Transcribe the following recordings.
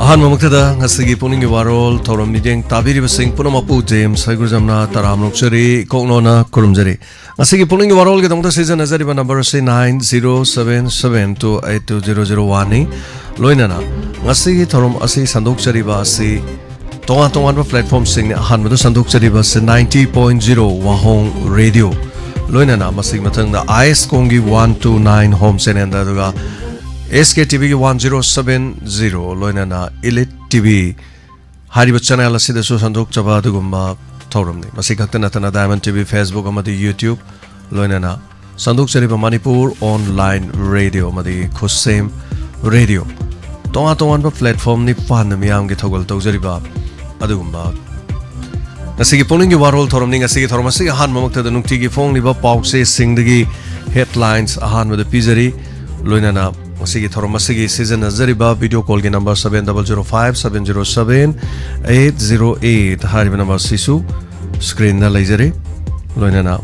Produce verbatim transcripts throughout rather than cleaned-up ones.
ꯑꯍꯥꯟꯕꯃꯛꯇꯗ ꯉꯁꯤꯒꯤ ꯄꯨꯛꯅꯤꯡꯒꯤ ꯋꯥꯔꯣꯜ ꯊꯧꯔꯝ ꯃꯤꯠꯌꯦꯡ ꯇꯥꯕꯤꯔꯤꯕꯁꯤꯡ ꯄꯨꯝꯅꯃꯛꯄꯨ ꯖꯦꯝꯁ ꯍꯩꯒ꯭ꯔꯨꯖꯝꯅ ꯇꯔꯥꯝꯅ ꯑꯣꯛꯆꯔꯤ, ꯏꯀꯣꯛꯅꯣꯅ ꯈꯨꯔꯨꯝꯖꯔꯤ꯫ ꯉꯁꯤꯒꯤ ꯄꯨꯛꯅꯤꯡꯒꯤ ꯋꯥꯔꯣꯜꯒꯤꯗꯃꯛꯇ ꯁꯤꯖꯤꯟꯅꯖꯔꯤꯕ ꯅꯝꯕꯔ ꯑꯁꯤ nine zero seven seven two eight two zero zero one ꯅꯤ꯫ ꯂꯣꯏꯅꯅ ꯉꯁꯤꯒꯤ ꯊꯧꯔꯝ ꯑꯁꯤ ꯁꯟꯗꯣꯛꯆꯔꯤꯕ ꯑꯁꯤ ꯇꯣꯉꯥꯟ ꯇꯣꯉꯥꯟꯕ platformꯁꯤꯡꯅ ꯑꯍꯥꯟꯕꯗ ꯁꯟꯗꯣꯛꯆꯔꯤꯕ ꯑꯁꯤ ninety point zero ꯋꯥꯍꯣꯡ ꯔꯦꯗꯤꯑꯣ, ꯂꯣꯏꯅꯅ ꯃꯁꯤꯒꯤ ꯃꯊꯪꯗ ꯑꯥꯏ ꯑꯦꯁ ꯀꯣꯝꯒꯤ one two nine home channelꯗ, ꯑꯗꯨꯒ ꯑꯦꯁ ꯀꯦ ꯇꯤ ꯚꯤꯒꯤ one zero seven zero, ꯂꯣꯏꯅꯅ Elite T V ꯍꯥꯏꯔꯤꯕ channel ꯑꯁꯤꯗꯁꯨ ꯁꯟꯗꯣꯛꯆꯕ ꯑꯗꯨꯒꯨꯝꯕ ꯊꯧꯔꯝꯅꯤ꯫ ꯃꯁꯤ ꯈꯛꯇ ꯅꯠꯇꯅ Diamond T V, Facebook ꯑꯃꯗꯤ YouTube, ꯂꯣꯏꯅꯅ ꯁꯟꯗꯣꯛꯆꯔꯤꯕ ꯃꯅꯤꯄꯨꯔ online radio ꯑꯃꯗꯤ ꯈꯨꯠꯁꯦꯝ ꯔꯦꯗꯤꯑꯣ, ꯇꯣꯉꯥꯟ ꯇꯣꯉꯥꯟꯕ platform ꯅꯤꯄꯥꯟꯗ ꯃꯤꯌꯥꯝꯒꯤ ꯊꯧꯒꯜ ꯇꯧꯖꯔꯤꯕ ꯑꯗꯨꯒꯨꯝꯕ ꯉꯁꯤꯒꯤ ꯄꯨꯛꯅꯤꯡꯒꯤ ꯋꯥꯔꯣꯜ ꯊꯧꯔꯝꯅꯤ꯫ ꯉꯁꯤꯒꯤ ꯊꯧꯔꯝ ꯑꯁꯤꯒꯤ ꯑꯍꯥꯟꯕꯃꯛꯇꯗ ꯅꯨꯡꯇꯤꯒꯤ ꯐꯣꯡꯂꯤꯕ ꯄꯥꯎꯆꯦꯁꯤꯡꯗꯒꯤ headlines ꯑꯍꯥꯟꯕꯗ ꯄꯤꯖꯔꯤ꯫ ꯂꯣꯏꯅꯅ ꯉꯁꯤꯒꯤ ꯊꯧꯔꯝ ꯑꯁꯤꯒꯤ ꯁꯤꯖꯤꯟꯅꯖꯔꯤꯕ video callꯒꯤ number seven double zero five seven zero seven eight zero eight ꯍꯥꯏꯔꯤꯕ number ꯑꯁꯤꯁꯨ screenꯗ ꯂꯩꯖꯔꯤ꯫ ꯂꯣꯏꯅꯅ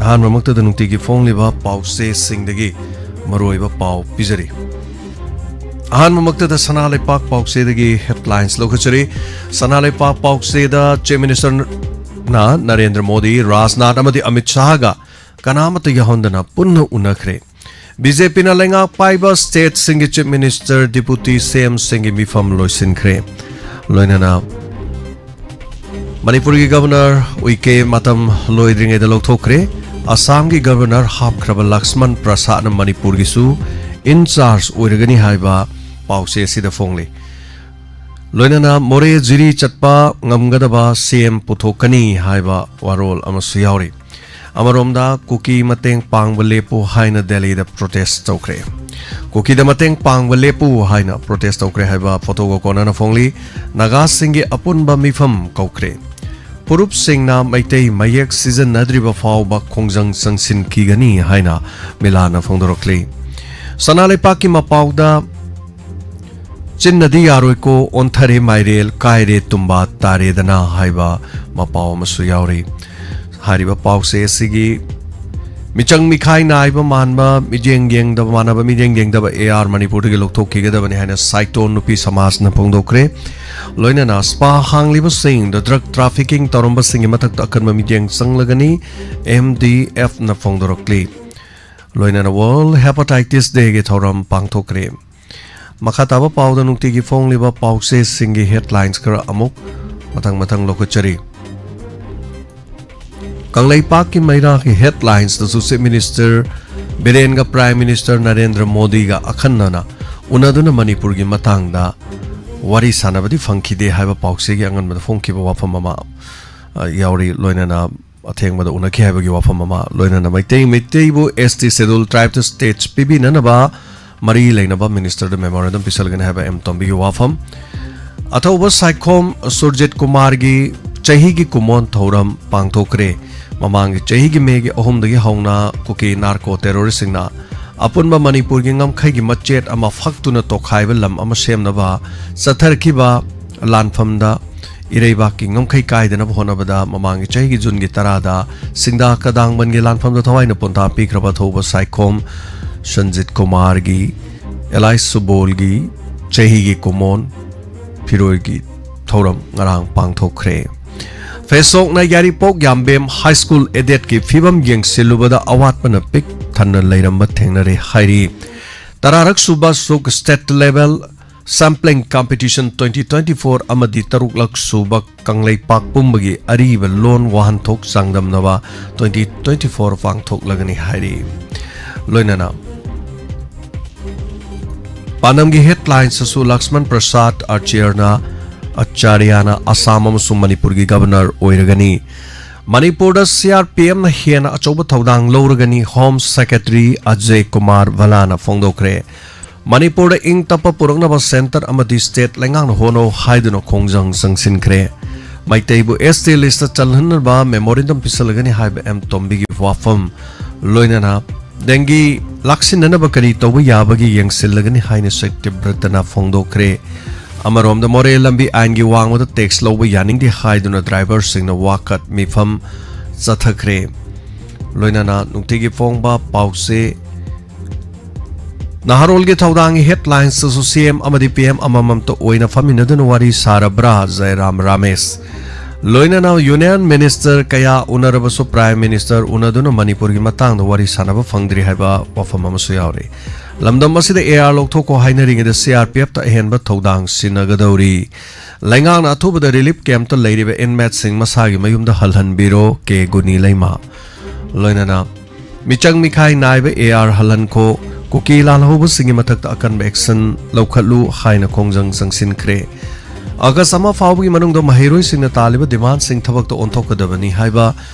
ꯑꯍꯥꯟꯕꯃꯛꯇꯗ ꯅꯨꯡꯇꯤꯒꯤ ꯐꯣꯡꯂꯤꯕ ꯄꯥꯎꯆꯦꯁꯤꯡꯗꯒꯤ ꯃꯔꯨꯑꯣꯏꯕ ꯄꯥꯎ ꯄꯤꯖꯔꯤ꯫ ꯑꯍꯥꯟꯕꯃꯛꯇꯗ ꯁꯅꯥ ꯂꯩꯄꯥꯛ ꯄꯥꯎꯆꯦꯗꯒꯤ headlines ꯂꯧꯈꯠꯆꯔꯤ꯫ ꯁꯅꯥ ꯂꯩꯄꯥꯛ ꯄꯥꯎꯆꯦꯗ Chief Ministerꯅ ꯅꯔꯦꯟꯗ꯭ꯔ ꯃꯣꯗꯤ, ꯔꯥꯖꯅꯥꯊ ꯑꯃꯗꯤ ꯑꯃꯤꯠ ꯁꯥꯍꯒ ꯀꯅꯥꯃꯠꯇ ꯌꯥꯎꯍꯟꯗꯅ ꯄꯨꯟꯅ ꯎꯅꯈ꯭ꯔꯦ꯫ ꯕꯤ ꯖꯦ ꯄꯤꯅ ꯂꯩꯉꯥꯛ ꯄꯥꯏꯕ stateꯁꯤꯡꯒꯤ Chief Minister, Deputy CMꯁꯤꯡꯒꯤ ꯃꯤꯐꯝ ꯂꯣꯏꯁꯤꯟꯈ꯭ꯔꯦ꯫ ꯂꯣꯏꯅꯅ ꯃꯅꯤꯄꯨꯔꯒꯤ Governor ꯎꯏꯀꯦ ꯃꯇꯝ ꯂꯣꯏꯗ꯭ꯔꯤꯉꯩꯗ ꯂꯧꯊꯣꯛꯈ꯭ꯔꯦ꯫ ꯑꯁꯥꯝꯒꯤ Governor ꯍꯥꯞꯈ꯭ꯔꯕ ꯂꯛꯁꯃꯟ ꯄ꯭ꯔꯁꯥꯗꯅ ꯃꯅꯤꯄꯨꯔꯒꯤꯁꯨ in charge ꯑꯣꯏꯔꯒꯅꯤ ꯍꯥꯏꯕ ꯄꯥꯎꯆꯦ ꯑꯁꯤꯗ ꯐꯣꯡꯂꯤ꯫ ꯂꯣꯏꯅꯅ ꯃꯣꯔꯦ ꯖꯤꯔꯤ ꯆꯠꯄ ꯉꯝꯒꯗꯕ CM ꯄꯨꯊꯣꯛꯀꯅꯤ ꯍꯥꯏꯕ ꯋꯥꯔꯣꯜ ꯑꯃꯁꯨ ꯌꯥꯎꯔꯤ꯫ ꯑꯃꯔꯣꯝꯗ ꯀꯨꯀꯤ ꯃꯇꯦꯡ ꯄꯥꯡꯕ ꯂꯦꯞꯄꯨ ꯍꯥꯏꯅ ꯗꯦꯜꯂꯤꯗ protest ꯇꯧꯈ꯭ꯔꯦ꯫ ꯀꯨꯀꯤꯗ ꯃꯇꯦꯡ ꯄꯥꯡꯕ ꯂꯦꯞꯄꯨ ꯍꯥꯏꯅ protest ꯇꯧꯈ꯭ꯔꯦ ꯍꯥꯏꯕ ꯐꯣꯇꯣꯒ ꯀꯣꯟꯅꯅ ꯐꯣꯡꯂꯤ꯫ ꯅꯥꯒꯥꯁꯤꯡꯒꯤ ꯑꯄꯨꯟꯕ ꯃꯤꯐꯝ ꯀꯧꯈ꯭ꯔꯦ꯫ ꯐꯨꯔꯨꯞꯁꯤꯡꯅ ꯃꯩꯇꯩ ꯃꯌꯦꯛ ꯁꯤꯖꯤꯟꯅꯗ꯭ꯔꯤꯕ ꯐꯥꯎꯕ ꯈꯣꯡꯖꯪ ꯆꯪꯁꯤꯟꯈꯤꯒꯅꯤ ꯍꯥꯏꯅ ꯃꯤꯂꯥꯟꯅ ꯐꯣꯡꯗꯣꯔꯛꯂꯤ꯫ ꯁꯅꯥ ꯂꯩꯄꯥꯛꯀꯤ ꯃꯄꯥꯎꯗ ꯆꯤꯟꯅꯗꯤ ꯌꯥꯔꯣꯏꯀꯣ, ꯑꯣꯟꯊꯔꯦ ꯃꯥꯏꯔꯦꯜ, ꯀꯥꯏꯔꯦ ꯇꯨꯝꯕꯥ, ꯇꯥꯔꯦꯗꯅ ꯍꯥꯏꯕ ꯃꯄꯥꯎ ꯑꯃꯁꯨ ꯌꯥꯎꯔꯤ꯫ ꯍꯥꯏꯔꯤꯕ ꯄꯥꯎꯆꯦ ꯑꯁꯤꯒꯤ ꯃꯤꯆꯪ ꯃꯤꯈꯥꯏ ꯅꯥꯏꯕ ꯃꯥꯟꯕ ꯃꯤꯠꯌꯦꯡ ꯌꯦꯡꯗꯕ ꯃꯥꯟꯅꯕ ꯃꯤꯠꯌꯦꯡ ꯌꯦꯡꯗꯕ ꯑꯦ ꯑꯥꯔ ꯃꯅꯤꯄꯨꯔꯗꯒꯤ ꯂꯧꯊꯣꯛꯈꯤꯒꯗꯕꯅꯤ ꯍꯥꯏꯅ ꯁꯥꯏꯇꯣꯟ ꯅꯨꯄꯤ ꯁꯃꯥꯖꯅ ꯐꯣꯡꯗꯣꯛꯈ꯭ꯔꯦ꯫ ꯂꯣꯏꯅꯅ ꯁ꯭ꯄꯥ ꯍꯥꯡꯂꯤꯕꯁꯤꯡꯗ ꯗ꯭ꯔꯒ ꯇ꯭ꯔꯥꯐꯤꯀꯤꯡ ꯇꯧꯔꯝꯕꯁꯤꯡꯒꯤ ꯃꯊꯛꯇ ꯑꯀꯟꯕ ꯃꯤꯠꯌꯦꯡ ꯆꯪꯂꯒꯅꯤ, ꯑꯦꯝ ꯗꯤ ꯑꯦꯐꯅ ꯐꯣꯡꯗꯣꯔꯛꯂꯤ꯫ ꯂꯣꯏꯅꯅ ꯋꯥꯔꯜꯗ ꯍꯦꯄꯥꯇꯥꯏꯇꯤꯁ ꯗꯦꯒꯤ ꯊꯧꯔꯝ ꯄꯥꯡꯊꯣꯛꯈ꯭ꯔꯦ꯫ ꯃꯈꯥ ꯇꯥꯕ ꯄꯥꯎꯗ ꯅꯨꯡꯇꯤꯒꯤ ꯐꯣꯡꯂꯤꯕ ꯄꯥꯎꯆꯦꯁꯤꯡꯒꯤ ꯍꯦꯗꯂꯥꯏꯟꯁ ꯈꯔ ꯑꯃꯨꯛ ꯃꯊꯪ ꯃꯊꯪ ꯂꯧꯈꯠꯆꯔꯤ꯫ ꯀꯪꯂꯩꯄꯥꯛꯀꯤ ꯃꯩꯔꯥꯒꯤ ꯍꯦꯗꯂꯥꯏꯟꯁꯇꯁꯨ ꯆꯤꯐ ꯃꯤꯅꯤꯁꯇꯔ ꯕꯤꯔꯦꯟꯒ ꯄ꯭ꯔꯥꯏꯝ ꯃꯤꯅꯤꯁꯇꯔ ꯅꯔꯦꯟꯗ꯭ꯔ ꯃꯣꯗꯤꯒ ꯑꯈꯟꯅꯅ ꯎꯅꯗꯨꯅ ꯃꯅꯤꯄꯨꯔꯒꯤ ꯃꯇꯥꯡꯗ ꯋꯥꯔꯤ ꯁꯥꯟꯅꯕꯗꯤ ꯐꯪꯈꯤꯗꯦ ꯍꯥꯏꯕ ꯄꯥꯎꯆꯦꯒꯤ ꯑꯉꯟꯕꯗ ꯐꯣꯡꯈꯤꯕ ꯋꯥꯐꯝ ꯑꯃ, ꯑ, ꯌꯥꯎꯔꯤ꯫ ꯂꯣꯏꯅꯅ ꯑꯊꯦꯡꯕꯗ ꯎꯅꯈꯤ ꯍꯥꯏꯕꯒꯤ ꯋꯥꯐꯝ ꯑꯃ, ꯂꯣꯏꯅꯅ ꯃꯩꯇꯩ, ꯃꯩꯇꯩꯕꯨ ꯑꯦꯁ ꯇꯤ ꯁꯦꯗꯨꯜ ꯇ꯭ꯔꯥꯏꯕꯇ ꯁ꯭ꯇꯦꯇꯁ ꯄꯤꯕꯤꯅꯅꯕ ꯃꯔꯤ ꯂꯩꯅꯕ ꯃꯤꯅꯤꯁꯇꯔꯗ ꯃꯦꯃꯣꯔꯦꯟꯗꯝ ꯄꯤꯁꯜꯒꯅꯤ ꯍꯥꯏꯕ ꯑꯦꯝ ꯇꯣꯝꯕꯤꯒꯤ ꯋꯥꯐꯝ꯫ ꯑꯊꯧꯕ ꯁꯥꯏꯈꯣꯝ ꯁꯨꯔꯖꯤꯠ ꯀꯨꯃꯥꯔꯒꯤ ꯆꯍꯤꯒꯤ ꯀꯨꯃꯣꯟ ꯊꯧꯔꯝ ꯄꯥꯡꯊꯣꯛꯈ꯭ꯔꯦ꯫ ꯃꯃꯥꯡꯒꯤ ꯆꯍꯤꯒꯤ ꯃꯦꯒꯤ ꯑꯍꯨꯝꯗꯒꯤ ꯍꯧꯅ ꯀꯨꯀꯤ ꯅꯥꯔꯀꯣ ꯇꯦꯔꯣꯔꯤꯁꯁꯤꯡꯅ ꯑꯄꯨꯟꯕ ꯃꯅꯤꯄꯨꯔꯒꯤ ꯉꯝꯈꯩꯒꯤ ꯃꯆꯦꯠ ꯑꯃ ꯐꯛꯇꯨꯅ ꯇꯣꯈꯥꯏꯕ ꯂꯝ ꯑꯃ ꯁꯦꯝꯅꯕ ꯆꯠꯊꯔꯛꯈꯤꯕ ꯂꯥꯟꯐꯝꯗ ꯏꯔꯩꯕꯥꯛꯀꯤ ꯉꯝꯈꯩ ꯀꯥꯏꯗꯅꯕ ꯍꯣꯠꯅꯕꯗ ꯃꯃꯥꯡꯒꯤ ꯆꯍꯤꯒꯤ ꯖꯨꯟꯒꯤ ꯇꯔꯥꯗ ꯁꯤꯡꯗꯥ ꯀꯗꯥꯡꯕꯟꯒꯤ ꯂꯥꯟꯐꯝꯗ ꯊꯋꯥꯏꯅ ꯄꯣꯟꯊꯥ ꯄꯤꯈ꯭ꯔꯕ ꯊꯧꯕ ꯁꯥꯏꯈꯣꯝ ꯁꯟꯖꯤꯠ ꯀꯨꯃꯥꯔꯒꯤ, ꯑꯦꯂꯥꯏꯁ ꯁꯨꯕꯣꯜꯒꯤ ꯆꯍꯤꯒꯤ ꯀꯨꯃꯣꯟ ꯐꯤꯔꯣꯏꯒꯤ ꯊꯧꯔꯝ ꯉꯔꯥꯡ ꯄꯥꯡꯊꯣꯛꯈ꯭ꯔꯦ꯫ ꯐꯦꯁꯣꯛꯅ ꯌꯥꯏꯔꯤꯄꯣꯛ ꯌꯥꯝꯕꯦꯝ ꯍꯥꯏ ꯁ꯭ꯀꯨꯜ ꯑꯦꯗꯦꯠꯀꯤ ꯐꯤꯕꯝ ꯌꯦꯡꯁꯤꯜꯂꯨꯕꯗ ꯑꯋꯥꯠꯄꯅ ꯄꯤꯛ ꯊꯟꯅ ꯂꯩꯔꯝꯕ ꯊꯦꯡꯅꯔꯦ ꯍꯥꯏꯔꯤ꯫ ꯇꯔꯥꯔꯛ ꯁꯨꯕ ꯁꯨꯛ state level sampling competition twenty twenty four ꯑꯃꯗꯤ ꯇꯔꯨꯛꯂꯛ ꯁꯨꯕ ꯀꯪꯂꯩꯄꯥꯛ ꯄꯨꯝꯕꯒꯤ ꯑꯔꯤꯕ ꯂꯣꯟ ꯋꯥꯍꯟꯊꯣꯛ ꯆꯥꯡꯗꯝꯅꯕ ꯇ꯭ꯋꯦꯟꯇꯤ ꯇ꯭ꯋꯦꯟꯇꯤ ꯐꯣꯔ ꯄꯥꯡꯊꯣꯛꯂꯒꯅꯤ ꯍꯥꯏꯔꯤ꯫ ꯂꯣꯏꯅꯅ ꯄꯥꯟꯗꯝꯒꯤ ꯍꯦꯗꯂꯥꯏꯟꯁꯇꯁꯨ ꯂꯛꯁꯃꯟ ꯄ꯭ꯔꯁꯥꯗ ꯑꯥꯆꯥꯔꯌꯅ, ꯑꯥꯆꯥꯔꯌꯅ ꯑꯁꯥꯝ ꯑꯃꯁꯨꯡ ꯃꯅꯤꯄꯨꯔꯒꯤ ꯒꯕꯔꯅꯔ ꯑꯣꯏꯔꯒꯅꯤ꯫ ꯃꯅꯤꯄꯨꯔꯗ ꯁꯤ ꯑꯥꯔ ꯄꯤ ꯑꯦꯐꯅ ꯍꯦꯟꯅ ꯑꯆꯧꯕ ꯊꯧꯗꯥꯡ ꯂꯧꯔꯒꯅꯤ, ꯍꯣꯝ ꯁꯦꯀ꯭ꯔꯦꯇꯔꯤ ꯑꯖꯌ ꯀꯨꯃꯥꯔ ꯚꯜꯂꯥꯅ ꯐꯣꯡꯗꯣꯛꯈ꯭ꯔꯦ꯫ ꯃꯅꯤꯄꯨꯔꯗ ꯏꯪ ꯇꯞꯄ ꯄꯨꯔꯛꯅꯕ ꯁꯦꯟꯇꯔ ꯑꯃꯗꯤ ꯁ꯭ꯇꯦꯠ ꯂꯩꯉꯥꯛꯅ ꯍꯣꯠꯅꯧ ꯍꯥꯏꯗꯨꯅ ꯈꯣꯡꯖꯪ ꯆꯪꯁꯤꯟꯈ꯭ꯔꯦ꯫ ꯃꯩꯇꯩꯕꯨ ꯑꯦꯁ ꯇꯤ ꯂꯤꯁꯇ ꯆꯜꯍꯟꯅꯕ ꯃꯦꯃꯣꯔꯦꯟꯗꯝ ꯄꯤꯁꯜꯂꯒꯅꯤ ꯍꯥꯏꯕ ꯑꯦꯝ ꯇꯣꯝꯕꯤꯒꯤ ꯋꯥꯐꯝ, ꯂꯣꯏꯅꯅ ꯗꯦꯡꯒꯤ ꯂꯥꯛꯁꯤꯟꯅꯅꯕ ꯀꯔꯤ ꯇꯧꯕ ꯌꯥꯕꯒꯦ ꯌꯦꯡꯁꯤꯜꯂꯒꯅꯤ ꯍꯥꯏꯅ ꯁꯛꯇꯤꯕ꯭ꯔꯇꯅ ꯐꯣꯡꯗꯣꯛꯈ꯭ꯔꯦ꯫ ꯑꯃꯔꯣꯝꯗ ꯃꯣꯔꯦ ꯂꯝꯕꯤ ꯑꯥꯏꯟꯒꯤ ꯋꯥꯡꯃꯗ ꯇꯦꯛꯁ ꯂꯧꯕ ꯌꯥꯅꯤꯡꯗꯦ ꯍꯥꯏꯗꯨꯅ ꯗ꯭ꯔꯥꯏꯚꯔꯁꯤꯡꯅ ꯋꯥꯀꯠ ꯃꯤꯐꯝ ꯆꯠꯊꯈ꯭ꯔꯦ꯫ ꯂꯣꯏꯅꯅ ꯅꯨꯡꯇꯤꯒꯤ ꯐꯣꯡꯕ ꯄꯥꯎꯆꯦ ꯅꯍꯥꯔꯣꯜꯒꯤ ꯊꯧꯗꯥꯡꯒꯤ headlines ꯑꯁꯨ C M ꯑꯃꯗꯤ P M ꯑꯃꯃꯝꯇ ꯑꯣꯏꯅ ꯐꯝꯃꯤꯟꯅꯗꯨꯅ ꯋꯥꯔꯤ ꯁꯥꯔꯕ꯭ꯔꯥ? ꯖꯌꯔꯥꯝ ꯔꯥꯃꯦꯁ꯫ ꯂꯣꯏꯅꯅ Union Minister ꯀꯌꯥ ꯎꯅꯔꯕꯁꯨ Prime Minister ꯎꯅꯗꯨꯅ ꯃꯅꯤꯄꯨꯔꯒꯤ ꯃꯇꯥꯡꯗ ꯋꯥꯔꯤ ꯁꯥꯟꯅꯕ ꯐꯪꯗ꯭ꯔꯤ ꯍꯥꯏꯕ ꯋꯥꯐꯝ ꯑꯃꯁꯨ ꯌꯥꯎꯔꯤ꯫ ꯂꯝꯗꯝ ꯑꯁꯤꯗ A R ꯂꯧꯊꯣꯛꯈꯣ ꯍꯥꯏꯅꯔꯤꯉꯩꯗ C R P F ꯇ ꯑꯍꯦꯟꯕ ꯊꯧꯗꯥꯡ ꯁꯤꯟꯅꯒꯗꯧꯔꯤ꯫ ꯂꯩꯉꯥꯛꯅ ꯑꯊꯨꯕꯗ relief camp ꯇ ꯂꯩꯔꯤꯕ inmate ꯁꯤꯡ ꯃꯁꯥꯒꯤ ꯃꯌꯨꯝꯗ ꯍꯜꯍꯟꯕꯤꯔꯣ, ꯀꯦ ꯒꯨꯅꯤꯂꯩꯃ꯫ ꯂꯣꯏꯅꯅ ꯃꯤꯆꯪ ꯃꯤꯈꯥꯏ ꯅꯥꯏꯕ A R ꯍꯜꯍꯟꯈꯣ, ꯀꯨꯀꯤ ꯂꯥꯜꯍꯧꯕꯁꯤꯡꯒꯤ ꯃꯊꯛꯇ ꯑꯀꯟꯕ action ꯂꯧꯈꯠꯂꯨ ꯍꯥꯏꯅ ꯈꯣꯡꯖꯪ ꯆꯪꯁꯤꯟꯈ꯭ꯔꯦ꯫ ꯑꯥꯒꯁ ꯑꯃ ꯐꯥꯎꯕꯒꯤ ꯃꯅꯨꯡꯗ ꯃꯍꯩꯔꯣꯏꯁꯤꯡꯅ ꯇꯥꯜꯂꯤꯕ demand ꯁꯤꯡ ꯊꯕꯛꯇ ꯑꯣꯟꯊꯣꯛꯀꯗꯕꯅꯤ ꯍꯥꯏꯕ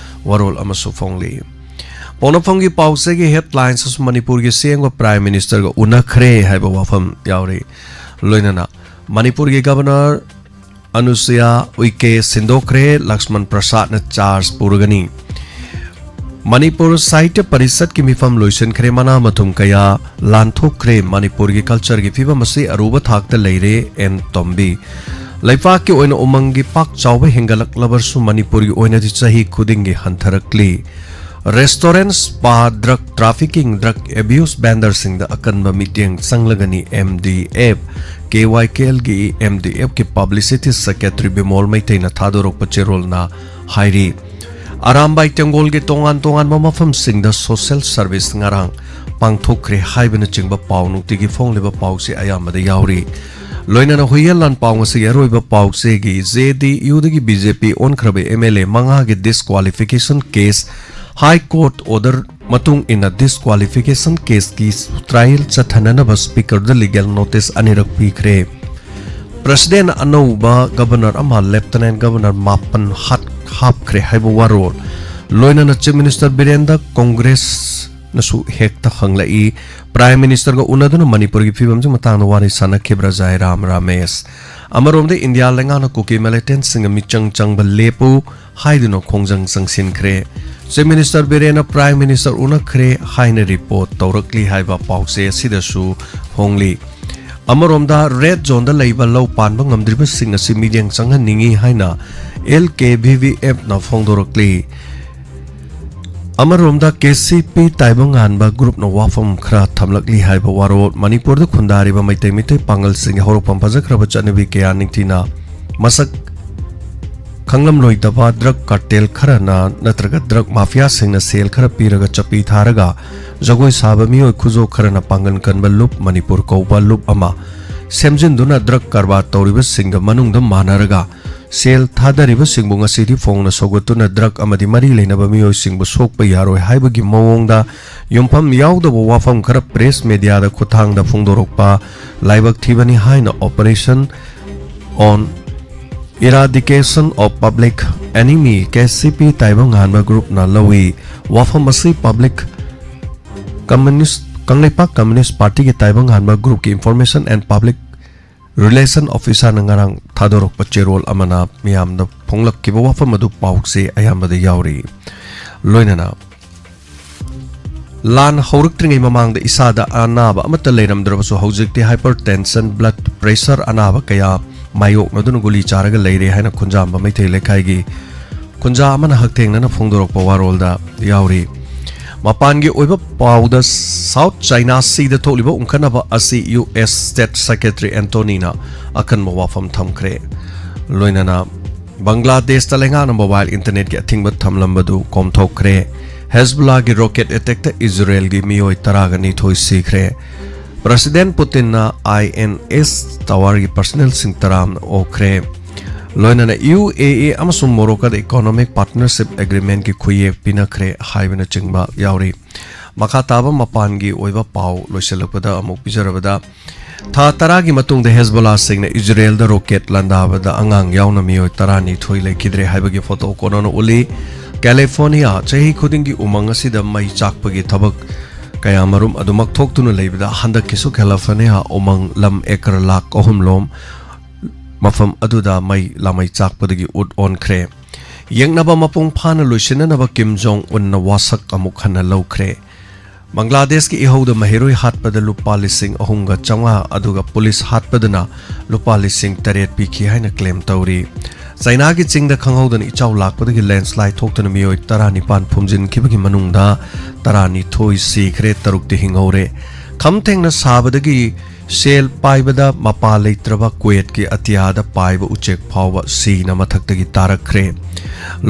ꯋꯥꯔꯣꯜ ꯑꯃꯁꯨ ꯐꯣꯡꯂꯤ꯫ ꯄꯣꯛꯅꯐꯝꯒꯤ ꯄꯥꯎꯆꯦꯒꯤ headlines ꯑꯁꯨ ꯃꯅꯤꯄꯨꯔꯒꯤ C M ꯒ Prime Minister ꯒ ꯎꯅꯈ꯭ꯔꯦ ꯍꯥꯏꯕ ꯋꯥꯐꯝ ꯌꯥꯎꯔꯤ꯫ ꯂꯣꯏꯅꯅ ꯃꯅꯤꯄꯨꯔꯒꯤ Governor ꯑꯅꯨꯁꯨꯌꯥ ꯎꯏꯀꯦ ꯁꯤꯟꯗꯣꯛꯈ꯭ꯔꯦ, ꯂꯛꯁꯃꯟ ꯄ꯭ꯔꯁꯥꯗꯅ charge ꯄꯨꯔꯒꯅꯤ꯫ ꯃꯅꯤꯄꯨꯔ ꯁꯥꯍꯤꯇ꯭ꯌ ꯄꯔꯤꯁꯠꯀꯤ ꯃꯤꯐꯝ ꯂꯣꯏꯁꯤꯟꯈ꯭ꯔꯦ, ꯃꯅꯥ ꯃꯊꯨꯝ ꯀꯌꯥ ꯂꯥꯟꯊꯣꯛꯈ꯭ꯔꯦ, ꯃꯅꯤꯄꯨꯔꯒꯤ culture ꯒꯤ ꯐꯤꯕꯝ ꯑꯁꯤ ꯑꯔꯨꯕ ꯊꯥꯛꯇ ꯂꯩꯔꯦ, ꯑꯦꯟ ꯇꯣꯝꯕꯤ꯫ ꯂꯩꯄꯥꯛꯀꯤ ꯑꯣꯏꯅ ꯎꯃꯪꯒꯤ ꯄꯥꯛ ꯆꯥꯎꯕ ꯍꯦꯟꯒꯠꯂꯛꯂꯕꯁꯨ ꯃꯅꯤꯄꯨꯔꯒꯤ ꯑꯣꯏꯅꯗꯤ ꯆꯍꯤ ꯈꯨꯗꯤꯡꯒꯤ ꯍꯟꯊꯔꯛꯂꯤ꯫ Restaurant, spa, drug trafficking, drug abuse vendor ꯁꯤꯡꯗ ꯑꯀꯟꯕ ꯃꯤꯠꯌꯦꯡ ꯆꯪꯂꯒꯅꯤ, M D F꯫ K Y K L ꯒꯤ M D F ꯀꯤ publicity secretary ꯕꯤꯃꯣꯜ ꯃꯩꯇꯩꯅ ꯊꯥꯗꯣꯔꯛꯄ ꯆꯦꯔꯣꯜꯅ ꯍꯥꯏꯔꯤ꯫ ꯑꯔꯥꯝꯕꯥꯏ ꯇꯦꯡꯒꯣꯜꯒꯤ ꯇꯣꯉꯥꯟ ꯇꯣꯉꯥꯟꯕ ꯃꯐꯝꯁꯤꯡꯗ social service ꯉꯔꯥꯡ ꯄꯥꯡꯊꯣꯛꯈ꯭ꯔꯦ ꯍꯥꯏꯕꯅꯆꯤꯡꯕ ꯄꯥꯎ ꯅꯨꯡꯇꯤꯒꯤ ꯐꯣꯡꯂꯤꯕ ꯄꯥꯎꯁꯦ ꯑꯌꯥꯝꯕꯗ ꯌꯥꯎꯔꯤ꯫ ꯂꯣꯏꯅꯅ ꯍꯨꯏꯌꯦꯟ ꯂꯥꯟꯄꯥꯎ ꯉꯁꯤꯒꯤ ꯑꯔꯣꯏꯕ ꯄꯥꯎꯆꯦꯒꯤ J D U ꯗꯒꯤ B J P ꯑꯣꯟꯈ꯭ꯔꯕ M L A ꯃꯉꯥꯒꯤ disqualification case High Court order ꯃꯇꯨꯡ ꯏꯟꯅ disqualification case ꯀꯤ trial ꯆꯠꯊꯅꯅꯕ speaker ꯗ legal notice ꯑꯅꯤꯔꯛ ꯄꯤꯈ꯭ꯔꯦ꯫ President ꯑꯅꯧꯕ Governor ꯑꯃ, Lieutenant Governor ꯃꯥꯄꯟ ꯍꯥꯠ-, ꯍꯥꯞꯈ꯭ꯔꯦ ꯍꯥꯏꯕ ꯋꯥꯔꯣꯜ꯫ ꯂꯣꯏꯅꯅ Chief Minister ꯕꯤꯔꯦꯟꯗ Congress ꯅꯁꯨ ꯍꯦꯛꯇ ꯍꯪꯂꯛꯏ꯫ Prime Minister ꯒ ꯎꯅꯗꯨꯅ ꯃꯅꯤꯄꯨꯔꯒꯤ ꯐꯤꯕꯝꯁꯤ ꯃꯇꯥꯡꯗ ꯋꯥꯔꯤ ꯁꯥꯟꯅꯈꯤꯕ꯭ꯔꯥ ꯖꯥꯏꯔꯥꯝ ꯔꯥꯃꯦꯁ? ꯑꯃꯔꯣꯝꯗ ꯏꯟꯗꯤꯌꯥ ꯂꯩꯉꯥꯛꯅ ꯀꯨꯀꯤ militant ꯁꯤꯡꯒ ꯃꯤꯆꯪ ꯆꯪꯕ ꯂꯦꯞꯄꯨ ꯍꯥꯏꯗꯨꯅ ꯈꯣꯡꯖꯪ ꯆꯪꯁꯤꯟꯈ꯭ꯔꯦ꯫ Chief Minister ꯕꯤꯔꯦꯟꯅ Prime Minister ꯎꯅꯈ꯭ꯔꯦ ꯍꯥꯏꯅ report ꯇꯧꯔꯛꯂꯤ ꯍꯥꯏꯕ ꯄꯥꯎꯆꯦ ꯑꯁꯤꯗꯁꯨ ꯐꯣꯡꯂꯤ꯫ ꯑꯃꯔꯣꯝꯗ red zone ꯗ ꯂꯩꯕ ꯂꯧ ꯄꯥꯟꯕ ꯉꯝꯗ꯭ꯔꯤꯕꯁꯤꯡ ꯑꯁꯤ ꯃꯤꯠꯌꯦꯡ ꯆꯪꯍꯟꯅꯤꯡꯏ ꯍꯥꯏꯅ L K V V F ꯅ ꯐꯣꯡꯗꯣꯔꯛꯂꯤ꯫ ꯑꯃꯔꯣꯝꯗ, ꯀꯦ ꯁꯤ ꯄꯤ ꯇꯥꯏꯕꯪ ꯉꯥꯟꯕ ꯒ꯭ꯔꯨꯞꯅ ꯋꯥꯐꯝ ꯈꯔ ꯊꯝꯂꯛꯂꯤ ꯍꯥꯏꯕ ꯋꯥꯔꯣꯜ꯫ ꯃꯅꯤꯄꯨꯔꯗ ꯈꯨꯟꯗꯥꯔꯤꯕ ꯃꯩꯇꯩ ꯃꯤꯇꯩ ꯄꯥꯉꯜꯁꯤꯡꯒꯤ ꯍꯧꯔꯛꯐꯝ ꯐꯖꯈ꯭ꯔꯕ ꯆꯠꯅꯕꯤ ꯀꯌꯥ ꯅꯤꯡꯊꯤꯅ ꯃꯁꯛ ꯈꯪꯂꯝꯂꯣꯏꯗꯕ ꯗ꯭ꯔꯒ ꯀꯥꯔꯇꯦꯜ ꯈꯔꯅ ꯅꯠꯇ꯭ꯔꯒ ꯗ꯭ꯔꯒ ꯃꯥꯐꯤꯌꯥꯁꯤꯡꯅ ꯁꯦꯜ ꯈꯔ ꯄꯤꯔꯒ ꯆꯠꯄꯤ ꯊꯥꯔꯒ ꯖꯒꯣꯏ ꯁꯥꯕ ꯃꯤꯑꯣꯏ ꯈꯨꯖꯣ ꯈꯔꯅ ꯄꯥꯡꯒꯜ ꯀꯟꯕ ꯂꯨꯞ ꯃꯅꯤꯄꯨꯔ ꯀꯧꯕ ꯂꯨꯞ ꯑꯃ ꯁꯦꯝꯖꯤꯟꯗꯨꯅ ꯗ꯭ꯔꯒ ꯀꯔꯕꯥꯔ ꯇꯧꯔꯤꯕꯁꯤꯡꯒ ꯃꯅꯨꯡꯗ ꯃꯥꯟꯅꯔꯒ ꯁꯦꯜ ꯊꯥꯗꯔꯤꯕꯁꯤꯡꯕꯨ ꯉꯁꯤꯗꯤ ꯐꯣꯡꯅ ꯁꯧꯒꯠꯇꯨꯅ ꯗ꯭ꯔꯒ ꯑꯃꯗꯤ ꯃꯔꯤ ꯂꯩꯅꯕ ꯃꯤꯑꯣꯏꯁꯤꯡꯕꯨ ꯁꯣꯛꯄ ꯌꯥꯔꯣꯏ ꯍꯥꯏꯕꯒꯤ ꯃꯑꯣꯡꯗ ꯌꯨꯝꯐꯝ ꯌꯥꯎꯗꯕ ꯋꯥꯐꯝ ꯈꯔ ꯄ꯭ꯔꯦꯁ ꯃꯦꯗꯤꯌꯥꯗ ꯈꯨꯠꯊꯥꯡꯗ ꯐꯣꯡꯗꯣꯔꯛꯄ ꯂꯥꯏꯕꯛ ꯊꯤꯕꯅꯤ ꯍꯥꯏꯅ Operation on Eradication of Public Enemy, K C ꯄꯤ ꯇꯥꯏꯕꯪ ꯉꯥꯟꯕ ꯒ꯭ꯔꯨꯞꯅ ꯂꯧꯏ꯫ ꯋꯥꯐꯝ ꯑꯁꯤ ꯄꯕ꯭ꯂꯤꯛ ꯀꯝꯃ꯭ꯌꯨꯅꯤꯁ, ꯀꯪꯂꯩꯄꯥꯛ ꯀꯝꯃ꯭ꯌꯨꯅꯤꯁ ꯄꯥꯔꯇꯤꯒꯤ ꯇꯥꯏꯕꯪ ꯉꯥꯟꯕ ꯒ꯭ꯔꯨꯞꯀꯤ Information and Public Relation Officerꯅ ꯉꯔꯥꯡ ꯊꯥꯗꯣꯔꯛꯄ ꯆꯦꯔꯣꯜ ꯑꯃꯅ ꯃꯤꯌꯥꯝꯗ ꯐꯣꯡꯂꯛꯈꯤꯕ ꯋꯥꯐꯝ ꯑꯗꯨ ꯄꯥꯎ ꯆꯦ ꯑꯌꯥꯝꯕꯗ ꯌꯥꯎꯔꯤ꯫ ꯂꯣꯏꯅꯅ ꯂꯥꯟ ꯍꯧꯔꯛꯇ꯭ꯔꯤꯉꯩ ꯃꯃꯥꯡꯗ ꯏꯁꯥꯗ ꯑꯅꯥꯕ ꯑꯃꯠꯇ ꯂꯩꯔꯝꯗ꯭ꯔꯕꯁꯨ, ꯍꯧꯖꯤꯛꯇꯤ hypertension, blood pressure ꯑꯅꯥꯕ ꯀꯌꯥ ꯃꯥꯌꯣꯛꯅꯗꯨꯅ ꯒꯨꯂꯤ ꯆꯥꯔꯒ ꯂꯩꯔꯦ ꯍꯥꯏꯅ ꯈꯨꯟꯖꯥꯝꯕ ꯃꯩꯇꯩ ꯂꯩꯀꯥꯏꯒꯤ ꯈꯨꯟꯖꯥ ꯑꯃꯅ ꯍꯛꯊꯦꯡꯅꯅ ꯐꯣꯡꯗꯣꯔꯛꯄ ꯋꯥꯔꯣꯜꯗ ꯌꯥꯎꯔꯤ꯫ ꯃꯄꯥꯟꯒꯤ ꯑꯣꯏꯕ ꯄꯥꯎꯗ, South China Seaꯗ ꯊꯣꯛꯂꯤꯕ ꯎꯪꯈꯠꯅꯕ ꯑꯁꯤ ꯌꯨ ꯑꯦꯁ State Secretary Antonyꯅ ꯑꯀꯟꯕ ꯋꯥꯐꯝ ꯊꯝꯈ꯭ꯔꯦ꯫ ꯂꯣꯏꯅꯅ ꯕꯪꯒ꯭ꯂꯥꯗꯦꯁꯇ ꯂꯩꯉꯥꯛꯅ mobile internetꯀꯤ ꯑꯊꯤꯡꯕ ꯊꯝꯂꯝꯕꯗꯨ ꯀꯣꯝꯊꯣꯛꯈ꯭ꯔꯦ꯫ ꯍꯦꯖꯕꯨꯜꯂꯥꯒꯤ rocket attackꯇ ꯏꯖꯔꯦꯜꯒꯤ ꯃꯤꯑꯣꯏ ꯇꯔꯥꯒ ꯅꯤꯊꯣꯏ ꯁꯤꯈ꯭ꯔꯦ꯫ President Putinꯅ I N S towerꯒꯤ personnelꯁꯤꯡ ꯇꯔꯥ ꯑꯃ ꯑꯣꯛꯈ꯭ꯔꯦ꯫ ꯂꯣꯏꯅꯅ ꯌꯨ ꯑꯦ ꯏ ꯑꯃꯁꯨꯡ ꯃꯣꯔꯣꯀꯣꯗ Economic Partnership Agreementꯀꯤ ꯈꯨꯌꯦꯛ ꯄꯤꯅꯈ꯭ꯔꯦ ꯍꯥꯏꯕꯅꯆꯤꯡꯕ ꯌꯥꯎꯔꯤ꯫ ꯃꯈꯥ ꯇꯥꯕ ꯃꯄꯥꯟꯒꯤ ꯑꯣꯏꯕ ꯄꯥꯎ ꯂꯣꯏꯁꯤꯜꯂꯛꯄꯗ ꯑꯃꯨꯛ ꯄꯤꯖꯔꯕꯗ, ꯊꯥ ꯇꯔꯥꯒꯤ ꯃꯇꯨꯡꯗ ꯍꯦꯖꯕꯣꯂꯥꯁꯤꯡꯅ ꯏꯖꯔꯦꯜꯗ rocket ꯂꯥꯟꯗꯥꯕꯗ ꯑꯉꯥꯡ ꯌꯥꯎꯅ ꯃꯤꯑꯣꯏ ꯇꯔꯥꯅꯤꯊꯣꯏ ꯂꯩꯈꯤꯗ꯭ꯔꯦ ꯍꯥꯏꯕꯒꯤ photo ꯀꯣꯟꯅꯅ ꯎꯠꯂꯤ꯫ ꯀꯦꯂꯤꯐꯣꯔꯅꯤꯌꯥ, ꯆꯍꯤ ꯈꯨꯗꯤꯡꯒꯤ ꯎꯃꯪ ꯑꯁꯤꯗ ꯃꯩ ꯆꯥꯛꯄꯒꯤ ꯊꯕꯛ ꯀꯌꯥꯃꯔꯨꯝ ꯑꯗꯨꯃꯛ ꯊꯣꯛꯇꯨꯅ ꯂꯩꯕꯗ, ꯍꯟꯗꯛꯀꯤꯁꯨ ꯀꯦꯂꯤꯐꯣꯔꯅꯤꯌꯥ ꯎꯃꯪ ꯂꯝ acre ꯂꯥꯈ ꯑꯍꯨꯝ ꯂꯣꯝ ꯃꯐꯝ ꯑꯗꯨꯗ ꯃꯩ ꯂꯥꯃꯩ ꯆꯥꯛꯄꯗꯒꯤ ꯎꯠ ꯑꯣꯟꯈ꯭ꯔꯦ꯫ ꯌꯦꯛꯅꯕ ꯃꯄꯨꯡ ꯐꯥꯅ ꯂꯣꯏꯁꯤꯟꯅꯅꯕ ꯀꯤꯝ ꯖꯣꯡ ꯎꯟꯅ ꯋꯥꯁꯛ ꯑꯃꯨꯛ ꯍꯟꯅ ꯂꯧꯈ꯭ꯔꯦ꯫ ꯕꯪꯒ꯭ꯂꯥꯗꯦꯁꯀꯤ ꯏꯍꯧꯗ ꯃꯍꯩꯔꯣꯏ ꯍꯥꯠꯄꯗ ꯂꯨꯄꯥ ꯂꯤꯁꯤꯡ ꯑꯍꯨꯝꯒ ꯆꯥꯝꯃꯉꯥ ꯑꯗꯨꯒ ꯄꯨꯂꯤꯁ ꯍꯥꯠꯄꯗꯅ ꯂꯨꯄꯥ ꯂꯤꯁꯤꯡ ꯇꯔꯦꯠ ꯄꯤꯈꯤ ꯍꯥꯏꯅ claim ꯇꯧꯔꯤ꯫ ꯆꯥꯏꯅꯥꯒꯤ ꯆꯤꯡꯗ ꯈꯪꯍꯧꯗꯅ ꯏꯆꯥꯎ ꯂꯥꯛꯄꯗꯒꯤ ꯂꯦꯟꯁ꯭ꯂꯥꯏꯗ ꯊꯣꯛꯇꯨꯅ ꯃꯤꯑꯣꯏ ꯇꯔꯥꯅꯤꯄꯥꯟ ꯐꯨꯝꯖꯤꯟꯈꯤꯕꯒꯤ ꯃꯅꯨꯡꯗ ꯇꯔꯥꯅꯤꯊꯣꯏ ꯁꯤꯈ꯭ꯔꯦ, ꯇꯔꯨꯛꯇꯤ ꯍꯤꯡꯍꯧꯔꯦ꯫ ꯈꯝ ꯊꯦꯡꯅ ꯁꯥꯕꯗꯒꯤ ꯁꯦꯜ ꯄꯥꯏꯕꯗ ꯃꯄꯥ ꯂꯩꯇ꯭ꯔꯕ ꯀꯨꯋꯦꯠꯀꯤ ꯑꯇꯤꯌꯥꯗ ꯄꯥꯏꯕ ꯎꯆꯦꯛ ꯐꯥꯎꯕ ꯁꯤꯅ ꯃꯊꯛꯇꯒꯤ ꯇꯥꯔꯛꯈ꯭ꯔꯦ꯫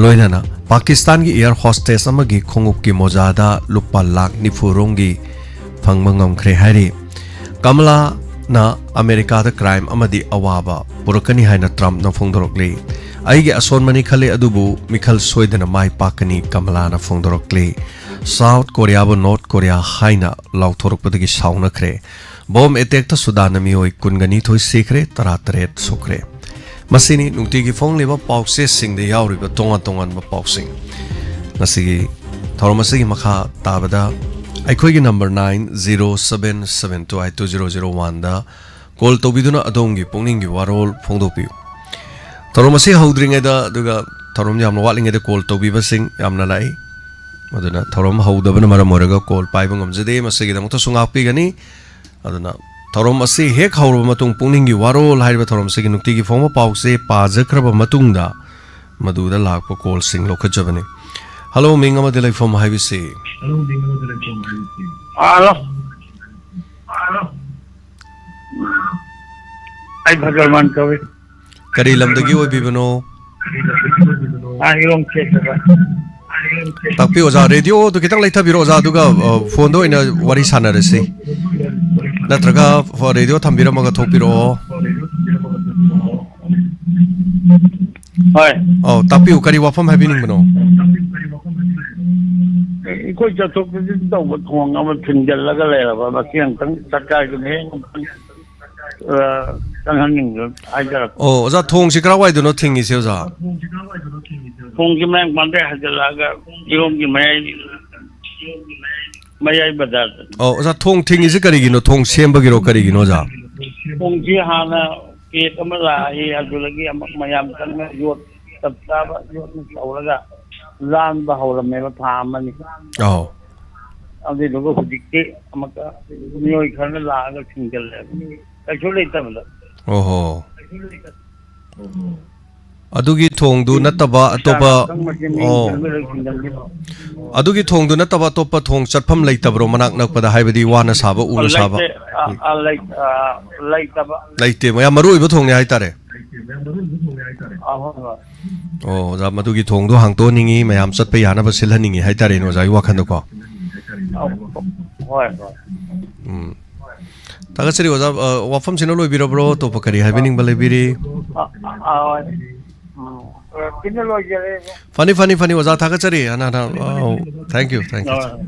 ꯂꯣꯏꯅꯅ ꯄꯥꯀꯤꯁꯇꯥꯟꯒꯤ ꯑꯦꯌꯔ ꯍꯣꯁꯇꯦꯁ ꯑꯃꯒꯤ ꯈꯣꯡꯎꯞꯀꯤ ꯃꯣꯖꯥꯗ ꯂꯨꯄꯥ ꯂꯥꯈ ꯅꯤꯐꯨ ꯔꯣꯝꯒꯤ ꯐꯪꯕ ꯉꯝꯈ꯭ꯔꯦ ꯍꯥꯏꯔꯤ꯫ ꯀꯃꯂꯥꯅ ꯑꯃꯦꯔꯤꯀꯥꯗ ꯀ꯭ꯔꯥꯏꯝ ꯑꯃꯗꯤ ꯑꯋꯥꯕ ꯄꯨꯔꯛꯀꯅꯤ ꯍꯥꯏꯅ ꯇ꯭ꯔꯝꯞꯅ ꯐꯣꯡꯗꯣꯔꯛꯂꯤ꯫ "ꯑꯩꯒꯤ ꯑꯁꯣꯟꯕꯅꯤ ꯈꯜꯂꯤ, ꯑꯗꯨꯕꯨ ꯃꯤꯈꯜ ꯁꯣꯏꯗꯅ ꯃꯥꯏ ꯄꯥꯛꯀꯅꯤ", ꯀꯃꯂꯥꯅ ꯐꯣꯡꯗꯣꯔꯛꯂꯤ꯫ ꯁꯥꯎꯠ ꯀꯣꯔꯤꯌꯥꯕꯨ ꯅꯣꯔꯠ ꯀꯣꯔꯤꯌꯥ ꯍꯥꯏꯅ ꯂꯥꯎꯊꯣꯔꯛꯄꯗꯒꯤ ꯁꯥꯎꯅꯈ꯭ꯔꯦ꯫ ꯕꯣꯝ ꯑꯦꯇꯦꯛꯇ ꯁꯨꯗꯥꯟꯗ ꯃꯤꯑꯣꯏ ꯀꯨꯟꯒ ꯅꯤꯊꯣꯏ ꯁꯤꯈ꯭ꯔꯦ, ꯇꯔꯥꯇꯔꯦꯠ ꯁꯣꯛꯈ꯭ꯔꯦ꯫ ꯃꯁꯤꯅꯤ ꯅꯨꯡꯇꯤꯒꯤ ꯐꯣꯡꯂꯤꯕ ꯄꯥꯎꯆꯦꯁꯤꯡꯗ ꯌꯥꯎꯔꯤꯕ ꯇꯣꯉꯥꯟ ꯇꯣꯉꯥꯟꯕ ꯄꯥꯎꯁꯤꯡ꯫ ꯉꯁꯤꯒꯤ ꯊꯧꯔꯝ ꯑꯁꯤꯒꯤ ꯃꯈꯥ ꯇꯥꯕꯗ ꯑꯩꯈꯣꯏꯒꯤ number nine zero seven seven two eight two zero zero one ꯗ ꯀꯣꯜ ꯇꯧꯕꯤꯗꯨꯅ ꯑꯗꯣꯝꯒꯤ ꯄꯨꯛꯅꯤꯡꯒꯤ ꯋꯥꯔꯣꯜ ꯐꯣꯡꯗꯣꯛꯄꯤꯌꯨ꯫ ꯊꯧꯔꯝ ꯑꯁꯤ ꯍꯧꯗ꯭ꯔꯤꯉꯩꯗ, ꯑꯗꯨꯒ ꯊꯧꯔꯝ ꯌꯥꯝꯅ ꯋꯥꯠꯂꯤꯉꯩꯗ ꯀꯣꯜ ꯇꯧꯕꯤꯕꯁꯤꯡ ꯌꯥꯝꯅ ꯂꯥꯛꯏ꯫ ꯑꯗꯨꯅ ꯊꯧꯔꯝ ꯍꯧꯗꯕꯅ ꯃꯔꯝ ꯑꯣꯏꯔꯒ ꯀꯣꯜ ꯄꯥꯏꯕ ꯉꯝꯖꯗꯦ꯫ ꯃꯁꯤꯒꯤꯗꯃꯛꯇꯁꯨ ꯉꯥꯛꯄꯤꯒꯅꯤ꯫ ꯑꯗꯨꯅ ꯊꯧꯔꯝ ꯑꯁꯤ ꯍꯦꯛ ꯍꯧꯔꯕ ꯃꯇꯨꯡ, ꯄꯨꯛꯅꯤꯡꯒꯤ ꯋꯥꯔꯣꯜ ꯍꯥꯏꯔꯤꯕ ꯊꯧꯔꯝ ꯑꯁꯤꯒꯤ ꯅꯨꯡꯇꯤꯒꯤ ꯐꯣꯡꯕ ꯄꯥꯎꯁꯦ ꯄꯥꯖꯈ꯭ꯔꯕ ꯃꯇꯨꯡꯗ, ꯃꯗꯨꯗ ꯂꯥꯛꯄ ꯀꯣꯜꯁꯤꯡ ꯂꯧꯈꯠꯆꯕꯅꯤ꯫ ꯍꯜꯂꯣ, ꯃꯤꯡ ꯑꯃꯗꯤ ꯂꯩꯐꯝ ꯍꯥꯏꯕꯁꯤ꯫ ꯍꯜꯂꯣ꯫ ꯑꯩ ꯐꯖꯜꯃꯥꯟ ꯀꯧꯏ꯫ ꯀꯔꯤ ꯂꯝꯗꯒꯤ ꯑꯣꯏꯕꯤꯕꯅꯣ? ꯑꯥ, ꯏꯔꯣꯝ ꯁꯦꯠꯇꯕ꯫ ꯇꯥꯛꯄꯤꯌꯨ ꯑꯣꯖꯥ, ꯔꯦꯗꯤꯑꯣꯗꯨ ꯈꯤꯇꯪ ꯂꯩꯊꯕꯤꯔꯣ ꯑꯣꯖꯥ, ꯑꯗꯨꯒ, ꯑ, ꯐꯣꯟꯗ ꯑꯣꯏꯅ ꯋꯥꯔꯤ ꯁꯥꯟꯅꯔꯁꯤ꯫ ꯅꯠꯇ꯭ꯔꯒ ꯐ-, ꯔꯦꯗꯤꯑꯣ ꯊꯝꯕꯤꯔꯝꯃꯒ ꯊꯣꯛꯄꯤꯔꯛꯑꯣ꯫ ꯍꯣꯏ꯫ ꯑꯧ, ꯇꯥꯛꯄꯤꯌꯨ, ꯀꯔꯤ ꯋꯥꯐꯝ ꯍꯥꯏꯕꯤꯅꯤꯡꯕꯅꯣ? ꯑꯩꯈꯣꯏ ꯆꯠꯊꯣꯛ ꯆꯠꯁꯤꯟ ꯇꯧꯕ ꯊꯣꯡ ꯑꯃ ꯊꯤꯡꯖꯤꯜꯂꯒ ꯂꯩꯔꯕ, ꯃꯁꯤ ꯑꯃꯨꯛꯇꯪ ꯁꯔꯀꯥꯔꯒꯤ ꯃꯤꯠꯌꯦꯡ ꯑꯃꯨꯛꯇꯪ, ꯑ, ꯆꯪꯍꯟꯅꯤꯡꯕ ꯍꯥꯏꯇꯥꯔꯦ꯫ ꯑꯣ, ꯑꯣꯖꯥ, ꯊꯣꯡꯁꯤ ꯀꯔꯥꯏꯋꯥꯏꯗꯅꯣ ꯊꯤꯡꯉꯤꯁꯦ ꯑꯣꯖꯥ? ꯊꯣꯡꯁꯤ ꯃꯌꯥꯡ ꯄꯥꯟꯗꯩ ꯍꯥꯏꯖꯤꯜꯂꯛꯑꯒ ꯏꯔꯣꯝꯒꯤ ꯃꯌꯥꯏ, ꯃꯌꯥꯏ ꯕꯖꯥꯔꯗ꯫ ꯑꯣ, ꯑꯣꯖꯥ, ꯊꯣꯡ ꯊꯤꯡꯉꯤꯁꯦ ꯀꯔꯤꯒꯤꯅꯣ? ꯊꯣꯡ ꯁꯦꯝꯕꯒꯤꯔꯣ, ꯀꯔꯤꯒꯤꯅꯣ ꯑꯣꯖꯥ? ꯊꯣꯡꯁꯤ ꯍꯥꯟꯅ ꯄꯦꯛ ꯑꯃ ꯂꯥꯛꯏ, ꯑꯗꯨꯗꯒꯤ ꯑꯃꯨꯛ ꯃꯌꯥꯝ ꯆꯪꯅ ꯌꯣꯠ ꯆꯞ ꯆꯥꯕ ꯌꯣꯠꯅ ꯇꯧꯔꯒ ꯂꯥꯟꯕ ꯍꯧꯔꯝꯃꯦꯕ ꯊꯥ ꯑꯃꯅꯤ꯫ ꯑꯧ꯫ ꯑꯗꯨꯗꯨꯒ ꯍꯧꯖꯤꯛꯇꯤ ꯑꯃꯨꯛꯀ ꯃꯤꯑꯣꯏ ꯈꯔꯅ ꯂꯥꯛꯑꯒ ꯊꯤꯡꯖꯤꯜꯂꯦꯕ꯫ ꯀꯩꯁꯨ ꯂꯩꯇꯕꯗ꯫ ꯑꯣꯍꯣ꯫ ꯑꯗꯨꯒꯤ ꯊꯣꯡꯗꯨ ꯅꯠꯇꯕ ꯑꯇꯣꯞꯄ, ꯀꯪ ꯃꯆꯦꯟ ꯑꯣ꯫ ꯀꯪꯕ ꯂꯩ, ꯁꯤꯡꯖꯪꯒꯤ꯫ ꯑꯗꯨꯒꯤ ꯊꯣꯡꯗꯨ ꯅꯠꯇꯕ ꯑꯇꯣꯞꯄ ꯊꯣꯡ ꯆꯠꯐꯝ ꯂꯩꯇꯕ꯭ꯔꯣ, ꯃꯅꯥꯛ ꯅꯛꯄꯗ, ꯍꯥꯏꯕꯗꯤ ꯋꯥꯅ ꯁꯥꯕ, ꯎꯅ ꯁꯥꯕ? ꯂꯩꯇꯦ꯫ ꯑ, ꯑ, ꯂꯩ-, ꯑ, ꯂꯩꯇꯕ꯫ ꯂꯩꯇꯦ, ꯌꯥꯝ ꯃꯔꯨ ꯑꯣꯏꯕ ꯊꯣꯡꯅꯤ ꯍꯥꯏꯇꯥꯔꯦ꯫ ꯑ, ꯍꯣꯏ, ꯍꯣꯏ꯫ ꯑꯣ, ꯑꯣꯖꯥ, ꯃꯗꯨꯒꯤ ꯊꯣꯡꯗꯣ ꯍꯥꯡꯇꯣꯛꯍꯟꯅꯤꯡꯉꯤ, ꯃꯌꯥꯝ ꯆꯠꯄ ꯌꯥꯅꯕ ꯁꯤꯜꯍꯟꯅꯤꯡꯉꯤ ꯍꯥꯏꯇꯥꯔꯦꯅꯦ, ꯑꯣꯖꯥꯒꯤ ꯋꯥꯈꯜꯗꯀꯣ꯫ ꯑ, ꯍꯣꯏ, ꯍꯣꯏ꯫ ꯎꯝ꯫ ꯊꯥꯒꯠꯆꯔꯤ, ꯑꯣꯖꯥ꯫ ꯑ, ꯋꯥꯐꯝꯁꯤꯅ ꯂꯣꯏꯕꯤꯔꯕ꯭ꯔꯣ? ꯑꯇꯣꯞꯄ ꯀꯔꯤ ꯍꯥꯏꯕꯤꯅꯤꯡꯕ ꯂꯩꯕꯤꯔꯤ? ꯑ, ꯑ, ꯍꯣꯏ꯫ ꯎꯝ꯫ ꯑ, ꯁꯤꯅ ꯂꯣꯏꯖꯔꯦ꯫ ꯐꯅꯤ, ꯐꯅꯤ, ꯐꯅꯤ, ꯑꯣꯖꯥ, ꯊꯥꯒꯠꯆꯔꯤ꯫ ꯑꯅ, ꯑꯅ, ꯑꯧ, thank you, thank you꯫ ꯍꯣꯏ, ꯍꯣꯏ꯫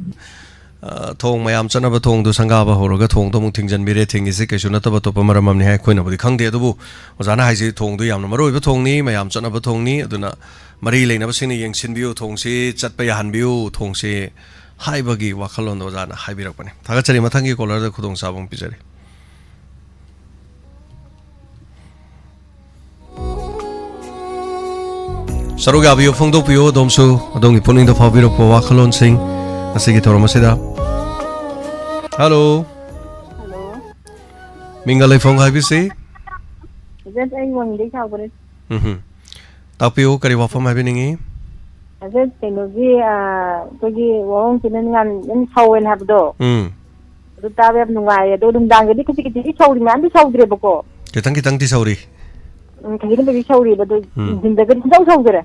ꯑ, ꯊꯣꯡ ꯃꯌꯥꯝ ꯆꯠꯅꯕ ꯊꯣꯡꯗꯣ ꯁꯪꯒꯥꯕ ꯍꯧꯔꯒ ꯊꯣꯡꯗꯣ ꯑꯃꯨꯛ ꯊꯤꯡꯖꯤꯟꯕꯤꯔꯦ꯫ ꯊꯤꯡꯉꯤꯁꯦ ꯀꯩꯁꯨ ꯅꯠꯇꯕ ꯑꯇꯣꯞꯄ ꯃꯔꯝ ꯑꯃꯅꯤ ꯍꯥꯏ, ꯑꯩꯈꯣꯏꯅꯕꯨꯗꯤ ꯈꯪꯗꯦ꯫ ꯑꯗꯨꯕꯨ ꯑꯣꯖꯥꯅ ꯍꯥꯏꯁꯤ ꯊꯣꯡꯗꯣ ꯌꯥꯝꯅ ꯃꯔꯨ ꯑꯣꯏꯕ ꯊꯣꯡꯅꯤ, ꯃꯌꯥꯝ ꯆꯠꯅꯕ ꯊꯣꯡꯅꯤ꯫ ꯑꯗꯨꯅ ꯃꯔꯤ ꯂꯩꯅꯕꯁꯤꯡꯅ ꯌꯦꯡꯁꯤꯟꯕꯤꯌꯨ, ꯊꯣꯡꯁꯤ ꯆꯠꯄ ꯌꯥꯍꯟꯕꯤꯌꯨ, ꯊꯣꯡꯁꯤ ꯍꯥꯏꯕꯒꯤ ꯋꯥꯈꯜꯂꯣꯟꯗꯣ ꯑꯣꯖꯥꯅ ꯍꯥꯏꯕꯤꯔꯛꯄꯅꯤ꯫ ꯊꯥꯒꯠꯆꯔꯤ꯫ ꯃꯊꯪꯒꯤ caller ꯗ ꯈꯨꯗꯣꯡꯆꯥꯕ ꯑꯃ ꯄꯤꯖꯔꯤ꯫ ꯁꯔꯨꯛ ꯌꯥꯕꯤꯌꯨ, ꯐꯣꯡꯗꯣꯛꯄꯤꯌꯨ, ꯑꯗꯣꯝꯁꯨ ꯑꯗꯣꯝꯒꯤ ꯄꯨꯛꯅꯤꯡꯗ ꯐꯥꯎꯕꯤꯔꯛꯄ ꯋꯥꯈꯜꯂꯣꯟꯁꯤꯡ ꯉꯁꯤꯒꯤ ꯊꯧꯔꯝ ꯑꯁꯤꯗ꯫ ꯍꯜꯂꯣ꯫ ꯍꯜꯂꯣ꯫ ꯃꯤꯡꯒ ꯂꯩꯐꯝꯒ ꯍꯥꯏꯕꯤꯁꯤ꯫ ꯑꯣꯖꯥ, ꯑꯩ ꯋꯥꯡꯖꯤꯡꯗꯩ ꯁꯥꯎꯕꯅꯦ꯫ ꯎꯝ ꯍꯨꯝ꯫ ꯇꯥꯛꯄꯤꯌꯨ, ꯀꯔꯤ ꯋꯥꯐꯝ ꯍꯥꯏꯕꯤꯅꯤꯡꯉꯤ? ꯑꯣꯖꯥ, ꯀꯩꯅꯣꯒꯤ, ꯑ, ꯑꯩꯈꯣꯏꯒꯤ ꯋꯥꯍꯣꯡ ꯆꯤꯅ ꯌꯥꯝ, ꯌꯥꯝ ꯁꯧꯋꯦꯅ ꯍꯥꯏꯕꯗꯣ꯫ ꯎꯝ꯫ ꯑꯗꯨ ꯇꯥꯕ ꯌꯥꯝ ꯅꯨꯡꯉꯥꯏꯌꯦ꯫ ꯑꯗꯣ ꯅꯨꯡꯗꯥꯡꯗꯗꯤ ꯈꯖꯤꯛ ꯈꯖꯤꯛꯇꯤ ꯁꯧꯔꯤ, ꯃꯌꯥꯝꯗꯤ ꯁꯧꯗ꯭ꯔꯦꯕꯀꯣ꯫ ꯈꯤꯇꯪ ꯈꯤꯇꯪꯗꯤ ꯁꯧꯔꯤ꯫ ꯎꯝ, ꯈꯖꯤꯛ ꯈꯖꯤꯛꯇꯤ ꯁꯧꯔꯤꯕ꯫ ꯑꯗꯣ ꯎꯝ꯫ ꯅꯨꯡꯊꯤꯟꯗꯒꯗꯤ ꯁꯨꯡꯁꯧ ꯁꯧꯗ꯭ꯔꯦ꯫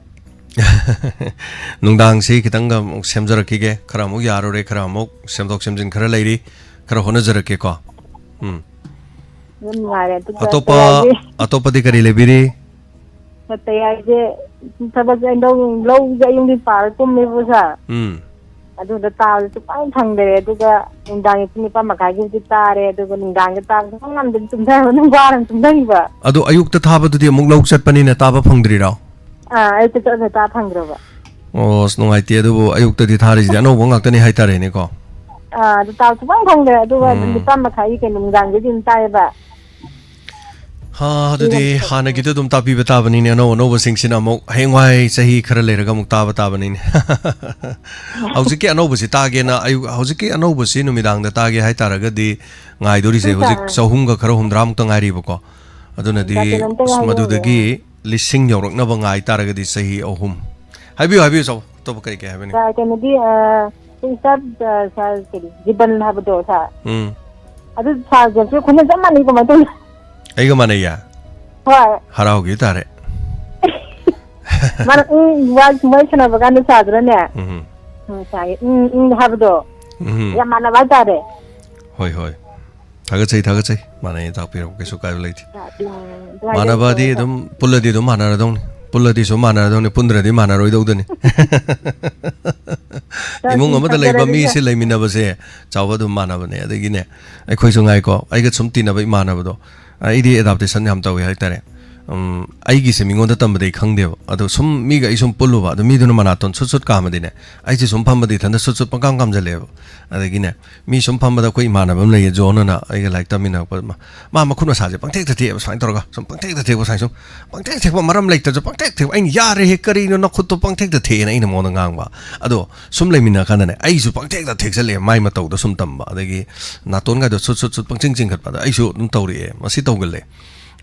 ꯅꯨꯡꯗꯥꯡꯁꯤ ꯈꯤꯇꯪꯒ ꯑꯃꯨꯛ ꯁꯦꯝꯖꯔꯛꯈꯤꯒꯦ꯫ ꯈꯔ ꯑꯃꯨꯛ ꯌꯥꯔꯨꯔꯦ, ꯈꯔ ꯑꯃꯨꯛ ꯁꯦꯝꯗꯣꯛ ꯁꯦꯝꯖꯤꯟ ꯈꯔ ꯂꯩꯔꯤ꯫ ꯈꯔ ꯍꯣꯠꯅꯖꯔꯛꯀꯦꯀꯣ꯫ ꯎꯝ꯫ ꯌꯥꯝ ꯅꯨꯡꯉꯥꯏꯔꯦ꯫ ꯑꯗꯨꯒ ꯑꯇꯣꯞꯄ, ꯇꯌꯥꯏꯒꯤ ꯑꯇꯣꯞꯄꯗꯤ ꯀꯔꯤ ꯂꯩꯕꯤꯔꯤ? ꯇꯌꯥꯏꯁꯦ ꯊꯕꯛꯁꯦ ꯑꯩ ꯂꯧ, ꯂꯧꯁꯦ ꯑꯌꯨꯛ ꯅꯨꯡꯊꯤꯜ ꯄꯥꯔ ꯀꯨꯝꯃꯦꯕ, ꯁꯥꯔ꯫ ꯎꯝ꯫ ꯑꯗꯨꯗ ꯇꯥꯕꯗ ꯁꯨꯡꯐꯪ ꯐꯪꯗꯔꯦ꯫ ꯑꯗꯨꯒ ꯅꯨꯡꯗꯥꯡꯒꯤ ꯄꯨꯡ ꯅꯤꯄꯥꯟ ꯃꯈꯥꯏꯒꯤꯕꯨꯗꯤ ꯇꯥꯔꯦ꯫ ꯑꯗꯨꯒ ꯅꯨꯡꯗꯥꯡꯗ ꯇꯥꯕ ꯁꯨꯡꯐꯪ ꯐꯪꯗꯦ꯫ ꯇꯨꯝꯊꯔꯒ ꯑꯗꯨꯝ ꯋꯥꯔꯒ ꯇꯨꯝꯊꯈꯤꯕ꯫ ꯑꯗꯣ ꯑꯌꯨꯛꯇ ꯊꯥꯕꯗꯨꯗꯤ ꯑꯃꯨꯛ ꯂꯧ ꯆꯠꯄꯅꯤꯅ ꯇꯥꯕ ꯐꯪꯗ꯭ꯔꯤꯔꯣ? ꯑꯥ, ꯑꯌꯨꯛꯇ ꯆꯠꯂꯒ ꯇꯥꯕ ꯐꯪꯗ꯭ꯔꯕ꯫ ꯑꯣ, ꯑꯁ, ꯅꯨꯡꯉꯥꯏꯇꯦ꯫ ꯑꯗꯨꯕꯨ ꯑꯌꯨꯛꯇꯗꯤ ꯊꯥꯔꯤꯁꯤꯗꯤ ꯑꯅꯧꯕ ꯉꯥꯛꯇꯅꯤ ꯍꯥꯏꯇꯥꯔꯦꯅꯦꯀꯣ꯫ ꯑꯥ, ꯑꯗꯨ ꯇꯥꯕ ꯁꯨꯡꯐꯪ ꯐꯪꯗ꯭ꯔꯦ꯫ ꯑꯗꯨꯒ ꯑꯗꯨꯝ ꯎꯝ꯫ ꯅꯤꯄꯥꯟ ꯃꯈꯥꯏꯒꯤ ꯀꯩꯅꯣ ꯅꯨꯡꯗꯥꯡꯗꯩꯗꯤ ꯑꯗꯨꯝ ꯇꯥꯏꯌꯦꯕ꯫ ꯍꯥ, ꯑꯗꯨꯗꯤ ꯌꯥꯝ ꯐꯩ꯫ ꯍꯥꯟꯅꯒꯤꯗꯣ ꯑꯗꯨꯝ ꯇꯥꯕꯤꯕ ꯇꯥꯕꯅꯤꯅꯦ, ꯑꯅꯧ ꯑꯅꯧꯕꯁꯤꯡꯁꯤꯅ ꯑꯃꯨꯛ ꯍꯌꯦꯡꯋꯥꯏ ꯆꯍꯤ ꯈꯔ ꯂꯩꯔꯒ ꯑꯃꯨꯛ ꯇꯥꯕ ꯇꯥꯕꯅꯤꯅꯦ꯫ ꯍꯧꯖꯤꯛꯀꯤ ꯑꯅꯧꯕꯁꯤ ꯇꯥꯒꯦꯅ, ꯑꯌꯨꯛ, ꯍꯧꯖꯤꯛꯀꯤ ꯑꯅꯧꯕꯁꯤ ꯅꯨꯃꯤꯗꯥꯡꯗ ꯇꯥꯒꯦ ꯍꯥꯏꯇꯥꯔꯒꯗꯤ ꯉꯥꯏꯗꯣꯔꯤꯁꯦ ꯄꯨꯡ ꯍꯧꯖꯤꯛ ꯀꯌꯥ? ꯆꯍꯨꯝꯒ ꯈꯔ ꯍꯨꯝꯗ꯭ꯔꯥꯃꯨꯛꯇ ꯉꯥꯏꯔꯤꯕꯀꯣ꯫ ꯑꯗꯨꯅꯗꯤ ꯀꯩꯅꯣꯝꯇ ꯑꯁ, ꯉꯥꯏꯍꯧꯔꯦ꯫ ꯃꯗꯨꯗꯒꯤ ꯂꯤꯁꯤꯡ ꯌꯧꯔꯛꯅꯕ ꯉꯥꯏ ꯇꯥꯔꯒꯗꯤ ꯆꯍꯤ ꯑꯍꯨꯝ꯫ ꯍꯥꯏꯕꯤꯌꯨ, ꯍꯥꯏꯕꯤꯌꯨ, ꯆꯥꯎ꯫ ꯑꯇꯣꯞꯄ ꯀꯩ ꯀꯩ ꯍꯥꯏꯕꯅꯤ? ꯁꯥꯔ, ꯀꯩꯅꯣꯗꯤ, ꯑ, ꯁꯤ ꯁꯥꯔ, ꯑ, ꯁꯥꯔ ꯀꯔꯤ, ꯖꯤꯕꯟ ꯍꯥꯏꯕꯗꯣ, ꯁꯥꯔ? ꯎꯝ꯫ ꯑꯗꯨ ꯁꯥꯔꯒꯁꯨ ꯈꯣꯟꯖꯦꯜ ꯆꯞ ꯃꯥꯟꯅꯩ, ꯀꯃꯥꯏꯅ ꯇꯧꯅꯤ? ꯑꯩꯒ ꯃꯥꯟꯅꯩꯌꯦ? ꯍꯣꯏ꯫ ꯍꯔꯥꯎꯈꯤꯕ ꯇꯥꯔꯦ꯫ ꯃꯥꯅ, ꯎꯝ, ꯋꯥ, ꯋꯥꯔꯤ ꯁꯥꯟꯅꯕ ꯀꯥꯟꯗ ꯁꯥꯗ꯭ꯔꯅꯦ? ꯎꯝ꯫ ꯎꯝ, ꯁꯥꯔꯒꯤ, ꯎꯝ, ꯎꯝ ꯍꯥꯏꯕꯗꯣ꯫ ꯎꯝ꯫ ꯌꯥꯝ ꯃꯥꯟꯅꯕ ꯍꯥꯏꯇꯥꯔꯦ꯫ ꯍꯣꯏ, ꯍꯣꯏ꯫ ꯊꯥꯒꯠꯆꯩ, ꯊꯥꯒꯠꯆꯩ꯫ ꯃꯥꯟꯅꯩ, ꯇꯥꯛꯄꯤꯔꯛꯄ ꯀꯩꯁꯨ ꯀꯥꯏꯕ ꯂꯩꯇꯦ꯫ ꯎꯝ, ꯑꯗꯨꯃꯥꯏꯅ ꯃꯥꯟꯅꯕꯗꯤ ꯇꯧꯔꯒ꯫ ꯑꯗꯨꯝ ꯄꯨꯜꯂꯗꯤ ꯑꯗꯨꯝ ꯃꯥꯟꯅꯔꯗꯧꯅꯤ꯫ ꯄꯨꯜꯂꯗꯤ ꯁꯨꯝ ꯃꯥꯟꯅꯔꯗꯧꯅꯤ, ꯄꯨꯟꯗ꯭ꯔꯗꯤ ꯃꯥꯟꯅꯔꯣꯏꯗꯧꯗꯅꯤ꯫ ꯏꯃꯨꯡ ꯑꯃꯗ ꯂꯩꯕ ꯊꯝꯖꯔꯒꯦ꯫ ꯃꯤꯁꯦ ꯂꯩꯃꯤꯟꯅꯕꯁꯦ ꯆꯥꯎꯕ ꯑꯗꯨꯝ ꯃꯥꯟꯅꯕꯅꯦ꯫ ꯑꯗꯒꯤꯅꯦ, ꯑꯩꯈꯣꯏꯁꯨ ꯉꯥꯏꯀꯣ, ꯑꯩꯒ ꯁꯨꯝ ꯇꯤꯟꯅꯕ ꯏꯃꯥꯟꯅꯕꯗꯣ, ꯑꯩꯗꯤ adaptation ꯌꯥꯝ ꯇꯧꯋꯦ ꯍꯥꯏꯇꯥꯔꯦ꯫ ꯎꯝ, ꯑꯩꯒꯤꯁꯦ ꯃꯤꯉꯣꯟꯗ ꯇꯝꯕꯗꯤ ꯑꯩ ꯈꯪꯗꯦꯕ꯫ ꯑꯗꯣ ꯁꯨꯝ ꯃꯤꯒ ꯑꯩ ꯁꯨꯝ ꯄꯨꯜꯂꯨꯕ, ꯑꯗꯣ ꯃꯤꯗꯨꯅ ꯃꯅꯥꯇꯣꯟ ꯁꯨꯠ ꯁꯨꯠ ꯀꯥꯝꯃꯗꯤꯅꯦ, ꯑꯩꯁꯦ ꯁꯨꯝ ꯐꯝꯕꯗꯤ ꯏꯊꯟꯇ ꯁꯨꯠ ꯁꯨꯠ ꯄꯪꯀꯥꯝ ꯀꯥꯝꯖꯜꯂꯦꯕ꯫ ꯑꯗꯒꯤꯅꯦ, ꯃꯤ ꯁꯨꯝ ꯐꯝꯕꯗ ꯑꯩꯈꯣꯏ ꯏꯃꯥꯟꯅꯕ ꯑꯃ ꯂꯩꯌꯦ, ꯖꯣꯟ ꯑꯅ, ꯑꯩꯒ ꯂꯥꯏꯔꯤꯛ ꯇꯝꯃꯤꯟꯅꯔꯛꯄ ꯑꯃ꯫ ꯃꯥ ꯃꯈꯨꯠ ꯃꯁꯥꯁꯦ ꯄꯪꯊꯦꯛꯇ ꯊꯦꯛꯑꯦꯕ, ꯁꯨꯃꯥꯏꯅ ꯇꯧꯔꯒ ꯁꯨꯝ ꯄꯪꯊꯦꯛꯇ ꯊꯦꯛꯄ, ꯁꯨꯃꯥꯏꯅ ꯁꯨꯝ ꯄꯪꯊꯦꯛ ꯊꯦꯛꯄ, ꯃꯔꯝ ꯂꯩꯇ꯭ꯔꯁꯨ ꯄꯪꯊꯦꯛ ꯊꯦꯛꯄ꯫ ꯑꯩꯅ, "ꯌꯥꯔꯦꯍꯦ, ꯀꯔꯤꯅꯣ ꯅꯈꯨꯠꯇꯣ ꯄꯪꯊꯦꯛꯇ ꯊꯦꯛꯑꯦꯅ?" ꯑꯩꯅ ꯃꯉꯣꯟꯗ ꯉꯥꯡꯕ꯫ ꯑꯗꯣ ꯁꯨꯝ ꯂꯩꯃꯤꯟꯅꯔꯀꯥꯟꯗꯅꯦ, ꯑꯩꯁꯨ ꯄꯪꯊꯦꯛꯇ ꯊꯦꯛꯆꯜꯂꯛꯑꯦ, ꯃꯥꯏ ꯃꯇꯧꯗꯣ ꯁꯨꯝ ꯇꯝꯕ꯫ ꯑꯗꯒꯤ ꯅꯥꯇꯣꯟꯒꯗꯣ ꯁꯨꯠ ꯁꯨꯠ ꯁꯨꯠ ꯄꯪꯆꯤꯡ ꯆꯤꯡꯈꯠꯄ, ꯑꯗ ꯑꯩꯁꯨ ꯑꯗꯨꯝ ꯇꯧꯔꯛꯑꯦ, ꯃꯁꯤ ꯇꯧꯒꯜꯂꯦ꯫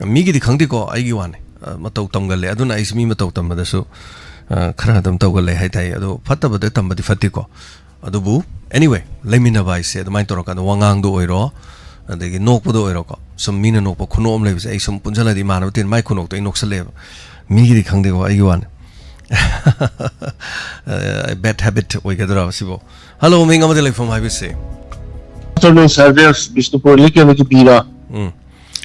ꯃꯤꯒꯤꯗꯤ ꯈꯪꯗꯦꯀꯣ, ꯑꯩꯒꯤ ꯋꯥꯅꯤ꯫ ꯑ, ꯃꯇꯧ ꯇꯝꯒꯜꯂꯦ꯫ ꯑꯗꯨꯅ ꯑꯩꯁꯨ ꯃꯤ ꯃꯇꯧ ꯇꯝꯕꯗꯁꯨ, ꯑ, ꯈꯔ ꯑꯗꯨꯝ ꯇꯧꯒꯜꯂꯦ ꯍꯥꯏꯇꯥꯏ꯫ ꯑꯗꯣ ꯐꯠꯇꯕꯗ ꯇꯝꯕꯗꯤ ꯐꯠꯇꯦꯀꯣ꯫ ꯑꯗꯨꯕꯨ, anyway, ꯂꯩꯃꯤꯟꯅꯕ ꯍꯥꯏꯁꯦ ꯑꯗꯨꯃꯥꯏꯅ ꯇꯧꯔꯀꯥꯟꯗ ꯋꯥꯉꯥꯡꯗ ꯑꯣꯏꯔꯣ, ꯑꯗꯒꯤ ꯅꯣꯛꯄꯗ ꯑꯣꯏꯔꯣꯀꯣ꯫ ꯁꯨꯝ ꯃꯤꯅ ꯅꯣꯛꯄ ꯈꯨꯅꯣꯛ ꯑꯃ ꯂꯩꯕꯁꯦ, ꯑꯩ ꯁꯨꯝ ꯄꯨꯟꯁꯤꯜꯂꯗꯤ ꯏꯃꯥꯟꯅꯕ ꯇꯤꯟ ꯃꯥꯏ ꯈꯨꯅꯣꯛꯇꯣ ꯑꯩ ꯅꯣꯛꯁꯜꯂꯛꯑꯦꯕ꯫ ꯃꯤꯒꯤꯗꯤ ꯈꯪꯗꯦꯀꯣ, ꯑꯩꯒꯤ ꯋꯥꯅꯤ꯫ ꯑ, bad habit ꯑꯣꯏꯒꯗ꯭ꯔꯥ ꯁꯤꯕꯣ? Hello, ꯃꯤꯡ ꯑꯃꯗꯤ ꯂꯩꯐꯝ ꯍꯥꯏꯕꯤꯁꯦ꯫ Afternoon, sir. This is Bishnupur ꯂꯤꯛꯀꯦꯟꯗꯒꯤ ꯄꯤꯔ꯫ ꯎꯝ꯫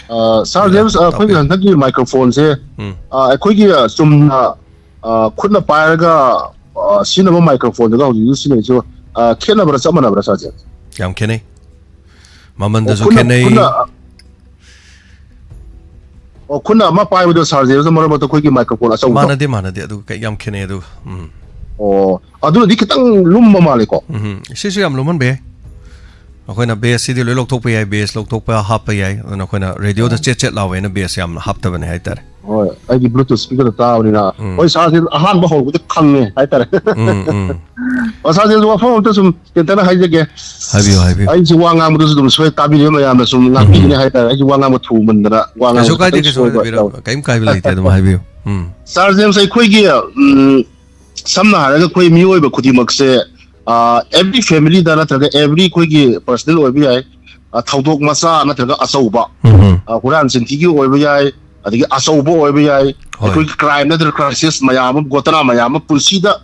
ꯑ, ꯁꯥꯔ ꯌꯥ, ꯖꯦꯝꯁ, ꯑ, ꯑꯩꯈꯣꯏꯒꯤ ꯇꯥꯛꯄꯤꯌꯨ꯫ ꯍꯟꯗꯛꯀꯤ ꯃꯥꯏꯀ꯭ꯔꯣꯐꯣꯟꯁꯦ, ꯎꯝ꯫ ꯑ, ꯑꯩꯈꯣꯏꯒꯤ, ꯑ, ꯆꯨꯝꯅ, ꯑ, ꯈꯨꯠꯅ ꯄꯥꯏꯔꯒ, ꯑ, ꯁꯤꯖꯤꯟꯅꯕ ꯃꯥꯏꯀ꯭ꯔꯣꯐꯣꯟꯗꯨꯒ ꯍꯧꯖꯤꯛ ꯍꯧꯖꯤꯛ ꯁꯤꯖꯤꯟꯅꯔꯤꯁꯤꯕꯨ, ꯑ, ꯈꯦꯠꯅꯕ꯭ꯔꯥ ꯆꯞ ꯃꯥꯟꯅꯕ꯭ꯔꯥ, ꯁꯥꯔ ꯖꯦꯝꯁ? ꯌꯥꯝ ꯈꯦꯠꯅꯩ꯫ ꯃꯃꯟꯗꯁꯨ ꯑꯣ, ꯈꯨꯠꯅ, ꯈꯦꯠꯅꯩ꯫ ꯈꯨꯠꯅ, ꯑꯣ, ꯈꯨꯠꯅ ꯑꯃ ꯄꯥꯏꯕꯗꯣ, ꯁꯥꯔ ꯖꯦꯝꯁ, ꯃꯔꯛ ꯃꯔꯛꯇ ꯑꯩꯈꯣꯏꯒꯤ ꯃꯥꯏꯀ꯭ꯔꯣꯐꯣꯟ ꯑꯆꯧꯕꯗꯣ꯫ ꯃꯥꯟꯅꯗꯦ, ꯃꯥꯟꯅꯗꯦ꯫ ꯑꯗꯨ ꯀꯩ-, ꯌꯥꯝ ꯈꯦꯠꯅꯩ ꯑꯗꯨ꯫ ꯎꯝ꯫ ꯑꯣ, ꯑꯗꯨꯅꯗꯤ ꯈꯤꯇꯪ ꯂꯨꯝꯕ ꯃꯥꯜꯂꯦꯀꯣ? ꯎꯝ, ꯁꯤꯁꯨ ꯌꯥꯝ ꯂꯨꯝꯍꯟꯕ ꯌꯥꯏ꯫ ꯑꯩꯈꯣꯏꯅ ꯕꯦꯁꯁꯤꯗꯤ ꯂꯣꯏ ꯂꯧꯊꯣꯛꯄ ꯌꯥꯏ, ꯕꯦꯁ ꯂꯧꯊꯣꯛꯄ ꯍꯥꯞꯄ ꯌꯥꯏ꯫ ꯑꯗꯨꯅ ꯑꯩꯈꯣꯏꯅ ꯔꯦꯗꯤꯑꯣꯗ ꯎꯝ꯫ ꯆꯦꯠ ꯆꯦꯠ ꯂꯥꯎꯋꯦꯅ ꯕꯦꯁ ꯌꯥꯝꯅ ꯍꯥꯞꯇꯕꯅꯦ ꯍꯥꯏꯇꯥꯔꯦ꯫ ꯍꯣꯏ, ꯑꯩꯗꯤ Bluetooth speakerꯗ ꯇꯥꯕꯅꯤꯅ꯫ ꯎꯝ꯫ ꯍꯣꯏ, ꯁꯥꯔꯁꯤ ꯑꯍꯥꯟꯕ ꯍꯧꯕꯗ ꯈꯪꯉꯦ ꯍꯥꯏꯇꯥꯔꯦ꯫ ꯎꯝ, ꯎꯝ꯫ ꯑꯣ, ꯁꯥꯔꯁꯦ, ꯋꯥꯐꯝ ꯑꯝꯇ ꯁꯨꯝ ꯇꯦꯟꯇꯛꯅ ꯍꯥꯏꯖꯒꯦ꯫ ꯍꯥꯏꯕꯤꯌꯨ, ꯍꯥꯏꯕꯤꯌꯨ꯫ ꯑꯩꯁꯦ ꯋꯥ ꯉꯥꯡꯕꯗꯁꯨ ꯑꯗꯨꯝ ꯁꯣꯏ, ꯇꯥꯕꯤꯔꯤꯕ ꯃꯌꯥꯝꯅ ꯁꯨꯝ ꯉꯥꯛꯄꯤꯒꯅꯤ ꯍꯥꯏꯇꯥꯔꯦ꯫ ꯑꯩꯁꯦ ꯋꯥ ꯉꯥꯡꯕ ꯊꯨꯃꯟꯗꯅ, ꯋꯥ ꯉꯥꯡꯕ ꯀꯩꯁꯨ ꯀꯥꯏꯗꯦ, ꯈꯤꯇꯪ ꯀꯩꯁꯨ ꯁꯣꯏꯕ ꯍꯥꯏꯕꯤꯔꯣ꯫ ꯌꯥꯎꯋꯦ꯫ ꯀꯩꯝ ꯀꯥꯏꯕ ꯂꯩꯇꯦ, ꯑꯗꯨꯝ ꯍꯥꯏꯕꯤꯌꯨ꯫ ꯎꯝ꯫ ꯁꯥꯔ ꯖꯦꯝꯁ, ꯑꯩꯈꯣꯏꯒꯤ, ꯎꯝ, ꯁꯝꯅ ꯍꯥꯏꯔꯒ ꯑꯩꯈꯣꯏ ꯃꯤꯑꯣꯏꯕ ꯈꯨꯗꯤꯡꯃꯛꯁꯦ, ꯑ, every family ꯗ ꯅꯠꯇ꯭ꯔꯒ every ꯑꯩꯈꯣꯏꯒꯤ personal ꯑꯣꯏꯕ ꯌꯥꯏ, ꯑ, ꯊꯧꯗꯣꯛ ꯃꯆꯥ ꯅꯠꯇ꯭ꯔꯒ ꯑꯆꯧꯕ, ꯎꯝ꯫ ꯑ, ꯍꯨꯔꯥꯟ ꯆꯤꯟꯊꯤꯒꯤ ꯑꯣꯏꯕ ꯌꯥꯏ, ꯑꯗꯒꯤ ꯑꯆꯧꯕ ꯑꯣꯏꯕ ꯌꯥꯏ, ꯍꯣꯏ꯫ ꯑꯩꯈꯣꯏꯒꯤ crime ꯅꯠꯇ꯭ꯔꯒ crisis ꯃꯌꯥꯝ ꯑꯃ, ꯒꯣꯇꯅꯥ ꯃꯌꯥꯝ ꯑꯃ ꯄꯨꯟꯁꯤꯗ,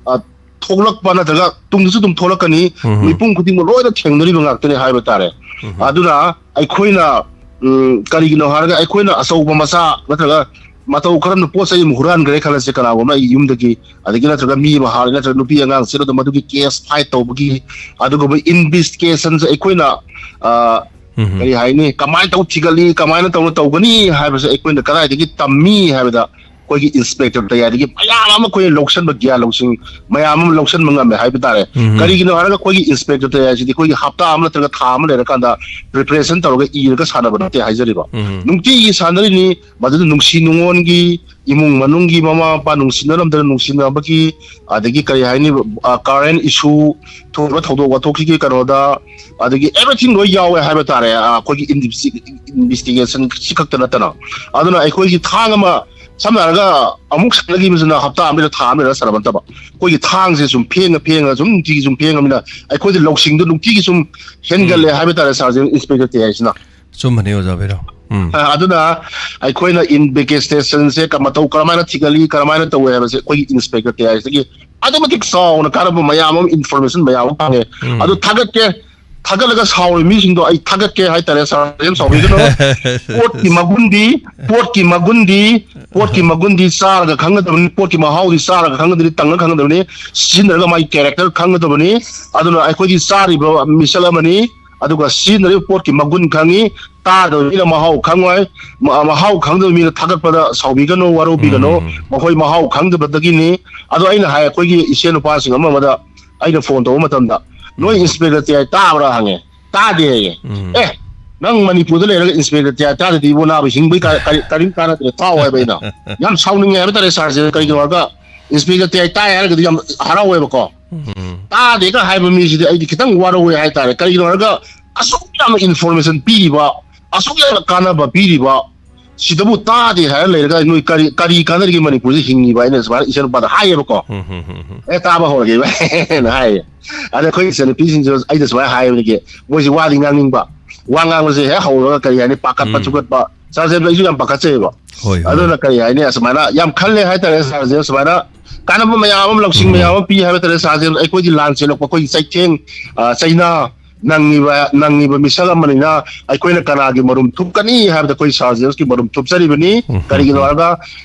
ꯑ, ꯊꯣꯛꯂꯛꯄ ꯅꯠꯇ꯭ꯔꯒ ꯇꯨꯡꯗꯁꯨ ꯑꯗꯨꯝ ꯊꯣꯛꯂꯛꯀꯅꯤ, ꯎꯝ꯫ ꯃꯤꯄꯨꯝ ꯈꯨꯗꯤꯡꯃꯛ ꯂꯣꯏꯅ ꯊꯦꯡꯅꯔꯤꯕ ꯉꯥꯛꯇꯅꯤ ꯍꯥꯏꯕ ꯇꯥꯔꯦ꯫ ꯎꯝ꯫ ꯑꯗꯨꯅ ꯑꯩꯈꯣꯏꯅ, ꯎꯝ, ꯀꯔꯤꯒꯤꯅꯣ ꯍꯥꯏꯔꯒ ꯑꯩꯈꯣꯏꯅ ꯑꯆꯧꯕ ꯃꯆꯥ ꯅꯠꯇ꯭ꯔꯒ ꯃꯇꯧ ꯀꯔꯝꯅ ꯄꯣꯠ ꯆꯩ ꯑꯃ ꯍꯨꯔꯥꯟꯈ꯭ꯔꯦ ꯈꯜꯂꯁꯦ, ꯀꯅꯥꯒꯨꯝꯕ ꯑꯩꯒꯤ ꯌꯨꯝꯗꯒꯤ, ꯑꯗꯒꯤ ꯅꯠꯇ꯭ꯔꯒ ꯃꯤ ꯑꯃ ꯍꯥꯠꯂꯦ ꯅꯠꯇ꯭ꯔꯒ ꯅꯨꯄꯤ ꯑꯉꯥꯡ ꯆꯦꯜꯂꯗ ꯃꯗꯨꯒꯤ case fight ꯇꯧꯕꯒꯤ ꯑꯗꯨꯒꯨꯝꯕ investigationꯁꯦ ꯑꯩꯈꯣꯏꯅ, ꯑ, ꯎꯝ꯫ ꯀꯔꯤ ꯍꯥꯏꯅꯤ, ꯀꯃꯥꯏꯅ ꯇꯧ ꯊꯤꯒꯠꯂꯤ, ꯀꯃꯥꯏꯅ ꯇꯧꯅ ꯇꯧꯒꯅꯤ ꯍꯥꯏꯕꯁꯦ ꯑꯩꯈꯣꯏꯅ ꯀꯗꯥꯏꯗꯒꯤ ꯇꯝꯃꯤ ꯍꯥꯏꯕꯗ, ꯑꯩꯈꯣꯏꯒꯤ ꯏꯟꯁꯄꯦꯛꯇꯔ ꯇꯌꯥꯏꯗꯒꯤ ꯃꯌꯥꯝ ꯑꯃ ꯑꯩꯈꯣꯏꯅ ꯂꯧꯁꯟꯕ, ꯒ꯭ꯌꯥꯟ ꯂꯧꯁꯤꯡ ꯃꯌꯥꯝ ꯑꯃ ꯂꯧꯁꯟꯕ ꯉꯝꯃꯦ ꯍꯥꯏꯕ ꯇꯥꯔꯦ꯫ ꯎꯝ꯫ ꯀꯔꯤꯒꯤꯅꯣ ꯍꯥꯏꯔꯒ ꯑꯩꯈꯣꯏꯒꯤ ꯏꯟꯁꯄꯦꯛꯇꯔ ꯇꯌꯥꯏꯁꯤꯗꯤ ꯑꯩꯈꯣꯏꯒꯤ ꯍꯞꯇꯥ ꯑꯃ ꯅꯠꯇ꯭ꯔꯒ ꯊꯥ ꯑꯃ ꯂꯩꯔꯀꯥꯟꯗ preparation ꯇꯧꯔꯒ ꯏꯔꯒ ꯁꯥꯟꯅꯕ ꯅꯠꯇꯦ ꯍꯥꯏꯖꯔꯤꯕ꯫ ꯎꯝ꯫ ꯅꯨꯡꯇꯤꯒꯤ ꯁꯥꯟꯅꯔꯤꯅꯤ, ꯃꯗꯨꯗ ꯅꯨꯡꯁꯤ ꯅꯨꯡꯉꯣꯟꯒꯤ, ꯏꯃꯨꯡ ꯃꯅꯨꯡꯒꯤ, ꯃꯃꯥ ꯃꯄꯥ ꯅꯨꯡꯁꯤꯅꯔꯝꯗꯅ ꯅꯨꯡꯁꯤꯅꯕꯒꯤ, ꯑꯗꯒꯤ ꯀꯔꯤ ꯍꯥꯏꯅꯤ, ꯑ, current issue, ꯊꯣꯛꯏꯕ ꯊꯧꯗꯣꯛ ꯋꯥꯊꯣꯛꯁꯤꯒꯤ ꯀꯩꯅꯣꯗ, ꯑꯗꯒꯤ everything ꯂꯣꯏ ꯌꯥꯎꯋꯦ ꯍꯥꯏꯕ ꯇꯥꯔꯦ, ꯑ, ꯑꯩꯈꯣꯏꯒꯤ ꯏꯟꯚꯦꯁꯇꯤꯒꯦꯁꯟ ꯁꯤ ꯈꯛꯇ ꯅꯠꯇꯅ꯫ ꯑꯗꯨꯅ ꯑꯩꯈꯣꯏꯒꯤ ꯊꯥꯡ ꯑꯃ, ꯁꯝꯅ ꯍꯥꯏꯔꯒ, ꯑꯃꯨꯛ ꯁꯥꯟꯅꯈꯤꯕꯁꯤꯅ ꯍꯞꯇꯥ ꯑꯃꯗ, ꯊꯥ ꯑꯃꯗ ꯁꯥꯟꯅꯕ ꯅꯠꯇꯕ, ꯑꯩꯈꯣꯏꯒꯤ ꯊꯥꯡꯁꯦ ꯁꯨꯝ ꯐꯦꯡꯉ ꯐꯦꯡꯉ ꯁꯨꯝ ꯅꯨꯡꯇꯤꯒꯤ ꯁꯨꯝ ꯐꯦꯡꯉꯕꯅꯤꯅ ꯑꯩꯈꯣꯏꯗ ꯂꯧꯁꯤꯡꯗꯣ ꯅꯨꯡꯇꯤꯒꯤ ꯁꯨꯝ ꯍꯦꯟꯒꯠꯂꯦ ꯍꯥꯏꯕ ꯇꯥꯔꯦ, ꯁꯥꯔ ꯖꯦꯝꯁ, ꯏꯟꯁꯄꯦꯛꯇꯔ ꯇꯌꯥꯏꯁꯤꯅ꯫ ꯑꯆꯨꯝꯕꯅꯤ, ꯑꯣꯖꯥ ꯕꯤꯔꯣ꯫ ꯎꯝ꯫ ꯑ, ꯑꯗꯨꯅ ꯑꯩꯈꯣꯏꯅ ꯏꯟꯚꯦꯁꯇꯤꯒꯦꯁꯟꯁꯦ ꯀ-, ꯃꯇꯧ ꯀꯔꯝꯍꯥꯏꯅ ꯊꯤꯒꯠꯂꯤ, ꯀꯔꯝꯍꯥꯏꯅ ꯇꯧꯋꯦ ꯍꯥꯏꯕꯁꯦ ꯑꯩꯈꯣꯏꯒꯤ ꯏꯟꯁꯄꯦꯛꯇꯔ ꯇꯌꯥꯏꯁꯤꯗꯒꯤ ꯑꯗꯨꯛꯀꯤ ꯃꯇꯤꯛ ꯆꯥꯎꯅ ꯀꯥꯟꯅꯕ ꯃꯌꯥꯝ ꯑꯃ, information ꯃꯌꯥꯝ ꯑꯃ ꯐꯪꯉꯦ꯫ ꯎꯝ꯫ ꯑꯗꯨ ꯊꯥꯒꯠꯀꯦ, ꯊꯥꯒꯠꯂꯒ ꯁꯥꯎꯔꯤꯕ ꯃꯤꯁꯤꯡꯗꯣ ꯑꯩ ꯊꯥꯒꯠꯀꯦ ꯍꯥꯏꯇꯥꯔꯦ, ꯁꯥꯔ ꯖꯦꯝꯁ, ꯁꯥꯎꯕꯤꯒꯅꯨ꯫ ꯄꯣꯠꯀꯤ ꯃꯒꯨꯟꯗꯤ, ꯄꯣꯠꯀꯤ ꯃꯒꯨꯟꯗꯤ, ꯄꯣꯠꯀꯤ ꯃꯒꯨꯟꯗꯤ ꯆꯥꯔꯒ ꯈꯪꯒꯗꯕꯅꯤ, ꯄꯣꯠꯀꯤ ꯃꯍꯥꯎꯗꯤ ꯆꯥꯔꯒ ꯈꯪꯒꯗꯕꯅꯤ, ꯇꯪꯉ ꯈꯪꯒꯗꯕꯅꯤ, ꯁꯤꯖꯤꯟꯅꯔꯒ ꯃꯥꯒꯤ character ꯈꯪꯒꯗꯕꯅꯤ꯫ ꯑꯗꯨꯅ ꯑꯩꯈꯣꯏꯗꯤ ꯆꯥꯔꯤꯕ ꯃꯤꯁꯛ ꯑꯃꯅꯤ, ꯑꯗꯨꯒ ꯁꯤꯖꯤꯟꯅꯔꯤꯕ ꯄꯣꯠꯀꯤ ꯃꯒꯨꯟ ꯈꯪꯉꯤ꯫ ꯇꯥꯗꯕ ꯃꯤꯅ ꯃꯍꯥꯎ ꯈꯪꯉꯣꯏ꯫ ꯃ-, ꯃꯍꯥꯎ ꯈꯪꯗꯕ ꯃꯤꯅ ꯊꯥꯒꯠꯄꯗ ꯁꯥꯎꯕꯤꯒꯅꯨ, ꯋꯥꯔꯧꯕꯤꯒꯅꯨ꯫ ꯎꯝ꯫ ꯃꯈꯣꯏ ꯃꯍꯥꯎ ꯈꯪꯗꯕꯗꯒꯤꯅꯤ꯫ ꯑꯗꯣ ꯑꯩꯅ ꯍꯥꯏ, ꯑꯩꯈꯣꯏꯒꯤ ꯏꯆꯦ ꯅꯨꯄꯥꯁꯤꯡ ꯑꯃ ꯑꯃꯗ ꯑꯩꯅ phone ꯇꯧꯕ ꯃꯇꯝꯗ, "ꯅꯣꯏ ꯏꯟꯁꯄꯦꯛꯇꯔ ꯇꯌꯥꯏ ꯇꯥꯕ꯭ꯔꯥ?" ꯍꯪꯉꯦ꯫ "ꯇꯥꯗꯦ" ꯍꯥꯏꯌꯦ꯫ ꯎꯝ꯫ "ꯑꯦ, ꯅꯪ ꯃꯅꯤꯄꯨꯔꯗ ꯂꯩꯔꯒ ꯏꯟꯁꯄꯦꯛꯇꯔ ꯇꯌꯥꯏ ꯇꯥꯗꯗꯤ ꯏꯕꯣ, ꯅꯥꯕ ꯍꯤꯡꯕꯩ ꯀꯥ-, ꯀꯔꯤ-, ꯀꯔꯤꯝ ꯀꯥꯟꯅꯗ꯭ꯔꯦ, ꯇꯥꯎ" ꯍꯥꯏꯕ ꯑꯩꯅ꯫ ꯌꯥꯝ ꯁꯥꯎꯅꯤꯡꯉꯦ ꯍꯥꯏꯕ ꯇꯥꯔꯦ, ꯁꯥꯔꯁꯦ꯫ ꯀꯩꯒꯤꯅꯣ ꯍꯥꯏꯔꯒ ꯏꯟꯁꯄꯦꯛꯇꯔ ꯇꯌꯥꯏ ꯇꯥꯏ ꯍꯥꯏꯔꯒꯗꯤ ꯌꯥꯝ ꯍꯔꯥꯎꯋꯦꯕꯀꯣ꯫ ꯎꯝ꯫ ꯇꯥꯗꯦꯒ ꯍꯥꯏꯕ ꯃꯤꯁꯤꯗꯤ ꯑꯩꯗꯤ ꯈꯤꯇꯪ ꯋꯥꯔꯧꯋꯦ ꯍꯥꯏꯇꯥꯔꯦ꯫ ꯀꯔꯤꯒꯤꯅꯣ ꯍꯥꯏꯔꯒ ꯑꯁꯨꯛ ꯌꯥꯝꯅ information ꯄꯤꯔꯤꯕ, ꯑꯁꯨꯛ ꯌꯥꯝꯅ ꯀꯥꯟꯅꯕ ꯄꯤꯔꯤꯕ, ꯁꯤꯗꯕꯨ ꯇꯥꯗꯦ ꯍꯥꯏꯔ ꯂꯩꯔꯒ ꯅꯣꯏ ꯀꯔꯤ ꯀꯔꯤ ꯀꯥꯟꯅꯔꯤꯒꯦ ꯃꯅꯤꯄꯨꯔꯁꯦ ꯍꯤꯡꯉꯤꯕ? ꯑꯩꯅ ꯁꯨꯃꯥꯏꯅ ꯏꯆꯟ ꯅꯨꯄꯥꯗ ꯍꯥꯏꯌꯦꯕꯀꯣ꯫ ꯎꯝ, ꯎꯝ, ꯎꯝ, ꯎꯝ꯫ ꯑꯦ, ꯇꯥꯕ ꯍꯧꯔꯒꯦꯕ ꯍꯥꯏꯅ ꯍꯥꯏꯌꯦ꯫ ꯑꯗ ꯑꯩꯈꯣꯏ ꯏꯆꯟꯅꯨꯄꯤꯁꯤꯡꯁꯨ ꯑꯩꯅ ꯁꯨꯃꯥꯏꯅ ꯍꯥꯏꯕꯗꯒꯤ ꯃꯣꯏꯁꯤ ꯋꯥꯗꯤ ꯉꯥꯡꯅꯤꯡꯕ, ꯋꯥ ꯉꯥꯡꯕꯁꯦ ꯍꯦꯛ ꯍꯧꯔꯒ ꯀꯔꯤ ꯍꯥꯏꯅꯤ, ꯄꯥꯈꯠꯄ ꯎꯝ꯫ ꯆꯨꯒꯠꯄ꯫ ꯁꯥꯔ ꯖꯦꯝꯁ, ꯑꯩꯁꯨ ꯌꯥꯝ ꯄꯥꯈꯠꯆꯩꯌꯦꯕ꯫ ꯍꯣꯏ, ꯍꯣꯏ꯫ ꯑꯗꯨꯅ ꯀꯔꯤ ꯍꯥꯏꯅꯤ, ꯑꯁꯨꯃꯥꯏꯅ ꯌꯥꯝ ꯈꯜꯂꯦ ꯍꯥꯏꯇꯥꯔꯦ ꯁꯥꯔ ꯖꯦꯝꯁ꯫ ꯁꯨꯃꯥꯏꯅ ꯀꯥꯟꯅꯕ ꯃꯌꯥꯝ ꯑꯃ, ꯂꯧꯁꯤꯡ ꯎꯝ꯫ ꯃꯌꯥꯝ ꯑꯃ ꯄꯤ ꯍꯥꯏꯕ ꯇꯥꯔꯦ ꯁꯥꯔ ꯖꯦꯝꯁ꯫ ꯑꯩꯈꯣꯏꯗꯤ ꯂꯥꯟ ꯆꯦꯜꯂꯛꯄ, ꯑꯩꯈꯣꯏꯒꯤ ꯆꯩꯊꯦꯡ, ꯑ, ꯆꯩꯅꯥ ꯅꯪꯉꯤꯕ, ꯅꯪꯉꯤꯕ ꯃꯤꯁꯛ ꯑꯃꯅꯤꯅ ꯑꯩꯈꯣꯏꯅ ꯀꯅꯥꯒꯤ ꯃꯔꯨꯝ ꯊꯨꯞꯀꯅꯤ ꯍꯥꯏꯕꯗ ꯑꯩꯈꯣꯏ ꯁꯥꯔ ꯖꯦꯝꯁꯀꯤ ꯃꯔꯨꯝ ꯊꯨꯞꯆꯔꯤꯕꯅꯤ꯫ ꯎꯝ, ꯀꯔꯤꯒꯤꯅꯣ ꯎꯝ꯫ ꯍꯥꯏꯔꯒ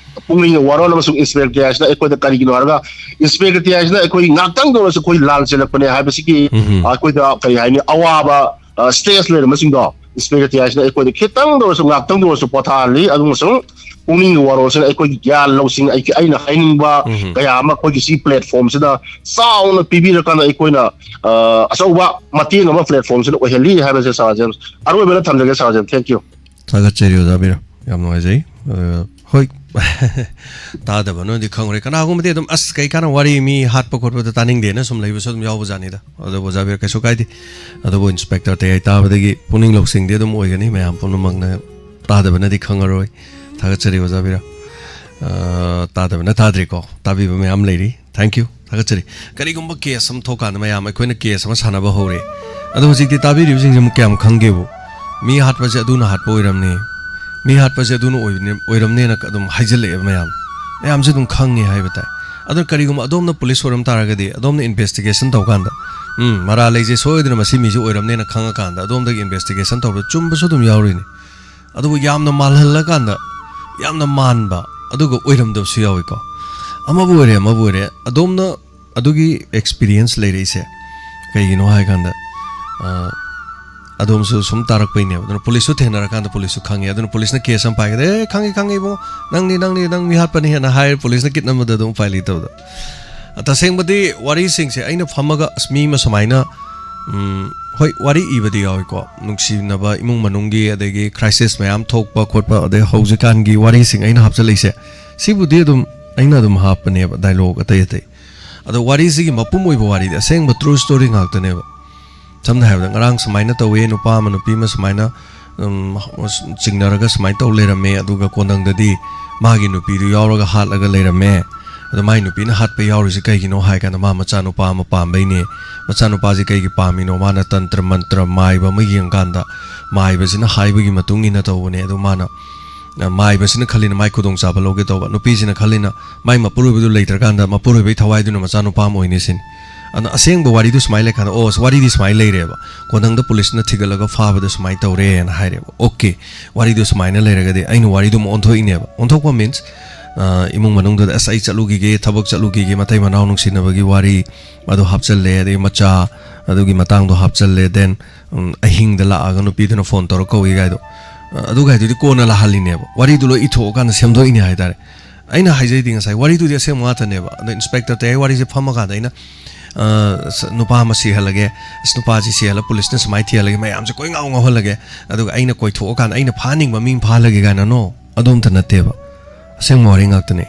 ꯄꯨꯛꯅꯤꯡꯒꯤ ꯋꯥꯔꯣꯜ ꯑꯃꯁꯨꯡ ꯏꯟꯁꯄꯦꯛꯇꯔ ꯍꯥꯏꯁꯤꯅ ꯑꯩꯈꯣꯏꯗ ꯀꯔꯤꯒꯤꯅꯣ ꯍꯥꯏꯔꯒ ꯏꯟꯁꯄꯦꯛꯇꯔ ꯍꯥꯏꯁꯤꯅ ꯑꯩꯈꯣꯏ ꯉꯥꯛꯇꯪꯗ ꯑꯣꯏꯔꯁꯨ ꯑꯩꯈꯣꯏ ꯂꯥꯟ ꯆꯦꯜꯂꯛꯄꯅꯦ ꯍꯥꯏꯕꯁꯤꯒꯤ ꯎꯝ꯫ ꯑꯩꯈꯣꯏꯗ ꯀꯔꯤ ꯍꯥꯏꯅꯤ, ꯑꯋꯥꯕ, ꯑ, ꯁ꯭ꯇꯦꯖ ꯂꯩꯔꯝꯕꯁꯤꯡꯗꯣ ꯏꯟꯁꯄꯦꯛꯇꯔ ꯍꯥꯏꯁꯤꯅ ꯑꯩꯈꯣꯏꯗ ꯈꯤꯇꯪꯗ ꯑꯣꯏꯔꯁꯨ ꯉꯥꯛꯇꯪꯗ ꯑꯣꯏꯔꯁꯨ ꯄꯣꯊꯥꯍꯜꯂꯤ꯫ ꯑꯗꯨ ꯑꯃꯁꯨꯡ ꯄꯨꯛꯅꯤꯡꯒꯤ ꯋꯥꯔꯣꯜꯁꯤꯅ ꯑꯩꯈꯣꯏꯒꯤ ꯒ꯭ꯌꯥꯟ ꯂꯧꯁꯤꯡ, ꯑꯩ-, ꯑꯩꯅ ꯍꯥꯏꯅꯤꯡꯕ ꯎꯝ꯫ ꯀꯌꯥ ꯑꯃ ꯑꯩꯈꯣꯏꯒꯤ ꯁꯤ ꯄ꯭ꯂꯦꯠꯐꯣꯝꯁꯤꯗ ꯆꯥꯎꯅ ꯄꯤꯕꯤꯔꯀꯥꯟꯗ ꯑꯩꯈꯣꯏꯅ, ꯑ, ꯑꯆꯧꯕ ꯃꯇꯦꯡ ꯑꯃ ꯄ꯭ꯂꯦꯠꯐꯣꯝꯁꯤꯗ ꯑꯣꯏꯍꯜꯂꯤ ꯍꯥꯏꯕꯁꯦ ꯁꯥꯔ ꯖꯦꯝꯁ꯫ ꯑꯔꯣꯏꯕꯗ ꯊꯝꯖꯒꯦ ꯁꯥꯔ ꯖꯦꯝꯁ꯫ Thank you꯫ ꯊꯥꯒꯠꯆꯔꯤ ꯑꯣꯖꯥ ꯕꯤꯔ, ꯌꯥꯝ ꯅꯨꯡꯉꯥꯏꯖꯩ꯫ ꯑ, ꯍꯣꯏ꯫ ꯇꯥꯗꯕꯅꯗꯤ ꯈꯪꯉꯨꯔꯦ꯫ ꯀꯅꯥꯒꯨꯝꯕꯗꯤ ꯑꯗꯨꯝ, "ꯑꯁ, ꯀꯩ ꯀꯥꯟꯅ ꯋꯥꯔꯤ, ꯃꯤ ꯍꯥꯠꯄ ꯈꯣꯠꯄꯗ ꯇꯥꯅꯤꯡꯗꯦꯅ" ꯁꯨꯝ ꯂꯩꯕꯁꯨ ꯑꯗꯨꯝ ꯌꯥꯎꯕꯖꯥꯠꯅꯤꯗ꯫ ꯑꯗꯨꯕꯨ ꯑꯣꯖꯥ ꯕꯤꯔ, ꯀꯩꯁꯨ ꯀꯥꯏꯗꯦ꯫ ꯑꯗꯨꯕꯨ ꯏꯟꯁꯄꯦꯛꯇꯔ ꯇꯌꯥꯏ ꯇꯥꯕꯗꯒꯤ ꯄꯨꯛꯅꯤꯡ ꯂꯧꯁꯤꯡꯗꯤ ꯑꯗꯨꯝ ꯑꯣꯏꯒꯅꯤ, ꯃꯌꯥꯝ ꯄꯨꯝꯅꯃꯛꯅ ꯇꯥꯗꯕꯅꯗꯤ ꯈꯪꯉꯔꯣꯏ꯫ ꯊꯥꯒꯠꯆꯔꯤ ꯑꯣꯖꯥ ꯕꯤꯔ꯫ ꯑ, ꯇꯥꯗꯕꯅ ꯇꯥꯗ꯭ꯔꯤꯀꯣ, ꯇꯥꯕꯤꯕ ꯃꯌꯥꯝ ꯂꯩꯔꯤ꯫ Thank you꯫ ꯊꯥꯒꯠꯆꯔꯤ꯫ ꯀꯔꯤꯒꯨꯝꯕ ꯀꯦꯁ ꯑꯃ ꯊꯣꯛꯀꯥꯟꯗ ꯃꯌꯥꯝ ꯑꯩꯈꯣꯏꯅ ꯀꯦꯁ ꯑꯃ ꯁꯥꯟꯅꯕ ꯍꯧꯔꯦ꯫ ꯑꯗꯣ ꯍꯧꯖꯤꯛꯇꯤ ꯇꯥꯕꯤꯔꯤꯕꯁꯤꯡꯁꯦ ꯑꯃꯨꯛ ꯀꯌꯥꯝ ꯈꯪꯒꯦꯕꯨ? ꯃꯤ ꯍꯥꯠꯄꯁꯦ ꯑꯗꯨꯅ ꯍꯥꯠꯄ ꯑꯣꯏꯔꯝꯅꯤ, ꯃꯤ ꯍꯥꯠꯄꯁꯦ ꯑꯗꯨꯅ ꯑꯣꯏꯕꯅꯤ-, ꯑꯣꯏꯔꯝꯅꯦꯅ ꯑꯗꯨꯝ ꯍꯥꯏꯖꯤꯜꯂꯛꯑꯦꯕ ꯃꯌꯥꯝ꯫ ꯃꯌꯥꯝꯁꯦ ꯑꯗꯨꯝ ꯈꯪꯉꯦ ꯍꯥꯏꯕ ꯇꯥꯏ꯫ ꯑꯗꯨꯅ ꯀꯔꯤꯒꯨꯝꯕ ꯑꯗꯣꯝꯅ ꯄꯨꯂꯤꯁ ꯑꯣꯏꯔꯝ ꯇꯥꯔꯒꯗꯤ, ꯑꯗꯣꯝꯅ ꯏꯟꯚꯦꯁꯇꯤꯒꯦꯁꯟ ꯇꯧꯀꯥꯟꯗ, ꯎꯝ, ꯃꯔꯥꯜ ꯂꯩꯁꯦ ꯁꯣꯏꯗꯅ ꯃꯁꯤ ꯃꯤꯁꯦ ꯑꯣꯏꯔꯝꯅꯦꯅ ꯈꯪꯉꯀꯥꯟꯗ ꯑꯗꯣꯝꯗꯒꯤ ꯏꯟꯚꯦꯁꯇꯤꯒꯦꯁꯟ ꯇꯧꯕꯗ ꯆꯨꯝꯕꯁꯨ ꯑꯗꯨꯝ ꯌꯥꯎꯔꯤꯅꯤ꯫ ꯑꯗꯨꯕꯨ ꯌꯥꯝꯅ ꯃꯥꯜꯍꯜꯂꯀꯥꯟꯗ ꯌꯥꯝꯅ ꯃꯥꯟꯕ, ꯑꯗꯨꯒ ꯑꯣꯏꯔꯝꯗꯕꯁꯨ ꯌꯥꯎꯏꯀꯣ꯫ ꯑꯃꯕꯨ ꯑꯣꯏꯔꯦ, ꯑꯃꯕꯨ ꯑꯣꯏꯔꯦ, ꯑꯗꯣꯝꯅ ꯑꯗꯨꯒꯤ ꯑꯦꯛꯁꯄꯤꯔꯤꯌꯦꯟꯁ ꯂꯩꯔꯛꯏꯁꯦ ꯀꯩꯒꯤꯅꯣ ꯍꯥꯏ ꯀꯥꯟꯗ, ꯑ, ꯑꯗꯣꯝꯁꯨ ꯁꯨꯝ ꯇꯥꯔꯛꯄꯩꯅꯦꯕ꯫ ꯑꯗꯨꯅ ꯄꯨꯂꯤꯁꯁꯨ ꯊꯦꯡꯅꯔꯀꯥꯟꯗ ꯄꯨꯂꯤꯁꯁꯨ ꯈꯪꯉꯦ꯫ ꯑꯗꯨꯅ ꯄꯨꯂꯤꯁꯅ ꯀꯦꯁ ꯑꯃ ꯄꯥꯏꯒꯗꯤ, "ꯑꯦ, ꯈꯪꯉꯤ, ꯈꯪꯉꯤ, ꯏꯕꯨꯡꯉꯣ, ꯅꯪꯅꯤ, ꯅꯪꯅꯤ, ꯅꯪ ꯃꯤ ꯍꯥꯠꯄꯅꯤ" ꯍꯦꯟꯅ ꯍꯥꯏꯔꯦ, ꯄꯨꯂꯤꯁꯅ ꯀꯤꯠꯅꯝꯕꯗ ꯑꯗꯨꯝ ꯎꯄꯥꯏ ꯂꯩꯇꯕꯗꯣ꯫ ꯇꯁꯦꯡꯕꯗꯤ ꯋꯥꯔꯤꯁꯤꯡꯁꯦ ꯑꯩꯅ ꯐꯝꯃꯒ, ꯑꯁ, ꯃꯤ ꯑꯃ ꯁꯨꯃꯥꯏꯅ, ꯎꯝ, ꯍꯣꯏ, ꯋꯥꯔꯤ ꯏꯕꯗꯤ ꯌꯥꯎꯏꯀꯣ, ꯅꯨꯡꯁꯤꯅꯕ ꯏꯃꯨꯡ ꯃꯅꯨꯡꯒꯤ, ꯑꯗꯒꯤ ꯀ꯭ꯔꯥꯏꯁꯤꯁ ꯃꯌꯥꯝ ꯊꯣꯛꯄ ꯈꯣꯠꯄ, ꯑꯗꯩ ꯍꯧꯖꯤꯛꯀꯥꯟꯒꯤ ꯋꯥꯔꯤꯁꯤꯡ ꯑꯩꯅ ꯍꯥꯞꯆꯜꯂꯛꯏꯁꯦ, ꯁꯤꯕꯨꯗꯤ ꯑꯗꯨꯝ ꯑꯩꯅ ꯑꯗꯨꯝ ꯍꯥꯞꯄꯅꯦꯕ, ꯗꯥꯏꯂꯣꯛ ꯑꯇꯩ ꯑꯇꯩ꯫ ꯑꯗꯣ ꯋꯥꯔꯤꯁꯤꯒꯤ ꯃꯄꯨꯝ ꯑꯣꯏꯕ ꯋꯥꯔꯤꯗꯤ ꯑꯁꯦꯡꯕ true story ꯉꯥꯛꯇꯅꯦꯕ꯫ ꯁꯝꯅ ꯍꯥꯏꯔꯕꯗ, ꯉꯔꯥꯡ ꯁꯨꯃꯥꯏꯅ ꯇꯧꯋꯦ, ꯅꯨꯄꯥ ꯑꯃ ꯅꯨꯄꯤ ꯑꯃ ꯁꯨꯃꯥꯏꯅ, ꯎꯝ, ꯆꯤꯡꯅꯔꯒ ꯁꯨꯃꯥꯏꯅ ꯇꯧ ꯂꯩꯔꯝꯃꯦ, ꯑꯗꯨꯒ ꯀꯣꯟꯊꯪꯗꯗꯤ ꯃꯥꯒꯤ ꯅꯨꯄꯤꯗꯨ ꯌꯥꯎꯔꯒ ꯍꯥꯠꯂꯒ ꯂꯩꯔꯝꯃꯦ꯫ ꯑꯗꯣ ꯃꯥꯒꯤ ꯅꯨꯄꯤꯅ ꯍꯥꯠꯄ ꯌꯥꯎꯔꯤꯁꯤ ꯀꯩꯒꯤꯅꯣ ꯍꯥꯏ ꯀꯥꯟꯗ, ꯃꯥ ꯃꯆꯥꯅꯨꯄꯥ ꯑꯃ ꯄꯥꯝꯕꯩꯅꯦ꯫ ꯃꯆꯥꯅꯨꯄꯥꯁꯤ ꯀꯩꯒꯤ ꯄꯥꯝꯃꯤꯅꯣ? ꯃꯥꯅ ꯇꯟꯇ꯭ꯔ ꯃꯟꯇ꯭ꯔ ꯃꯥꯏꯕ ꯑꯃ ꯌꯦꯡꯀꯥꯟꯗ, ꯃꯥꯏꯕꯁꯤꯅ ꯍꯥꯏꯕꯒꯤ ꯃꯇꯨꯡ ꯏꯟꯅ ꯇꯧꯕꯅꯦ꯫ ꯑꯗꯣ ꯃꯥꯅ, ꯑ, ꯃꯥꯏꯕꯁꯤꯅ ꯈꯜꯂꯤꯅ ꯃꯥꯏ ꯈꯨꯗꯣꯡꯆꯥꯕ ꯂꯧꯒꯦ ꯇꯧꯕ, ꯅꯨꯄꯤꯁꯤꯅ ꯈꯜꯂꯤꯅ ꯃꯥꯏ ꯃꯄꯨꯔꯣꯏꯕꯗꯨ ꯂꯩꯇ꯭ꯔꯀꯥꯟꯗ ꯃꯄꯨꯔꯣꯏꯕꯩ ꯊꯋꯥꯏꯗꯨꯅ ꯃꯆꯥꯅꯨꯄꯥ ꯑꯃ ꯑꯣꯏꯅꯤ ꯁꯤꯅꯤ꯫ ꯑꯗꯣ ꯑꯁꯦꯡꯕ ꯋꯥꯔꯤꯗꯨ ꯁꯨꯃꯥꯏꯅ ꯂꯩꯀꯥꯟꯗ, "ꯑꯣ, ꯑꯁ, ꯋꯥꯔꯤꯗꯤ ꯁꯨꯃꯥꯏꯅ ꯂꯩꯔꯦꯕ, ꯀꯣꯟꯊꯪꯗ ꯄꯨꯂꯤꯁꯅ ꯊꯤꯒꯠꯂꯒ ꯐꯥꯕꯗ ꯁꯨꯃꯥꯏꯅ ꯇꯧꯔꯦꯅ" ꯍꯥꯏꯔꯦꯕ꯫ ꯑꯣꯀꯦ, ꯋꯥꯔꯤꯗꯨ ꯁꯨꯃꯥꯏꯅ ꯂꯩꯔꯒꯗꯤ ꯑꯩꯅ ꯋꯥꯔꯤꯗꯨ ꯑꯃꯨꯛ ꯑꯣꯟꯊꯣꯛꯏꯅꯦꯕ꯫ ꯑꯣꯟꯊꯣꯛꯄ means, ꯑ, ꯏꯃꯨꯡ ꯃꯅꯨꯡꯗꯨꯗ, "ꯑꯁ, ꯑꯩ ꯆꯠꯂꯨꯈꯤꯒꯦ, ꯊꯕꯛ ꯆꯠꯂꯨꯈꯤꯒꯦ", ꯃꯇꯩ ꯃꯅꯥꯎ ꯅꯨꯡꯁꯤꯅꯕꯒꯤ ꯋꯥꯔꯤ ꯑꯗꯨ ꯍꯥꯞꯆꯜꯂꯦ, ꯑꯗꯒꯤ ꯃꯆꯥ ꯑꯗꯨꯒꯤ ꯃꯇꯥꯡꯗꯣ ꯍꯥꯞꯆꯜꯂꯦ, then, ꯎꯝ, ꯑꯍꯤꯡꯗ ꯂꯥꯛꯑꯒ ꯅꯨꯄꯤꯗꯨꯅ ꯐꯣꯟ ꯇꯧꯔ ꯀꯧꯏ ꯀꯥꯏꯗꯣ, ꯑ, ꯑꯗꯨꯒꯥꯏꯗꯨꯗꯤ ꯀꯣꯟꯅ ꯂꯥꯛꯍꯜꯂꯤꯅꯦꯕ꯫ ꯋꯥꯔꯤꯗꯨ ꯂꯣꯏ ꯏꯊꯣꯛꯑꯀꯥꯟꯗ ꯁꯦꯝꯗꯣꯛꯏꯅꯦ ꯍꯥꯏꯇꯥꯔꯦ꯫ ꯑꯩꯅ ꯍꯥꯏꯖꯩꯗꯤ ꯉꯁꯥꯏ ꯋꯥꯔꯤꯗꯨꯗꯤ ꯑꯁꯦꯡꯕ ꯉꯥꯛꯇꯅꯦꯕ꯫ ꯑꯗꯣ ꯏꯟꯁꯄꯦꯛꯇꯔ ꯇꯌꯥꯏ ꯋꯥꯔꯤꯁꯦ ꯐꯝꯃꯀꯥꯟꯗ ꯑꯩꯅ, ꯑ, ꯁ-, ꯅꯨꯄꯥ ꯑꯃ ꯁꯤꯍꯜꯂꯒꯦ, ꯑꯁ, ꯅꯨꯄꯥꯁꯤ ꯁꯤꯍꯜꯂ ꯄꯨꯂꯤꯁꯅ ꯁꯨꯃꯥꯏꯅ ꯊꯤꯍꯜꯂꯒꯦ, ꯃꯌꯥꯝꯁꯦ ꯀꯣꯏ ꯉꯥꯎ ꯉꯥꯎꯍꯜꯂꯒꯦ, ꯑꯗꯨꯒ ꯑꯩꯅ ꯀꯣꯏꯊꯣꯛꯑꯀꯥꯟꯗ ꯑꯩꯅ ꯐꯥꯍꯟꯅꯤꯡꯕ ꯃꯤ ꯑꯃ ꯐꯥꯍꯜꯂꯒꯦ ꯀꯥꯏꯅ, no, ꯑꯗꯨ ꯑꯝꯇ ꯅꯠꯇꯦꯕ꯫ ꯑꯁꯦꯡꯕ ꯋꯥꯔꯤ ꯉꯥꯛꯇꯅꯦ꯫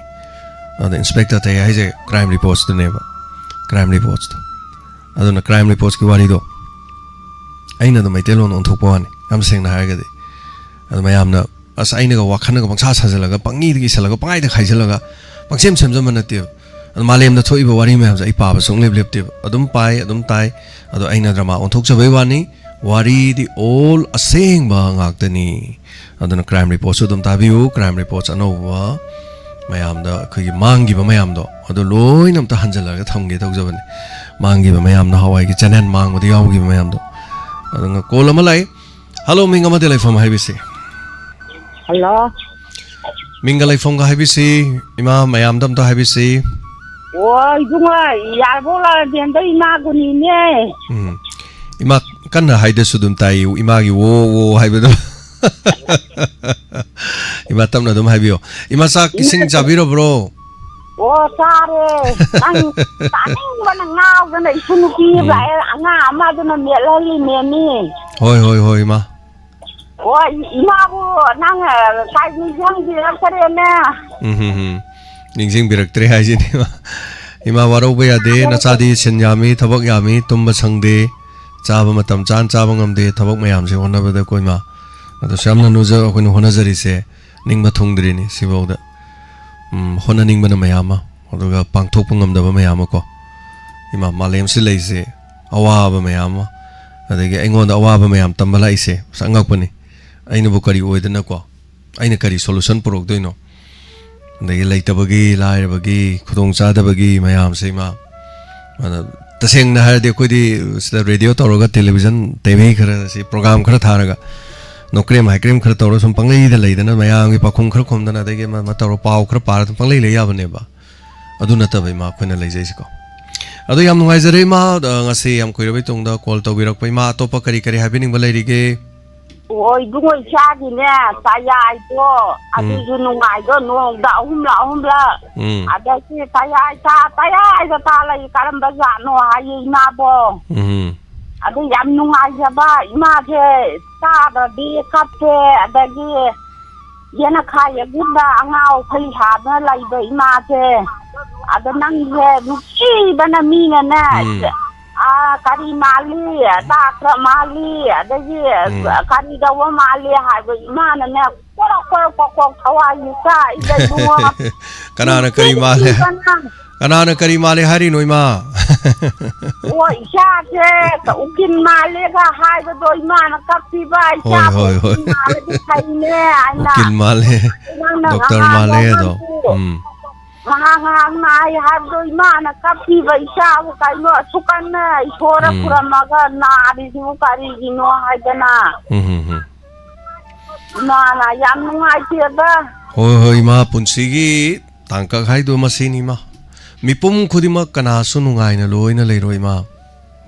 ꯑꯗ ꯏꯟꯁꯄꯦꯛꯇꯔ ꯇꯌꯥꯏ ꯍꯥꯏꯁꯦ ꯀ꯭ꯔꯥꯏꯝ ꯔꯤꯄꯣꯔꯠꯁꯇꯨꯅꯦꯕ, ꯀ꯭ꯔꯥꯏꯝ ꯔꯤꯄꯣꯔꯠꯁꯇꯣ꯫ ꯑꯗꯨꯅ ꯀ꯭ꯔꯥꯏꯝ ꯔꯤꯄꯣꯔꯠꯁꯀꯤ ꯋꯥꯔꯤꯗꯣ ꯑꯩꯅ ꯑꯗꯨꯝ ꯃꯩꯇꯩꯂꯣꯟ ꯑꯣꯟꯊꯣꯛꯄ ꯋꯥꯅꯤ, ꯌꯥꯝ ꯁꯦꯡꯅ ꯍꯥꯏꯔꯒꯗꯤ꯫ ꯑꯗꯣ ꯃꯌꯥꯝꯅ, ꯑꯁ, ꯑꯩꯅꯒ ꯋꯥꯈꯜꯅꯒ ꯄꯪꯁꯥ ꯁꯥꯖꯜꯂꯒ, ꯄꯪꯏꯗꯒꯤ ꯏꯁꯜꯂꯒ, ꯄꯪꯍꯥꯏꯗ ꯍꯥꯏꯖꯜꯂꯒ ꯄꯪꯁꯦꯝ ꯁꯦꯝꯖꯟꯕ ꯅꯠꯇꯦꯕ꯫ ꯑꯗꯣ ꯃꯥꯂꯦꯝꯗ ꯊꯣꯛꯏꯕ ꯋꯥꯔꯤ ꯃꯌꯥꯝꯁꯦ ꯑꯩ ꯄꯥꯕ ꯁꯨꯡꯂꯦꯞ ꯂꯦꯞꯇꯦꯕ꯫ ꯑꯗꯨꯝ ꯄꯥꯏ, ꯑꯗꯨꯝ ꯇꯥꯏ꯫ ꯑꯗꯣ ꯑꯩꯅ ꯗ꯭ꯔꯃꯥ ꯑꯣꯟꯊꯣꯛꯆꯕꯩ ꯋꯥꯅꯤ, ꯋꯥꯔꯤꯗꯤ all ꯑꯁꯦꯡꯕ ꯉꯥꯛꯇꯅꯤ꯫ ꯑꯗꯨꯅ ꯀ꯭ꯔꯥꯏꯝ ꯔꯤꯄꯣꯔꯠꯁꯨ ꯑꯗꯨꯝ ꯇꯥꯕꯤꯌꯨ꯫ ꯀ꯭ꯔꯥꯏꯝ ꯔꯤꯄꯣꯔꯠꯁ ꯑꯅꯧꯕ ꯃꯌꯥꯝꯗ, ꯑꯩꯈꯣꯏꯒꯤ ꯃꯥꯡꯈꯤꯕ ꯃꯌꯥꯝꯗꯣ, ꯑꯗꯨ ꯂꯣꯏꯅ ꯑꯝꯇ ꯍꯟꯖꯜꯂꯒ ꯊꯝꯒꯦ ꯇꯧꯖꯕꯅꯤ꯫ ꯃꯥꯡꯈꯤꯕ ꯃꯌꯥꯝ, ꯅꯍꯥꯟꯋꯥꯏꯒꯤ ꯆꯦꯅꯦꯜ ꯃꯥꯡꯕꯗ ꯌꯥꯎꯈꯤꯕ ꯃꯌꯥꯝꯗꯣ꯫ ꯑꯗꯨꯒ ꯀꯣꯜ ꯑꯃ ꯂꯥꯛꯏ꯫ ꯍꯜꯂꯣ, ꯃꯤꯡ ꯑꯃꯗꯤ ꯂꯩꯐꯝ ꯍꯥꯏꯕꯤꯁꯤ꯫ ꯍꯜꯂꯣ꯫ ꯃꯤꯡꯒ ꯂꯩꯐꯝꯒ ꯍꯥꯏꯕꯤꯁꯤ, ꯏꯃꯥ ꯃꯌꯥꯝꯗ ꯑꯝꯇ ꯍꯥꯏꯕꯤꯁꯤ꯫ ꯑꯣ, ꯏꯕꯨꯡꯉꯣ, ꯌꯥꯏꯔꯤꯄꯣꯛ ꯂꯥꯡꯂꯦꯟꯗꯩ ꯏꯃꯥ ꯒꯨꯅꯤꯅꯦ꯫ ꯎꯝ꯫ ꯏꯃꯥ ꯀꯟꯅ ꯍꯥꯏꯗꯁꯨ ꯑꯗꯨꯝ ꯇꯥꯏ, ꯏꯃꯥꯒꯤ "ꯋꯣ, ꯋꯣ" ꯍꯥꯏꯕꯗꯣ꯫ ꯏꯃꯥ ꯇꯞꯅ ꯑꯗꯨꯝ ꯍꯥꯏꯕꯤꯌꯣ꯫ ꯏꯃꯥ ꯆꯥꯛ ꯏꯁꯤꯡ ꯏꯃꯥ ꯆꯥꯕꯤꯔꯕ꯭ꯔꯣ? ꯑꯣ, ꯆꯥꯔꯦ꯫ ꯅꯪ ꯇꯥꯅꯤꯡꯕꯅ ꯉꯥꯎꯗꯅ ꯏꯁꯨ ꯅꯨꯄꯤ ꯑꯃ ꯎꯝ꯫ ꯂꯥꯛꯑꯦ, ꯑꯉꯥꯡ ꯑꯃ ꯑꯗꯨꯅ ꯃꯦꯠꯍꯜꯂꯤꯃꯦꯃꯤ꯫ ꯍꯣꯏ, ꯍꯣꯏ, ꯍꯣꯏ, ꯏꯃꯥ꯫ ꯑꯣ, ꯏ-, ꯏꯃꯥꯕꯨ ꯅꯪ, ꯑ, ꯀꯥꯏ ꯅꯤꯡꯁꯤꯡꯕꯤꯔꯛꯇꯔꯦꯅꯦ? ꯎꯝ, ꯍꯝ, ꯍꯝ꯫ ꯅꯤꯡꯁꯤꯡꯕꯤꯔꯛꯇ꯭ꯔꯦ ꯍꯥꯏꯁꯤꯅꯦ, ꯏꯃꯥ꯫ ꯏꯃꯥ, ꯋꯥꯔꯧꯕ ꯌꯥꯗꯦ, ꯅꯆꯥꯗꯤ ꯁꯤꯟ ꯌꯥꯝꯃꯤ, ꯊꯕꯛ ꯌꯥꯝꯃꯤ, ꯇꯨꯝꯕ ꯁꯪꯗꯦ, ꯆꯥꯕ ꯃꯇꯝ ꯆꯥꯅ ꯆꯥꯕ ꯉꯝꯗꯦ, ꯊꯕꯛ ꯃꯌꯥꯝꯁꯦ ꯍꯣꯠꯅꯕꯗ꯫ ꯑꯩꯈꯣꯏ ꯏꯃꯥ, ꯑꯗꯨꯁꯨ ꯌꯥꯝꯅ ꯅꯣꯏꯖ-, ꯑꯩꯈꯣꯏꯅ ꯍꯣꯠꯅꯖꯔꯤꯁꯦ ꯅꯤꯡꯕ ꯊꯨꯡꯗ꯭ꯔꯤꯅꯤ ꯁꯤꯐꯥꯎꯗ꯫ ꯎꯝ, ꯍꯣꯠꯅꯅꯤꯡꯕꯅ ꯃꯌꯥꯝ ꯑꯃ, ꯑꯗꯨꯒ ꯄꯥꯡꯊꯣꯛꯄ ꯉꯝꯗꯕ ꯃꯌꯥꯝ ꯑꯃ ꯀꯣ꯫ ꯏꯃꯥ, ꯃꯥꯂꯦꯝꯁꯤ ꯂꯩꯁꯦ ꯑꯋꯥꯕ ꯃꯌꯥꯝ ꯑꯃ, ꯑꯗꯒꯤ ꯑꯩꯉꯣꯟꯗ ꯑꯋꯥꯕ ꯃꯌꯥꯝ ꯇꯝꯕ ꯂꯥꯛꯏꯁꯦ ꯑꯁ ꯑꯉꯛꯄꯅꯤ꯫ ꯑꯩꯅꯕꯨ ꯀꯔꯤ ꯑꯣꯏꯗꯅꯀꯣ? ꯑꯩꯅ ꯀꯔꯤ solution ꯄꯨꯔꯛꯇꯣꯏꯅꯣ? ꯑꯗꯒꯤ ꯂꯩꯇꯕꯒꯤ, ꯂꯥꯏꯔꯕꯒꯤ, ꯈꯨꯗꯣꯡꯆꯥꯗꯕꯒꯤ ꯃꯌꯥꯝꯁꯦ, ꯏꯃꯥ꯫ ꯑꯗ ꯇꯁꯦꯡꯅ ꯍꯥꯏꯔꯗꯤ ꯑꯩꯈꯣꯏꯗꯤ ꯁꯤꯗ radio ꯇꯧꯔꯒ, television, TV ꯈꯔ, ꯁꯤ program ꯈꯔ ꯊꯥꯔꯒ, ꯅꯣꯀ꯭ꯔꯦꯝ ꯍꯥꯏꯀ꯭ꯔꯦꯝ ꯈꯔ ꯇꯧꯔꯒ ꯁꯨꯝ ꯄꯪꯂꯩꯗ ꯂꯩꯗꯅ, ꯃꯌꯥꯝꯒꯤ ꯄꯥꯎꯈꯨꯝ ꯈꯔ ꯈꯨꯝꯗꯅ, ꯑꯗꯒꯤ ꯑꯃ ꯑꯃ ꯇꯧꯔꯒ ꯄꯥꯎ ꯈꯔ ꯄꯥꯔꯒ ꯑꯗꯨꯝ ꯄꯪꯂꯩ ꯂꯩ ꯌꯥꯕꯅꯦꯕ꯫ ꯑꯗꯨ ꯅꯠꯇꯕ, ꯏꯃꯥ, ꯑꯩꯈꯣꯏꯅ ꯂꯩꯖꯩꯁꯤꯀꯣ꯫ ꯑꯗꯣ ꯌꯥꯝ ꯅꯨꯡꯉꯥꯏꯖꯔꯦ, ꯏꯃꯥ, ꯑ, ꯉꯁꯤ ꯌꯥꯝ ꯀꯨꯏꯔꯕꯩ ꯇꯨꯡꯗ call ꯇꯧꯕꯤꯔꯛꯄ꯫ ꯏꯃꯥ, ꯑꯇꯣꯞꯄ ꯀꯔꯤ ꯀꯔꯤ ꯍꯥꯏꯕꯤꯅꯤꯡꯕ ꯂꯩꯔꯤꯒꯦ? ꯑꯣ, ꯏꯕꯨꯡꯉꯣ, ꯏꯆꯥꯒꯤꯅꯦ, ꯆꯌꯥꯏꯗꯣ, ꯎꯝ꯫ ꯑꯗꯨꯁꯨ ꯅꯨꯡꯉꯥꯏꯗꯣ, ꯅꯣꯡꯗ ꯑꯍꯨꯝꯂꯛ ꯑꯍꯨꯝꯂꯛ꯫ ꯎꯝ꯫ ꯑꯗꯒꯤ ꯆꯌꯥꯏ ꯇꯥ-, ꯆꯌꯥꯏꯗ ꯇꯥ ꯂꯩ, ꯀꯔꯝꯕ ꯖꯥꯠꯅꯣ ꯍꯥꯏꯌꯦ ꯏꯃꯥꯗꯣ꯫ ꯎꯝ꯫ ꯑꯗꯨ ꯌꯥꯝ ꯅꯨꯡꯉꯥꯏꯖꯕ, ꯏꯃꯥꯁꯦ ꯆꯥꯗ꯭ꯔꯗꯤ ꯀꯞꯄꯦ, ꯑꯗꯒꯤ ꯌꯦꯅꯈꯥ ꯌꯦꯡꯒꯨꯝꯗ ꯑꯉꯥꯎ ꯑꯐꯩ ꯁꯥꯗꯅ ꯂꯩꯕ ꯏꯃꯥꯁꯦ꯫ ꯑꯗꯣ ꯅꯪꯁꯦ ꯅꯨꯡꯁꯤꯕꯅ ꯃꯤꯅꯅꯦ, ꯎꯝ꯫ ꯑꯥ, ꯀꯔꯤ ꯃꯥꯜꯂꯤ, ꯗꯥꯛꯇꯔ ꯃꯥꯜꯂꯤ, ꯑꯗꯒꯤ ꯎꯝ꯫ ꯀꯔꯤ ꯇꯧꯕ ꯃꯥꯜꯂꯤ ꯍꯥꯏꯕ ꯏꯃꯥꯅꯅꯦ, ꯀ꯭ꯔꯣꯛ ꯀ꯭ꯔꯣꯛ ꯀ꯭ꯔꯣꯛ ꯀ꯭ꯔꯣꯛ ꯊꯋꯥꯏꯁꯦ ꯆꯥꯛꯏꯗ ꯏꯕꯨꯡꯉꯣ꯫ ꯀꯅꯥꯅ ꯀꯔꯤ ꯃꯥꯜꯂꯦ? ꯅꯨꯡꯁꯤꯕꯅ꯫ ꯀꯅꯥꯅ ꯀꯔꯤ ꯃꯥꯜꯂꯦ ꯍꯥꯏꯔꯤꯅꯣ, ꯏꯃꯥ? ꯑꯣ, ꯏꯆꯥꯁꯦ ꯎꯀꯤꯜ ꯃꯥꯜꯂꯦꯒ ꯍꯥꯏꯕꯗꯣ ꯏꯃꯥꯅ ꯀꯞꯄꯤꯕ, ꯍꯣꯏ, ꯏꯆꯥꯕꯨ ꯍꯣꯏ, ꯍꯣꯏ꯫ ꯎꯀꯤꯜ ꯃꯥꯜꯂꯗꯤ ꯐꯩꯅꯦ ꯍꯥꯏꯅ꯫ ꯎꯀꯤꯜ ꯃꯥꯜꯂꯦ, ꯅꯪꯅ ꯗꯣꯛꯇꯔ ꯉꯍꯥꯟ ꯃꯥꯜꯂꯦ ꯑꯗꯣ꯫ ꯅꯣꯡꯃꯁꯨ ꯎꯝ꯫ ꯉꯥꯏꯍꯥꯛ ꯉꯥꯏꯍꯥꯛ ꯅꯥꯏ ꯍꯥꯏꯕꯗꯣ ꯏꯃꯥꯅ ꯀꯞꯄꯤꯕ, ꯏꯆꯥꯕꯨ ꯀꯩꯅꯣ ꯑꯁꯨꯛ ꯀꯟꯅ ꯏꯁꯣꯔ ꯎꯝ꯫ ꯈꯨꯔꯝꯃꯒ ꯅꯥꯔꯤꯁꯤꯕꯨ ꯀꯔꯤꯒꯤꯅꯣ ꯍꯥꯏꯗꯅ꯫ ꯎꯝ, ꯎꯝ, ꯎꯝ꯫ ꯏꯃꯥꯅ ꯌꯥꯝ ꯅꯨꯡꯉꯥꯏꯇꯦꯗ꯫ ꯍꯣꯏ, ꯍꯣꯏ, ꯏꯃꯥ, ꯄꯨꯟꯁꯤꯒꯤ ꯇꯥꯡꯀꯛ ꯍꯥꯏꯗꯣ ꯃꯁꯤꯅꯤ, ꯏꯃꯥ꯫ ꯃꯤꯄꯨꯝ ꯈꯨꯗꯤꯡꯃꯛ ꯀꯅꯥꯁꯨ ꯅꯨꯡꯉꯥꯏꯅ ꯂꯣꯏꯅ ꯂꯩꯔꯣꯏ, ꯏꯃꯥ꯫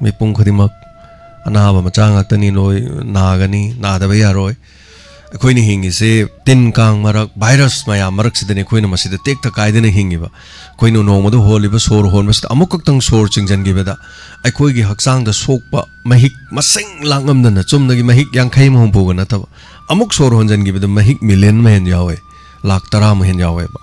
ꯃꯤꯄꯨꯝ ꯈꯨꯗꯤꯡꯃꯛ ꯑꯅꯥꯕ ꯃꯆꯥ ꯉꯥꯛꯇꯅꯤ, ꯂꯣꯏ ꯅꯥꯒꯅꯤ, ꯅꯥꯗꯕ ꯌꯥꯔꯣꯏ꯫ ꯑꯩꯈꯣꯏꯅ ꯍꯤꯡꯉꯤꯁꯦ ꯇꯤꯟ ꯀꯥꯡ ꯃꯔꯛ, virus ꯃꯌꯥꯝ ꯃꯔꯛꯁꯤꯗꯅꯤ ꯑꯩꯈꯣꯏꯅ ꯃꯁꯤꯗ ꯇꯦꯛꯇ ꯀꯥꯏꯗꯅ ꯍꯤꯡꯉꯤꯕ꯫ ꯑꯩꯈꯣꯏꯅ ꯅꯣꯡꯃꯗ ꯍꯣꯜꯂꯤꯕ ꯁꯣꯔ ꯍꯣꯟꯕꯁꯤꯗ ꯑꯃꯨꯛ ꯈꯛꯇꯪ ꯁꯣꯔ ꯆꯤꯡꯁꯤꯟꯈꯤꯕꯗ ꯑꯩꯈꯣꯏꯒꯤ ꯍꯛꯆꯥꯡꯗ ꯁꯣꯛꯄ ꯃꯍꯤꯛ ꯃꯁꯤꯡ ꯂꯥꯛꯉꯝꯗꯅ, ꯆꯨꯝꯅꯒꯤ ꯃꯍꯤꯛ ꯌꯥꯡꯈꯩ ꯑꯃ ꯍꯨꯝꯐꯨꯒ ꯅꯠꯇꯕ, ꯑꯃꯨꯛ ꯁꯣꯔ ꯍꯣꯟꯖꯤꯟꯈꯤꯕꯗ ꯃꯍꯤꯛ million ꯑꯃ ꯍꯦꯟ ꯌꯥꯎꯋꯦ, ꯂꯥꯛ ꯇꯔꯥ ꯑꯃ ꯍꯦꯟ ꯌꯥꯎꯋꯦꯕ꯫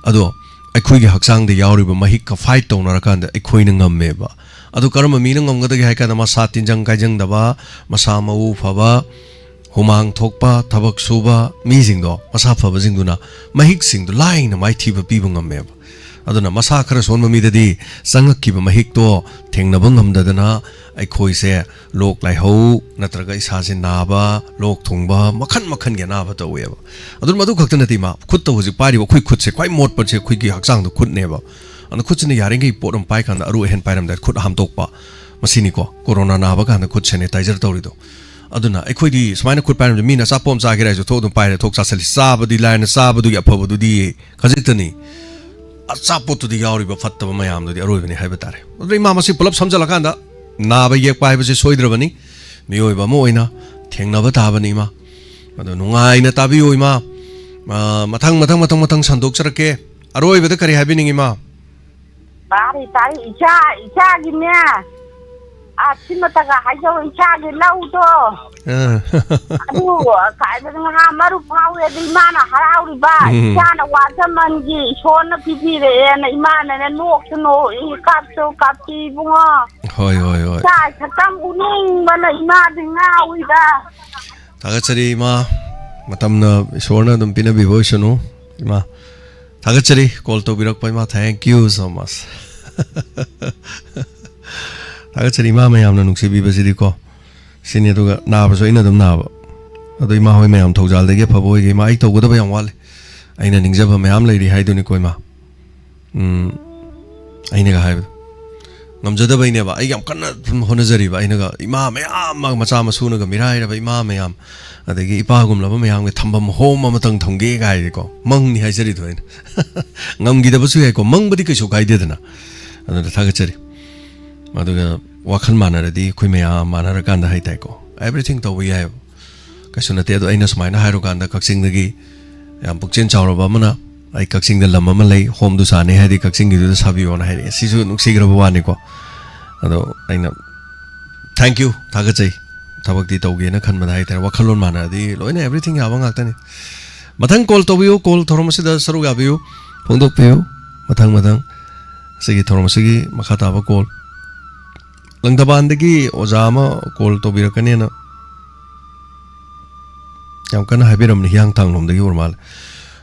ꯑꯗꯣ ꯑꯩꯈꯣꯏꯒꯤ ꯍꯛꯆꯥꯡꯗ ꯌꯥꯎꯔꯤꯕ ꯃꯍꯤꯛꯀ ꯐꯥꯏꯠ ꯇꯧꯅꯔꯀꯥꯟꯗ ꯑꯩꯈꯣꯏꯅ ꯉꯝꯃꯦꯕ꯫ ꯑꯗꯨ ꯀꯔꯝꯕ ꯃꯤꯅ ꯉꯝꯒꯗꯒꯦ ꯍꯥꯏ ꯀꯥꯟꯗ, ꯃꯁꯥ ꯇꯤꯟꯖꯪ ꯀꯥꯏꯖꯪꯗꯕ, ꯃꯁꯥ ꯃꯎ ꯐꯕ, ꯍꯨꯃꯥꯡ ꯊꯣꯛꯄ, ꯊꯕꯛ ꯁꯨꯕ ꯃꯤꯁꯤꯡꯗꯣ, ꯃꯁꯥ ꯐꯕꯁꯤꯡꯗꯨꯅ ꯃꯍꯤꯛꯁꯤꯡꯗꯣ ꯂꯥꯏꯅ ꯃꯥꯏꯊꯤꯕ ꯄꯤꯕ ꯉꯝꯃꯦꯕ꯫ ꯑꯗꯨꯅ ꯃꯁꯥ ꯈꯔ ꯁꯣꯟꯕ ꯃꯤꯗꯗꯤ ꯆꯪꯉꯛꯈꯤꯕ ꯃꯍꯤꯛꯇꯣ ꯊꯦꯡꯅꯕ ꯉꯝꯗꯗꯅ ꯑꯩꯈꯣꯏꯁꯦ ꯂꯣꯛ ꯂꯥꯏꯍꯧ ꯅꯠꯇ꯭ꯔꯒ ꯏꯁꯥꯁꯦ ꯅꯥꯕ, ꯂꯣꯛ ꯊꯨꯡꯕ, ꯃꯈꯟ ꯃꯈꯟꯒꯤ ꯑꯅꯥꯕ ꯇꯧꯋꯦꯕ꯫ ꯑꯗꯨ ꯃꯗꯨ ꯈꯛꯇ ꯅꯠꯇꯦ ꯏꯃꯥ, ꯈꯨꯠꯇ ꯍꯧꯖꯤꯛ ꯄꯥꯏꯔꯤꯕ ꯑꯩꯈꯣꯏ ꯈꯨꯠꯁꯦ, ꯈ꯭ꯋꯥꯏ ꯃꯣꯠꯄꯁꯦ ꯑꯩꯈꯣꯏꯒꯤ ꯍꯛꯆꯥꯡꯗ ꯈꯨꯠꯅꯦꯕ꯫ ꯑꯗꯨꯅ ꯈꯨꯠꯁꯤꯅ ꯌꯥꯔꯤꯈꯩ ꯄꯣꯠ ꯑꯃ ꯄꯥꯏ ꯀꯥꯟꯗ, ꯑꯔꯨ ꯑꯍꯦꯟ ꯄꯥꯏꯔꯝꯗꯥꯏꯗ ꯈꯨꯠ ꯍꯥꯝꯗꯣꯛꯄ, ꯃꯁꯤꯅꯤꯀꯣ ꯀꯣꯔꯣꯅꯥ ꯅꯥꯕ ꯀꯥꯟꯗ ꯈꯨꯠ ꯁꯦꯅꯤꯇꯥꯏꯖꯔ ꯇꯧꯔꯤꯗꯣ꯫ ꯑꯗꯨꯅ ꯑꯩꯈꯣꯏꯗꯤ ꯁꯨꯃꯥꯏꯅ ꯈꯨꯠ ꯄꯥꯏꯔꯝꯗꯥꯏ, ꯃꯤꯅ ꯑꯆꯥꯄꯣꯠ ꯑꯃ ꯆꯥꯒꯦꯔꯥ ꯍꯥꯏꯁꯨ ꯊꯣꯛ ꯑꯗꯨꯝ ꯄꯥꯏꯔꯦ, ꯊꯣꯛ ꯆꯥꯁꯤꯜꯂꯤ꯫ ꯆꯥꯕꯗꯤ ꯂꯥꯏꯔꯅ, ꯆꯥꯕꯗꯨꯒꯤ ꯑꯐꯕꯗꯨꯗꯤ ꯈꯖꯤꯛꯇꯅꯤ꯫ ꯑꯆꯥꯄꯣꯠꯇꯨꯗꯤ ꯌꯥꯎꯔꯤꯕ ꯐꯠꯇꯕ ꯃꯌꯥꯝꯗꯨꯗꯤ ꯑꯔꯣꯏꯕꯅꯤ ꯍꯥꯏꯕ ꯇꯥꯔꯦ꯫ ꯑꯗꯨꯅ ꯏꯃꯥ, ꯃꯁꯤ ꯄꯨꯂꯞ ꯁꯝꯖꯜꯂꯀꯥꯟꯗ ꯅꯥꯕ ꯌꯦꯛꯄ ꯍꯥꯏꯕꯁꯤ ꯁꯣꯏꯗ꯭ꯔꯕꯅꯤ꯫ ꯃꯤꯑꯣꯏꯕ ꯑꯃ ꯑꯣꯏꯅ ꯊꯦꯡꯅꯕ ꯇꯥꯕꯅꯤ ꯏꯃꯥ꯫ ꯑꯗꯣ ꯅꯨꯡꯉꯥꯏꯅ ꯇꯥꯕꯤꯌꯨ ꯏꯃꯥ꯫ ꯑ, ꯃꯊꯪ, ꯃꯊꯪ, ꯃꯊꯪ, ꯃꯊꯪ ꯁꯟꯗꯣꯛꯆꯔꯛꯀꯦ꯫ ꯑꯔꯣꯏꯕꯗ ꯀꯔꯤ ꯍꯥꯏꯕꯤꯅꯤꯡꯉꯤ ꯏꯃꯥ? ꯇꯥꯔꯤ, ꯇꯥꯔꯤ, ꯏꯆꯥ, ꯏꯆꯥꯒꯤꯅꯦ꯫ ꯑ, ꯁꯤꯃꯇꯒ ꯍꯥꯏꯖꯧ, ꯏꯆꯥꯒꯤ ꯂꯧꯗꯣ꯫ ꯑ꯫ ꯑꯗꯨ ꯀꯥꯏꯗꯅ ꯉꯍꯥ ꯃꯔꯨ ꯐꯥꯎꯋꯦ, ꯑꯗꯨ ꯏꯃꯥꯅ ꯍꯔꯥꯎꯔꯤꯕ꯫ ꯎꯝ꯫ ꯏꯆꯥꯅ ꯋꯥꯖꯃꯟꯒꯤ ꯏꯁꯣꯔꯅ ꯄꯤꯕꯤꯔꯛꯑꯦꯅ ꯏꯃꯥꯅꯅꯦ ꯅꯣꯛꯁꯨ ꯅꯣꯛꯏ, ꯀꯞꯁꯨ ꯀꯞꯄꯤ ꯏꯕꯨꯡꯉꯣ꯫ ꯍꯣꯏ, ꯍꯣꯏ, ꯍꯣꯏ꯫ ꯏꯆꯥ ꯁꯛꯇꯝ ꯎꯅꯤꯡꯕꯅ ꯏꯃꯥꯗꯤ ꯉꯥꯎꯏꯗ꯫ ꯊꯥꯒꯠꯆꯔꯤ ꯏꯃꯥ, ꯃꯇꯝꯅ ꯏꯁꯣꯔꯅ ꯑꯗꯨꯝ ꯄꯤꯅꯕꯤꯕ ꯑꯣꯏꯁꯅꯨ ꯏꯃꯥ꯫ ꯊꯥꯒꯠꯆꯔꯤ ꯀꯣꯜ ꯇꯧꯕꯤꯔꯛꯄ ꯏꯃꯥ, thank you so much꯫ ꯊꯥꯒꯠꯆꯔꯤ ꯏꯃꯥ, ꯃꯌꯥꯝꯅ ꯅꯨꯡꯁꯤꯕꯤꯕꯁꯤꯗꯤꯀꯣ꯫ ꯁꯤꯅꯤ, ꯑꯗꯨꯒ ꯅꯥꯕꯁꯨ ꯑꯩꯅ ꯑꯗꯨꯝ ꯅꯥꯕ꯫ ꯑꯗꯣ ꯏꯃꯥ ꯍꯣꯏ ꯃꯌꯥꯝ ꯊꯧꯖꯥꯜꯗꯒꯤ ꯑꯐꯕ ꯑꯣꯏꯒꯦ ꯏꯃꯥ, ꯑꯩ ꯇꯧꯒꯗꯕ ꯌꯥꯝ ꯋꯥꯠꯂꯤ꯫ ꯑꯩꯅ ꯅꯤꯡꯖꯕ ꯃꯌꯥꯝ ꯂꯩꯔꯤ ꯍꯥꯏꯗꯨꯅꯤꯀꯣ ꯏꯃꯥ꯫ ꯎꯝ, ꯑꯩꯅꯒ ꯍꯥꯏꯕꯗꯣ ꯉꯝꯖꯗꯕꯩꯅꯦꯕ꯫ ꯑꯩ ꯌꯥꯝ ꯀꯟꯅ ꯑꯗꯨꯝ ꯍꯣꯠꯅꯖꯔꯤꯕ꯫ ꯑꯩꯅꯒ ꯏꯃꯥ ꯃꯌꯥꯝ ꯑꯃ, ꯃꯆꯥ ꯃꯁꯨꯅꯒ ꯃꯤꯔꯥꯏꯔꯕ ꯏꯃꯥ ꯃꯌꯥꯝ, ꯑꯗꯒꯤ ꯏꯄꯥꯒꯨꯝꯂꯕ ꯃꯌꯥꯝꯒꯤ ꯊꯝꯐꯝ ꯍꯣꯝ ꯑꯃꯇꯪ ꯊꯝꯒꯦ ꯀꯥꯏꯗꯤꯀꯣ, ꯃꯪꯅꯤ ꯍꯥꯏꯖꯔꯤꯗꯣ ꯑꯩꯅ꯫ ꯉꯝꯈꯤꯗꯕꯁꯨ ꯌꯥꯏꯀꯣ, ꯃꯪꯕꯗꯤ ꯀꯩꯁꯨ ꯀꯥꯏꯗꯦꯗꯅ꯫ ꯑꯗꯨꯗ ꯊꯥꯒꯠꯆꯔꯤ꯫ ꯑꯗꯨꯒ ꯋꯥꯈꯜ ꯃꯥꯟꯅꯔꯗꯤ, ꯑꯩꯈꯣꯏ ꯃꯌꯥꯝ ꯃꯥꯟꯅꯔꯀꯥꯟꯗ ꯍꯥꯏꯇꯥꯔꯦꯀꯣ, everything ꯇꯧꯕ ꯌꯥꯏꯑꯕ꯫ ꯀꯩꯁꯨ ꯅꯠꯇꯦ꯫ ꯑꯗꯣ ꯑꯩꯅ ꯁꯨꯃꯥꯏꯅ ꯍꯥꯏꯔꯨꯀꯥꯟꯗ, ꯀꯛꯆꯤꯡꯗꯒꯤ ꯌꯥꯝ ꯄꯨꯛꯆꯦꯜ ꯆꯥꯎꯔꯕ ꯑꯃꯅ, "ꯑꯩ ꯀꯛꯆꯤꯡꯗ ꯂꯝ ꯑꯃ ꯂꯩ, ꯍꯣꯝꯗꯨ ꯁꯥꯅꯤ ꯍꯥꯏꯗꯤ ꯀꯛꯆꯤꯡꯒꯤꯗꯨꯗ ꯁꯥꯕꯤꯌꯣꯅ" ꯍꯥꯏꯔꯛꯑꯦ꯫ ꯁꯤꯁꯨ ꯅꯨꯡꯁꯤꯈ꯭ꯔꯕ ꯋꯥꯅꯤꯀꯣ꯫ ꯑꯗꯣ ꯑꯩꯅ thank you, ꯊꯥꯒꯠꯆꯩ꯫ ꯊꯕꯛꯇꯤ ꯇꯧꯒꯦꯅ ꯈꯟꯕꯗ ꯍꯥꯏꯇꯥꯔꯦ, ꯋꯥꯈꯜꯂꯣꯟ ꯃꯥꯟꯅꯔꯗꯤ ꯂꯣꯏꯅ everything ꯌꯥꯕ ꯉꯥꯛꯇꯅꯤ꯫ ꯃꯊꯪ ꯀꯣꯜ ꯇꯧꯕꯤꯌꯨ, ꯀꯣꯜ ꯊꯧꯔꯝ ꯑꯁꯤꯗ ꯁꯔꯨꯛ ꯌꯥꯕꯤꯌꯨ, ꯐꯣꯡꯗꯣꯛꯄꯤꯌꯨ꯫ ꯃꯊꯪ ꯃꯊꯪ ꯑꯁꯤꯒꯤ ꯊꯧꯔꯝ ꯑꯁꯤꯒꯤ ꯃꯈꯥ ꯇꯥꯕ ꯀꯣꯜ, ꯂꯪꯊꯕꯥꯜꯗꯒꯤ ꯑꯣꯖꯥ ꯑꯃ ꯀꯣꯜ ꯇꯧꯕꯤꯔꯛꯀꯅꯦꯅ ꯌꯥꯝ ꯀꯟꯅ ꯍꯥꯏꯕꯤꯔꯝꯅꯤ, ꯍꯤꯌꯥꯡꯊꯥꯡ ꯂꯣꯝꯗꯒꯤ ꯑꯣꯏꯔ ꯃꯥꯜꯂꯦ꯫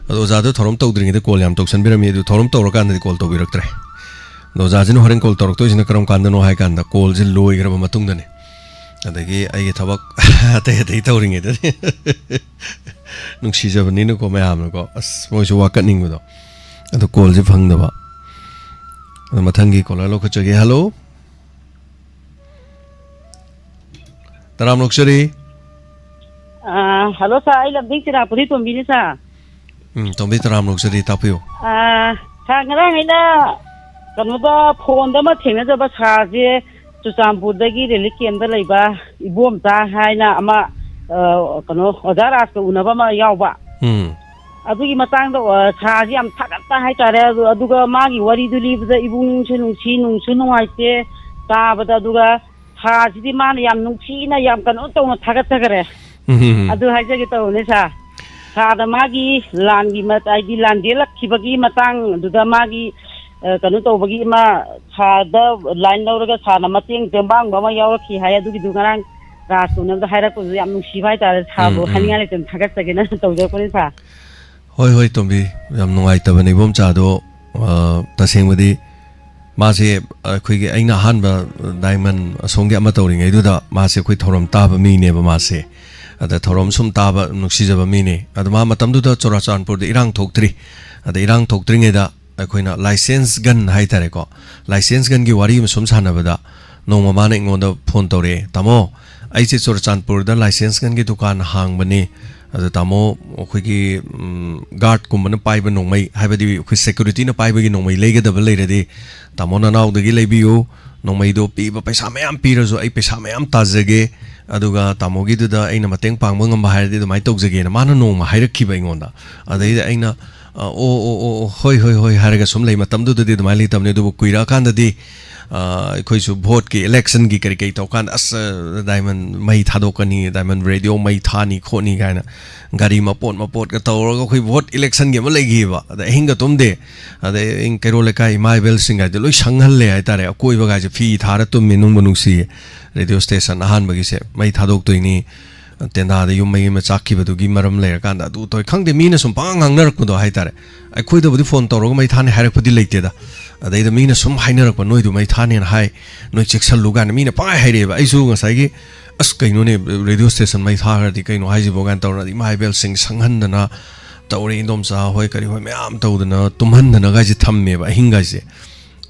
ꯑꯗꯣ ꯑꯣꯖꯥꯗꯣ ꯊꯧꯔꯝ ꯇꯧꯗ꯭ꯔꯤꯉꯩꯗ ꯀꯣꯜ ꯌꯥꯝ ꯇꯧꯁꯟꯕꯤꯔꯝꯃꯤ, ꯑꯗꯨ ꯊꯧꯔꯝ ꯇꯧꯔꯀꯥꯟꯗꯗꯤ ꯀꯣꯜ ꯇꯧꯕꯤꯔꯛꯇ꯭ꯔꯦ꯫ ꯑꯗꯣ ꯑꯣꯖꯥꯁꯤꯅ ꯍꯣꯔꯦꯟ ꯀꯣꯜ ꯇꯧꯔꯛꯇꯣꯏꯁꯤꯅ ꯀꯔꯝ ꯀꯥꯟꯗꯅꯣ ꯍꯥꯏ ꯀꯥꯟꯗ ꯀꯣꯜꯁꯦ ꯂꯣꯏꯈ꯭ꯔꯕ ꯃꯇꯨꯡꯗꯅꯦ, ꯑꯗꯒꯤ ꯑꯩꯒꯤ ꯊꯕꯛ ꯑꯇꯩ ꯑꯇꯩ ꯇꯧꯔꯤꯉꯩꯗꯅꯦ꯫ ꯅꯨꯡꯁꯤꯖꯕꯅꯤꯅꯀꯣ ꯃꯌꯥꯝꯅꯀꯣ, ꯑꯁ, ꯃꯣꯏꯁꯨ ꯋꯥꯀꯠꯅꯤꯡꯕꯗꯣ, ꯑꯗꯣ ꯀꯣꯜꯁꯦ ꯐꯪꯗꯕ꯫ ꯑꯗꯣ ꯃꯊꯪꯒꯤ ꯀꯣꯂꯔ ꯂꯧꯈꯠꯆꯒꯦ꯫ ꯍꯜꯂꯣ, ꯇꯔꯥꯝ ꯂꯣꯛꯆꯔꯤ꯫ ꯑꯥ, ꯍꯜꯂꯣ ꯁꯥꯔ, ꯑꯩ ꯂꯝꯖꯤꯡ ꯆꯤꯔꯥꯄꯨꯔꯤ ꯇꯣꯝꯕꯤꯅꯤ ꯁꯥꯔ꯫ ꯎꯝ, ꯇꯣꯝꯕꯤ, ꯇꯔꯥꯝ ꯂꯣꯛꯆꯔꯤ, ꯇꯥꯛꯄꯤꯌꯨ꯫ ꯑꯥ, ꯁꯥꯔ, ꯉꯔꯥꯡ ꯑꯩꯅ ꯀꯩꯅꯣꯗ, ꯐꯣꯟꯗ ꯑꯃ ꯊꯦꯡꯅꯖꯕ ꯁꯥꯔꯁꯦ ꯆꯨꯔꯆꯥꯟꯄꯨꯔꯗꯒꯤ ꯔꯤꯂꯤꯐ ꯀꯦꯝꯗ ꯂꯩꯕ ꯏꯕꯣꯝꯆꯥ ꯍꯥꯏꯅ ꯑꯃ, ꯑ, ꯀꯩꯅꯣ, ꯑꯣꯖꯥ ꯔꯥꯖꯀ ꯎꯅꯕ ꯑꯃ ꯌꯥꯎꯕ꯫ ꯎꯝ꯫ ꯑꯗꯨꯒꯤ ꯃꯇꯥꯡꯗ, ꯑ, ꯁꯥꯔꯁꯤ ꯌꯥꯝ ꯊꯥꯒꯠꯄ ꯍꯥꯏꯇꯥꯔꯦ꯫ ꯑꯗꯨ, ꯑꯗꯨꯒ ꯃꯥꯒꯤ ꯋꯥꯔꯤꯗꯨ ꯂꯤꯕꯗ ꯏꯕꯨꯡꯁꯨ ꯅꯨꯡꯁꯤ, ꯅꯨꯡꯁꯨ ꯅꯨꯡꯉꯥꯏꯇꯦ ꯇꯥꯕꯗ꯫ ꯑꯗꯨꯒ ꯁꯥꯔꯁꯤꯗꯤ ꯃꯥꯅ ꯌꯥꯝ ꯅꯨꯡꯁꯤꯅ, ꯌꯥꯝ ꯀꯩꯅꯣ ꯇꯧꯅ ꯊꯥꯒꯠꯆꯈꯔꯦ꯫ ꯎꯝ, ꯎꯝ, ꯎꯝ꯫ ꯑꯗꯨ ꯍꯥꯏꯖꯒꯦ ꯇꯧꯕꯅꯦ ꯁꯥꯔ꯫ ꯁꯥꯔꯗ ꯃꯥꯒꯤ ꯂꯥꯟꯒꯤ ꯃ-, ꯍꯥꯏꯗꯤ ꯂꯥꯟꯖꯦꯜꯂꯛꯈꯤꯕꯒꯤ ꯃꯇꯥꯡꯗꯨꯗ ꯃꯥꯒꯤ, ꯑ, ꯀꯩꯅꯣ ꯇꯧꯕꯒꯤ ꯑꯃ ꯁꯥꯔꯗ ꯂꯥꯏꯟ ꯂꯧꯔꯒ ꯁꯥꯔꯅ ꯃꯇꯦꯡ ꯇꯦꯡꯕꯥꯡꯕ ꯑꯃ ꯌꯥꯎꯔꯛꯈꯤ ꯍꯥꯏ꯫ ꯑꯗꯨꯒꯤꯗꯨ ꯉꯔꯥꯡ ꯔꯥꯖ ꯎꯅꯕꯗ ꯍꯥꯏꯔꯛꯄꯗꯨꯗ ꯌꯥꯝ ꯅꯨꯡꯁꯤꯕ ꯍꯥꯏꯇꯥꯔꯦ꯫ ꯁꯥꯔꯕꯨ ꯎꯝ, ꯎꯝ꯫ ꯍꯥꯏꯅꯤꯡꯉꯥꯏ ꯂꯩꯇꯅ ꯊꯥꯒꯠꯆꯒꯦꯅ ꯇꯧꯖꯔꯛꯄꯅꯦ ꯁꯥꯔ꯫ ꯍꯣꯏ, ꯍꯣꯏ, ꯇꯣꯝꯕꯤ, ꯌꯥꯝ ꯅꯨꯡꯉꯥꯏꯇꯕꯅꯦ ꯏꯕꯣꯝꯆꯥꯗꯣ, ꯑ, ꯇꯁꯦꯡꯕꯗꯤ ꯃꯥꯁꯦ ꯑꯩꯈꯣꯏꯒꯤ, ꯑꯩꯅ ꯑꯍꯥꯟꯕ ꯗꯥꯏꯃꯟ ꯑꯁꯣꯝꯒꯤ ꯑꯃ ꯇꯧꯔꯤꯉꯩꯗꯨꯗ ꯃꯥꯁꯦ ꯑꯩꯈꯣꯏ ꯊꯧꯔꯝ ꯇꯥꯕ ꯃꯤꯅꯦꯕ ꯃꯥꯁꯦ꯫ ꯑꯗ ꯊꯧꯔꯝ ꯁꯨꯝ ꯇꯥꯕ, ꯅꯨꯡꯁꯤꯖꯕ ꯃꯤꯅꯦ꯫ ꯑꯗ ꯃꯥ ꯃꯇꯝꯗꯨꯗ ꯆꯨꯔꯥꯆꯥꯟꯄꯨꯔꯗ ꯏꯔꯥꯡ ꯊꯣꯛꯇ꯭ꯔꯤ꯫ ꯑꯗ ꯏꯔꯥꯡ ꯊꯣꯛꯇ꯭ꯔꯤꯉꯩꯗ ꯑꯩꯈꯣꯏꯅ ꯂꯥꯏꯁꯦꯟꯁ ꯒꯟ ꯍꯥꯏꯇꯥꯔꯦꯀꯣ, ꯂꯥꯏꯁꯦꯟꯁ ꯒꯟꯒꯤ ꯋꯥꯔꯤ ꯑꯃ ꯁꯨꯝ ꯁꯥꯟꯅꯕꯗ ꯅꯣꯡꯃ ꯃꯥꯅ ꯑꯩꯉꯣꯟꯗ ꯐꯣꯟ ꯇꯧꯔꯛꯑꯦ, "ꯇꯥꯃꯣ, ꯑꯩꯁꯦ ꯆꯨꯔꯆꯥꯟꯄꯨꯔꯗ ꯂꯥꯏꯁꯦꯟꯁ ꯒꯟꯒꯤ ꯗꯨꯀꯥꯟ ꯍꯥꯡꯕꯅꯤ꯫ ꯑꯗꯣ ꯇꯥꯃꯣ, ꯑꯩꯈꯣꯏꯒꯤ, ꯎꯝ, ꯒꯥꯔꯗꯀꯨꯝꯕꯅ ꯄꯥꯏꯕ ꯅꯣꯡꯃꯩ, ꯍꯥꯏꯕꯗꯤ ꯑꯩꯈꯣꯏ ꯁꯦꯀ꯭ꯌꯨꯔꯤꯇꯤꯅ ꯄꯥꯏꯕꯒꯤ ꯅꯣꯡꯃꯩ ꯂꯩꯒꯗꯕ ꯂꯩꯔꯗꯤ ꯇꯥꯃꯣ ꯅꯅꯥꯎꯗꯒꯤ ꯂꯩꯕꯤꯌꯨ꯫ ꯅꯣꯡꯃꯩꯗꯣ ꯄꯤꯕ ꯄꯩꯁꯥ ꯃꯌꯥꯝ ꯄꯤꯔꯁꯨ ꯑꯩ ꯄꯩꯁꯥ ꯃꯌꯥꯝ ꯇꯥꯖꯒꯦ꯫ ꯑꯗꯨꯒ ꯇꯥꯃꯣꯒꯤꯗꯨꯗ ꯑꯩꯅ ꯃꯇꯦꯡ ꯄꯥꯡꯕ ꯉꯝꯕ ꯍꯥꯏꯔꯗꯤ ꯑꯗꯨꯃꯥꯏꯅ ꯇꯧꯖꯒꯦꯅ" ꯃꯥꯅ ꯅꯣꯡꯃ ꯍꯥꯏꯔꯛꯈꯤꯕ ꯑꯩꯉꯣꯟꯗ꯫ ꯑꯗꯩꯗ ꯑꯩꯅ, "ꯑ, ꯑꯣ, ꯑꯣ, ꯑꯣ, ꯑꯣ, ꯍꯣꯏ, ꯍꯣꯏ, ꯍꯣꯏ" ꯍꯥꯏꯔꯒ ꯁꯨꯝ ꯂꯩ꯫ ꯃꯇꯝꯗꯨꯗꯗꯤ ꯑꯗꯨꯃꯥꯏꯅ ꯂꯩꯇꯕꯅꯤ꯫ ꯑꯗꯨꯕꯨ ꯀꯨꯏꯔꯛꯑꯀꯥꯟꯗꯗꯤ ꯑꯩꯈꯣꯏꯁꯨ ꯚꯣꯠꯀꯤ ꯏꯂꯦꯛꯁꯟꯒꯤ ꯀꯔꯤ ꯀꯔꯤ ꯇꯧꯀꯥꯟꯗ, ꯑꯁ, ꯗꯥꯏꯃꯟ ꯃꯩ ꯊꯥꯗꯣꯛꯀꯅꯤ, ꯗꯥꯏꯃꯟ ꯔꯦꯗꯤꯑꯣ ꯃꯩ ꯊꯥꯅꯤ ꯈꯣꯠꯅꯤ ꯀꯥꯏꯅ ꯒꯥꯔꯤ ꯃꯄꯣꯠ ꯃꯄꯣꯠꯀ ꯇꯧꯔꯒ ꯑꯩꯈꯣꯏ ꯚꯣꯠ ꯏꯂꯦꯛꯁꯟꯒꯤ ꯑꯃ ꯂꯩꯈꯤꯕ꯫ ꯑꯗ ꯑꯍꯤꯡꯒ ꯇꯨꯝꯗꯦ꯫ ꯑꯗꯩ ꯀꯩꯔꯣꯜ ꯂꯩꯀꯥꯏ ꯏꯃꯥ ꯏꯕꯦꯜꯁꯤꯡ ꯍꯥꯏꯗꯤ ꯂꯣꯏ ꯁꯪꯍꯜꯂꯦ ꯍꯥꯏꯇꯥꯔꯦ꯫ ꯑꯀꯣꯏꯕꯒꯥꯏꯁꯦ ꯐꯤ ꯊꯥꯔ ꯇꯨꯝꯃꯤ, ꯅꯨꯡꯕꯨ ꯅꯨꯡꯁꯤꯌꯦ꯫ ꯔꯦꯗꯤꯑꯣ ꯁ꯭ꯇꯦꯁꯟ ꯑꯍꯥꯟꯕꯒꯤꯁꯦ ꯃꯩ ꯊꯥꯗꯣꯛꯇꯣꯏꯅꯤ, ꯇꯦꯟꯗꯥꯗ ꯌꯨꯝ ꯃꯩ ꯑꯃ ꯆꯥꯛꯈꯤꯕꯗꯨꯒꯤ ꯃꯔꯝ ꯂꯩꯔꯀꯥꯟꯗ ꯑꯗꯨ ꯇꯧꯋꯤ ꯈꯪꯗꯦ, ꯃꯤꯅ ꯁꯨꯝ ꯄꯉꯥꯡ ꯉꯥꯡꯅꯔꯛꯄꯗꯣ ꯍꯥꯏꯇꯥꯔꯦ꯫ ꯑꯩꯈꯣꯏꯗꯕꯨꯗꯤ ꯐꯣꯟ ꯇꯧꯔꯒ ꯃꯩ ꯊꯥꯅꯤ ꯍꯥꯏꯔꯛꯄꯗꯤ ꯂꯩꯇꯦꯗ꯫ ꯑꯗꯩꯗ ꯃꯤꯅ ꯁꯨꯝ ꯍꯥꯏꯅꯔꯛꯄ, "ꯅꯣꯏꯗꯨ ꯃꯩ ꯊꯥꯅꯦꯅ ꯍꯥꯏ, ꯅꯣꯏ ꯆꯦꯛꯁꯜꯂꯨ" ꯀꯥꯏꯅ ꯃꯤꯅ ꯄꯉꯥꯏ ꯍꯥꯏꯔꯛꯑꯦꯕ꯫ ꯑꯩꯁꯨ ꯉꯁꯥꯏꯒꯤ, "ꯑꯁ, ꯀꯩꯅꯣꯅꯦ, ꯔꯦꯗꯤꯑꯣ ꯁ꯭ꯇꯦꯁꯟ ꯃꯩ ꯊꯥꯈ꯭ꯔꯗꯤ ꯀꯩꯅꯣ ꯍꯥꯏꯁꯤꯕꯣ?" ꯀꯥꯏꯅ ꯇꯧꯔꯅ ꯏꯃꯥ ꯏꯕꯦꯜꯁꯤꯡ ꯁꯪꯍꯟꯗꯅ ꯇꯧꯔꯦ, ꯏꯟꯗꯣꯝꯆꯥ ꯍꯣꯏ ꯀꯔꯤ ꯍꯣꯏ ꯃꯌꯥꯝ ꯇꯧꯗꯅ ꯇꯨꯝꯍꯟꯗꯅꯒꯥꯏꯁꯦ ꯊꯝꯃꯦꯕ ꯑꯍꯤꯡꯒꯥꯏꯁꯦ꯫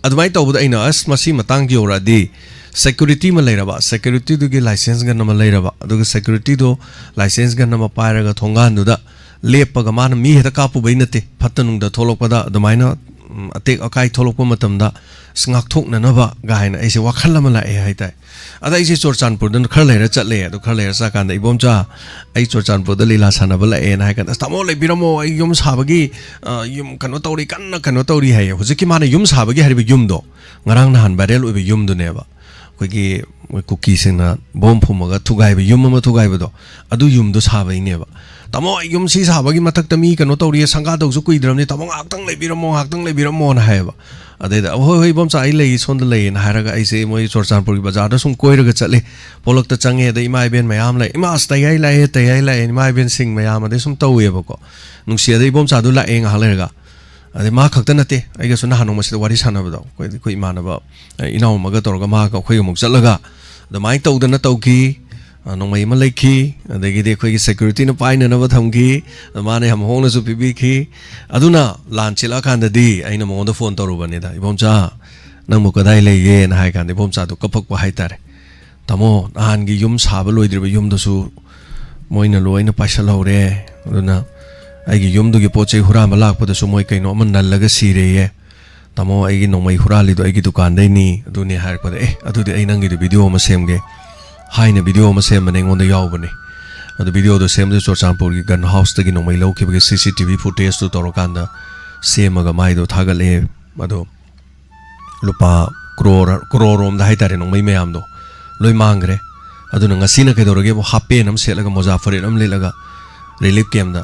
ꯑꯗꯨꯃꯥꯏꯅ ꯇꯧꯕꯗ ꯑꯩꯅ, ꯑꯁ, ꯃꯁꯤ ꯃꯇꯥꯡꯒꯤ ꯌꯧꯔꯛꯑꯗꯤ ꯁꯦꯀ꯭ꯌꯨꯔꯤꯇꯤ ꯑꯃ ꯂꯩꯔꯕ, ꯁꯦꯀ꯭ꯌꯨꯔꯤꯇꯤꯗꯨꯒꯤ ꯂꯥꯏꯁꯦꯟꯁ ꯒꯟ ꯑꯃ ꯂꯩꯔꯕ, ꯑꯗꯨꯒ ꯁꯦꯀ꯭ꯌꯨꯔꯤꯇꯤꯗꯣ ꯂꯥꯏꯁꯦꯟꯁ ꯒꯟ ꯑꯃ ꯄꯥꯏꯔꯒ ꯊꯣꯡꯒꯥꯟꯗꯨꯗ ꯂꯦꯞꯄꯒ, ꯃꯥꯅ ꯃꯤ ꯍꯦꯛꯇ ꯀꯥꯞꯄꯨꯕꯩ ꯅꯠꯇꯦ, ꯐꯠꯇ ꯅꯨꯡꯗ ꯊꯣꯛꯂꯛꯄꯗ ꯑꯗꯨꯃꯥꯏꯅ, ꯎꯝ, ꯑꯇꯦꯛ ꯑꯀꯥꯏ ꯊꯣꯛꯂꯛꯄ ꯃꯇꯝꯗ ꯑꯁ, ꯉꯥꯛꯊꯣꯛꯅꯅꯕ ꯀꯥꯏꯅ ꯑꯩꯁꯦ ꯋꯥꯈꯜ ꯑꯃ ꯂꯥꯛꯑꯦ ꯍꯥꯏꯇꯥꯔꯦ꯫ ꯑꯗ ꯑꯩꯁꯦ ꯆꯨꯔꯆꯥꯟꯄꯨꯔꯗ ꯈꯔ ꯂꯩꯔ ꯆꯠꯂꯦ꯫ ꯑꯗꯨ ꯈꯔ ꯂꯩꯔ ꯆꯠꯀꯥꯟꯗ, "ꯏꯕꯣꯝꯆꯥ, ꯑꯩ ꯆꯨꯔꯆꯥꯟꯄꯨꯔꯗ ꯂꯤꯂꯥ ꯁꯥꯟꯅꯕ ꯂꯥꯛꯑꯦꯅ" ꯍꯥꯏ ꯀꯥꯟꯗ, "ꯑꯁ, ꯇꯥꯃꯣ, ꯂꯩꯕꯤꯔꯝꯃꯣ, ꯑꯩ ꯌꯨꯝ ꯁꯥꯕꯒꯤ, ꯑ, ꯌꯨꯝ ꯀꯩꯅꯣ ꯇꯧꯔꯤ, ꯀꯟꯅ ꯀꯩꯅꯣ ꯇꯧꯔꯤ" ꯍꯥꯏꯌꯦ꯫ ꯍꯧꯖꯤꯛꯀꯤ ꯃꯥꯅ ꯌꯨꯝ ꯁꯥꯕꯒꯤ ꯍꯥꯏꯔꯤꯕ ꯌꯨꯝꯗꯣ, ꯉꯔꯥꯡ ꯅꯍꯥꯟ ꯚꯥꯏꯔꯦꯜ ꯑꯣꯏꯕ ꯌꯨꯝꯗꯨꯅꯦꯕ꯫ ꯑꯩꯈꯣꯏꯒꯤ ꯃꯣꯏ ꯀꯨꯀꯤꯁꯤꯡꯅ ꯕꯣꯝ ꯐꯨꯝꯃꯒ ꯊꯨꯒꯥꯏꯕ ꯌꯨꯝ ꯑꯃ ꯊꯨꯒꯥꯏꯕꯗꯣ, ꯑꯗꯨ ꯌꯨꯝꯗꯣ ꯁꯥꯕꯩꯅꯦꯕ꯫ "ꯇꯥꯃꯣ, ꯑꯩ ꯌꯨꯝ ꯁꯤ ꯁꯥꯕꯒꯤ ꯃꯊꯛꯇ ꯃꯤ ꯀꯩꯅꯣ ꯇꯧꯔꯤꯌꯦ, ꯁꯪꯒꯥꯗꯧꯁꯨ ꯀꯨꯏꯗ꯭ꯔꯕꯅꯤ, ꯇꯥꯃꯣ, ꯉꯥꯏꯍꯥꯛꯇꯪ ꯂꯩꯕꯤꯔꯝꯃꯣ, ꯉꯥꯏꯍꯥꯛꯇꯪ ꯂꯩꯕꯤꯔꯝꯃꯣꯅ" ꯍꯥꯏꯌꯦꯕ꯫ ꯑꯗꯩꯗ, "ꯍꯣꯏ, ꯍꯣꯏ, ꯏꯕꯣꯝꯆꯥ, ꯑꯩ ꯂꯩ, ꯁꯣꯝꯗ ꯂꯩꯌꯦꯅ" ꯍꯥꯏꯔꯒ ꯑꯩꯁꯦ ꯃꯣꯏ ꯆꯨꯔꯆꯥꯟꯄꯨꯔꯒꯤ ꯕꯖꯥꯔꯗ ꯁꯨꯝ ꯀꯣꯏꯔꯒ ꯆꯠꯂꯦ꯫ ꯄꯣꯂꯛꯇ ꯆꯪꯉꯦ, ꯑꯗꯩ ꯏꯃꯥ ꯏꯕꯦꯟ ꯃꯌꯥꯝ ꯂꯩ꯫ "ꯏꯃꯥ, ꯑꯁ, ꯇꯌꯥꯏ ꯂꯥꯛꯑꯦ, ꯇꯌꯥꯏ ꯂꯥꯛꯑꯦ", ꯏꯃꯥ ꯏꯕꯦꯟꯁꯤꯡ ꯃꯌꯥꯝ ꯑꯗꯩ ꯁꯨꯝ ꯇꯧꯋꯦꯕꯀꯣ꯫ ꯅꯨꯡꯁꯤ, ꯑꯗꯩ ꯏꯕꯣꯝꯆꯥꯗꯨ ꯂꯥꯛꯑꯦ ꯉꯥꯏꯍꯥꯛ ꯂꯩꯔꯒ꯫ ꯑꯗꯩ ꯃꯥ ꯈꯛꯇ ꯅꯠꯇꯦ, ꯑꯩꯒꯁꯨ ꯅꯍꯥꯟ ꯅꯣꯡꯃꯁꯤꯗ ꯋꯥꯔꯤ ꯁꯥꯟꯅꯕꯗꯣ, ꯑꯩꯈꯣꯏ, ꯑꯩꯈꯣꯏ ꯏꯃꯥꯟꯅꯕ, ꯑ, ꯏꯅꯥꯎ ꯑꯃꯒ ꯇꯧꯔꯒ ꯃꯥꯒ ꯑꯩꯈꯣꯏꯒ ꯑꯃꯨꯛ ꯆꯠꯂꯒ ꯑꯗꯨꯃꯥꯏꯅ ꯇꯧꯗꯅ ꯇꯧꯈꯤ꯫ ꯑ, ꯅꯣꯡꯃꯩ ꯑꯃ ꯂꯩꯈꯤ, ꯑꯗꯒꯤꯗꯤ ꯑꯩꯈꯣꯏꯒꯤ ꯁꯦꯀ꯭ꯌꯨꯔꯤꯇꯤꯅ ꯄꯥꯏꯅꯅꯕ ꯊꯝꯈꯤ, ꯑꯗ ꯃꯥꯅ ꯌꯥꯝ ꯍꯣꯡꯅꯁꯨ ꯄꯤꯕꯤꯈꯤ꯫ ꯑꯗꯨꯅ ꯂꯥꯟ ꯆꯦꯜꯂꯛꯑꯀꯥꯟꯗꯗꯤ ꯑꯩꯅ ꯃꯉꯣꯟꯗ ꯐꯣꯟ ꯇꯧꯔꯨꯕꯅꯤꯗ, "ꯏꯕꯣꯝꯆꯥ, ꯅꯪꯕꯨ ꯀꯗꯥꯏ ꯂꯩꯒꯦꯅ?" ꯍꯥꯏ ꯀꯥꯟꯗ ꯏꯕꯣꯝꯆꯥꯗꯣ ꯀꯞꯄꯛꯄ ꯍꯥꯏꯇꯥꯔꯦ꯫ "ꯇꯥꯃꯣ, ꯅꯍꯥꯟꯒꯤ ꯌꯨꯝ ꯁꯥꯕ ꯂꯣꯏꯗ꯭ꯔꯤꯕ ꯌꯨꯝꯗꯨꯁꯨ ꯃꯣꯏꯅ ꯂꯣꯏꯅ ꯄꯥꯏꯁꯜꯍꯧꯔꯦ, ꯑꯗꯨꯅ ꯑꯩꯒꯤ ꯌꯨꯝꯗꯨꯒꯤ ꯄꯣꯠ ꯆꯩ ꯍꯨꯔꯥꯟꯕ ꯂꯥꯛꯄꯗꯁꯨ ꯃꯣꯏ ꯀꯩꯅꯣ ꯑꯃ ꯅꯜꯂꯒ ꯁꯤꯔꯦꯌꯦ꯫ ꯇꯥꯃꯣ, ꯑꯩꯒꯤ ꯅꯣꯡꯃꯩ ꯍꯨꯔꯥꯜꯂꯤꯗꯣ ꯑꯩꯒꯤ ꯗꯨꯀꯥꯟꯗꯩꯅꯤ", ꯑꯗꯨꯅꯤ ꯍꯥꯏꯔꯛꯄꯗ, "ꯑꯦ, ꯑꯗꯨꯗꯤ ꯑꯩ ꯅꯪꯒꯤꯗꯤ ꯚꯤꯗꯤꯑꯣ ꯑꯃ ꯁꯦꯝꯒꯦ" ꯍꯥꯏꯅ ꯚꯤꯗꯤꯑꯣ ꯑꯃ ꯁꯦꯝꯕꯅꯦ, ꯑꯩꯉꯣꯟꯗ ꯌꯥꯎꯕꯅꯦ꯫ ꯑꯗꯨ ꯚꯤꯗꯤꯑꯣꯗꯣ ꯁꯦꯝꯕꯗ ꯆꯨꯔꯆꯥꯟꯄꯨꯔꯒꯤ ꯒꯟ ꯍꯥꯎꯁꯇꯒꯤ ꯅꯣꯡꯃꯩ ꯂꯧꯈꯤꯕꯒꯤ ꯁꯤ ꯁꯤ ꯇꯤ ꯚꯤ ꯐꯨꯇꯦꯖꯇꯨ ꯇꯧꯔꯀꯥꯟꯗ ꯁꯦꯝꯃꯒ ꯃꯥꯏꯗꯣ ꯊꯥꯒꯠꯂꯛꯑꯦ꯫ ꯑꯗꯣ ꯂꯨꯄꯥ ꯀ꯭ꯔꯣꯔ ꯀ꯭ꯔꯣꯔ ꯔꯣꯝꯗ ꯍꯥꯏꯇꯥꯔꯦ, ꯅꯣꯡꯃꯩ ꯃꯌꯥꯝꯗꯣ ꯂꯣꯏ ꯃꯥꯡꯈ꯭ꯔꯦ꯫ ꯑꯗꯨꯅ ꯉꯁꯤꯅ ꯀꯩꯗꯧꯔꯒꯦꯕꯨ, ꯍꯥꯞ ꯄꯦꯟ ꯑꯃ ꯁꯦꯠꯂꯒ, ꯃꯣꯖꯥ ꯐꯨꯔꯤꯠ ꯑꯃ ꯂꯤꯠꯂꯒ, ꯔꯤꯂꯤꯐ ꯀꯦꯝꯗ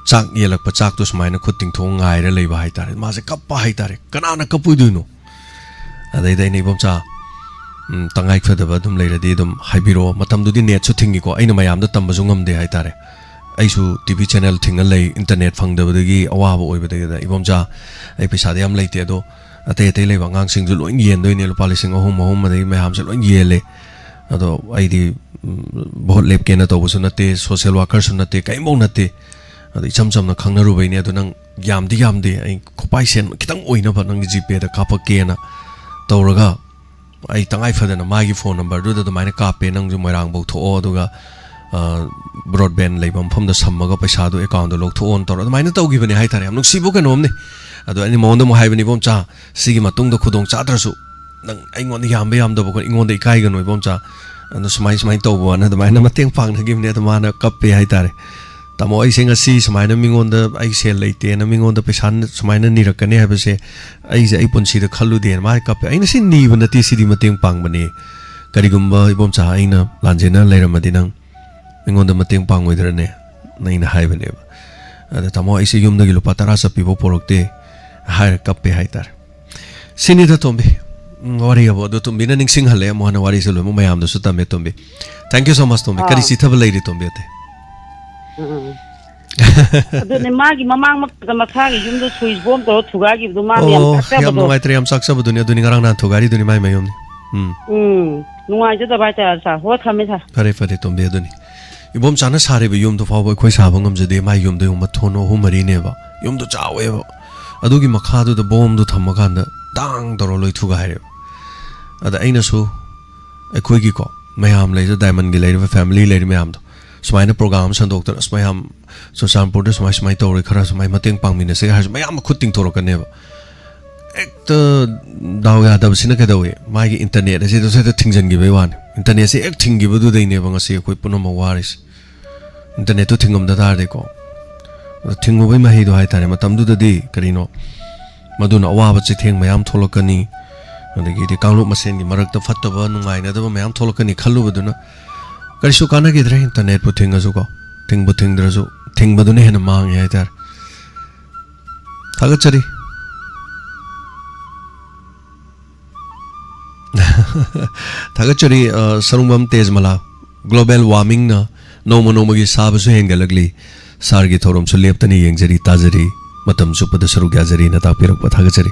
ꯆꯥꯛ ꯌꯦꯜꯂꯛꯄ ꯆꯥꯛꯇꯣ ꯁꯨꯃꯥꯏꯅ ꯈꯨꯠ ꯇꯤꯡꯊꯣꯛꯑ ꯉꯥꯏꯔ ꯂꯩꯕ ꯍꯥꯏꯇꯥꯔꯦ꯫ ꯃꯥꯁꯦ ꯀꯞꯄ ꯍꯥꯏꯇꯥꯔꯦ꯫ ꯀꯅꯥꯅ ꯀꯞꯄꯣꯏꯗꯣꯏꯅꯣ? ꯑꯗꯩꯗ ꯑꯩꯅ, "ꯏꯕꯣꯝꯆꯥ, ꯎꯝ, ꯇꯉꯥꯏ ꯐꯗꯕ ꯑꯗꯨꯝ ꯂꯩꯔꯗꯤ ꯑꯗꯨꯝ ꯍꯥꯏꯕꯤꯔꯛꯑꯣ"꯫ ꯃꯇꯝꯗꯨꯗꯤ ꯅꯦꯠꯁꯨ ꯊꯤꯡꯉꯤꯀꯣ, ꯑꯩꯅ ꯃꯌꯥꯝꯗ ꯇꯝꯕꯁꯨ ꯉꯝꯗꯦ ꯍꯥꯏꯇꯥꯔꯦ꯫ ꯑꯩꯁꯨ ꯇꯤ ꯚꯤ ꯆꯦꯅꯦꯜ ꯊꯤꯡꯉ ꯂꯩ, ꯏꯟꯇꯔꯅꯦꯠ ꯐꯪꯗꯕꯗꯒꯤ ꯑꯋꯥꯕ ꯑꯣꯏꯕꯗꯒꯤꯗ, "ꯏꯕꯣꯝꯆꯥ, ꯑꯩ ꯄꯩꯁꯥꯗꯤ ꯌꯥꯝ ꯂꯩꯇꯦ, ꯑꯗꯣ ꯑꯇꯩ ꯑꯇꯩ ꯂꯩꯕ ꯑꯉꯥꯡꯁꯤꯡꯁꯨ ꯂꯣꯏ ꯌꯦꯟꯗꯣꯏꯅꯦ, ꯂꯨꯄꯥ ꯂꯤꯁꯤꯡ ꯑꯍꯨꯝ, ꯑꯍꯨꯝ ꯑꯗꯒꯤ ꯃꯌꯥꯝꯁꯦ ꯂꯣꯏ ꯌꯦꯜꯂꯦ꯫ ꯑꯗꯣ ꯑꯩꯗꯤ, ꯎꯝ, ꯚꯣꯠ ꯂꯦꯞꯀꯦꯅ ꯇꯧꯕꯁꯨ ꯅꯠꯇꯦ, ꯁꯣꯁꯦꯜ ꯋꯥꯀꯔꯁꯨ ꯅꯠꯇꯦ, ꯀꯔꯤꯝꯐꯧ ꯅꯠꯇꯦ꯫ ꯑꯗꯣ ꯏꯆꯝ ꯆꯝꯅ ꯈꯪꯅꯔꯨꯕꯩꯅꯦ꯫ ꯑꯗꯣ ꯅꯪ ꯌꯥꯝꯗꯤ ꯌꯥꯝꯗꯦ, ꯑꯩ ꯈꯨꯄꯥꯏ ꯁꯦꯟ ꯈꯤꯇꯪ ꯑꯣꯏꯅꯕ ꯅꯪꯒꯤ ꯖꯤꯄꯦꯗ ꯀꯥꯞꯄꯛꯀꯦꯅ ꯇꯧꯔꯒ, ꯑꯩ ꯇꯉꯥꯏ ꯐꯗꯅ ꯃꯥꯒꯤ ꯐꯣꯟ ꯅꯝꯕꯔꯗꯨꯗ ꯑꯗꯨꯃꯥꯏꯅ ꯀꯥꯞꯄꯦ, "ꯅꯪꯁꯨ ꯃꯣꯏꯔꯥꯡꯐꯧ ꯊꯣꯛꯑꯣ, ꯑꯗꯨꯒ, ꯑ, ꯕ꯭ꯔꯣꯗꯕꯦꯟ ꯂꯩꯕ ꯃꯐꯝꯗ ꯁꯝꯃꯒ ꯄꯩꯁꯥꯗꯣ ꯑꯦꯀꯥꯎꯟꯗ ꯂꯧꯊꯣꯛꯑꯣꯅ" ꯇꯧꯔ ꯑꯗꯨꯃꯥꯏꯅ ꯇꯧꯈꯤꯕꯅꯦ ꯍꯥꯏꯇꯥꯔꯦ꯫ ꯌꯥꯝ ꯅꯨꯡꯁꯤꯕ ꯀꯩꯅꯣꯝꯅꯤ꯫ ꯑꯗꯣ ꯑꯩꯅ ꯃꯉꯣꯟꯗ ꯑꯃꯨꯛ ꯍꯥꯏꯕꯅꯤ, "ꯏꯕꯣꯝꯆꯥ, ꯁꯤꯒꯤ ꯃꯇꯨꯡꯗ ꯈꯨꯗꯣꯡ ꯆꯥꯗ꯭ꯔꯁꯨ ꯅꯪ ꯑꯩꯉꯣꯟꯗ ꯌꯥꯝꯕ ꯌꯥꯝꯗꯕ ꯑꯩꯈꯣꯏ, ꯑꯩꯉꯣꯟꯗ ꯏꯀꯥꯏꯒꯅꯨ ꯏꯕꯣꯝꯆꯥ", ꯑꯗꯣ ꯁꯨꯃꯥꯏ ꯁꯨꯃꯥꯏꯅ ꯇꯧꯕꯅ ꯑꯗꯨꯃꯥꯏꯅ ꯃꯇꯦꯡ ꯄꯥꯡꯅꯈꯤꯕꯅꯦ꯫ ꯑꯗꯣ ꯃꯥꯅ ꯀꯞꯄꯦ ꯍꯥꯏꯇꯥꯔꯦ꯫ "ꯇꯥꯃꯣ, ꯑꯩꯁꯦ ꯉꯁꯤ ꯁꯨꯃꯥꯏꯅ ꯃꯤꯉꯣꯟꯗ ꯑꯩ ꯁꯦꯜ ꯂꯩꯇꯦꯅ, ꯃꯤꯉꯣꯟꯗ ꯄꯩꯁꯥ ꯁꯨꯃꯥꯏꯅ ꯅꯤꯔꯛꯀꯅꯤ ꯍꯥꯏꯕꯁꯦ ꯑꯩꯁꯦ ꯑꯩ ꯄꯨꯟꯁꯤꯗ ꯈꯜꯂꯨꯗꯦꯅ" ꯃꯥ ꯀꯞꯄꯦ꯫ ꯑꯩꯅ, "ꯁꯤ ꯅꯤꯕ ꯅꯠꯇꯦ, ꯁꯤꯗꯤ ꯃꯇꯦꯡ ꯄꯥꯡꯕꯅꯦ꯫ ꯀꯔꯤꯒꯨꯝꯕ ꯏꯕꯣꯝꯆꯥ ꯑꯩꯅ ꯂꯥꯟꯖꯦꯟꯅ ꯂꯩꯔꯝꯃꯗꯤ ꯅꯪ ꯑꯩꯉꯣꯟꯗ ꯃꯇꯦꯡ ꯄꯥꯡꯉꯣꯏꯗ꯭ꯔꯅꯦ?" ꯑꯩꯅ ꯍꯥꯏꯕꯅꯦꯕ꯫ ꯑꯗ, "ꯇꯥꯃꯣ, ꯑꯩꯁꯦ ꯌꯨꯝꯗꯒꯤ ꯂꯨꯄꯥ ꯇꯔꯥ ꯆꯠꯄꯤꯐꯥꯎ ꯄꯣꯔꯛꯇꯦ" ꯍꯥꯏꯔ ꯀꯞꯄꯦ ꯍꯥꯏꯇꯥꯔꯦ꯫ ꯁꯤꯅꯤꯗ ꯇꯣꯝꯕꯤ꯫ ꯎꯝ, ꯋꯥꯔꯤ ꯍꯥꯏꯕꯨ ꯑꯗꯨ ꯇꯣꯝꯕꯤꯅ ꯅꯤꯡꯁꯤꯡꯍꯜꯂꯦ ꯑꯃꯨꯛ ꯍꯟꯅ ꯋꯥꯔꯤꯁꯦ ꯂꯣꯏꯅꯃꯛ ꯃꯌꯥꯝꯗꯁꯨ ꯇꯝꯃꯦ ꯇꯣꯝꯕꯤ꯫ Thank you so much ꯇꯣꯝꯕꯤ꯫ ꯀꯔꯤ ꯑꯥ꯫ ꯆꯤꯊꯕ ꯂꯩꯔꯤ ꯇꯣꯝꯕꯤ ꯑꯇꯩ? ꯎꯝ, ꯎꯝ꯫ ꯑꯗꯨꯅꯦ, ꯃꯥꯒꯤ ꯃꯃꯥꯡꯃꯛꯇ ꯃꯁꯥꯒꯤ ꯌꯨꯝꯗꯣ ꯁ꯭ꯋꯤꯆ ꯕꯣꯝ ꯇꯧꯔ ꯊꯨꯒꯥꯏꯈꯤꯕꯗꯣ, ꯃꯥ ꯌꯥꯝ ꯑꯣ, ꯌꯥꯝ ꯆꯥꯛꯆꯕꯗꯣ꯫ ꯅꯨꯡꯉꯥꯏꯇ꯭ꯔꯦ, ꯌꯥꯝ ꯆꯥꯛꯆꯕꯗꯨꯅꯤ꯫ ꯑꯗꯨꯅꯤ ꯉꯔꯥꯡ ꯅꯍꯥꯟ ꯊꯨꯒꯥꯏꯔꯤꯗꯨꯅꯤ ꯃꯥꯏ ꯃꯌꯨꯝꯅꯤ꯫ ꯎꯝ꯫ ꯎꯝ, ꯅꯨꯡꯉꯥꯏꯖꯗꯕ ꯍꯥꯏꯇꯥꯔꯦ ꯁꯥꯔ꯫ ꯍꯣ, ꯊꯝꯃꯦ ꯁꯥꯔ꯫ ꯐꯔꯦ, ꯐꯔꯦ ꯇꯣꯝꯕꯤ, ꯑꯗꯨꯅꯤ꯫ ꯏꯕꯣꯝꯆꯥꯅ ꯁꯥꯔꯤꯕ ꯌꯨꯝꯗꯣ ꯐꯥꯎꯕ ꯑꯩꯈꯣꯏ ꯁꯥꯕ ꯉꯝꯖꯗꯦ꯫ ꯃꯥꯏ ꯌꯨꯝꯗꯣ ꯌꯦꯡꯉꯨ, ꯃꯊꯣꯟ ꯑꯍꯨꯝ ꯃꯔꯤꯅꯦꯕ꯫ ꯌꯨꯝꯗꯣ ꯆꯥꯎꯋꯦꯕ꯫ ꯑꯗꯨꯒꯤ ꯃꯈꯥꯗꯨꯗ ꯕꯣꯝꯗꯣ ꯊꯝꯃꯀꯥꯟꯗ ꯗꯥꯡ ꯇꯧꯔ ꯂꯣꯏ ꯊꯨꯒꯥꯏꯔꯦꯕ꯫ ꯑꯗ ꯑꯩꯅꯁꯨ ꯑꯩꯈꯣꯏꯒꯤꯀꯣ, ꯃꯌꯥꯝ ꯂꯩꯔꯤꯕ, ꯗꯥꯏꯃꯟꯒꯤ ꯂꯩꯔꯤꯕ ꯐꯦꯃꯤꯂꯤ ꯂꯩꯔꯤ ꯃꯌꯥꯝꯗꯣ, ꯁꯨꯃꯥꯏꯅ ꯄ꯭ꯔꯣꯒ꯭ꯔꯥꯝ ꯑꯃ ꯁꯟꯗꯣꯛꯇꯅ, ꯑꯁ, ꯃꯌꯥꯝ ꯆꯨꯔꯆꯥꯟꯄꯨꯔꯗ ꯁꯨꯃꯥꯏ ꯁꯨꯃꯥꯏ ꯇꯧꯔꯦ, ꯈꯔ ꯁꯨꯃꯥꯏ ꯃꯇꯦꯡ ꯄꯥꯡꯃꯤꯟꯅꯁꯦ ꯍꯥꯏꯔꯁꯨ ꯃꯌꯥꯝ ꯃꯈꯨꯠ ꯇꯤꯡꯊꯣꯔꯛꯀꯅꯦꯕ꯫ ꯍꯦꯛꯇ ꯗꯥꯎ ꯌꯥꯗꯕꯁꯤꯅ ꯀꯩꯗꯧꯋꯤ? ꯃꯥꯒꯤ ꯏꯟꯇꯔꯅꯦꯠ ꯑꯁꯤꯗ ꯍꯦꯛꯇ ꯊꯤꯡꯖꯤꯟꯈꯤꯕꯩ ꯋꯥꯅꯤ꯫ ꯏꯟꯇꯔꯅꯦꯠꯁꯦ ꯍꯦꯛ ꯊꯤꯡꯈꯤꯕꯗꯨꯗꯩꯅꯦꯕ ꯉꯁꯤ ꯑꯩꯈꯣꯏ ꯄꯨꯝꯅꯃꯛ ꯋꯥꯔꯤꯁꯦ꯫ ꯏꯟꯇꯔꯅꯦꯠꯇꯨ ꯊꯤꯡꯉꯝꯗ ꯇꯥꯔꯗꯤꯀꯣ꯫ ꯑꯗꯣ ꯊꯤꯡꯉꯨꯕꯩ ꯃꯍꯩꯗꯣ ꯍꯥꯏꯇꯥꯔꯦ, ꯃꯇꯝꯗꯨꯗꯗꯤ ꯀꯔꯤꯅꯣ? ꯃꯗꯨꯅ ꯑꯋꯥꯕ ꯆꯩꯊꯦꯡ ꯃꯌꯥꯝ ꯊꯣꯛꯂꯛꯀꯅꯤ꯫ ꯑꯗꯒꯤꯗꯤ ꯀꯥꯡꯂꯨꯞ ꯃꯁꯦꯟꯒꯤ ꯃꯔꯛꯇ ꯐꯠꯇꯕ ꯅꯨꯡꯉꯥꯏꯅꯗꯕ ꯃꯌꯥꯝ ꯊꯣꯛꯂꯛꯀꯅꯤ ꯈꯜꯂꯨꯕꯗꯨꯅ ꯀꯔꯤꯁꯨ ꯀꯥꯟꯅꯈꯤꯗ꯭ꯔꯦ꯫ ꯏꯟꯇꯔꯅꯦꯠꯄꯨ ꯊꯤꯡꯉꯁꯨꯀꯣ, ꯊꯤꯡꯕꯨ ꯊꯤꯡꯗ꯭ꯔꯁꯨ, ꯊꯤꯡꯕꯗꯨꯅ ꯍꯦꯟꯅ ꯃꯥꯡꯉꯦ ꯍꯥꯏꯇꯥꯔꯦ꯫ ꯊꯥꯒꯠꯆꯔꯤ꯫ ꯊꯥꯒꯠꯆꯔꯤ, ꯑ, ꯁꯔꯨꯡꯕꯝ ꯇꯦꯖꯃꯂꯥ꯫ Global warmingꯅ ꯅꯣꯡꯃ ꯅꯣꯡꯃꯒꯤ ꯁꯥꯕꯁꯨ ꯍꯦꯟꯒꯠꯂꯛꯂꯤ꯫ ꯁꯥꯔꯒꯤ ꯊꯧꯔꯝꯁꯨ ꯂꯦꯞꯇꯅ ꯌꯦꯡꯖꯔꯤ, ꯇꯥꯖꯔꯤ꯫ ꯃꯇꯝ ꯆꯨꯞꯄꯗ ꯁꯔꯨꯛ ꯌꯥꯖꯔꯤꯅ ꯇꯥꯛꯄꯤꯔꯛꯄ ꯊꯥꯒꯠꯆꯔꯤ꯫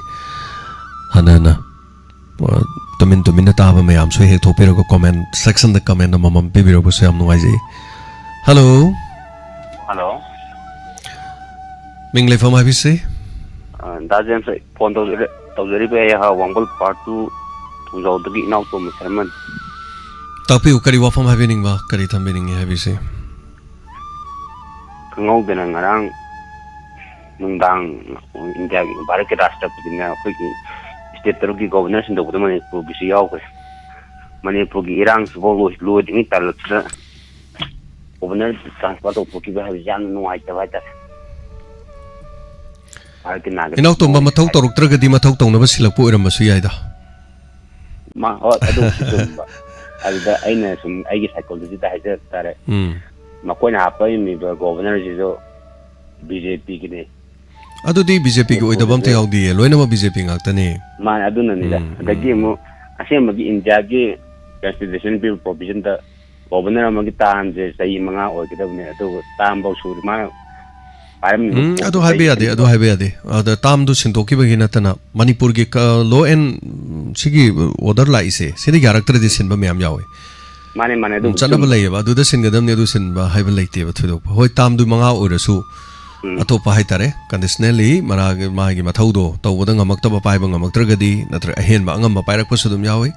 ꯍꯟꯅ ꯍꯟꯅ, ꯑ, ꯇꯨꯃꯤꯟ ꯇꯨꯃꯤꯟꯅ ꯇꯥꯕ ꯃꯌꯥꯝꯁꯨ ꯍꯦꯛ ꯊꯣꯛꯄꯤꯔꯒ comment sectionꯗ comment ꯑꯃꯃꯝ ꯄꯤꯕꯤꯔꯛꯄꯁꯨ ꯌꯥꯝ ꯅꯨꯡꯉꯥꯏꯖꯩ꯫ ꯍꯜꯂꯣ꯫ ꯍꯜꯂꯣ꯫ ꯃꯤꯡ ꯂꯩꯐꯝ ꯍꯥꯏꯕꯤꯁꯤ? ꯑ, ꯗꯥ ꯖꯦꯝꯁ, ꯑꯩ ꯐꯣꯟ ꯇꯧꯖꯔ-, ꯇꯧꯖꯔꯤꯕ ꯑꯩ ꯍꯥ ꯋꯥꯡꯕꯜ part two ꯊꯣꯡꯖꯥꯎꯗꯒꯤ ꯏꯅꯥꯎꯇꯣꯟꯕ ꯁꯔꯃꯟ꯫ ꯇꯥꯛꯄꯤꯌꯨ, ꯀꯔꯤ ꯋꯥꯐꯝ ꯍꯥꯏꯕꯤꯅꯤꯡꯕ, ꯀꯔꯤ ꯊꯝꯕꯤꯅꯤꯡꯉꯤ ꯍꯥꯏꯕꯤꯁꯤ? ꯈꯪꯍꯧꯗꯅ ꯉꯔꯥꯡ ꯅꯨꯡꯗꯥꯡ ꯏꯟꯗꯤꯌꯥꯒꯤ, ꯚꯥꯔꯠꯀꯤ ꯔꯥꯁꯇ꯭ꯔꯄꯇꯤꯅ ꯑꯩꯈꯣꯏꯒꯤ state ꯇꯔꯨꯛꯀꯤ governor ꯁꯤꯟꯗꯣꯛꯄꯗ ꯃꯅꯤꯄꯨꯔꯒꯤꯁꯨ ꯌꯥꯎꯈ꯭ꯔꯦ꯫ ꯃꯅꯤꯄꯨꯔꯒꯤ ꯏꯔꯥꯡꯁꯤꯐꯥꯎ ꯂꯣꯏ-, ꯂꯣꯏꯗ꯭ꯔꯤꯉꯩ ꯇꯥꯂꯛꯁꯤꯗ governor transfer ꯇꯧꯊꯣꯛꯈꯤꯕ ꯍꯥꯏꯕꯁꯤ ꯌꯥꯝꯅ ꯅꯨꯡꯉꯥꯏꯇꯕ ꯍꯥꯏꯇꯥꯔꯦ꯫ ꯚꯥꯔꯠꯀꯤ ꯅꯥꯒꯔꯤꯛ ꯏꯅꯥꯎꯇꯣꯝꯕ, ꯃꯊꯧ ꯇꯧꯔꯛꯇ꯭ꯔꯒꯗꯤ ꯃꯊꯧ ꯇꯧꯅꯕ ꯁꯤꯜꯂꯛꯄ ꯑꯣꯏꯔꯝꯕꯁꯨ ꯌꯥꯏꯗ꯫ ꯃꯥ-, ꯍꯣꯏ, ꯑꯗꯨꯕꯨꯗꯤ ꯆꯨꯝꯕ꯫ ꯑꯗꯨꯗ ꯑꯩꯅ ꯁꯨꯝ ꯑꯩꯒꯤ psychologyꯗ ꯍꯥꯏꯖ ꯇꯥꯔꯦ꯫ ꯎꯝ꯫ ꯃꯈꯣꯏꯅ ꯍꯥꯞꯄꯛꯏꯕ governorꯁꯤꯁꯨ BJPꯒꯤꯅꯤ꯫ ꯑꯗꯨꯗꯤ BJPꯒꯤ ꯑꯣꯏꯗꯕ ꯑꯝꯇ ꯌꯥꯎꯗꯤꯌꯦ, ꯂꯣꯏꯅꯃꯛ BJP ꯉꯥꯛꯇꯅꯦ꯫ ꯃꯥꯅꯦ, ꯑꯗꯨꯅꯅꯤꯗ꯫ ꯎꯝ, ꯑꯗꯒꯤ ꯎꯝ꯫ ꯑꯃꯨꯛ ꯑꯁꯦꯡꯕꯒꯤ ꯏꯟꯗꯤꯌꯥꯒꯤ constitution ꯄꯤꯕ provisionꯗ governor ꯑꯃꯒꯤ termꯁꯦ ꯆꯍꯤ ꯃꯉꯥ ꯑꯣꯏꯒꯗꯕꯅꯦ, ꯑꯗꯨꯒ termꯐꯥꯎ ꯁꯨꯗ꯭ꯔꯤ꯫ ꯃꯥꯅ ꯄꯥꯏꯔꯝꯃꯤꯕ ꯎꯝ, ꯑꯗꯨ ꯄꯣꯠꯇꯨ ꯍꯥꯏꯕ ꯌꯥꯗꯦ, ꯀꯩꯒꯤꯅꯣ? ꯑꯗꯨ ꯍꯥꯏꯕ ꯌꯥꯗꯦ꯫ ꯑꯗ termꯗꯨ ꯁꯤꯟꯗꯣꯛꯈꯤꯕꯒꯤ ꯅꯠꯇꯅ ꯃꯅꯤꯄꯨꯔꯒꯤ ꯀ-, law and, ꯎꯝ, ꯁꯤꯒꯤ order ꯂꯥꯛꯏꯁꯦ, ꯁꯤꯗ ꯌꯥꯔꯛꯇ꯭ꯔꯗꯤ ꯁꯤꯟꯕ ꯃꯌꯥꯝ ꯌꯥꯎꯋꯦ꯫ ꯃꯥꯅꯦ, ꯃꯥꯅꯦ, ꯎꯝ, ꯑꯗꯨꯕꯨꯗꯤ ꯆꯠꯅꯕ ꯆꯨꯝꯕ꯫ ꯂꯩꯌꯦꯕ, ꯑꯗꯨꯗ ꯁꯤꯟꯒꯗꯕꯅꯤ, ꯑꯗꯨ ꯁꯤꯟꯕ ꯍꯥꯏꯕ ꯂꯩꯇꯦꯕ ꯊꯣꯏꯗꯣꯛꯄ꯫ ꯍꯣꯏ, termꯗꯨ ꯃꯉꯥ ꯑꯣꯏꯔꯁꯨ ꯎꯝ꯫ ꯑꯇꯣꯞꯄ ꯍꯥꯏꯇꯥꯔꯦ, conditionally ꯃꯔꯥꯒꯤ, ꯃꯥꯒꯤ ꯃꯊꯧꯗꯣ ꯇꯧꯕꯗ ꯉꯝꯃꯛꯇꯕ, ꯄꯥꯏꯕ ꯉꯝꯃꯛꯇ꯭ꯔꯒꯗꯤ, ꯅꯠꯇ꯭ꯔꯒ ꯑꯍꯦꯟꯕ ꯑꯉꯝꯕ ꯄꯥꯏꯔꯛꯄꯁꯨ ꯑꯗꯨꯝ ꯌꯥꯎꯋꯤ꯫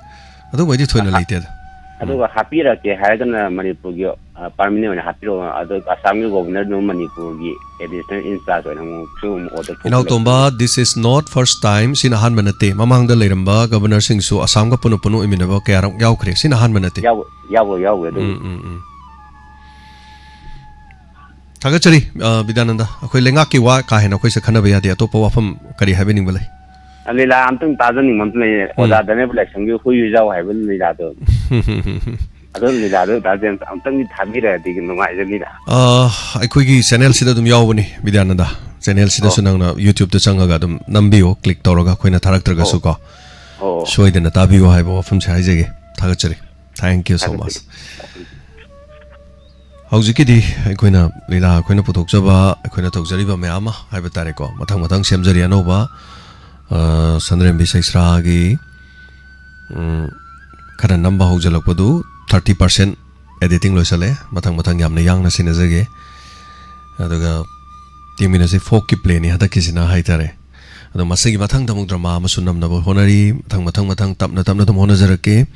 ꯑꯗꯨꯒꯨꯝꯕꯩꯗꯤ ꯊꯣꯏꯅ ꯑ-, ꯂꯩꯇꯦꯗ꯫ ꯎꯝ꯫ ꯑꯗꯨꯒ ꯍꯥꯞꯄꯤꯔꯛꯀꯦ ꯍꯥꯏꯔꯒꯅ ꯃꯅꯤꯄꯨꯔꯒꯤ, ꯑ, permanent ꯑꯣꯏꯅ ꯍꯥꯞꯄꯤꯔꯛꯑꯣ꯫ ꯑꯗꯣ ꯑꯁꯥꯝꯒꯤ governorꯗꯨ ꯃꯅꯤꯄꯨꯔꯒꯤ additional in charge ꯑꯣꯏꯅ ꯑꯃꯨꯛꯁꯨ ꯑꯃꯨꯛ order ꯊꯣꯛꯍꯜꯂꯛꯄ꯫ ꯏꯅꯥꯎꯇꯣꯝꯕ, this is not first time꯫ ꯁꯤꯅ ꯑꯍꯥꯟꯕ ꯅꯠꯇꯦ꯫ ꯃꯃꯥꯡꯗ ꯂꯩꯔꯝꯕ governorꯁꯤꯡꯁꯨ ꯑꯁꯥꯝꯒ ꯄꯨꯟꯅ ꯄꯨꯟꯅ ꯑꯣꯏꯃꯤꯟꯅꯕ ꯀꯌꯥꯔꯛ ꯌꯥꯎꯈ꯭ꯔꯦ꯫ ꯁꯤꯅ ꯑꯍꯥꯟꯕ ꯅꯠꯇꯦ꯫ ꯌꯥꯎ-, ꯌꯥꯎꯋꯦ, ꯌꯥꯎꯋꯦ ꯑꯗꯨꯕꯨꯗꯤ꯫ ꯎꯝ, ꯎꯝ, ꯎꯝ꯫ ꯊꯥꯒꯠꯆꯔꯤ, ꯑ, ꯕꯤꯗ꯭ꯌꯥꯅꯟꯗ꯫ ꯑꯩꯈꯣꯏ ꯂꯩꯉꯥꯛꯀꯤ ꯋꯥ ꯀꯥ ꯍꯦꯟꯅ ꯑꯩꯈꯣꯏꯁꯦ ꯈꯟꯅꯕ ꯌꯥꯗꯦ꯫ ꯑꯇꯣꯞꯄ ꯋꯥꯐꯝ ꯀꯔꯤ ꯍꯥꯏꯕꯤꯅꯤꯡꯕ ꯂꯩ? ꯂꯤꯂꯥ ꯑꯝꯇꯪ ꯇꯥꯖꯅꯤꯡꯕ ꯑꯝꯇ ꯂꯩꯌꯦ꯫ ꯎꯝ꯫ ꯑꯣꯖꯥ ꯗꯥꯅꯦꯕ ꯂꯥꯏꯁ꯭ꯔꯝꯒꯤ ꯍꯨꯏ ꯍꯨꯏꯖꯥꯎ ꯍꯥꯏꯕ ꯂꯤꯂꯥꯗꯣ꯫ ꯑꯗꯨ ꯂꯤꯂꯥꯗꯣ ꯇꯥꯖ ꯑꯝꯇꯪꯗꯤ ꯊꯥꯕꯤꯔꯛꯑꯗꯤ ꯅꯨꯡꯉꯥꯏꯖꯅꯤꯗ꯫ ꯑ, ꯑꯩꯈꯣꯏꯒꯤ ꯆꯦꯅꯦꯜꯁꯤꯗ ꯑꯗꯨꯝ ꯌꯥꯎꯕꯅꯤ, ꯕꯤꯗ꯭ꯌꯥꯅꯟꯗ꯫ ꯆꯦꯅꯦꯜꯁꯤꯗꯁꯨ ꯑꯣ꯫ ꯅꯪꯅ YouTube-ꯇ ꯆꯪꯉꯒ ꯑꯗꯨꯝ ꯅꯝꯕꯤꯌꯨ, click ꯇꯧꯔꯒ, ꯑꯩꯈꯣꯏꯅ ꯊꯥꯔꯛꯇ꯭ꯔꯒꯁꯨ ꯑꯣ꯫ ꯀꯣ꯫ ꯑꯣ꯫ ꯁꯣꯏꯗꯅ ꯇꯥꯕꯤꯌꯨ ꯍꯥꯏꯕ ꯋꯥꯐꯝꯁꯦ ꯍꯥꯏꯖꯒꯦ꯫ ꯊꯥꯒꯠꯆꯔꯤ꯫ Thank you so much꯫ ꯊꯥꯒꯠꯆꯔꯤ꯫ ꯍꯧꯖꯤꯛꯀꯤꯗꯤ ꯑꯩꯈꯣꯏꯅ ꯂꯤꯂꯥ ꯑꯩꯈꯣꯏꯅ ꯄꯨꯊꯣꯛꯆꯕ, ꯑꯩꯈꯣꯏꯅ ꯇꯧꯖꯔꯤꯕ ꯃꯌꯥꯝ ꯑꯃ ꯍꯥꯏꯕ ꯇꯥꯔꯦꯀꯣ, ꯃꯊꯪ ꯃꯊꯪ ꯁꯦꯝꯖꯔꯤ ꯑꯅꯧꯕ꯫ ꯑ, ꯁꯟꯗ꯭ꯔꯦꯝꯕꯤ ꯁꯩꯁ꯭ꯔꯥꯒꯤ, ꯎꯝ, ꯈꯔ ꯅꯝꯕ ꯍꯧꯖꯤꯜꯂꯛꯄꯗꯨ thirty percent editing ꯂꯣꯏꯁꯜꯂꯦ꯫ ꯃꯊꯪ ꯃꯊꯪ ꯌꯥꯝꯅ ꯌꯥꯡꯅ ꯁꯤꯟꯅꯖꯒꯦ꯫ ꯑꯗꯨꯒ ꯇꯦꯡꯃꯤꯟ ꯑꯁꯤ folk-ꯀꯤ play-ꯅꯤ ꯍꯟꯗꯛꯀꯤꯁꯤꯅ ꯍꯥꯏꯇꯥꯔꯦ꯫ ꯑꯗꯣ ꯃꯁꯤꯒꯤ ꯃꯊꯪꯗ ꯑꯃꯨꯛ drama ꯑꯃꯁꯨ ꯅꯝꯅꯕ ꯍꯣꯠꯅꯔꯤ꯫ ꯃꯊꯪ, ꯃꯊꯪ, ꯃꯊꯪ ꯇꯞꯅ ꯇꯞꯅ ꯑꯗꯨꯝ ꯍꯣꯠꯅꯖꯔꯛꯀꯦ꯫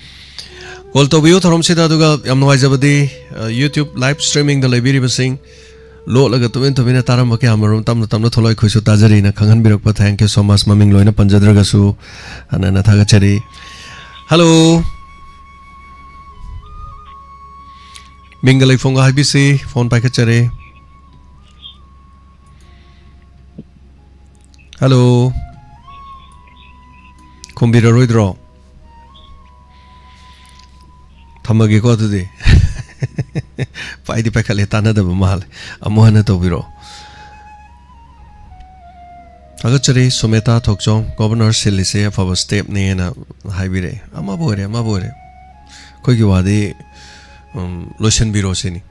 Call ꯇꯧꯕꯤꯌꯨ ꯊꯧꯔꯝꯁꯤꯗ꯫ ꯑꯗꯨꯒ ꯌꯥꯝ ꯅꯨꯡꯉꯥꯏꯖꯕꯗꯤ, ꯑ, YouTube live streaming-ꯗ ꯂꯩꯕꯤꯔꯤꯕꯁꯤꯡ, ꯂꯣꯠꯂꯒ ꯇꯨꯃꯤꯟ ꯇꯨꯃꯤꯟꯅ ꯇꯥꯔꯝꯕ ꯀꯌꯥꯃꯔꯨꯝ ꯇꯞꯅ ꯇꯞꯅ ꯊꯣꯛꯂꯛꯑ ꯑꯩꯈꯣꯏꯁꯨ ꯇꯥꯖꯔꯤꯅ ꯈꯪꯍꯟꯕꯤꯔꯛꯄ, thank you so much꯫ ꯃꯃꯤꯡ ꯂꯣꯏꯅ ꯄꯟꯖꯗ꯭ꯔꯒꯁꯨ ꯍꯟꯅ ꯍꯟꯅ ꯊꯥꯒꯠꯆꯔꯤ꯫ Hello꯫ ꯃꯤꯡꯒ ꯂꯩꯐꯝꯒ ꯍꯥꯏꯕꯤꯁꯤ, phone ꯄꯥꯏꯈꯠꯆꯔꯦ꯫ Hello꯫ ꯈꯨꯝꯕꯤꯔꯔꯣꯏꯗ꯭ꯔꯣ? ꯊꯝꯃꯒꯦꯀꯣ ꯑꯗꯨꯗꯤ꯫ ꯄꯥꯏꯗꯤ ꯄꯥꯏꯈꯠꯂꯦ, ꯇꯥꯟꯅꯗꯕ ꯃꯥꯜꯂꯦ꯫ ꯑꯃꯨꯛ ꯍꯟꯅ ꯇꯧꯕꯤꯔꯛꯑꯣ꯫ ꯊꯥꯒꯠꯆꯔꯤ, ꯁꯨꯃꯦꯇꯥ ꯊꯣꯛꯆꯣꯝ꯫ Governor ꯁꯤꯜꯂꯤꯁꯦ ꯑꯐꯕ step-ꯅꯦꯅ ꯍꯥꯏꯕꯤꯔꯛꯑꯦ꯫ ꯑꯃꯕꯨ ꯑꯣꯏꯔꯦ, ꯑꯃꯕꯨ ꯑꯣꯏꯔꯦ, ꯑꯩꯈꯣꯏꯒꯤ ꯋꯥꯗꯤ, ꯎꯝ, ꯂꯣꯏꯁꯤꯟꯕꯤꯔꯣ ꯁꯤꯅꯤ꯫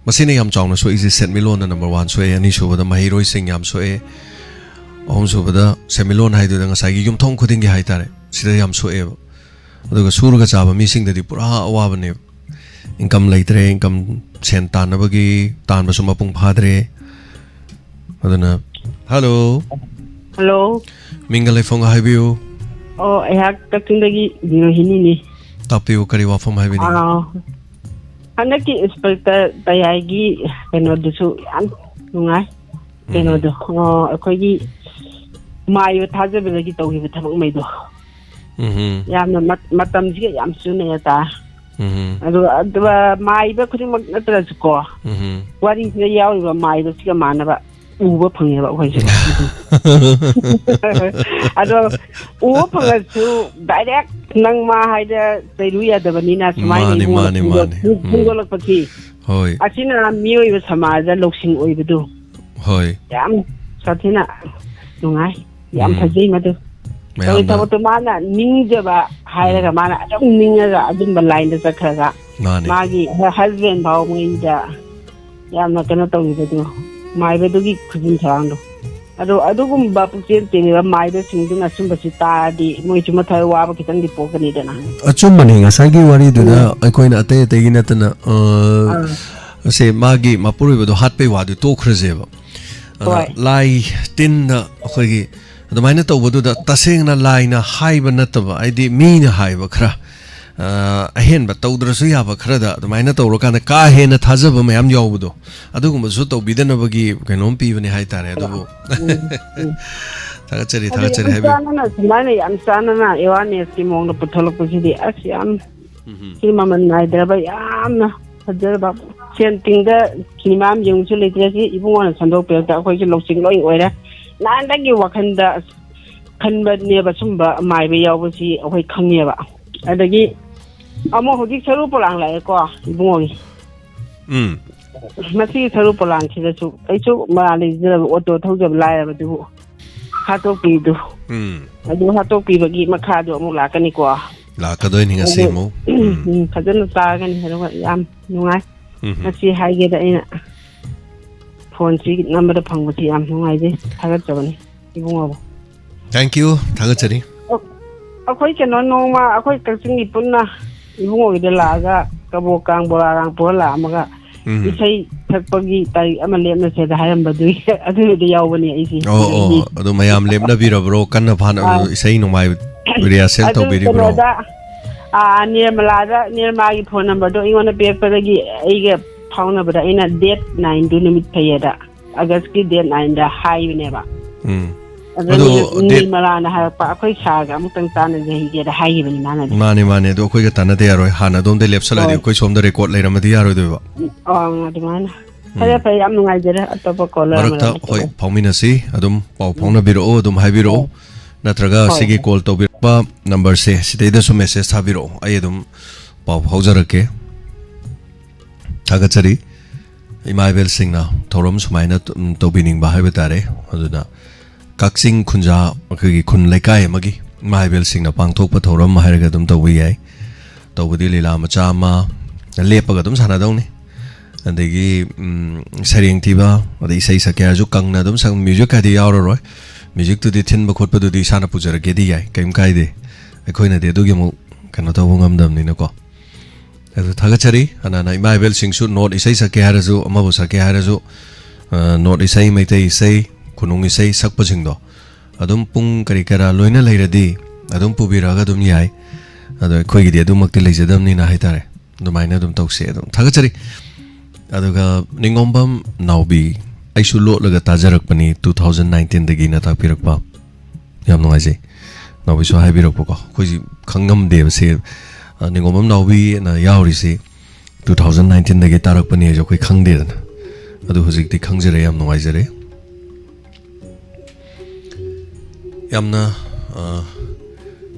ꯃꯁꯤꯅ ꯌꯥꯝ ꯆꯥꯎꯅ ꯁꯣꯛꯏꯁꯦ꯫ ꯁꯦꯟꯃꯤꯠꯂꯣꯟꯅ number one ꯁꯣꯛꯑꯦ, ꯑꯅꯤꯁꯨꯕꯗ ꯃꯍꯩꯔꯣꯏꯁꯤꯡ ꯌꯥꯝ ꯁꯣꯛꯑꯦ, ꯑꯍꯨꯝꯁꯨꯕꯗ ꯁꯦꯟꯃꯤꯠꯂꯣꯟ ꯍꯥꯏꯗꯨꯗ ꯉꯁꯥꯏꯒꯤ ꯌꯨꯝꯊꯣꯡ ꯈꯨꯗꯤꯡꯒꯤ ꯍꯥꯏꯇꯥꯔꯦ, ꯁꯤꯗ ꯌꯥꯝ ꯁꯣꯛꯑꯦꯕ꯫ ꯑꯗꯨꯒ ꯁꯨꯔꯒ ꯆꯥꯕ ꯃꯤꯁꯤꯡꯗꯗꯤ ꯄꯨꯔꯥ ꯑꯋꯥꯕꯅꯦꯕ꯫ Income ꯂꯩꯇ꯭ꯔꯦ, income, ꯁꯦꯟ ꯇꯥꯟꯅꯕꯒꯤ ꯇꯥꯟꯕꯁꯨ ꯃꯄꯨꯡ ꯐꯥꯗ꯭ꯔꯦ꯫ ꯑꯗꯨꯅ, hello꯫ Hello꯫ ꯃꯤꯡꯒ ꯂꯩꯐꯝꯒ ꯍꯥꯏꯕꯤꯌꯨ꯫ ꯑꯣ, ꯑꯩꯍꯥꯛ ꯀꯛꯆꯤꯡꯗꯒꯤ ꯔꯣꯍꯤꯅꯤꯅꯤ꯫ ꯇꯥꯛꯄꯤꯌꯨ, ꯀꯔꯤ ꯋꯥꯐꯝ ꯍꯥꯏꯕꯤꯅꯤꯡꯉꯤ? ꯑꯥ, ꯍꯟꯗꯛꯀꯤ Inspector ꯇꯌꯥꯏꯒꯤ ꯀꯩꯅꯣꯗꯨꯁꯨ ꯌꯥꯝ ꯅꯨꯡꯉꯥꯏ꯫ ꯎꯝ꯫ ꯀꯩꯅꯣꯗꯣ, ꯑꯣ, ꯑꯩꯈꯣꯏꯒꯤ ꯃꯥꯏꯕ ꯊꯥꯖꯕꯗꯒꯤ ꯇꯧꯈꯤꯕ ꯊꯕꯛꯉꯩꯗꯣ꯫ ꯎꯝ꯫ ꯌꯥꯝꯅ ꯃꯠ-, ꯃꯇꯝꯁꯤꯒ ꯌꯥꯝ ꯆꯨꯅꯩ ꯇꯥ꯫ ꯎꯝ꯫ ꯑꯗꯨꯒ, ꯑꯗꯨꯒ ꯃꯥꯏꯕ ꯈꯨꯗꯤꯡꯃꯛ ꯅꯠꯇ꯭ꯔꯁꯨꯀꯣ, ꯎꯝ꯫ ꯋꯥꯔꯤꯁꯤꯗ ꯌꯥꯎꯔꯤꯕ ꯃꯥꯏꯕꯁꯤꯒ ꯃꯥꯟꯅꯕ ꯎꯕ ꯐꯪꯉꯦꯕ ꯑꯩꯈꯣꯏꯁꯦ꯫ ꯑꯗꯣ ꯎꯕ ꯐꯪꯉꯁꯨ ꯗꯥꯏꯔꯦꯛ ꯅꯪ ꯃꯥ ꯍꯥꯏꯗ ꯆꯩꯔꯨ ꯌꯥꯗꯕꯅꯤꯅ, ꯁꯨꯃꯥꯏꯅ ꯃꯥꯅꯤ, ꯏꯕꯨꯡꯉꯣꯅ ꯃꯥꯅꯤ, ꯐꯣꯡꯗꯣꯛ-, ꯃꯥꯅꯤ꯫ ꯎꯝ꯫ ꯐꯣꯡꯗꯣꯛꯂꯛꯄꯁꯤ, ꯍꯣꯏ꯫ ꯑꯁꯤꯅ ꯃꯤꯑꯣꯏꯕ ꯁꯃꯥꯖꯗ ꯂꯧꯁꯤꯡ ꯑꯣꯏꯕꯗꯨ ꯍꯣꯏ꯫ ꯌꯥꯝ ꯁꯥꯊꯤꯅ ꯅꯨꯡꯉꯥꯏ꯫ ꯌꯥꯝ ꯎꯝ꯫ ꯐꯖꯩ ꯃꯗꯨ꯫ ꯇꯧꯔꯤ ꯃꯌꯥꯝꯅ ꯊꯕꯛꯇꯣ ꯃꯥꯅ ꯅꯤꯡꯖꯕ ꯍꯥꯏꯔꯒ ꯎꯝ꯫ ꯃꯥꯅ ꯑꯗꯨꯝ ꯅꯤꯡꯉꯒ ꯑꯗꯨꯝꯕ ꯂꯥꯏꯟꯗ ꯆꯠꯈ꯭ꯔꯒ ꯃꯥꯅꯤ꯫ ꯃꯥꯒꯤ ꯍ-, ꯍꯁꯕꯦꯟ ꯐꯥꯎ ꯃꯣꯏꯗ ꯌꯥꯝꯅ ꯀꯩꯅꯣ ꯇꯧꯕꯤꯕꯗꯨ, ꯃꯥꯏꯕꯗꯨꯒꯤ ꯈꯨꯖꯤꯟ ꯊꯧꯔꯥꯡꯗꯣ꯫ ꯑꯗꯣ ꯑꯗꯨꯒꯨꯝꯕ ꯄꯨꯛꯆꯦꯜ ꯆꯦꯜꯂꯤꯕ ꯃꯥꯏꯕꯁꯤꯡꯗꯨꯅ ꯑꯁꯨꯝꯕꯁꯤ ꯇꯥꯔꯗꯤ ꯃꯣꯏꯁꯨ ꯃꯊꯋꯥꯏ ꯋꯥꯕ ꯈꯤꯇꯪꯗꯤ ꯄꯣꯛꯀꯅꯤꯗꯅ꯫ ꯑꯆꯨꯝꯕꯅꯤ꯫ ꯉꯁꯥꯏꯒꯤ ꯋꯥꯔꯤꯗꯨꯗ ꯎꯝ꯫ ꯑꯩꯈꯣꯏꯅ ꯑꯇꯩ ꯑꯇꯩꯒꯤ ꯅꯠꯇꯅ, ꯑ, ꯑꯥ꯫ ꯑꯁꯦ ꯃꯥꯒꯤ ꯃꯄꯨꯔꯣꯏꯕꯗꯣ ꯍꯥꯠꯄꯩ ꯋꯥꯗꯨ ꯇꯣꯛꯈ꯭ꯔꯁꯦꯕ꯫ ꯑꯗ ꯍꯣꯏ꯫ ꯂꯥꯏ ꯇꯤꯟꯅ ꯑꯩꯈꯣꯏꯒꯤ ꯑꯗꯨꯃꯥꯏꯅ ꯇꯧꯕꯗꯨꯗ ꯇꯁꯦꯡꯅ ꯂꯥꯏꯅ ꯍꯥꯏꯕ ꯅꯠꯇꯕ, ꯍꯥꯏꯗꯤ ꯃꯤꯅ ꯍꯥꯏꯕ ꯈꯔ, ꯑ, ꯑꯍꯦꯟꯕ ꯇꯧꯗ꯭ꯔꯁꯨ ꯌꯥꯕ ꯈꯔꯗ ꯑꯗꯨꯃꯥꯏꯅ ꯇꯧꯔꯀꯥꯟꯗ ꯀꯥ ꯍꯦꯟꯅ ꯊꯥꯖꯕ ꯃꯌꯥꯝ ꯌꯥꯎꯕꯗꯣ, ꯑꯗꯨꯒꯨꯝꯕꯁꯨ ꯇꯧꯕꯤꯗꯅꯕꯒꯤ ꯀꯩꯅꯣꯝ ꯄꯤꯕꯅꯦ ꯍꯥꯏꯇꯥꯔꯦ꯫ ꯑꯗꯨꯕꯨ ꯎꯝ, ꯎꯝ꯫ ꯊꯥꯒꯠꯆꯔꯤ, ꯑꯗꯨ ꯊꯥꯒꯠꯆꯔꯤ꯫ ꯌꯥꯝ ꯍꯥꯏꯕꯤꯌꯨ꯫ ꯆꯥꯟꯅꯅ, ꯁꯨꯃꯥꯏꯅ ꯌꯥꯝ ꯆꯥꯟꯅꯅ awarenessꯀꯤ ꯃꯑꯣꯡꯗ ꯄꯨꯊꯣꯛꯂꯛꯄꯁꯤꯗꯤ ꯑꯁ ꯌꯥꯝ ꯎꯝ꯫ ꯁꯤ ꯃꯃꯜ ꯅꯥꯏꯗ꯭ꯔꯕ ꯌꯥꯝꯅ ꯐꯖꯔꯕ, ꯁꯦꯟ ꯇꯤꯡꯗ ꯁꯤꯅꯦꯃꯥ ꯑꯃ ꯌꯦꯡꯕꯁꯨ ꯂꯩꯇ꯭ꯔꯦ꯫ ꯁꯤ ꯏꯕꯨꯡꯉꯣꯅ ꯁꯟꯗꯣꯛꯄꯤꯔꯛꯇ ꯑꯩꯈꯣꯏꯁꯨ ꯂꯧꯁꯤꯡ ꯂꯣꯏ ꯑꯣꯏꯔꯦ꯫ ꯅꯍꯥꯟꯗꯒꯤ ꯋꯥꯈꯜꯗ ꯈꯟꯕꯅꯦꯕ ꯁꯨꯝꯕ ꯃꯥꯏꯕ ꯌꯥꯎꯕꯁꯤ ꯑꯩꯈꯣꯏ ꯈꯪꯉꯦꯕ꯫ ꯑꯗꯒꯤ ꯑꯃꯨꯛ ꯍꯧꯖꯤꯛ ꯁꯔꯨ ꯄꯣꯂꯥꯡ ꯂꯥꯛꯑꯦꯀꯣ ꯏꯕꯨꯡꯉꯣꯒꯤ꯫ ꯎꯝ꯫ ꯃꯁꯤꯒꯤ ꯁꯔꯨ ꯄꯣꯂꯥꯡꯁꯤꯗꯁꯨ ꯑꯩꯁꯨ ꯃꯔꯥ ꯂꯩꯖꯗꯕ, ꯑꯣꯇꯣ ꯊꯧꯖꯕ ꯂꯥꯏꯔꯕꯗꯨꯕꯨ ꯍꯥꯠꯇꯣꯛꯄꯤꯗꯨ꯫ ꯎꯝ꯫ ꯑꯗꯨ ꯍꯥꯠꯇꯣꯛꯄꯤꯕꯒꯤ ꯃꯈꯥꯗꯣ ꯑꯃꯨꯛ ꯂꯥꯛꯀꯅꯤꯀꯣ꯫ ꯂꯥꯛꯀꯗꯣꯏꯅꯤ ꯉꯁꯤ ꯑꯗꯨ, ꯑꯃꯨꯛ꯫ ꯎꯝ꯫ ꯎꯝ, ꯐꯖꯅ ꯆꯥꯒꯅꯤ꯫ ꯑꯗꯨꯒ ꯌꯥꯝ ꯅꯨꯡꯉꯥꯏ꯫ ꯎꯝ꯫ ꯉꯁꯤ ꯍꯥꯏꯒꯦꯗ ꯑꯩꯅ ꯐꯣꯟꯁꯤ ꯅꯝꯕꯗ ꯐꯪꯕꯁꯤ ꯌꯥꯝ ꯅꯨꯡꯉꯥꯏꯖꯩ꯫ ꯊꯥꯒꯠꯆꯕꯅꯤ ꯏꯕꯨꯡꯉꯣꯕꯨ꯫ Thank you꯫ ꯊꯥꯒꯠꯆꯔꯤ꯫ ꯑꯣ, ꯑꯩꯈꯣꯏ ꯀꯩꯅꯣ ꯅꯣꯡꯃ ꯑꯩꯈꯣꯏ ꯀꯛꯆꯤꯡꯒꯤ ꯄꯨꯟꯅ ꯏꯕꯨꯡꯉꯣꯒꯤꯗ ꯂꯥꯛꯑꯒ ꯀꯕꯣꯛ ꯀꯥꯡ ꯕꯣꯔꯥ ꯀꯥꯡ ꯄꯨꯔ ꯂꯥꯛꯑꯝꯃꯒ ꯎꯝ꯫ ꯏꯁꯩ ꯊꯛꯄꯒꯤ ꯇꯥꯔꯤꯛ ꯑꯃ ꯂꯦꯞꯅꯁꯦꯗ ꯍꯥꯏꯔꯝꯕꯗꯨꯒꯤ ꯑꯗꯨꯒꯤꯗ ꯌꯥꯎꯕꯅꯦ ꯑꯩꯁꯦ꯫ ꯑꯣ, ꯑꯣ, ꯑꯗꯨꯒꯤ ꯑꯗꯨ ꯃꯌꯥꯝ ꯂꯦꯞꯅꯕꯤꯔꯕ꯭ꯔꯣ? ꯀꯟꯅ ꯐꯥꯅ ꯑꯥ꯫ ꯏꯁꯩ ꯅꯨꯡꯃꯥꯏ rehearsal ꯑꯗꯨ ꯇꯧꯕꯤꯔꯤꯕ꯭ꯔꯣ? ꯀꯩꯅꯣꯗ, ꯑꯥ, ꯅꯤꯔꯃꯂꯥꯗ, ꯅꯤꯔꯃꯂꯥꯒꯤ ꯐꯣꯟ ꯅꯝꯕꯔꯗꯣ ꯑꯩꯉꯣꯟꯗ ꯄꯤꯔꯛꯄꯗꯒꯤ ꯑꯩꯒ ꯐꯥꯎꯅꯕꯗ ꯑꯩꯅ date nineꯗꯨ ꯅꯨꯃꯤꯠ ꯐꯩꯌꯦꯗ, Augustꯀꯤ date nineꯗ ꯍꯥꯏꯕꯅꯦꯕ꯫ ꯎꯝ꯫ ꯑꯗꯣ ꯑꯗꯨ date ꯅꯤꯔꯃꯂꯥꯅ ꯍꯥꯏꯔꯛꯄ, "ꯑꯩꯈꯣꯏ ꯁꯥꯔꯒ ꯑꯃꯨꯛꯇꯪ ꯇꯥꯟꯅꯖꯍꯩꯒꯦꯗ" ꯍꯥꯏꯈꯤꯕꯅꯤ ꯃꯥꯅꯗꯤ꯫ ꯃꯥꯅꯦ, ꯃꯥꯅꯦ꯫ ꯑꯗꯣ ꯑꯩꯈꯣꯏꯒ ꯇꯥꯟꯅꯗ ꯌꯥꯔꯣꯏ꯫ ꯍꯥꯟꯅ ꯑꯗꯣꯝꯗꯩ ꯂꯦꯞꯁꯜꯂꯗꯤ ꯍꯣꯏ꯫ ꯑꯩꯈꯣꯏ ꯁꯣꯝꯗ record ꯂꯩꯔꯝꯃꯗꯤ ꯌꯥꯔꯣꯏꯗꯣꯏꯕ꯫ ꯎꯝ, ꯑꯪ, ꯑꯗꯨꯃꯥꯏꯅ꯫ ꯐꯔꯦ, ꯎꯝ꯫ ꯐꯔꯦ, ꯌꯥꯝ ꯅꯨꯡꯉꯥꯏꯖꯔꯦ꯫ ꯑꯇꯣꯞꯄ caller ꯃꯔꯛꯇ, ꯑꯃꯗ ꯑꯃꯨꯛ ꯍꯣꯏ, ꯇꯧꯔꯛꯑꯣ꯫ ꯐꯥꯎꯃꯤꯟꯅꯁꯤ꯫ ꯑꯗꯨꯝ ꯄꯥꯎ ꯎꯝ꯫ ꯐꯥꯎꯅꯕꯤꯔꯛꯑꯣ, ꯑꯗꯨꯝ ꯍꯥꯏꯕꯤꯔꯛꯑꯣ꯫ ꯍꯣꯏ꯫ ꯅꯠꯇ꯭ꯔꯒ ꯍꯣꯏ, ꯁꯤꯒꯤ ꯍꯣꯏ꯫ Call ꯇꯧꯕꯤꯔꯛꯄ number ꯁꯦ ꯁꯤꯗꯩꯗꯁꯨ message ꯊꯥꯕꯤꯔꯛꯑꯣ, ꯑꯩ ꯑꯗꯨꯝ ꯄꯥꯎ ꯐꯥꯎꯖꯔꯛꯀꯦ꯫ ꯊꯥꯒꯠꯆꯔꯤ꯫ ꯏꯃꯥ ꯏꯕꯦꯜꯁꯤꯡꯅ ꯊꯧꯔꯝ ꯁꯨꯃꯥꯏꯅ ꯇ-, ꯎꯝ, ꯇꯧꯕꯤꯅꯤꯡꯕ ꯍꯥꯏꯕ ꯇꯥꯔꯦ꯫ ꯑꯗꯨꯅ ꯀꯛꯆꯤꯡ ꯈꯨꯟꯖꯥ, ꯑꯩꯈꯣꯏꯒꯤ ꯈꯨꯟ ꯂꯩꯀꯥꯏ ꯑꯃꯒꯤ ꯏꯃꯥ ꯏꯕꯦꯜꯁꯤꯡꯅ ꯄꯥꯡꯊꯣꯛꯄ ꯊꯧꯔꯝ ꯍꯥꯏꯔꯒ ꯑꯗꯨꯝ ꯇꯧꯕ ꯌꯥꯏ꯫ ꯇꯧꯕꯗꯤ ꯂꯤꯂꯥ ꯃꯆꯥ ꯑꯃ ꯂꯦꯞꯄꯒ ꯑꯗꯨꯝ ꯁꯥꯟꯅꯗꯧꯅꯤ꯫ ꯑꯗꯒꯤ, ꯎꯝ, ꯁꯩꯔꯦꯡ ꯊꯤꯕ, ꯑꯗꯩ ꯏꯁꯩ ꯁꯛꯀꯦ ꯍꯥꯏꯔꯁꯨ ꯀꯪꯅ ꯑꯗꯨꯝ ꯁꯛ-, music ꯀꯥꯏꯗꯤ ꯌꯥꯎꯔꯔꯣꯏ꯫ Music ꯇꯨꯗꯤ ꯊꯤꯟꯕ ꯈꯣꯠꯄꯗꯨꯗꯤ ꯏꯁꯥꯅ ꯄꯨꯖꯔꯒꯦꯗꯤ ꯌꯥꯏ, ꯀꯩꯝ ꯀꯥꯏꯗꯦ꯫ ꯑꯩꯈꯣꯏꯅꯗꯤ ꯑꯗꯨꯒꯤ ꯑꯃꯨꯛ ꯀꯩꯅꯣ ꯇꯧꯕ ꯉꯝꯗꯕꯅꯤꯅꯀꯣ꯫ ꯑꯗꯨ ꯊꯥꯒꯠꯆꯔꯤ꯫ ꯑꯅꯥꯅ ꯏꯃꯥ ꯏꯕꯦꯜꯁꯤꯡꯁꯨ ꯅꯣꯠ ꯏꯁꯩ ꯁꯛꯀꯦ ꯍꯥꯏꯔꯁꯨ, ꯑꯃꯕꯨ ꯁꯛꯀꯦ ꯍꯥꯏꯔꯁꯨ, ꯑ, ꯅꯣꯠ ꯏꯁꯩ, ꯃꯩꯇꯩ ꯏꯁꯩ, ꯈꯨꯅꯨꯡ ꯏꯁꯩ ꯁꯛꯄꯁꯤꯡꯗꯣ ꯑꯗꯨꯝ ꯄꯨꯡ ꯀꯔꯤ ꯀꯔꯥ ꯂꯣꯏꯅ ꯂꯩꯔꯗꯤ ꯑꯗꯨꯝ ꯄꯨꯕꯤꯔꯛꯑꯒ ꯑꯗꯨꯝ ꯌꯥꯏ꯫ ꯑꯗꯣ ꯑꯩꯈꯣꯏꯒꯤꯗꯤ ꯑꯗꯨꯃꯛꯇꯤ ꯂꯩꯖꯗꯕꯅꯤꯅ ꯍꯥꯏꯇꯥꯔꯦ꯫ ꯑꯗꯨꯃꯥꯏꯅ ꯑꯗꯨꯝ ꯇꯧꯁꯦ꯫ ꯑꯗꯨꯝ ꯊꯥꯒꯠꯆꯔꯤ꯫ ꯑꯗꯨꯒ ꯅꯤꯉꯣꯝꯕꯝ ꯅꯥꯎꯕꯤ, ꯑꯩꯁꯨ ꯂꯣꯠꯂꯒ ꯇꯥꯖꯔꯛꯄꯅꯤ two thousand nineteen ꯗꯒꯤꯅ ꯇꯥꯛꯄꯤꯔꯛꯄ꯫ ꯌꯥꯝ ꯅꯨꯡꯉꯥꯏꯖꯩ꯫ ꯅꯥꯎꯕꯤꯁꯨ ꯍꯥꯏꯕꯤꯔꯛꯄꯀꯣ꯫ ꯑꯩꯈꯣꯏꯁꯤ ꯈꯪꯉꯝꯗꯦꯕ ꯁꯦ, ꯑ, ꯅꯤꯉꯣꯝꯕꯝ ꯅꯥꯎꯕꯤꯅ ꯌꯥꯎꯔꯤꯁꯤ two thousand nineteen ꯗꯒꯤ ꯇꯥꯔꯛꯄꯅꯤ ꯍꯥꯏꯁꯨ ꯑꯩꯈꯣꯏ ꯈꯪꯗꯦꯗꯅ꯫ ꯑꯗꯨ ꯍꯧꯖꯤꯛꯇꯤ ꯈꯪꯖꯔꯦ꯫ ꯌꯥꯝ ꯅꯨꯡꯉꯥꯏꯖꯔꯦ꯫ ꯌꯥꯝꯅ, ꯑ,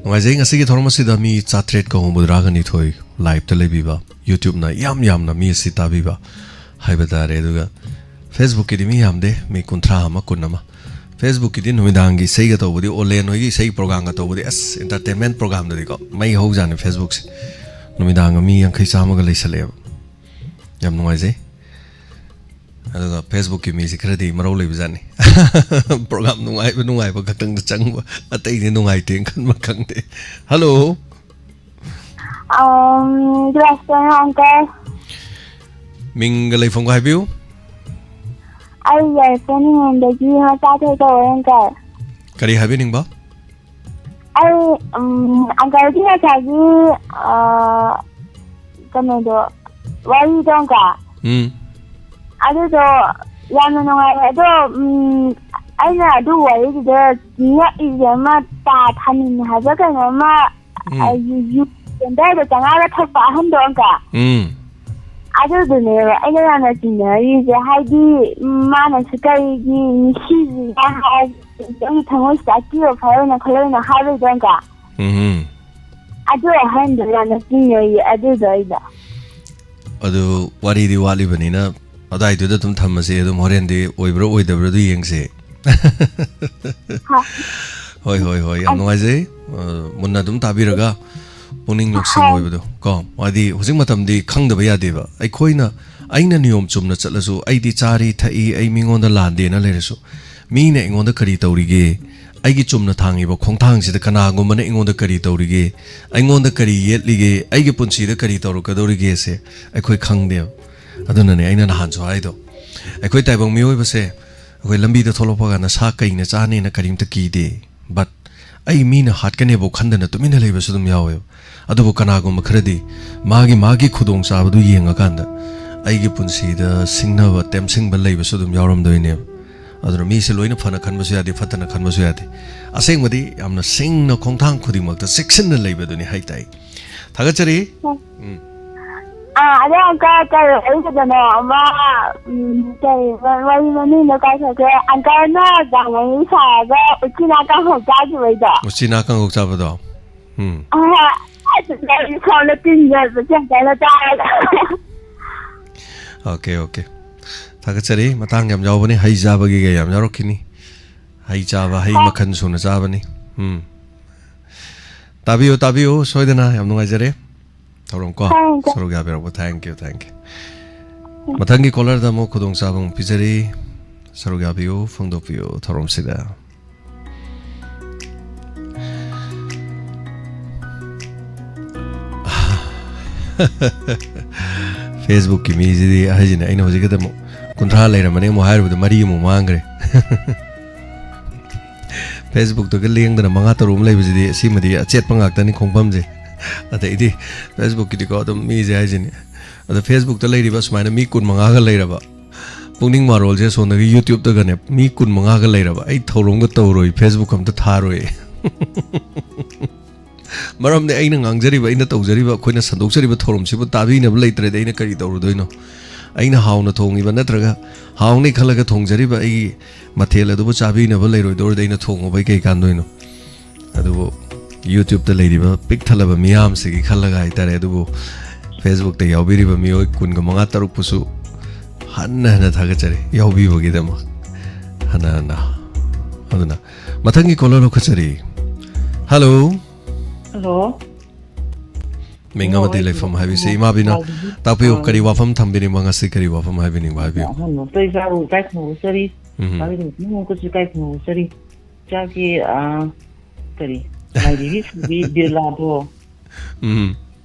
ꯅꯨꯡꯉꯥꯏꯖꯩ꯫ ꯉꯁꯤꯒꯤ ꯊꯧꯔꯝ ꯑꯁꯤꯗ ꯃꯤ ꯆꯥꯇ꯭ꯔꯦꯠꯀ ꯍꯨꯝꯐꯨꯇꯔꯥꯒ ꯅꯤꯊꯣꯏ live ꯇ ꯂꯩꯕꯤꯕ, YouTube ꯅ ꯌꯥꯝ ꯌꯥꯝꯅ ꯃꯤ ꯑꯁꯤ ꯇꯥꯕꯤꯕ ꯍꯥꯏꯕ ꯇꯥꯔꯦ꯫ ꯑꯗꯨꯒ Facebook ꯀꯤꯗꯤ ꯃꯤ ꯌꯥꯝꯗꯦ, ꯃꯤ ꯀꯨꯟꯊ꯭ꯔꯥ ꯑꯃ, ꯀꯨꯟ ꯑꯃ꯫ Facebook ꯀꯤꯗꯤ ꯅꯨꯃꯤꯗꯥꯡꯒꯤ ꯏꯁꯩꯒ ꯇꯧꯕꯗꯤ, ꯑꯣꯂꯦꯟ ꯍꯣꯏꯒꯤ ꯏꯁꯩ program ꯒ ꯇꯧꯕꯗꯤ, ꯑꯁ, entertainment program ꯗꯗꯤꯀꯣ ꯃꯩ ꯍꯧꯖꯥꯠꯅꯤ Facebook ꯁꯦ꯫ ꯅꯨꯃꯤꯗꯥꯡꯒ ꯃꯤ ꯌꯥꯡꯈꯩ ꯆꯥꯝꯃꯒ ꯂꯩꯁꯜꯂꯛꯑꯦꯕ꯫ ꯌꯥꯝ ꯅꯨꯡꯉꯥꯏꯖꯩ꯫ ꯑꯗꯨꯒ Facebook ꯀꯤ ꯃꯤꯁꯤ ꯈꯔꯗꯤ ꯃꯔꯧ ꯂꯩꯕꯖꯥꯠꯅꯤ꯫ Program ꯅꯨꯡꯉꯥꯏꯕ ꯅꯨꯡꯉꯥꯏꯕ ꯈꯛꯇꯪꯗ ꯆꯪꯕ, ꯑꯇꯩꯗꯤ ꯅꯨꯡꯉꯥꯏꯇꯦꯅ ꯈꯟꯕ ꯈꯪꯗꯦ꯫ Hello꯫ Um, good afternoon, uncle. ꯃꯤꯡꯒ ꯂꯩꯐꯝꯒ ꯍꯥꯏꯕꯤꯌꯨ꯫ ꯑꯩ ꯌꯥꯏꯐ ꯅꯤꯉꯣꯝꯗꯒꯤ ꯃꯆꯥꯊꯣꯏ ꯀꯧꯋꯦ, uncle꯫ ꯀꯔꯤ ꯍꯥꯏꯕꯤꯅꯤꯡꯕ? ꯑꯩ, ꯎꯝ, uncle ꯒꯤ ꯉꯁꯥꯏꯒꯤ, ꯑ, ꯀꯩꯅꯣꯗꯣ, ꯋꯥꯔꯤꯗꯣ, uncle꯫ ꯎꯝ꯫ ꯑꯗꯨꯗꯣ ꯌꯥꯝꯅ ꯅꯨꯡꯉꯥꯏꯔꯦ꯫ ꯑꯗꯣ, ꯎꯝ, ꯑꯩꯅ ꯑꯗꯨ ꯋꯥꯔꯤꯗꯨꯗ ꯉꯛꯏꯁꯦ, ꯑꯃ ꯇꯥ ꯊꯥꯅꯤꯡ ꯍꯥꯏꯕ꯭ꯔꯥ ꯀꯩꯅꯣ, ꯑꯃ, ꯎꯝ꯫ ꯑ, ꯌꯨ, ꯌꯨ ꯑꯗꯥꯏꯗ ꯆꯉꯥꯒ ꯊꯛꯄ ꯑꯍꯟꯗꯣ, uncle꯫ ꯎꯝ꯫ ꯑꯗꯨꯗꯨꯅꯦꯕ ꯑꯩꯅ ꯌꯥꯝꯅ ꯆꯤꯡꯅꯔꯤꯁꯦ, ꯍꯥꯏꯗꯤ, ꯎꯝ, ꯃꯥꯅꯁꯨ ꯀꯔꯤꯒꯤ ꯅꯨꯡꯁꯤꯔꯤꯅꯣ ꯍꯥꯏꯔꯗꯤ, ꯑꯩꯒꯤ ꯊꯃꯣꯏꯁꯤꯗ ꯑꯀꯤꯕ ꯐꯥꯎꯔꯣꯏꯅ ꯈꯜꯂꯣꯏꯅ ꯍꯥꯏꯔꯣꯏꯗꯣ ꯑꯪꯀ꯫ ꯎꯝ꯫ ꯑꯗꯨ ꯑꯍꯟꯗꯣ ꯌꯥꯝꯅ ꯆꯤꯡꯅꯩꯌꯦ ꯑꯗꯨꯗꯣ ꯑꯩꯗꯣ꯫ ꯑꯗꯨ ꯋꯥꯔꯤꯗꯤ ꯋꯥꯠꯂꯤꯕꯅꯤꯅ ꯑꯗꯥꯏꯗꯨꯗ ꯑꯗꯨꯝ ꯊꯝꯃꯁꯤ, ꯑꯗꯨꯝ ꯍꯣꯔꯦꯟꯗꯤ ꯑꯣꯏꯕ꯭ꯔꯥ ꯑꯣꯏꯗꯕ꯭ꯔꯥ ꯑꯗꯨ ꯌꯦꯡꯁꯦ꯫ ꯍꯣꯏ꯫ ꯍꯣꯏ, ꯍꯣꯏ, ꯍꯣꯏ, ꯌꯥꯝ ꯑ- ꯅꯨꯡꯉꯥꯏꯖꯩ꯫ ꯑ, ꯃꯨꯟꯅ ꯑꯗꯨꯝ ꯇꯥꯕꯤꯔꯒ ꯄꯨꯛꯅꯤꯡ ꯂꯧꯁꯤꯡ ꯍꯣꯏ꯫ ꯑꯣꯏꯕꯗꯣ ꯀꯣ, ꯍꯥꯏꯗꯤ ꯍꯧꯖꯤꯛ ꯃꯇꯝꯗꯤ ꯈꯪꯗꯕ ꯌꯥꯗꯦꯕ꯫ ꯑꯩꯈꯣꯏꯅ, ꯑꯩꯅ ꯅꯤꯌꯣꯝ ꯆꯨꯝꯅ ꯆꯠꯂꯁꯨ, ꯑꯩꯗꯤ ꯆꯥꯔꯤ ꯊꯛꯏ, ꯑꯩ ꯃꯤꯉꯣꯟꯗ ꯂꯥꯟꯗꯦꯅ ꯂꯩꯔꯁꯨ, ꯃꯤꯅ ꯑꯩꯉꯣꯟꯗ ꯀꯔꯤ ꯇꯧꯔꯤꯒꯦ, ꯑꯩꯒꯤ ꯆꯨꯝꯅ ꯊꯥꯡꯉꯤꯕ ꯈꯣꯡꯊꯥꯡꯁꯤꯗ ꯀꯅꯥꯒꯨꯝꯕꯅ ꯑꯩꯉꯣꯟꯗ ꯀꯔꯤ ꯇꯧꯔꯤꯒꯦ, ꯑꯩꯉꯣꯟꯗ ꯀꯔꯤ ꯌꯦꯠꯂꯤꯒꯦ, ꯑꯩꯒꯤ ꯄꯨꯟꯁꯤꯗ ꯀꯔꯤ ꯇꯧꯔꯛꯀꯗꯧꯔꯤꯒꯦꯁꯦ ꯑꯩꯈꯣꯏ ꯈꯪꯗꯦꯕ꯫ ꯑꯗꯨꯅꯅꯦ ꯑꯩꯅ ꯅꯍꯥꯟꯁꯨ ꯍꯥꯏꯗꯣ, ꯑꯩꯈꯣꯏ ꯇꯥꯏꯕꯪ ꯃꯤꯑꯣꯏꯕꯁꯦ, ꯑꯩꯈꯣꯏ ꯂꯝꯕꯤꯗ ꯊꯣꯛꯂꯛꯄ ꯀꯥꯟꯗ ꯁꯥ ꯀꯩꯅ ꯆꯥꯅꯦꯅ ꯀꯔꯤꯝꯇ ꯀꯤꯗꯦ꯫ But ꯑꯩ ꯃꯤꯅ ꯍꯥꯠꯀꯅꯦꯕꯨ ꯈꯟꯗꯅ ꯇꯨꯃꯤꯟꯅ ꯂꯩꯕꯁꯨ ꯑꯗꯨꯝ ꯌꯥꯎꯋꯦꯕ꯫ ꯑꯗꯨꯕꯨ ꯀꯅꯥꯒꯨꯝꯕ ꯈꯔꯗꯤ ꯃꯥꯒꯤ, ꯃꯥꯒꯤ ꯈꯨꯗꯣꯡꯆꯥꯕꯗꯨ ꯌꯦꯡꯉꯀꯥꯟꯗ ꯑꯩꯒꯤ ꯄꯨꯟꯁꯤꯗ ꯁꯤꯡꯅꯕ, ꯇꯦꯝꯁꯤꯡꯕ ꯂꯩꯕꯁꯨ ꯑꯗꯨꯝ ꯌꯥꯎꯔꯝꯗꯣꯏꯅꯦꯕ꯫ ꯑꯗꯨꯅ ꯃꯤꯁꯦ ꯂꯣꯏꯅ ꯐꯅ ꯈꯟꯕꯁꯨ ꯌꯥꯗꯦ, ꯐꯠꯇꯅ ꯈꯟꯕꯁꯨ ꯌꯥꯗꯦ꯫ ꯑꯁꯦꯡꯕꯗꯤ ꯌꯥꯝꯅ ꯁꯤꯡꯅ ꯈꯣꯡꯊꯥꯡ ꯈꯨꯗꯤꯡꯃꯛꯇ ꯆꯦꯛꯁꯤꯟꯅ ꯂꯩꯕꯗꯨꯅꯤ ꯍꯥꯏꯇꯥꯏ꯫ ꯊꯥꯒꯠꯆꯔꯤ꯫ ꯎꯝ꯫ ꯑꯥ, ꯑꯗꯣ ꯑꯪꯀꯜ, ꯀꯩ ꯋꯥꯔꯤ ꯁꯥꯟꯅꯗꯣꯏꯅꯣ? ꯑꯃ, ꯎꯝ, ꯀꯩ ꯋꯥ-, ꯋꯥꯔꯤ ꯃꯃꯤꯡꯗꯣ ꯀꯥꯎꯊꯣꯛꯈ꯭ꯔꯦ꯫ ꯑꯪꯀꯜꯅ ꯖꯥꯃꯩ ꯁꯥꯔꯒ ꯎꯆꯤꯅꯥ ꯀꯥꯡꯍꯧ ꯆꯥꯈꯤꯕꯩꯗꯣ꯫ ꯎꯆꯤꯅꯥ ꯀꯥꯡꯍꯧ ꯆꯥꯕꯗꯣ? ꯎꯝ꯫ ꯑꯥ, ꯑꯗꯨꯗ ꯑꯩ ꯁꯣꯝꯗ ꯇꯤꯟ ꯌꯣꯠꯄꯁꯦ ꯑꯪꯀꯜꯅ ꯇꯥꯔꯒ꯫ Okay, okay. ꯊꯥꯒꯠꯆꯔꯤ꯫ ꯃꯇꯥꯡ ꯌꯥꯝ ꯌꯥꯎꯕꯅꯤ꯫ ꯍꯩ ꯆꯥꯕꯒꯤꯒ ꯌꯥꯝ ꯌꯥꯎꯔꯛꯈꯤꯅꯤ꯫ ꯍꯩ ꯆꯥꯕ, ꯍꯩ ꯍꯣꯏ꯫ ꯃꯈꯜ ꯁꯨꯅ ꯆꯥꯕꯅꯤ꯫ ꯎꯝ꯫ ꯇꯥꯕꯤꯌꯨ, ꯇꯥꯕꯤꯌꯨ꯫ ꯁꯣꯏꯗꯅ ꯌꯥꯝ ꯅꯨꯡꯉꯥꯏꯖꯔꯦ꯫ ꯊꯧꯔꯝ ꯀꯣ꯫ Thank you꯫ ꯁꯔꯨꯛ ꯌꯥꯕꯤꯔꯛꯄ꯫ Thank you, thank you꯫ ꯃꯊꯪꯒꯤ caller-ꯗ ꯑꯃꯨꯛ ꯈꯨꯗꯣꯡꯆꯥꯕ ꯑꯃꯨꯛ ꯄꯤꯖꯔꯤ꯫ ꯁꯔꯨꯛ ꯌꯥꯕꯤꯌꯨ, ꯐꯣꯡꯗꯣꯛꯄꯤꯌꯨ ꯊꯧꯔꯝꯁꯤꯗ꯫ Facebook-ꯀꯤ ꯃꯤꯁꯤꯗꯤ ꯍꯥꯏꯁꯤꯅꯦ, ꯑꯩꯅ ꯍꯧꯖꯤꯛ ꯈꯛꯇ ꯑꯃꯨꯛ ꯀꯨꯟꯊ꯭ꯔꯥ ꯂꯩꯔꯝꯕꯅꯦ ꯑꯃꯨꯛ ꯍꯥꯏꯔꯨꯕꯗ ꯃꯔꯤ ꯑꯃꯨꯛ ꯃꯥꯡꯈ꯭ꯔꯦ꯫ Facebook-ꯇꯒ ꯂꯦꯡꯗꯅ ꯃꯉꯥ ꯇꯔꯨꯛ ꯑꯃ ꯂꯩꯕꯁꯤꯗꯤ ꯑꯁꯤꯃꯗꯤ ꯑꯆꯦꯠꯄ ꯉꯥꯛꯇꯅꯤ ꯈꯣꯡꯐꯝꯁꯦ꯫ ꯑꯗꯩꯗꯤ Facebook-ꯀꯤꯗꯤꯀꯣ ꯑꯗꯨꯝ ꯃꯤꯁꯦ ꯍꯥꯏꯁꯤꯅꯦ꯫ ꯑꯗ Facebook-ꯇ ꯂꯩꯔꯤꯕ ꯁꯨꯃꯥꯏꯅ ꯃꯤ ꯀꯨꯟ ꯃꯉꯥꯒ ꯂꯩꯔꯕ, ꯄꯨꯛꯅꯤꯡ ꯃꯔꯣꯜꯁꯦ ꯑꯁꯣꯝꯗꯒꯤ YouTube-ꯇꯒꯅꯦ ꯃꯤ ꯀꯨꯟ ꯃꯉꯥꯒ ꯂꯩꯔꯕ, ꯑꯩ ꯊꯧꯔꯝꯒ ꯇꯧꯔꯣꯏ, Facebook ꯑꯝꯇ ꯊꯥꯔꯣꯏ꯫ ꯃꯔꯝꯗꯤ ꯑꯩꯅ ꯉꯥꯡꯖꯔꯤꯕ, ꯑꯩꯅ ꯇꯧꯖꯔꯤꯕ, ꯑꯩꯈꯣꯏꯅ ꯁꯟꯗꯣꯛꯆꯔꯤꯕ ꯊꯧꯔꯝꯁꯤꯕꯨ ꯇꯥꯕꯤꯅꯕ ꯂꯩꯇ꯭ꯔꯗꯤ ꯑꯩꯅ ꯀꯔꯤ ꯇꯧꯔꯨꯗꯣꯏꯅꯣ? ꯑꯩꯅ ꯍꯥꯎꯅ ꯊꯣꯡꯉꯤꯕ ꯅꯠꯇ꯭ꯔꯒ ꯍꯥꯎꯅꯤ ꯈꯜꯂꯒ ꯊꯣꯡꯖꯔꯤꯕ ꯑꯩꯒꯤ ꯃꯊꯦꯜ ꯑꯗꯨꯕꯨ ꯆꯥꯕꯤꯅꯕ ꯂꯩꯔꯣꯏꯗꯧꯔꯗꯤ ꯑꯩꯅ ꯊꯣꯡꯉꯨꯕꯩ ꯀꯩ ꯀꯥꯟꯗꯣꯏꯅꯣ? ꯑꯗꯨꯕꯨ YouTube-ꯇ ꯂꯩꯔꯤꯕ ꯄꯤꯛ ꯊꯜꯂꯕ ꯃꯤꯌꯥꯝꯁꯤꯒꯤ ꯈꯜꯂꯒ ꯍꯥꯏꯇꯥꯔꯦ꯫ ꯑꯗꯨꯕꯨ Facebook-ꯇ ꯌꯥꯎꯕꯤꯔꯤꯕ ꯃꯤꯑꯣꯏ ꯀꯨꯟꯒ ꯃꯉꯥ ꯇꯔꯨꯛꯄꯨꯁꯨ ꯍꯟꯅ ꯍꯟꯅ ꯊꯥꯒꯠꯆꯔꯤ ꯌꯥꯎꯕꯤꯕꯒꯤꯗꯃꯛ꯫ ꯍꯟꯅ ꯍꯟꯅ꯫ ꯑꯗꯨꯅ ꯃꯊꯪꯒꯤ caller ꯂꯧꯈꯠꯆꯔꯤ꯫ Hello꯫ Hello꯫ ꯃꯤꯡ ꯑꯃꯗꯤ ꯑꯣ, ꯑꯩ ꯂꯩꯐꯝ ꯍꯥꯏꯕꯤꯁꯤ ꯏꯃꯥꯕꯤꯅ ꯃꯥꯕꯤꯅ꯫ ꯇꯥꯛꯄꯤꯌꯨ꯫ ꯑꯥ꯫ ꯀꯔꯤ ꯋꯥꯐꯝ ꯊꯝꯕꯤꯅꯤꯡꯕ, ꯉꯁꯤ ꯀꯔꯤ ꯋꯥꯐꯝ ꯍꯥꯏꯕꯤꯅꯤꯡꯕ ꯍꯥꯏꯕꯤꯌꯨ꯫ ꯑꯍꯥꯟꯕ ꯃꯛꯇ ꯏꯆꯥꯕꯨ ꯏꯀꯥꯏ ꯈꯨꯝꯅꯕ ꯆꯠꯆꯔꯤ꯫ ꯎꯝ꯫ ꯏꯃꯥꯕꯤꯅ ꯄꯨꯝꯅꯃꯛꯄꯨꯁꯨ ꯏꯀꯥꯏ ꯈꯨꯝꯅꯕ ꯆꯠꯆꯔꯤ꯫ ꯏꯆꯥꯒꯤ, ꯑꯥ, ꯀꯔꯤ, ꯂꯥꯏꯙꯤꯕꯤ ꯁꯥꯕꯤ ꯕꯤꯔꯂꯥꯗꯣ꯫ ꯎꯝ꯫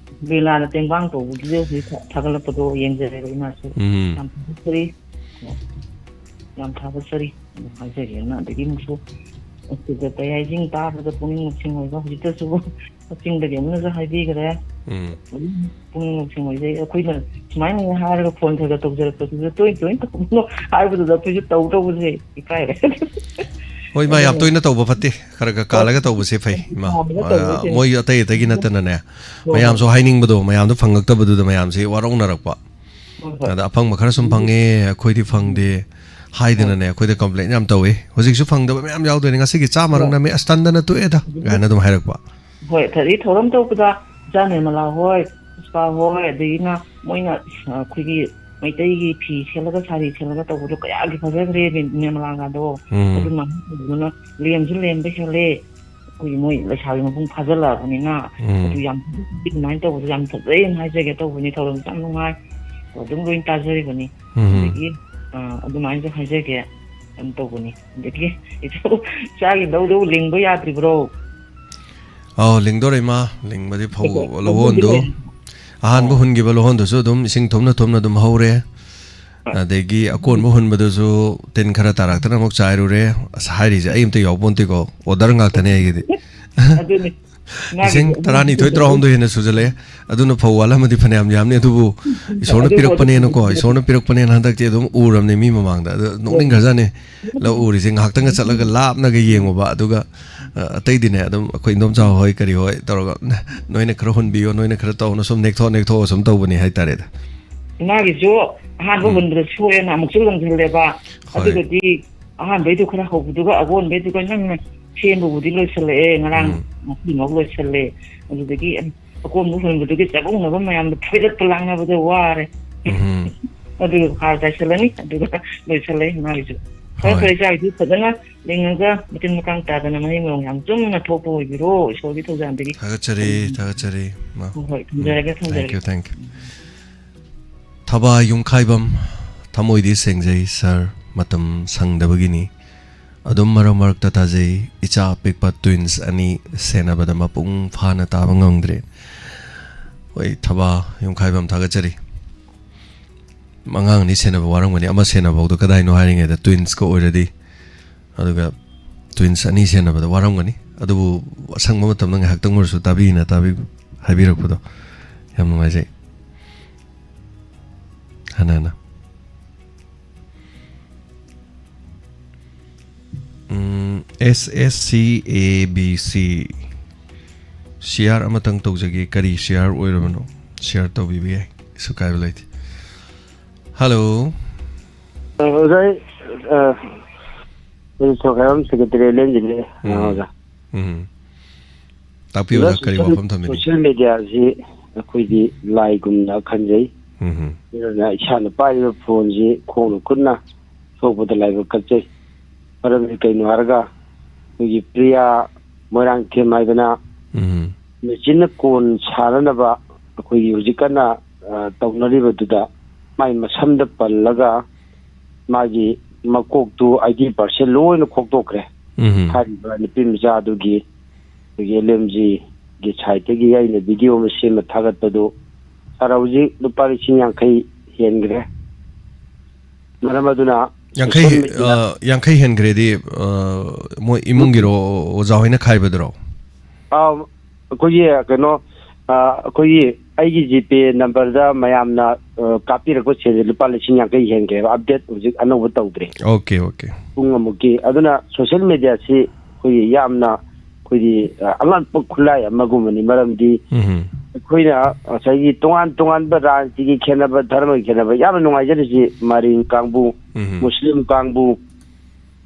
ꯕꯤꯔꯂꯥꯅ ꯇꯦꯡꯕꯥꯡ ꯇꯧꯕꯒꯤꯗꯣ ꯍꯧꯖꯤꯛ ꯊꯥ-, ꯊꯥꯒꯠꯂꯛꯄꯗꯣ ꯌꯦꯡꯖꯔꯦꯕ ꯏꯃꯥꯁꯨ꯫ ꯎꯝ꯫ ꯌꯥꯝ ꯊꯥꯒꯠꯆꯔꯤ꯫ ꯌꯥꯝ ꯊꯥꯒꯠꯆꯔꯤ꯫ ꯑꯗꯨꯝ ꯍꯥꯏꯖꯒꯦꯅ꯫ ꯑꯗꯒꯤ ꯑꯃꯨꯛꯁꯨ ꯑꯁꯤꯗ ꯀꯩ ꯍꯥꯏꯁꯤꯡ ꯇꯥꯕꯗ ꯄꯨꯛꯅꯤꯡ ꯂꯧꯁꯤꯡ ꯑꯣꯏꯕ ꯍꯧꯖꯤꯛꯇꯁꯨ ꯀꯛꯆꯤꯡꯗꯒꯤ ꯑꯃꯅꯁꯨ ꯍꯥꯏꯕꯤꯈ꯭ꯔꯦ꯫ ꯎꯝ꯫ ꯑꯗꯨꯝ ꯄꯨꯛꯅꯤꯡ ꯂꯧꯁꯤꯡ ꯑꯣꯏꯖꯩ꯫ ꯑꯩꯈꯣꯏꯅ ꯁꯨꯃꯥꯏꯅ ꯍꯥꯏꯔꯒ phone ꯈꯔ ꯈꯔ ꯇꯧꯖꯔꯛꯄꯁꯤꯗ ꯇꯣꯏ ꯇꯣꯏꯅ ꯇꯧꯕꯅꯣ ꯍꯥꯏꯕꯗꯨꯗ ꯑꯩꯈꯣꯏꯁꯨ ꯇꯧ ꯇꯧꯕꯁꯦ ꯏꯀꯥꯏꯔꯦ꯫ ꯍꯣꯏ, ꯏꯃꯥ, ꯌꯥꯝ ꯑꯗꯨꯅ ꯇꯣꯏꯅ ꯇꯧꯕ ꯐꯠꯇꯦ꯫ ꯈꯔ ꯈꯔ ꯍꯣꯏ꯫ ꯀꯥꯜꯂꯒ ꯇꯧꯕꯁꯦ ꯐꯩ, ꯏꯃꯥ꯫ ꯀꯥꯜꯂꯒ ꯑ, ꯇꯧꯕꯁꯦ꯫ ꯃꯣꯏ ꯑꯇꯩ ꯑꯇꯩꯒꯤ ꯅꯠꯇꯅꯅꯦ, ꯍꯣꯏ, ꯃꯌꯥꯝꯁꯨ ꯍꯣꯏ꯫ ꯍꯥꯏꯅꯤꯡꯕꯗꯣ, ꯃꯌꯥꯝꯗꯣ ꯐꯪꯉꯛꯇꯕꯗꯨꯗ ꯃꯌꯥꯝꯁꯦ ꯋꯥꯔꯧꯅꯔꯛꯄ꯫ ꯍꯣꯏ, ꯍꯣꯏ꯫ ꯑꯗ ꯑꯐꯪꯕ ꯈꯔ ꯁꯨꯝ ꯐꯪꯉꯦ, ꯑꯩꯈꯣꯏꯗꯤ ꯐꯪꯗꯦ ꯍꯥꯏꯗꯅꯅꯦ, ꯍꯣꯏ꯫ ꯑꯩꯈꯣꯏꯗ complain ꯌꯥꯝ ꯇꯧꯋꯦ꯫ ꯍꯧꯖꯤꯛꯁꯨ ꯐꯪꯗꯕ ꯃꯌꯥꯝ ꯌꯥꯎꯗꯣꯏꯅꯦ꯫ "ꯉꯁꯤꯒꯤ ꯆꯥꯝꯃꯔꯛ ꯍꯣꯏ꯫ ꯅꯝꯃꯦ, ꯑꯁ, ꯇꯟꯗꯅ ꯇꯣꯛꯑꯦꯗ" ꯀꯥꯏꯅ ꯑꯗꯨꯝ ꯍꯥꯏꯔꯛꯄ꯫ ꯍꯣꯏ, ꯑꯗꯩ ꯊꯧꯔꯝ ꯇꯧꯕꯗ ꯏꯆꯥ ꯅꯤꯔꯃꯂꯥ ꯍꯣꯏ, ꯄꯨꯁꯄꯥ ꯍꯣꯏ, ꯑꯗꯒꯤꯅ ꯃꯣꯏꯅ, ꯑ, ꯑꯩꯈꯣꯏꯒꯤ ꯃꯩꯇꯩꯒꯤ ꯐꯤ ꯁꯦꯠꯂꯒ, ꯁꯥꯔꯤ ꯁꯦꯠꯂꯒ ꯇꯧꯕꯗꯣ ꯀꯌꯥꯒꯤ ꯐꯖꯈ꯭ꯔꯦ, ꯅꯤ-, ꯅꯤꯔꯃꯂꯥꯒꯗꯣ꯫ ꯎꯝ꯫ ꯑꯗꯨꯃꯥꯏꯅ ꯇꯧꯕꯗꯨꯅ ꯂꯦꯝꯁꯨ ꯂꯦꯝꯕ ꯍꯦꯜꯂꯦ꯫ ꯑꯩꯈꯣꯏꯒꯤ ꯃꯣꯏ ꯂꯩꯁꯥꯕꯤ ꯃꯄꯨꯡ ꯐꯥꯖꯤꯜꯂꯛꯑꯕꯅꯤꯅ, ꯎꯝ꯫ ꯑꯗꯨ ꯌꯥꯝ, ꯑꯗꯨꯃꯥꯏꯅ ꯇꯧꯕꯗꯣ ꯌꯥꯝ ꯐꯖꯩꯅ ꯍꯥꯏꯖꯒꯦ ꯇꯧꯕꯅꯤ꯫ ꯊꯧꯔꯝꯁꯨ ꯌꯥꯝ ꯅꯨꯡꯉꯥꯏ꯫ ꯑꯗꯨꯝ ꯂꯣꯏ ꯇꯥꯖꯔꯤꯕꯅꯤ꯫ ꯎꯝ꯫ ꯑꯗꯒꯤ, ꯑ, ꯑꯗꯨꯃꯥꯏꯅꯁꯨ ꯍꯥꯏꯖꯒꯦ ꯇꯧꯕꯅꯤ꯫ ꯑꯗꯒꯤ ꯏꯆꯥ-, ꯏꯆꯥꯒꯤ ꯂꯧꯗꯨ ꯂꯤꯡꯕ ꯌꯥꯗ꯭ꯔꯤꯕ꯭ꯔꯣ? ꯑꯧ, ꯂꯤꯡꯗꯣꯔꯦ, ꯏꯃꯥ꯫ ꯂꯤꯡꯕꯗꯤ ꯐꯧ ꯑꯗꯣ ꯂꯧꯍꯣꯟꯗꯨ, ꯂꯧꯍꯣꯟꯗꯤ ꯂꯣꯏꯔꯦ꯫ ꯑꯍꯥꯟꯕ ꯑꯣ꯫ ꯍꯨꯟꯈꯤꯕ ꯂꯧꯍꯣꯟꯗꯨꯁꯨ ꯑꯗꯨꯝ ꯏꯁꯤꯡ ꯊꯨꯝꯅ ꯊꯨꯝꯅ ꯑꯗꯨꯝ ꯍꯧꯔꯦ꯫ ꯍꯣꯏ꯫ ꯑꯗꯒꯤ ꯑꯀꯣꯟꯕ ꯍꯨꯟꯕꯗꯨꯁꯨ ꯇꯤꯟ ꯈꯔ ꯇꯥꯔꯛꯇꯅ ꯑꯃꯨꯛ ꯆꯥꯏꯔꯨꯔꯦ꯫ ꯑꯁ, ꯍꯥꯏꯔꯤꯁꯦ ꯑꯩ ꯑꯝꯇ ꯌꯥꯎꯄꯣꯟꯇꯦꯀꯣ, order ꯉꯥꯛꯇꯅꯦ ꯑꯩꯒꯤꯗꯤ꯫ ꯑꯗꯨꯅꯤ꯫ ꯏꯁꯤꯡ ꯃꯥꯒꯤꯗꯤ ꯇꯔꯥꯅꯤꯊꯣꯏ, ꯇꯔꯥꯍꯨꯝꯗꯣꯏ ꯍꯦꯟꯅ ꯁꯨꯖꯜꯂꯛꯑꯦ꯫ ꯑꯗꯨꯅ ꯐꯧ ꯋꯥꯠꯂꯝꯃꯗꯤ ꯐꯅꯌꯥꯝ ꯌꯥꯝꯅꯤ, ꯑꯗꯨꯕꯨ ꯏꯁꯣꯔꯅ ꯑꯗꯨ ꯄꯤꯔꯛꯄꯅꯦꯅꯀꯣ, ꯏꯁꯣꯔꯅ ꯄꯤꯔꯛꯄꯅꯦꯅ ꯍꯟꯗꯛꯇꯤ ꯑꯗꯨꯝ ꯎꯔꯕꯅꯦ ꯃꯤ ꯃꯃꯥꯡꯗ꯫ ꯑꯗꯨ ꯅꯣꯛꯅꯤꯡꯈ꯭ꯔꯖꯥꯠꯅꯤ꯫ ꯂꯧ ꯎꯔꯤꯁꯦ ꯉꯥꯏꯍꯥꯛꯇꯪꯒ ꯆꯠꯂꯒ ꯂꯥꯞꯅꯒ ꯌꯦꯡꯉꯨꯕ, ꯑꯗꯨꯒ ꯑ, ꯑꯇꯩꯗꯤꯅꯦ, ꯑꯗꯨꯝ ꯑꯩꯈꯣꯏ ꯏꯟꯗꯣꯝꯆꯥ ꯍꯣꯏ ꯀꯔꯤ ꯍꯣꯏ ꯇꯧꯔꯒ, "ꯅ-, ꯅꯣꯏꯅ ꯈꯔ ꯍꯨꯟꯕꯤꯌꯣ, ꯅꯣꯏꯅ ꯈꯔ ꯇꯧꯅ", ꯁꯨꯝ ꯅꯦꯛꯊꯣꯛ ꯅꯦꯛꯊꯣꯛꯑ ꯁꯨꯝ ꯇꯧꯕꯅꯤ ꯍꯥꯏꯇꯥꯔꯦꯗ꯫ ꯃꯥꯒꯤꯁꯨ ꯑꯍꯥꯟꯕ ꯎꯝ꯫ ꯍꯨꯟꯕꯗ ꯁꯣꯛꯑꯦꯅ ꯑꯃꯨꯛꯁꯨ ꯂꯪꯁꯤꯜꯂꯦꯕ꯫ ꯍꯣꯏ꯫ ꯑꯗꯨꯒꯗꯤ ꯑꯍꯥꯟꯕꯩꯗꯣ ꯈꯔ ꯍꯧꯕꯗꯨꯒ ꯑꯀꯣꯟꯕꯩꯗꯨꯒ ꯅꯪꯅ ꯁꯦꯝꯕꯕꯨꯗꯤ ꯂꯣꯏꯁꯤꯜꯂꯛꯑꯦ꯫ ꯉꯔꯥꯡ ꯎꯝ꯫ ꯉꯁꯤꯃꯛ ꯂꯣꯏꯁꯤꯜꯂꯦ꯫ ꯑꯗꯨꯗꯒꯤ ꯑꯀꯣꯟꯕ ꯍꯨꯟꯕꯗꯨꯒꯤ ꯆꯒꯨꯡꯅꯕ ꯃꯌꯥꯝꯗꯣ ꯐꯣꯏꯗꯠꯄ ꯂꯥꯡꯅꯕꯗ ꯋꯥꯔꯦ꯫ ꯎꯝ꯫ ꯑꯗꯨꯒ ꯍꯥꯔ ꯆꯥꯏꯁꯤꯜꯂꯅꯤ, ꯑꯗꯨꯒ ꯂꯣꯏꯁꯤꯜꯂꯦ ꯃꯥꯒꯤꯁꯨ꯫ ꯈꯔ ꯍꯣꯏ꯫ ꯈꯔ ꯏꯆꯥꯒꯤꯁꯨ ꯐꯖꯅ ꯂꯤꯡꯉꯒ ꯃꯇꯤꯟ ꯃꯀꯥꯡ ꯇꯥꯗꯅ ꯃꯍꯩ ꯃꯔꯣꯡ ꯌꯥꯝ ꯆꯨꯝꯅ ꯊꯣꯛꯄ ꯑꯣꯏꯕꯤꯔꯣ, ꯏꯁꯣꯔꯒꯤ ꯊꯧꯖꯥꯜꯗꯒꯤ꯫ ꯊꯥꯒꯠꯆꯔꯤ, ꯎꯝ꯫ ꯊꯥꯒꯠꯆꯔꯤ, ꯃꯥ꯫ ꯍꯣꯏ, ꯍꯣꯏ, ꯊꯝꯖꯔꯒꯦ, ꯎꯝ, thank ꯊꯝꯖꯔꯒꯦ꯫ You, thank you꯫ ꯊꯕꯥ ꯌꯨꯝꯈꯥꯏꯕꯝ, ꯊꯃꯣꯏꯗꯤ ꯁꯦꯡꯖꯩ ꯁꯥꯔ, ꯃꯇꯝ ꯁꯪꯗꯕꯒꯤꯅꯤ꯫ ꯑꯗꯨꯝ ꯃꯔꯛ ꯃꯔꯛꯇ ꯇꯥꯖꯩ, ꯏꯆꯥ ꯑꯄꯤꯛꯄ twins ꯑꯅꯤ ꯁꯦꯟꯅꯕꯗ ꯃꯄꯨꯡ ꯐꯥꯅ ꯇꯥꯕ ꯉꯝꯗ꯭ꯔꯦ꯫ ꯍꯣꯏ, ꯊꯕꯥ ꯌꯨꯝꯈꯥꯏꯕꯝ, ꯊꯥꯒꯠꯆꯔꯤ꯫ ꯑꯉꯥꯡ ꯑꯅꯤ ꯁꯦꯟꯅꯕ ꯋꯥꯔꯝꯒꯅꯤ, ꯑꯃ ꯁꯦꯟꯅꯕꯐꯥꯎꯗ ꯀꯗꯥꯏꯅꯣ ꯍꯥꯏꯔꯤꯉꯩꯗ twins ꯀ ꯑꯣꯏꯔꯗꯤ, ꯑꯗꯨꯒ twins ꯑꯅꯤ ꯁꯦꯟꯅꯕꯗ ꯋꯥꯔꯝꯒꯅꯤ꯫ ꯑꯗꯨꯕꯨ ꯑꯁꯪꯕ ꯃꯇꯝꯗ ꯉꯥꯏꯍꯥꯛꯇꯪ ꯑꯣꯏꯔꯁꯨ ꯇꯥꯕꯤꯅ ꯇꯥꯕꯤ-, ꯍꯥꯏꯕꯤꯔꯛꯄꯗꯣ ꯌꯥꯝ ꯅꯨꯡꯉꯥꯏꯖꯩ꯫ ꯍꯥꯟꯅ ꯍꯥꯟꯅ꯫ ꯎꯝ, S S C A B C꯫ Share ꯑꯃꯇꯪ ꯇꯧꯖꯒꯦ꯫ ꯀꯔꯤ share ꯑꯣꯏꯔꯕꯅꯣ? Share ꯇꯧꯕꯤꯕ ꯌꯥꯏ, ꯀꯩꯁꯨ ꯀꯥꯏꯕ ꯂꯩꯇꯦ꯫ Hello꯫ ꯑ, ꯑꯣꯖꯥ, ꯑꯩ, ꯑ, ꯑꯩ ꯊꯣꯛꯈꯥꯏꯕꯝ secretary ꯂꯦꯟꯖꯤꯅꯦ, ꯑ, ꯎꯝ꯫ ꯑꯣꯖꯥ꯫ ꯎꯝ꯫ ꯇꯥꯛꯄꯤꯌꯨ, ꯑꯣꯖꯥ, ꯑꯣꯖꯥ, ꯀꯔꯤ social, ꯋꯥꯐꯝ ꯊꯝꯕꯤꯅꯤ? Social media ꯁꯤ ꯑꯩꯈꯣꯏꯗꯤ ꯂꯥꯏꯒꯨꯝꯅ ꯈꯟꯖꯩ꯫ ꯎꯝ꯫ ꯑꯗꯨꯅ ꯏꯁꯥꯅ ꯄꯥꯏꯔꯤꯕ phone ꯁꯤ ꯈꯣꯡꯅ ꯈꯨꯠꯅ ꯁꯣꯛꯄꯗ ꯂꯥꯏꯕꯛ ꯀꯠꯆꯩ꯫ ꯃꯔꯝꯗꯤ ꯀꯩꯅꯣ ꯍꯥꯏꯔꯒ, ꯑꯩꯈꯣꯏꯒꯤ ꯄ꯭ꯔꯤꯌꯥ ꯃꯣꯏꯔꯥꯡꯊꯦꯝ ꯍꯥꯏꯗꯅ ꯎꯝ꯫ ꯃꯦꯆꯤꯟꯅ ꯀꯣꯟ ꯁꯥꯅꯅꯕ ꯑꯩꯈꯣꯏꯒꯤ ꯍꯧꯖꯤꯛ ꯀꯟꯅ, ꯑ, ꯇꯧꯅꯔꯤꯕꯗꯨꯗ ꯃꯥꯏ ꯃꯁꯝꯗ ꯄꯜꯂꯒ ꯃꯥꯒꯤ ꯃꯀꯣꯛꯇꯨ eighty percent ꯂꯣꯏꯅ ꯈꯣꯛꯇꯣꯛꯈ꯭ꯔꯦ꯫ ꯎꯝ꯫ ꯍꯥꯏꯔꯤꯕ ꯅꯨꯄꯤ ꯃꯆꯥꯗꯨꯒꯤ ꯑꯩꯈꯣꯏꯒꯤ L M G ꯒꯤ site ꯇꯒꯤ ꯑꯩꯅ video ꯑꯃ ꯁꯦꯝꯃ ꯊꯥꯒꯠꯄꯗꯨ ꯁꯥꯔ ꯍꯧꯖꯤꯛ ꯂꯨꯄꯥ ꯂꯤꯁꯤꯡ ꯌꯥꯡꯈꯩ ꯍꯦꯟꯈ꯭ꯔꯦ꯫ ꯃꯔꯝ ꯑꯗꯨꯅ ꯌꯥꯡꯈꯩ, social media ꯑ, ꯌꯥꯡꯈꯩ ꯍꯦꯟꯈ꯭ꯔꯦꯗꯤ, ꯑ, ꯃꯣꯏ ꯏꯃꯨꯡꯒꯤꯔꯣ, ꯑꯣꯖꯥ ꯍꯣꯏꯅ ꯈꯥꯏꯕꯗꯨꯔꯣ? ꯑꯥ, ꯑꯩꯈꯣꯏꯒꯤ ꯀꯩꯅꯣ, ꯑꯥ, ꯑꯩꯈꯣꯏꯒꯤ ꯑꯩꯒꯤ GPay number ꯗ ꯃꯌꯥꯝꯅ, ꯑ, ꯀꯥꯞꯄꯤꯔꯛꯄ ꯁꯦꯜꯁꯦ ꯂꯨꯄꯥ ꯂꯤꯁꯤꯡ ꯌꯥꯡꯈꯩ ꯍꯦꯟꯈ꯭ꯔꯦꯕ, update ꯍꯧꯖꯤꯛ ꯑꯅꯧꯕ ꯇꯧꯗ꯭ꯔꯤ꯫ Okay, okay꯫ ꯄꯨꯡ ꯑꯃꯨꯛꯀꯤ꯫ ꯑꯗꯨꯅ social media ꯁꯤ ꯑꯩꯈꯣꯏꯒꯤ ꯌꯥꯝꯅ ꯑꯩꯈꯣꯏꯒꯤ, ꯑ, ꯑꯉꯛꯄ ꯈꯨꯠꯂꯥꯏ ꯑꯃꯒꯨꯝꯕꯅꯤ꯫ ꯃꯔꯝꯗꯤ ꯎꯝ꯫ ꯑꯩꯈꯣꯏꯅ ꯉꯁꯥꯏꯒꯤ ꯇꯣꯉꯥꯟ ꯇꯣꯉꯥꯟꯕ ꯔꯥꯖꯅꯤꯇꯤꯒꯤ ꯈꯦꯠꯅꯕ, ꯙꯔꯃꯒꯤ ꯈꯦꯠꯅꯕ, ꯌꯥꯝꯅ ꯅꯨꯡꯉꯥꯏꯖꯔꯤꯁꯤ ꯃꯔꯤꯡ ꯀꯥꯡꯕꯨ, ꯎꯝ꯫ ꯃꯨꯁꯂꯤꯝ ꯀꯥꯡꯕꯨ,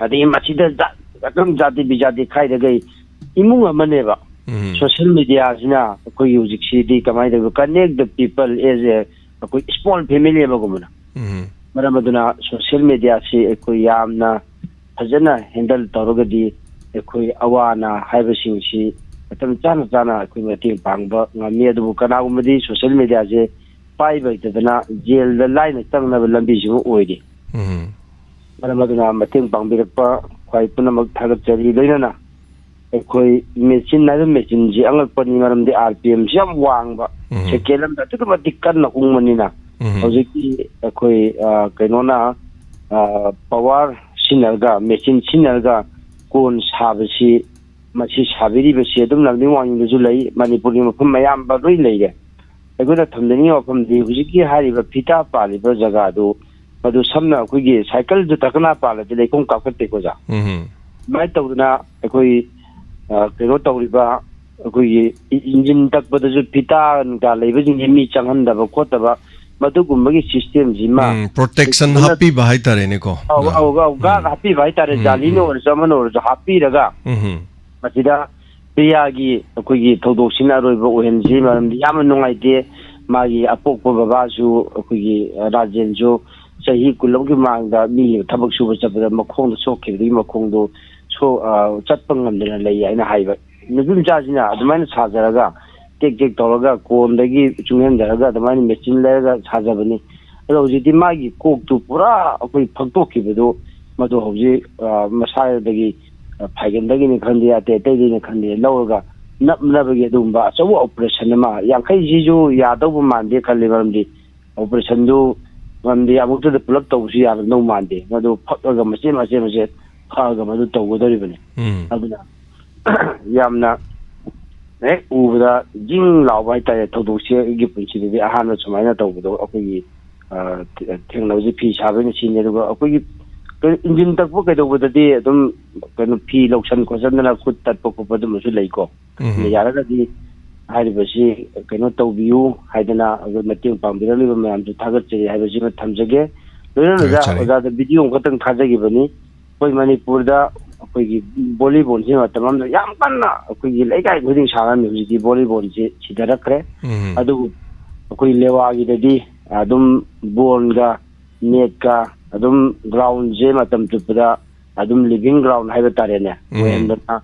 ꯑꯗꯒꯤ ꯃꯁꯤꯗ ꯖꯥꯠ, ꯑꯗꯨꯝ ꯖꯥꯇꯤ ꯕꯤꯖꯥꯇꯤ ꯈꯥꯏꯗꯈꯩ ꯏꯃꯨꯡ ꯑꯃꯅꯦꯕ꯫ ꯎꯝ꯫ ꯁꯣꯁꯤꯌꯦꯜ ꯃꯦꯗꯤꯌꯥꯁꯤꯅ ꯑꯩꯈꯣꯏꯒꯤ ꯍꯧꯖꯤꯛꯁꯤꯗꯤ ꯀꯃꯥꯏꯅ ꯇꯧꯕ, connect the people as a, ꯑꯩꯈꯣꯏ small family ꯑꯃꯒꯨꯝꯕꯅ꯫ ꯎꯝ꯫ ꯃꯔꯝ ꯑꯗꯨꯅ ꯁꯣꯁꯤꯌꯦꯜ ꯃꯦꯗꯤꯌꯥꯁꯤ ꯑꯩꯈꯣꯏ ꯌꯥꯝꯅ ꯐꯖꯅ ꯍꯦꯟꯗꯜ ꯇꯧꯔꯒꯗꯤ ꯑꯩꯈꯣꯏ ꯑꯋꯥ ꯑꯅꯥ ꯍꯥꯏꯕꯁꯤꯡꯁꯤ ꯃꯇꯝ ꯆꯥꯅ ꯆꯥꯅ ꯑꯩꯈꯣꯏ ꯃꯇꯦꯡ ꯄꯥꯡꯕ ꯉꯝꯃꯤ꯫ ꯑꯗꯨꯕꯨ ꯀꯅꯥꯒꯨꯝꯕꯗꯤ ꯁꯣꯁꯤꯌꯦꯜ ꯃꯦꯗꯤꯌꯥꯁꯦ ꯄꯥꯏꯕ ꯍꯩꯇꯗꯅ ꯖꯦꯜꯗ ꯂꯥꯏꯅ ꯆꯪꯅꯕ ꯂꯝꯕꯤꯁꯤꯃ ꯑꯣꯏꯔꯤ꯫ ꯎꯝ꯫ ꯃꯔꯝ ꯑꯗꯨꯅ ꯃꯇꯦꯡ ꯄꯥꯡꯕꯤꯔꯛꯄ ꯈ꯭ꯋꯥꯏ ꯄꯨꯝꯅꯃꯛ ꯊꯥꯒꯠꯆꯔꯤ꯫ ꯂꯣꯏꯅꯅ ꯑꯩꯈꯣꯏ ꯃꯦꯆꯤꯟ ꯍꯥꯏꯕ ꯃꯦꯆꯤꯟꯁꯤ ꯑꯉꯛꯄꯅꯤ, ꯃꯔꯝꯗꯤ ꯑꯥꯔ ꯄꯤ ꯑꯦꯝꯁꯤ ꯌꯥꯝ ꯋꯥꯡꯕ, ꯎꯝ꯫ ꯁꯦꯀꯦꯟ ꯑꯃꯗ ꯑꯗꯨꯛꯀꯤ ꯃꯇꯤꯛ ꯀꯟꯅ ꯎꯪꯕꯅꯤꯅ ꯎꯝ꯫ ꯍꯧꯖꯤꯛꯇꯤ ꯑꯩꯈꯣꯏ, ꯑ, ꯀꯩꯅꯣꯅ, ꯑ, ꯄꯋꯥꯔ ꯁꯤꯖꯤꯟꯅꯔꯒ, ꯃꯦꯆꯤꯟ ꯁꯤꯖꯤꯟꯅꯔꯒ ꯀꯣꯟ ꯁꯥꯕꯁꯤ, ꯃꯁꯤ ꯁꯥꯕꯤꯔꯤꯕꯁꯤ ꯑꯗꯨꯝ ꯂꯝꯗꯤꯡ ꯋꯥꯡꯖꯤꯡꯗꯁꯨ ꯂꯩ, ꯃꯅꯤꯄꯨꯔꯒꯤ ꯃꯐꯝ ꯑꯌꯥꯝꯕ ꯂꯣꯏ ꯂꯩꯔꯦ꯫ ꯑꯩꯈꯣꯏꯅ ꯊꯝꯖꯅꯤꯡꯉꯤꯕ ꯋꯥꯐꯝꯗꯤ ꯍꯧꯖꯤꯛꯀꯤ ꯍꯥꯏꯔꯤꯕ ꯐꯤꯇꯥ ꯄꯥꯜꯂꯤꯕ ꯖꯒꯥꯗꯨ ꯃꯗꯨ ꯁꯝꯅ ꯑꯩꯈꯣꯏꯒꯤ ꯁꯥꯏꯀꯜꯗꯨ ꯇꯛꯀꯅꯥ ꯄꯥꯜꯂꯗꯤ ꯂꯩꯈꯣꯝ ꯀꯥꯞꯈꯠꯇꯦꯀꯣ ꯑꯣꯖꯥ? ꯎꯝ꯫ ꯑꯗꯨꯃꯥꯏꯅ ꯇꯧꯗꯅ ꯑꯩꯈꯣꯏ, ꯑ, ꯀꯩꯅꯣ ꯇꯧꯔꯤꯕ ꯑꯩꯈꯣꯏꯒꯤ ꯏ-, ꯏꯟꯖꯤꯟ ꯇꯛꯄꯗꯁꯨ ꯐꯤꯇꯥ ꯅꯨꯡꯇꯥ ꯂꯩꯕꯁꯤꯡꯁꯦ ꯃꯤ ꯆꯪꯍꯟꯗꯕ ꯈꯣꯠꯇꯕ ꯃꯗꯨꯒꯨꯝꯕꯒꯤ ꯁꯤꯁꯇꯦꯝꯁꯤꯃ ꯎꯝ, protection ꯐꯖꯅ ꯍꯥꯞꯄꯤꯕ ꯍꯥꯏꯇꯥꯔꯦꯅꯦꯀꯣ꯫ ꯑꯧ, ꯑꯣꯖꯥ꯫ ꯑꯧ, ꯑꯧ, ꯒꯥꯔꯗ ꯎꯝ꯫ ꯍꯥꯞꯄꯤꯕ ꯍꯥꯏꯇꯥꯔꯦ, ꯎꯝ, ꯖꯥꯂꯤꯅ ꯎꯝ꯫ ꯑꯣꯏꯔꯁꯨ ꯑꯃꯅ ꯑꯣꯏꯔꯁꯨ ꯍꯥꯞꯄꯤꯔꯒ ꯎꯝ꯫ ꯃꯁꯤꯗ ꯄ꯭ꯔꯤꯌꯥꯒꯤ ꯑꯩꯈꯣꯏꯒꯤ ꯊꯧꯗꯣꯛꯁꯤꯅ ꯑꯔꯣꯏꯕ ꯑꯣꯏꯍꯟꯁꯤ꯫ ꯃꯔꯝꯗꯤ ꯌꯥꯝꯅ ꯅꯨꯡꯉꯥꯏꯇꯦ, ꯃꯥꯒꯤ ꯑꯄꯣꯛꯄ ꯕꯕꯥꯁꯨ ꯑꯩꯈꯣꯏꯒꯤ ꯔꯥꯖꯦꯟꯁꯨ ꯆꯍꯤ ꯀꯨꯟ ꯑꯃꯒꯤ ꯃꯃꯥꯡꯗ ꯃꯤ ꯊꯕꯛ ꯁꯨꯕ ꯆꯠꯄꯗ ꯃꯈꯣꯡꯗ ꯁꯣꯛꯈꯤꯕꯗꯒꯤ ꯃꯈꯣꯡꯗꯣ ꯁꯣ-, ꯑ, ꯆꯠꯄ ꯉꯝꯗꯅ ꯂꯩ ꯍꯥꯏꯅ ꯍꯥꯏꯕ꯫ ꯅꯨꯄꯤ ꯃꯆꯥꯁꯤꯅ ꯑꯗꯨꯃꯥꯏꯅ ꯁꯥꯖꯔꯒ ꯇꯦꯛ ꯇꯦꯛ ꯇꯧꯔꯒ ꯀꯣꯟꯗꯒꯤ ꯆꯨꯡꯍꯟꯖꯔꯒ ꯑꯗꯨꯃꯥꯏꯅ ꯃꯦꯆꯤꯟ ꯂꯩꯔꯒ ꯁꯥꯖꯕꯅꯤ꯫ ꯑꯗꯣ ꯍꯧꯖꯤꯛꯇꯤ ꯃꯥꯒꯤ ꯀꯣꯛꯇꯨ ꯄꯨꯔꯥ ꯑꯩꯈꯣꯏ ꯐꯛꯇꯣꯛꯈꯤꯕꯗꯣ, ꯃꯗꯨ ꯍꯧꯖꯤꯛ, ꯑ, ꯃꯁꯥꯗꯒꯤ, ꯑ, ꯐꯥꯏꯒꯟꯗꯒꯤꯅꯤ ꯈꯪꯗꯦ, ꯑꯇꯩ ꯑꯇꯩꯗꯒꯤꯅꯤ ꯈꯪꯗꯦ, ꯂꯧꯔꯒ ꯅꯞꯅꯕꯒꯤ ꯑꯗꯨꯒꯨꯝꯕ ꯑꯆꯧꯕ operation ꯑꯃ, ꯌꯥꯡꯈꯩꯁꯤꯁꯨ ꯌꯥꯗꯧꯕ ꯃꯥꯟꯗꯦ ꯈꯜꯂꯤ꯫ ꯃꯔꯝꯗꯤ operation ꯗꯨ, ꯃꯔꯝꯗꯤ ꯑꯃꯨꯛꯇꯗ ꯄꯨꯂꯞ ꯇꯧꯕꯁꯨ ꯌꯥꯔꯝꯗꯧ ꯃꯥꯟꯗꯦ꯫ ꯃꯗꯨ ꯐꯛꯑꯒ ꯃꯆꯦꯠ ꯃꯆꯦꯠ ꯃꯆꯦꯠ ꯐꯛꯑꯒ ꯃꯗꯨ ꯇꯧꯒꯗꯧꯔꯤꯕꯅꯤ꯫ ꯎꯝ꯫ ꯑꯗꯨꯅ ꯌꯥꯝꯅ ꯍꯦꯛ ꯎꯕꯗ ꯖꯤꯡ ꯂꯥꯎꯕ ꯍꯥꯏꯇꯥꯔꯦ꯫ ꯊꯧꯗꯣꯛꯁꯦ ꯑꯩꯒꯤ ꯄꯨꯟꯁꯤꯗꯗꯤ ꯑꯍꯥꯟꯕ ꯁꯨꯃꯥꯏꯅ ꯇꯧꯕꯗꯣ ꯑꯩꯈꯣꯏꯒꯤ, ꯑ, ꯊꯦ-, ꯊꯦꯡꯅꯕꯁꯦ ꯐꯤ ꯁꯥꯕꯒꯤ ꯃꯦꯆꯤꯟꯅꯤ꯫ ꯑꯗꯨꯒ ꯑꯩꯈꯣꯏꯒꯤ ꯀꯩ-, ꯏꯟꯖꯤꯟ ꯇꯛꯄ ꯀꯩꯗꯧꯕꯗꯗꯤ ꯑꯗꯨꯝ ꯀꯩꯅꯣ ꯐꯤ ꯂꯧꯁꯟ ꯈꯣꯠꯆꯟꯗꯅ ꯈꯨꯠ ꯇꯠꯄ ꯈꯣꯠꯄ ꯑꯗꯨꯝꯕꯁꯨ ꯂꯩꯀꯣ꯫ ꯎꯝ꯫ ꯑꯗ ꯌꯥꯔꯒꯗꯤ ꯍꯥꯏꯔꯤꯕꯁꯤ ꯀꯩꯅꯣ ꯇꯧꯕꯤꯌꯨ ꯍꯥꯏꯗꯅ ꯑꯩꯈꯣꯏ ꯃꯇꯦꯡ ꯄꯥꯡꯕꯤꯔꯛꯂꯤꯕ ꯃꯌꯥꯝꯁꯨ ꯊꯥꯒꯠꯆꯔꯤ ꯍꯥꯏꯕꯁꯤꯃ ꯊꯝꯖꯒꯦ꯫ ꯂꯣꯏꯅꯅ ꯑꯣꯖꯥ, ꯊꯥꯒꯠꯆꯔꯤ꯫ ꯑꯣꯖꯥꯗ ꯚꯤꯗꯤꯑꯣ ꯑꯃꯈꯛꯇꯪ ꯊꯥꯖꯈꯤꯕꯅꯤ꯫ ꯑꯩꯈꯣꯏ ꯃꯅꯤꯄꯨꯔꯗ ꯑꯩꯈꯣꯏꯒꯤ ꯚꯣꯂꯤꯕꯣꯜꯁꯤ ꯃꯇꯝ ꯑꯃꯗ ꯌꯥꯝ ꯀꯟꯅ ꯑꯩꯈꯣꯏꯒꯤ ꯂꯩꯀꯥꯏ ꯈꯨꯗꯤꯡ ꯁꯥꯟꯅꯔꯝꯃꯤ꯫ ꯍꯧꯖꯤꯛꯇꯤ ꯚꯣꯂꯤꯕꯣꯜꯁꯤ ꯁꯤꯊꯔꯛꯈ꯭ꯔꯦ꯫ ꯎꯝ꯫ ꯑꯗꯨꯕꯨ ꯑꯩꯈꯣꯏ ꯂꯦꯋꯥꯒꯤꯗꯗꯤ ꯑꯗꯨꯝ ꯕꯣꯜꯒ ꯅꯦꯠꯀ ꯑꯗꯨꯝ ꯒ꯭ꯔꯥꯎꯟꯁꯦ ꯃꯇꯝ ꯆꯨꯞꯄꯗ ꯑꯗꯨꯝ ꯂꯤꯚꯤꯡ ꯒ꯭ꯔꯥꯎꯟ ꯍꯥꯏꯕ ꯇꯥꯔꯦꯅꯦ, ꯎꯝ꯫ ꯑꯣꯏꯍꯟꯗꯅ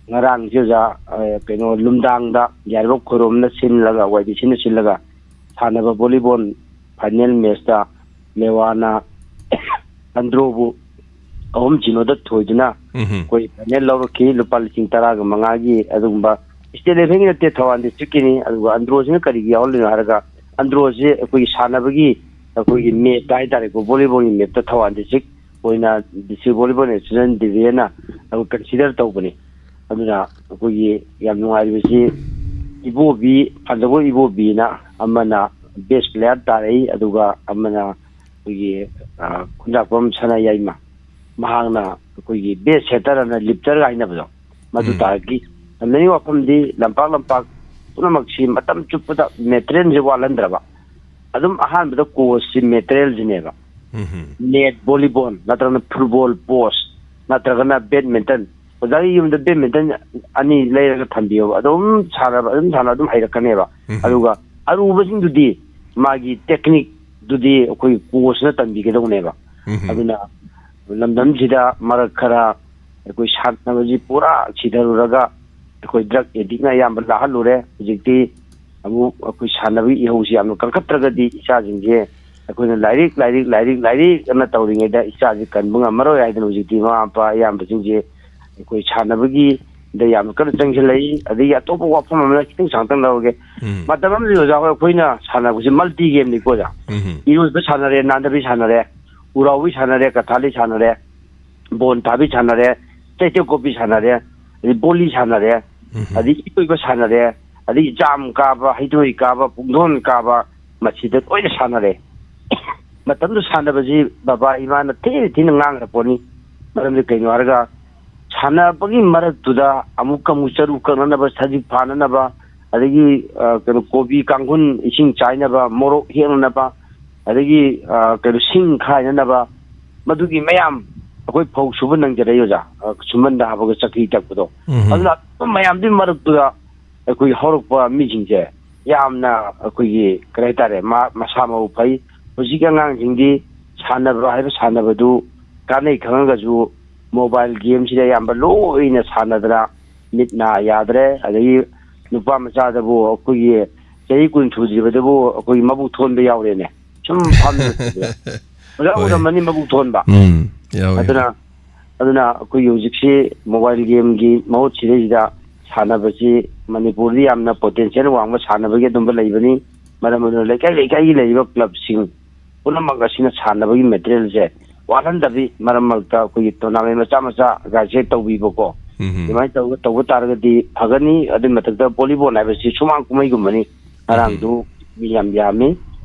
ꯉꯔꯥꯡꯁꯦ ꯑꯣꯖꯥ, ꯑ, ꯀꯩꯅꯣ, ꯂꯨꯝꯗꯥꯡꯗ ꯌꯥꯏꯔꯤꯄꯣꯛ ꯈꯨꯔꯣꯝꯅ ꯁꯤꯜꯂꯒ, ꯋꯥꯏ ꯗꯤ ꯁꯤꯅ ꯁꯤꯜꯂꯒ ꯁꯥꯟꯅꯕ ꯚꯣꯂꯤꯕꯣꯜ ꯐꯥꯏꯅꯦꯜ ꯃꯦꯠꯁꯇ ꯂꯦꯋꯥꯅ ꯑꯟꯗ꯭ꯔꯣꯕꯨ ꯑꯍꯨꯝ ꯁꯤꯅꯣꯗ ꯊꯣꯏꯗꯨꯅ ꯎꯝ꯫ ꯑꯩꯈꯣꯏ ꯐꯥꯏꯅꯦꯜ ꯂꯧꯔꯛꯈꯤ꯫ ꯂꯨꯄꯥ ꯂꯤꯁꯤꯡ ꯇꯔꯥꯒ ꯃꯉꯥꯒꯤ ꯑꯗꯨꯒꯨꯝꯕ ꯁ꯭ꯇꯦꯠ ꯂꯦꯚꯦꯜꯒꯤ ꯅꯠꯇꯦ, ꯊꯧꯕꯥꯜ ꯗꯤꯁꯇ꯭ꯔꯤꯛꯀꯤꯅꯤ꯫ ꯑꯗꯨꯒ ꯑꯟꯗ꯭ꯔꯣꯁꯤꯅ ꯀꯔꯤꯒꯤ ꯌꯥꯎꯍꯜꯂꯤꯅꯣ ꯍꯥꯏꯔꯒ, ꯑꯟꯗ꯭ꯔꯣꯁꯤ ꯑꯩꯈꯣꯏꯒꯤ ꯁꯥꯟꯅꯕꯒꯤ, ꯑꯩꯈꯣꯏꯒꯤ ꯃꯦꯠꯇ ꯍꯥꯏꯇꯥꯔꯦꯀꯣ, ꯚꯣꯂꯤꯕꯣꯜꯒꯤ ꯃꯦꯠꯇ ꯊꯧꯕꯥꯜ ꯗꯤꯁꯇ꯭ꯔꯤꯛ ꯑꯣꯏꯅ district volleyball association D V ꯑꯦꯅ ꯑꯩꯈꯣꯏ ꯀꯟꯁꯤꯗꯔ ꯇꯧꯕꯅꯤ꯫ ꯑꯗꯨꯅ ꯑꯩꯈꯣꯏꯒꯤ ꯌꯥꯝ ꯅꯨꯡꯉꯥꯏꯔꯤꯕꯁꯤ ꯏꯕꯣꯕꯤ, ꯐꯖꯕ ꯏꯕꯣꯕꯤꯅ ꯑꯃꯅ ꯕꯦꯁ ꯄ꯭ꯂꯦꯌꯔ ꯇꯥꯔꯛꯏ, ꯑꯗꯨꯒ ꯑꯃꯅ ꯑꯩꯈꯣꯏꯒꯤ, ꯑ, ꯈꯨꯟꯗ꯭ꯔꯥꯛꯄꯝ ꯁꯅꯥꯌꯥꯏꯃ, ꯃꯍꯥꯛꯅ ꯑꯩꯈꯣꯏꯒꯤ ꯕꯦꯁ ꯁꯦꯇꯔ ꯑꯅ ꯂꯤꯞꯇꯔꯒ ꯍꯥꯏꯅꯕꯗꯣ, ꯃꯗꯨ ꯎꯝ꯫ ꯇꯥꯔꯛꯈꯤ꯫ ꯇꯝꯅꯔꯤꯕ ꯋꯥꯐꯝꯗꯤ ꯂꯝꯄꯥꯛ ꯂꯝꯄꯥꯛ ꯄꯨꯝꯅꯃꯛꯁꯤ ꯃꯇꯝ ꯆꯨꯞꯄꯗ ꯃꯦꯇꯔꯤꯌꯦꯜꯁꯦ ꯋꯥꯠꯍꯟꯗ꯭ꯔꯕ꯫ ꯑꯗꯨꯝ ꯑꯍꯥꯟꯕꯗ ꯀꯣꯆꯁꯤ ꯃꯦꯇꯔꯤꯌꯦꯜꯁꯤꯅꯦꯕ꯫ ꯎꯝ꯫ ꯅꯦꯠ ꯚꯣꯂꯤꯕꯣꯜ ꯅꯠꯇ꯭ꯔꯒꯅ ꯐꯨꯠꯕꯣꯜ ꯄꯣꯁ ꯅꯠꯇ꯭ꯔꯒꯅ ꯕꯦꯗꯃꯤꯟꯇꯟ꯫ ꯑꯣꯖꯥꯒꯤ ꯌꯨꯝꯗ ꯕꯦꯗꯃꯤꯟꯇꯟ ꯑꯅꯤ ꯂꯩꯔꯒ ꯊꯝꯕꯤꯌꯣꯕ꯫ ꯑꯗꯨꯝ ꯁꯥꯟꯅꯕ, ꯑꯗꯨꯝ ꯁꯥꯟꯅꯕ, ꯑꯗꯨꯝ ꯍꯩꯔꯛꯀꯅꯦꯕ꯫ ꯎꯝ꯫ ꯑꯗꯨꯒ ꯑꯔꯨꯕꯁꯤꯡꯗꯨꯗꯤ ꯃꯥꯒꯤ ꯇꯦꯛꯅꯤꯛꯇꯨꯗꯤ ꯑꯩꯈꯣꯏ ꯀꯣꯆꯅ ꯇꯝꯕꯤꯒꯗꯧꯅꯦꯕ꯫ ꯎꯝ꯫ ꯑꯗꯨꯅ ꯂꯝꯗꯝꯁꯤꯗ ꯃꯔꯛ ꯈꯔ ꯑꯩꯈꯣꯏ ꯁꯥꯟꯅꯕꯁꯤ ꯄꯨꯔꯥ ꯁꯤꯊꯔꯨꯔꯒ ꯑꯩꯈꯣꯏ ꯗ꯭ꯔꯒ ꯑꯦꯗꯤꯛꯅ ꯑꯌꯥꯝꯕ ꯂꯥꯛꯍꯜꯂꯨꯔꯦ꯫ ꯍꯧꯖꯤꯛꯇꯤ ꯑꯃꯨꯛ ꯑꯩꯈꯣꯏ ꯁꯥꯟꯅꯕꯒꯤ ꯏꯍꯧꯁꯤ ꯌꯥꯝꯅ ꯀꯟꯈꯠꯇ꯭ꯔꯒꯗꯤ ꯏꯆꯥꯁꯤꯡꯁꯦ ꯑꯩꯈꯣꯏꯅ ꯂꯥꯏꯔꯤꯛ, ꯂꯥꯏꯔꯤꯛ, ꯂꯥꯏꯔꯤꯛ, ꯂꯥꯏꯔꯤꯛ ꯑꯅ ꯇꯧꯔꯤꯉꯩꯗ ꯏꯆꯥꯁꯤ ꯀꯟꯕ ꯉꯝꯃꯔꯣꯏ ꯍꯥꯏꯗꯅ ꯍꯧꯖꯤꯛꯇꯤ ꯃꯃꯥ ꯃꯄꯥ ꯑꯌꯥꯝꯕꯁꯤꯡꯁꯦ ꯑꯩꯈꯣꯏ ꯁꯥꯟꯅꯕꯒꯤꯗ ꯌꯥꯝꯅ ꯀꯟꯅ ꯆꯪꯁꯤꯜꯂꯛꯏ꯫ ꯑꯗꯒꯤ ꯑꯇꯣꯞꯄ ꯋꯥꯐꯝ ꯑꯃꯅ ꯈꯤꯇꯪ ꯁꯥꯡꯇꯪ ꯂꯧꯔꯒꯦ꯫ ꯎꯝ꯫ ꯃꯇꯝ ꯑꯃꯗꯗꯤ ꯑꯣꯖꯥ ꯍꯣꯏ ꯑꯩꯈꯣꯏꯅ ꯁꯥꯟꯅꯕꯁꯦ ꯃꯜꯇꯤ ꯒꯦꯝꯅꯤꯀꯣ ꯑꯣꯖꯥ꯫ ꯎꯝ꯫ ꯏꯔꯣꯏꯕ ꯁꯥꯟꯅꯔꯦ, ꯅꯥꯟꯊꯕꯤ ꯁꯥꯟꯅꯔꯦ, ꯎꯔꯥꯎꯕꯤ ꯁꯥꯟꯅꯔꯦ, ꯀꯊꯥꯂꯤ ꯁꯥꯟꯅꯔꯦ, ꯕꯣꯟ ꯊꯥꯕꯤ ꯁꯥꯟꯅꯔꯦ, ꯆꯩꯇꯦꯛ ꯀꯣꯠꯄꯤ ꯁꯥꯟꯅꯔꯦ, ꯑꯗꯩ ꯕꯣꯂꯤ ꯁꯥꯟꯅꯔꯦ, ꯎꯝ꯫ ꯑꯗꯩ ꯏꯔꯣꯏꯕ ꯁꯥꯟꯅꯔꯦ, ꯑꯗꯩ ꯖꯥꯝ ꯀꯥꯕ, ꯍꯩꯗꯣꯏ ꯀꯥꯕ, ꯄꯨꯡꯗꯣꯟ ꯀꯥꯕ, ꯃꯁꯤꯗ ꯂꯣꯏꯅ ꯁꯥꯟꯅꯔꯦ꯫ ꯃꯇꯝꯗꯨ ꯁꯥꯟꯅꯕꯁꯤ ꯕꯕꯥ ꯏꯃꯥꯅ ꯊꯤꯅ ꯊꯤꯅ ꯉꯥꯡꯈ꯭ꯔ ꯄꯣꯠꯅꯤ꯫ ꯃꯔꯝꯗꯤ ꯀꯩꯅꯣ ꯍꯥꯏꯔꯒ, ꯁꯥꯟꯅꯕꯒꯤ ꯃꯔꯛꯇꯨꯗ ꯑꯃꯨꯛꯀ ꯑꯃꯨꯛ ꯆꯔꯨ ꯀꯛꯅꯅꯕ, ꯁꯖꯤꯛ ꯐꯥꯅꯅꯕ, ꯑꯗꯒꯤ, ꯑ, ꯀꯩꯅꯣ, ꯀꯣꯕꯤ ꯀꯥꯡꯈꯨꯟ ꯏꯁꯤꯡ ꯆꯥꯏꯅꯕ, ꯃꯣꯔꯣꯛ ꯍꯦꯛꯅꯅꯕ, ꯑꯗꯒꯤ, ꯑ, ꯀꯩꯅꯣ, ꯁꯤꯡ ꯈꯥꯏꯅꯅꯕ, ꯃꯗꯨꯒꯤ ꯃꯌꯥꯝ ꯑꯩꯈꯣꯏ ꯐꯧ ꯁꯨꯕ ꯅꯪꯖꯔꯛꯏ, ꯑꯣꯖꯥ꯫ ꯑ, ꯁꯨꯝꯕꯟꯗ ꯍꯥꯞꯄꯒ ꯆꯧꯀ꯭ꯔꯤ ꯇꯛꯄꯗꯣ꯫ ꯎꯝ꯫ ꯑꯗꯨꯅ ꯑꯗꯨꯝꯕ ꯃꯌꯥꯝꯗꯨꯒꯤ ꯃꯔꯛꯇꯨꯗ ꯑꯩꯈꯣꯏꯒꯤ ꯍꯧꯔꯛꯄ ꯃꯤꯁꯤꯡꯁꯦ ꯌꯥꯝꯅ ꯑꯩꯈꯣꯏꯒꯤ, ꯀꯔꯤ ꯍꯥꯏꯇꯥꯔꯦ, ꯃꯥ-, ꯃꯁꯥ ꯃꯎ ꯐꯩ꯫ ꯍꯧꯖꯤꯛꯀꯤ ꯑꯉꯥꯡꯁꯤꯡꯗꯤ ꯁꯥꯟꯅꯕ ꯍꯥꯏꯕ ꯁꯥꯟꯅꯕꯗꯨ ꯀꯥꯟꯅꯩ ꯈꯪꯉꯒꯁꯨ mobile gameꯁꯤꯗ ꯑꯌꯥꯝꯕ ꯂꯣꯏꯅ ꯁꯥꯟꯅꯗꯅ ꯃꯤꯠ ꯅꯥ ꯌꯥꯗ꯭ꯔꯦ꯫ ꯑꯗꯒꯤ ꯅꯨꯄꯥ ꯃꯆꯥꯗꯕꯨ ꯑꯩꯈꯣꯏꯒꯤ ꯆꯍꯤ ꯀꯨꯟ ꯁꯨꯗ꯭ꯔꯤꯕꯗꯕꯨ ꯑꯩꯈꯣꯏꯒꯤ ꯃꯕꯨꯛ ꯊꯣꯟꯕ ꯌꯥꯎꯔꯦꯅꯦ꯫ ꯁꯨꯝ ꯐꯝꯗꯅ ꯂꯩꯕꯗ꯫ ꯑꯣꯖꯥ ꯍꯣꯏ꯫ ꯎꯔꯝꯃꯅꯤ ꯃꯕꯨꯛ ꯊꯣꯟꯕ꯫ ꯎꯝ, ꯌꯥꯎꯋꯦ꯫ ꯑꯗꯨꯅ, ꯑꯗꯨꯅ ꯑꯩꯈꯣꯏꯒꯤ ꯍꯧꯖꯤꯛꯁꯤ mobile gameꯒꯤ ꯃꯍꯨꯠ ꯁꯤꯗꯩꯁꯤꯗ ꯁꯥꯟꯅꯕꯁꯤ ꯃꯅꯤꯄꯨꯔꯗꯤ ꯌꯥꯝꯅ potential ꯋꯥꯡꯕ ꯁꯥꯟꯅꯕꯒꯤ ꯑꯗꯨꯝꯕ ꯂꯩꯕꯅꯤ꯫ ꯃꯔꯝ ꯑꯗꯨꯅ ꯂꯩꯀꯥꯏ ꯂꯩꯀꯥꯏꯒꯤ ꯂꯩꯔꯤꯕ clubꯁꯤꯡ ꯄꯨꯝꯅꯃꯛ ꯑꯁꯤꯅ ꯁꯥꯟꯅꯕꯒꯤ materialꯁꯦ ꯋꯥꯠꯍꯟꯗꯕꯤ, ꯃꯔꯛ ꯃꯔꯛꯇ ꯑꯩꯈꯣꯏꯒꯤ tournament ꯃꯆꯥ ꯃꯆꯥ ꯒꯥꯏꯁꯦ ꯇꯧꯕꯤꯕꯀꯣ꯫ ꯎꯝ꯫ ꯑꯗꯨꯃꯥꯏꯅ ꯇꯧꯔꯒ ꯇꯧꯕ ꯇꯥꯔꯒꯗꯤ ꯐꯒꯅꯤ꯫ ꯑꯗꯨꯒꯤ ꯃꯊꯛꯇ volleyball ꯍꯥꯏꯕꯁꯤ ꯁꯨꯃꯥꯡ ꯀꯨꯝꯍꯩꯒꯨꯝꯕꯅꯤ꯫ ꯉꯔꯥꯡꯗꯨ ꯃꯤ ꯌꯥꯝ ꯌꯥꯝꯃꯤ꯫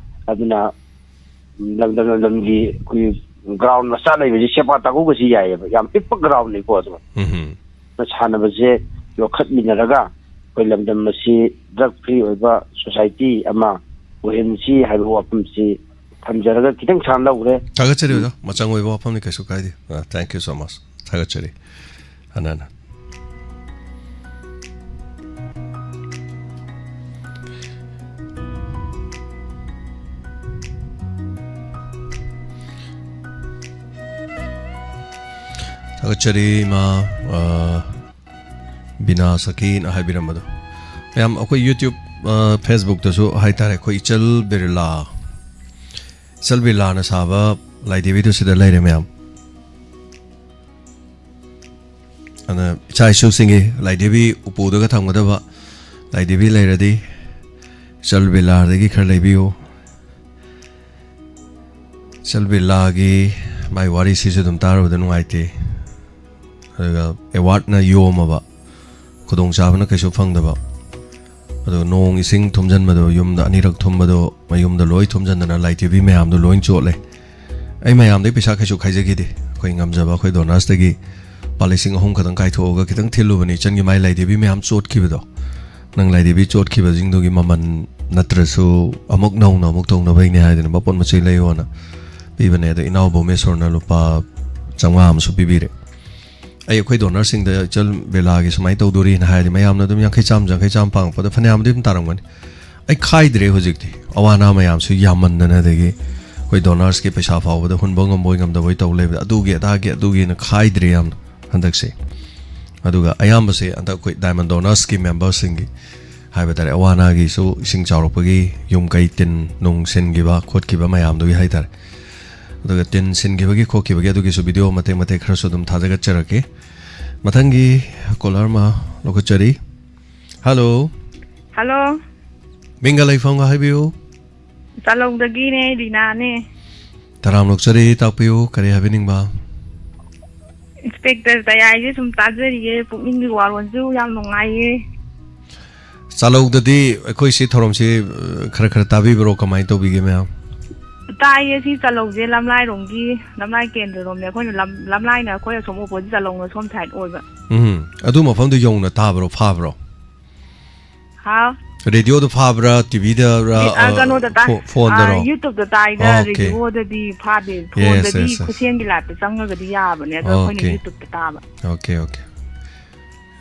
ꯑꯗꯨꯅ ꯂꯝꯗꯝ ꯂꯝꯗꯝꯒꯤ ꯑꯩꯈꯣꯏꯒꯤ ground ꯃꯆꯥ ꯂꯩꯕꯁꯤ ꯁꯦꯄꯥ ꯇꯥꯀꯧꯕꯁꯤ ꯌꯥꯏꯌꯦꯕ, ꯌꯥꯝ ꯄꯤꯛꯄ groundꯅꯤꯀꯣ꯫ ꯑꯗꯨ ꯎꯝ꯫ ꯁꯥꯟꯅꯕꯁꯦ ꯌꯣꯛꯈꯠꯃꯤꯟꯅꯔꯒ ꯑꯩꯈꯣꯏ ꯂꯝꯗꯝ ꯑꯁꯤ drug free ꯑꯣꯏꯕ society ꯑꯃ ꯑꯣꯏꯍꯟꯁꯤ ꯍꯥꯏꯕ ꯋꯥꯐꯝꯁꯤ ꯊꯝꯖꯔꯒ ꯈꯤꯇꯪ ꯁꯥꯡꯅ ꯂꯧꯈ꯭ꯔꯦ꯫ ꯊꯥꯒꯠꯆꯔꯤ ꯑꯣꯖꯥ, ꯃꯆꯪ ꯑꯣꯏꯕ ꯋꯥꯐꯝꯅꯤ, ꯀꯩꯁꯨ ꯀꯥꯏꯗꯦ꯫ ꯑ, thank you so much꯫ ꯊꯥꯒꯠꯆꯔꯤ꯫ ꯍꯟꯅ ꯍꯟꯅ꯫ ꯊꯥꯒꯠꯆꯔꯤ ꯏꯃꯥ, ꯑ, ꯕꯤꯅꯥ ꯁꯈꯤꯅ ꯍꯥꯏꯕꯤꯔꯝꯕꯗꯣ꯫ ꯃꯌꯥꯝ ꯑꯩꯈꯣꯏ YouTube, ꯑ, Facebookꯇꯁꯨ ꯍꯥꯏꯇꯥꯔꯦ, ꯑꯩꯈꯣꯏ ꯏꯆꯜ ꯕꯤꯔꯂꯥ, ꯏꯆꯜ ꯕꯤꯔꯂꯥꯅ ꯁꯥꯕ ꯂꯥꯏꯙꯤꯕꯤꯗꯨ ꯁꯤꯗ ꯂꯩꯔꯦ ꯃꯌꯥꯝ꯫ ꯑꯗꯨꯅ ꯏꯆꯥ ꯏꯁꯨꯁꯤꯡꯒꯤ ꯂꯥꯏꯙꯤꯕꯤ ꯎꯄꯨꯗꯒ ꯊꯝꯒꯗꯕ ꯂꯥꯏꯙꯤꯕꯤ ꯂꯩꯔꯗꯤ ꯏꯆꯜ ꯕꯤꯔꯂꯥꯗꯒꯤ ꯈꯔ ꯂꯩꯕꯤꯌꯨ꯫ ꯏꯆꯜ ꯕꯤꯔꯂꯥꯒꯤ ꯃꯥꯏ ꯋꯥꯔꯤꯁꯤꯁꯨ ꯑꯗꯨꯝ ꯇꯥꯔꯨꯕꯗ ꯅꯨꯡꯉꯥꯏꯇꯦ꯫ ꯑꯗꯨꯒ awardꯅ ꯌꯣꯝꯃꯕ, ꯈꯨꯗꯣꯡꯆꯥꯕꯅ ꯀꯩꯁꯨ ꯐꯪꯗꯕ꯫ ꯑꯗꯣ ꯅꯣꯡ ꯏꯁꯤꯡ ꯊꯨꯝꯖꯤꯟꯕꯗꯣ, ꯌꯨꯝꯗ ꯑꯅꯤꯔꯛ ꯊꯨꯝꯕꯗꯣ, ꯃꯌꯨꯝꯗ ꯂꯣꯏ ꯊꯨꯝꯖꯤꯟꯗꯅ ꯂꯥꯏ ꯇꯤꯚꯤ ꯃꯌꯥꯝꯗꯣ ꯂꯣꯏ ꯆꯣꯠꯂꯦ꯫ ꯑꯩ ꯃꯌꯥꯝꯗꯩ ꯄꯩꯁꯥ ꯀꯩꯁꯨ ꯈꯥꯏꯖꯈꯤꯗꯦ꯫ ꯑꯩꯈꯣꯏ ꯉꯝꯖꯕ ꯑꯩꯈꯣꯏ ꯗꯣꯅꯔꯁꯇꯒꯤ ꯂꯨꯄꯥ ꯂꯤꯁꯤꯡ ꯑꯍꯨꯝ ꯈꯛꯇꯪ ꯀꯥꯏꯊꯣꯛꯑꯒ ꯈꯤꯇꯪ ꯊꯤꯜꯂꯨꯕꯅꯤ, ꯏꯆꯟꯒꯤ ꯃꯥꯏ ꯂꯥꯏ ꯇꯤꯚꯤ ꯃꯌꯥꯝ ꯆꯣꯠꯈꯤꯕꯗꯣ꯫ ꯅꯪ ꯂꯥꯏ ꯇꯤꯚꯤ ꯆꯣꯠꯈꯤꯕꯁꯤꯡꯗꯨꯒꯤ ꯃꯃꯜ ꯅꯠꯇ꯭ꯔꯁꯨ ꯑꯃꯨꯛ ꯅꯧꯅ ꯑꯃꯨꯛ ꯇꯧꯅꯕꯩꯅꯦ ꯍꯥꯏꯗꯅ ꯃꯄꯣꯠ ꯃꯆꯩ ꯂꯩꯌꯣꯅ ꯄꯤꯕꯅꯦ꯫ ꯑꯗꯣ ꯏꯅꯥꯎ ꯚꯧꯃꯦꯁꯣꯔꯅ ꯂꯨꯄꯥ ꯆꯥꯝꯃꯉꯥ ꯑꯃꯁꯨ ꯄꯤꯕꯤꯔꯦ꯫ ꯑꯩ ꯑꯩꯈꯣꯏ ꯗꯣꯅꯔꯁꯤꯡꯗ ꯏꯆꯜ ꯕꯦꯂꯥꯒꯤ ꯁꯨꯃꯥꯏꯅ ꯇꯧꯗꯣꯔꯤꯅ ꯍꯥꯏꯔꯗꯤ ꯃꯌꯥꯝꯅ ꯑꯗꯨꯝ ꯌꯥꯡꯈꯩ ꯆꯥꯝꯃ, ꯌꯥꯡꯈꯩ ꯆꯥꯝꯃ ꯄꯥꯡꯉꯛꯄꯗ ꯐꯅꯌꯥꯝꯗꯤ ꯑꯗꯨꯝ ꯇꯥꯔꯝꯒꯅꯤ꯫ ꯑꯩ ꯈꯥꯏꯗ꯭ꯔꯦ ꯍꯧꯖꯤꯛꯇꯤ꯫ ꯑꯋꯥ ꯑꯅꯥ ꯃꯌꯥꯝꯁꯨ ꯌꯥꯝꯃꯟꯗꯅ, ꯑꯗꯒꯤ ꯑꯩꯈꯣꯏ ꯗꯣꯅꯔꯁꯀꯤ ꯄꯩꯁꯥ ꯐꯥꯎꯕꯗ ꯍꯨꯟꯕ ꯉꯝꯕꯣꯏ ꯉꯝꯗꯕꯣꯏ ꯇꯧ ꯂꯩꯕꯗ, ꯑꯗꯨꯒꯤ ꯑꯗꯥꯒꯤ ꯑꯗꯨꯒꯤꯅ ꯈꯥꯏꯗ꯭ꯔꯦ ꯌꯥꯝꯅ ꯍꯟꯗꯛꯁꯦ꯫ ꯑꯗꯨꯒ ꯑꯌꯥꯝꯕꯁꯦ ꯍꯟꯗꯛ ꯑꯩꯈꯣꯏ ꯗꯥꯏꯃꯟ ꯗꯣꯅꯔꯁꯀꯤ ꯃꯦꯝꯕꯔꯁꯤꯡꯒꯤ ꯍꯥꯏꯕ ꯇꯥꯔꯦ, ꯑꯋꯥ ꯑꯅꯥꯒꯤꯁꯨ ꯏꯁꯤꯡ ꯆꯥꯎꯔꯛꯄꯒꯤ ꯌꯨꯝ ꯀꯩ ꯇꯤꯟ ꯅꯨꯡ ꯁꯤꯟꯈꯤꯕ ꯈꯣꯠꯈꯤꯕ ꯃꯌꯥꯝꯗꯨꯒꯤ ꯍꯥꯏ ꯇꯥꯔꯦ꯫ ꯑꯗꯨꯒ ꯇꯤꯟ ꯁꯤꯟꯈꯤꯕꯒꯤ ꯈꯣꯠꯈꯤꯕꯒꯤ ꯑꯗꯨꯒꯤꯁꯨ ꯚꯤꯗꯤꯑꯣ ꯃꯇꯦꯛ ꯃꯇꯦꯛ ꯈꯔꯁꯨ ꯑꯗꯨꯝ ꯊꯥꯖꯒꯠꯆꯔꯛꯀꯦ꯫ ꯃꯊꯪꯒꯤ ꯀꯣꯂꯔ ꯑꯃ ꯂꯧꯈꯠꯆꯔꯤ꯫ ꯍꯜꯂꯣ꯫ ꯍꯜꯂꯣ꯫ ꯃꯤꯡꯒ ꯂꯩꯐꯝꯒ ꯍꯥꯏꯕꯤꯌꯨ꯫ ꯆꯥꯂꯧꯗꯒꯤꯅꯦ, ꯔꯤꯅꯥꯅꯦ꯫ ꯇꯔꯥꯝ ꯅꯣꯛꯆꯔꯤ, ꯇꯥꯛꯄꯤꯌꯨ, ꯀꯔꯤ ꯍꯥꯏꯕꯤꯅꯤꯡꯕ? ꯏꯟꯁꯄꯦꯛꯇꯔ ꯇꯌꯥꯏꯁꯦ ꯁꯨꯝ ꯇꯥꯖꯔꯤꯌꯦ, ꯄꯨꯛꯅꯤꯡꯒꯤ ꯋꯥꯔꯣꯜꯁꯨ ꯌꯥꯝ ꯅꯨꯡꯉꯥꯏꯌꯦ꯫ ꯆꯥꯂꯧꯗꯗꯤ ꯑꯩꯈꯣꯏ ꯁꯤ ꯊꯧꯔꯝꯁꯤ, ꯑ, ꯈꯔ ꯈꯔ ꯇꯥꯕꯤꯕ꯭ꯔꯣ? ꯀꯃꯥꯏꯅ ꯇꯧꯕꯤꯒꯦ ꯃꯌꯥꯝ? ꯇꯥꯏꯌꯦ, ꯁꯤ ꯆꯥꯂꯧꯁꯦ ꯂꯝꯂꯥꯏꯔꯣꯝꯒꯤ, ꯂꯝꯂꯥꯏ ꯀꯦꯟꯗ꯭ꯔꯔꯣꯝꯅꯦ꯫ ꯑꯩꯈꯣꯏꯅ ꯂꯝ-, ꯂꯝꯂꯥꯏꯅ ꯑꯩꯈꯣꯏ ꯑꯁꯣꯝ opposite ꯆꯥꯂꯧꯅ ꯁꯣꯝ side ꯑꯣꯏꯕ꯫ ꯎꯝ, ꯑꯗꯨ ꯃꯐꯝꯗꯨ ꯌꯧꯅ ꯇꯥꯕ꯭ꯔꯣ, ꯐꯥꯕ꯭ꯔꯣ? ꯍꯥꯎ? ꯔꯦꯗꯤꯑꯣꯗ ꯐꯥꯕ꯭ꯔꯥ, ꯇꯤꯚꯤꯗꯔꯥ, ꯔꯦ-, ꯑ, ꯑ, ꯀꯩꯅꯣꯗ ꯇꯥꯏ꯫ ꯐꯣ-, ꯐꯣꯟꯗꯔꯣ? ꯑ, YouTube-ꯇ ꯇꯥꯏꯗ, ꯑꯣꯀꯦ꯫ ꯔꯦꯗꯤꯑꯣꯗꯗꯤ ꯐꯥꯗꯦ꯫ ꯌꯦꯁ, ꯐꯣꯟꯗꯗꯤ ꯌꯦꯁ, ꯌꯦꯁ꯫ ꯈꯨꯠꯁꯦꯝꯒꯤ live-ꯇ ꯆꯪꯉꯒꯗꯤ ꯌꯥꯕꯅꯦ, ꯑꯗꯣ ꯑꯩꯈꯣꯏꯅ ꯑꯣꯀꯦ꯫ YouTube-ꯇ ꯇꯥꯕ꯫ Okay, okay.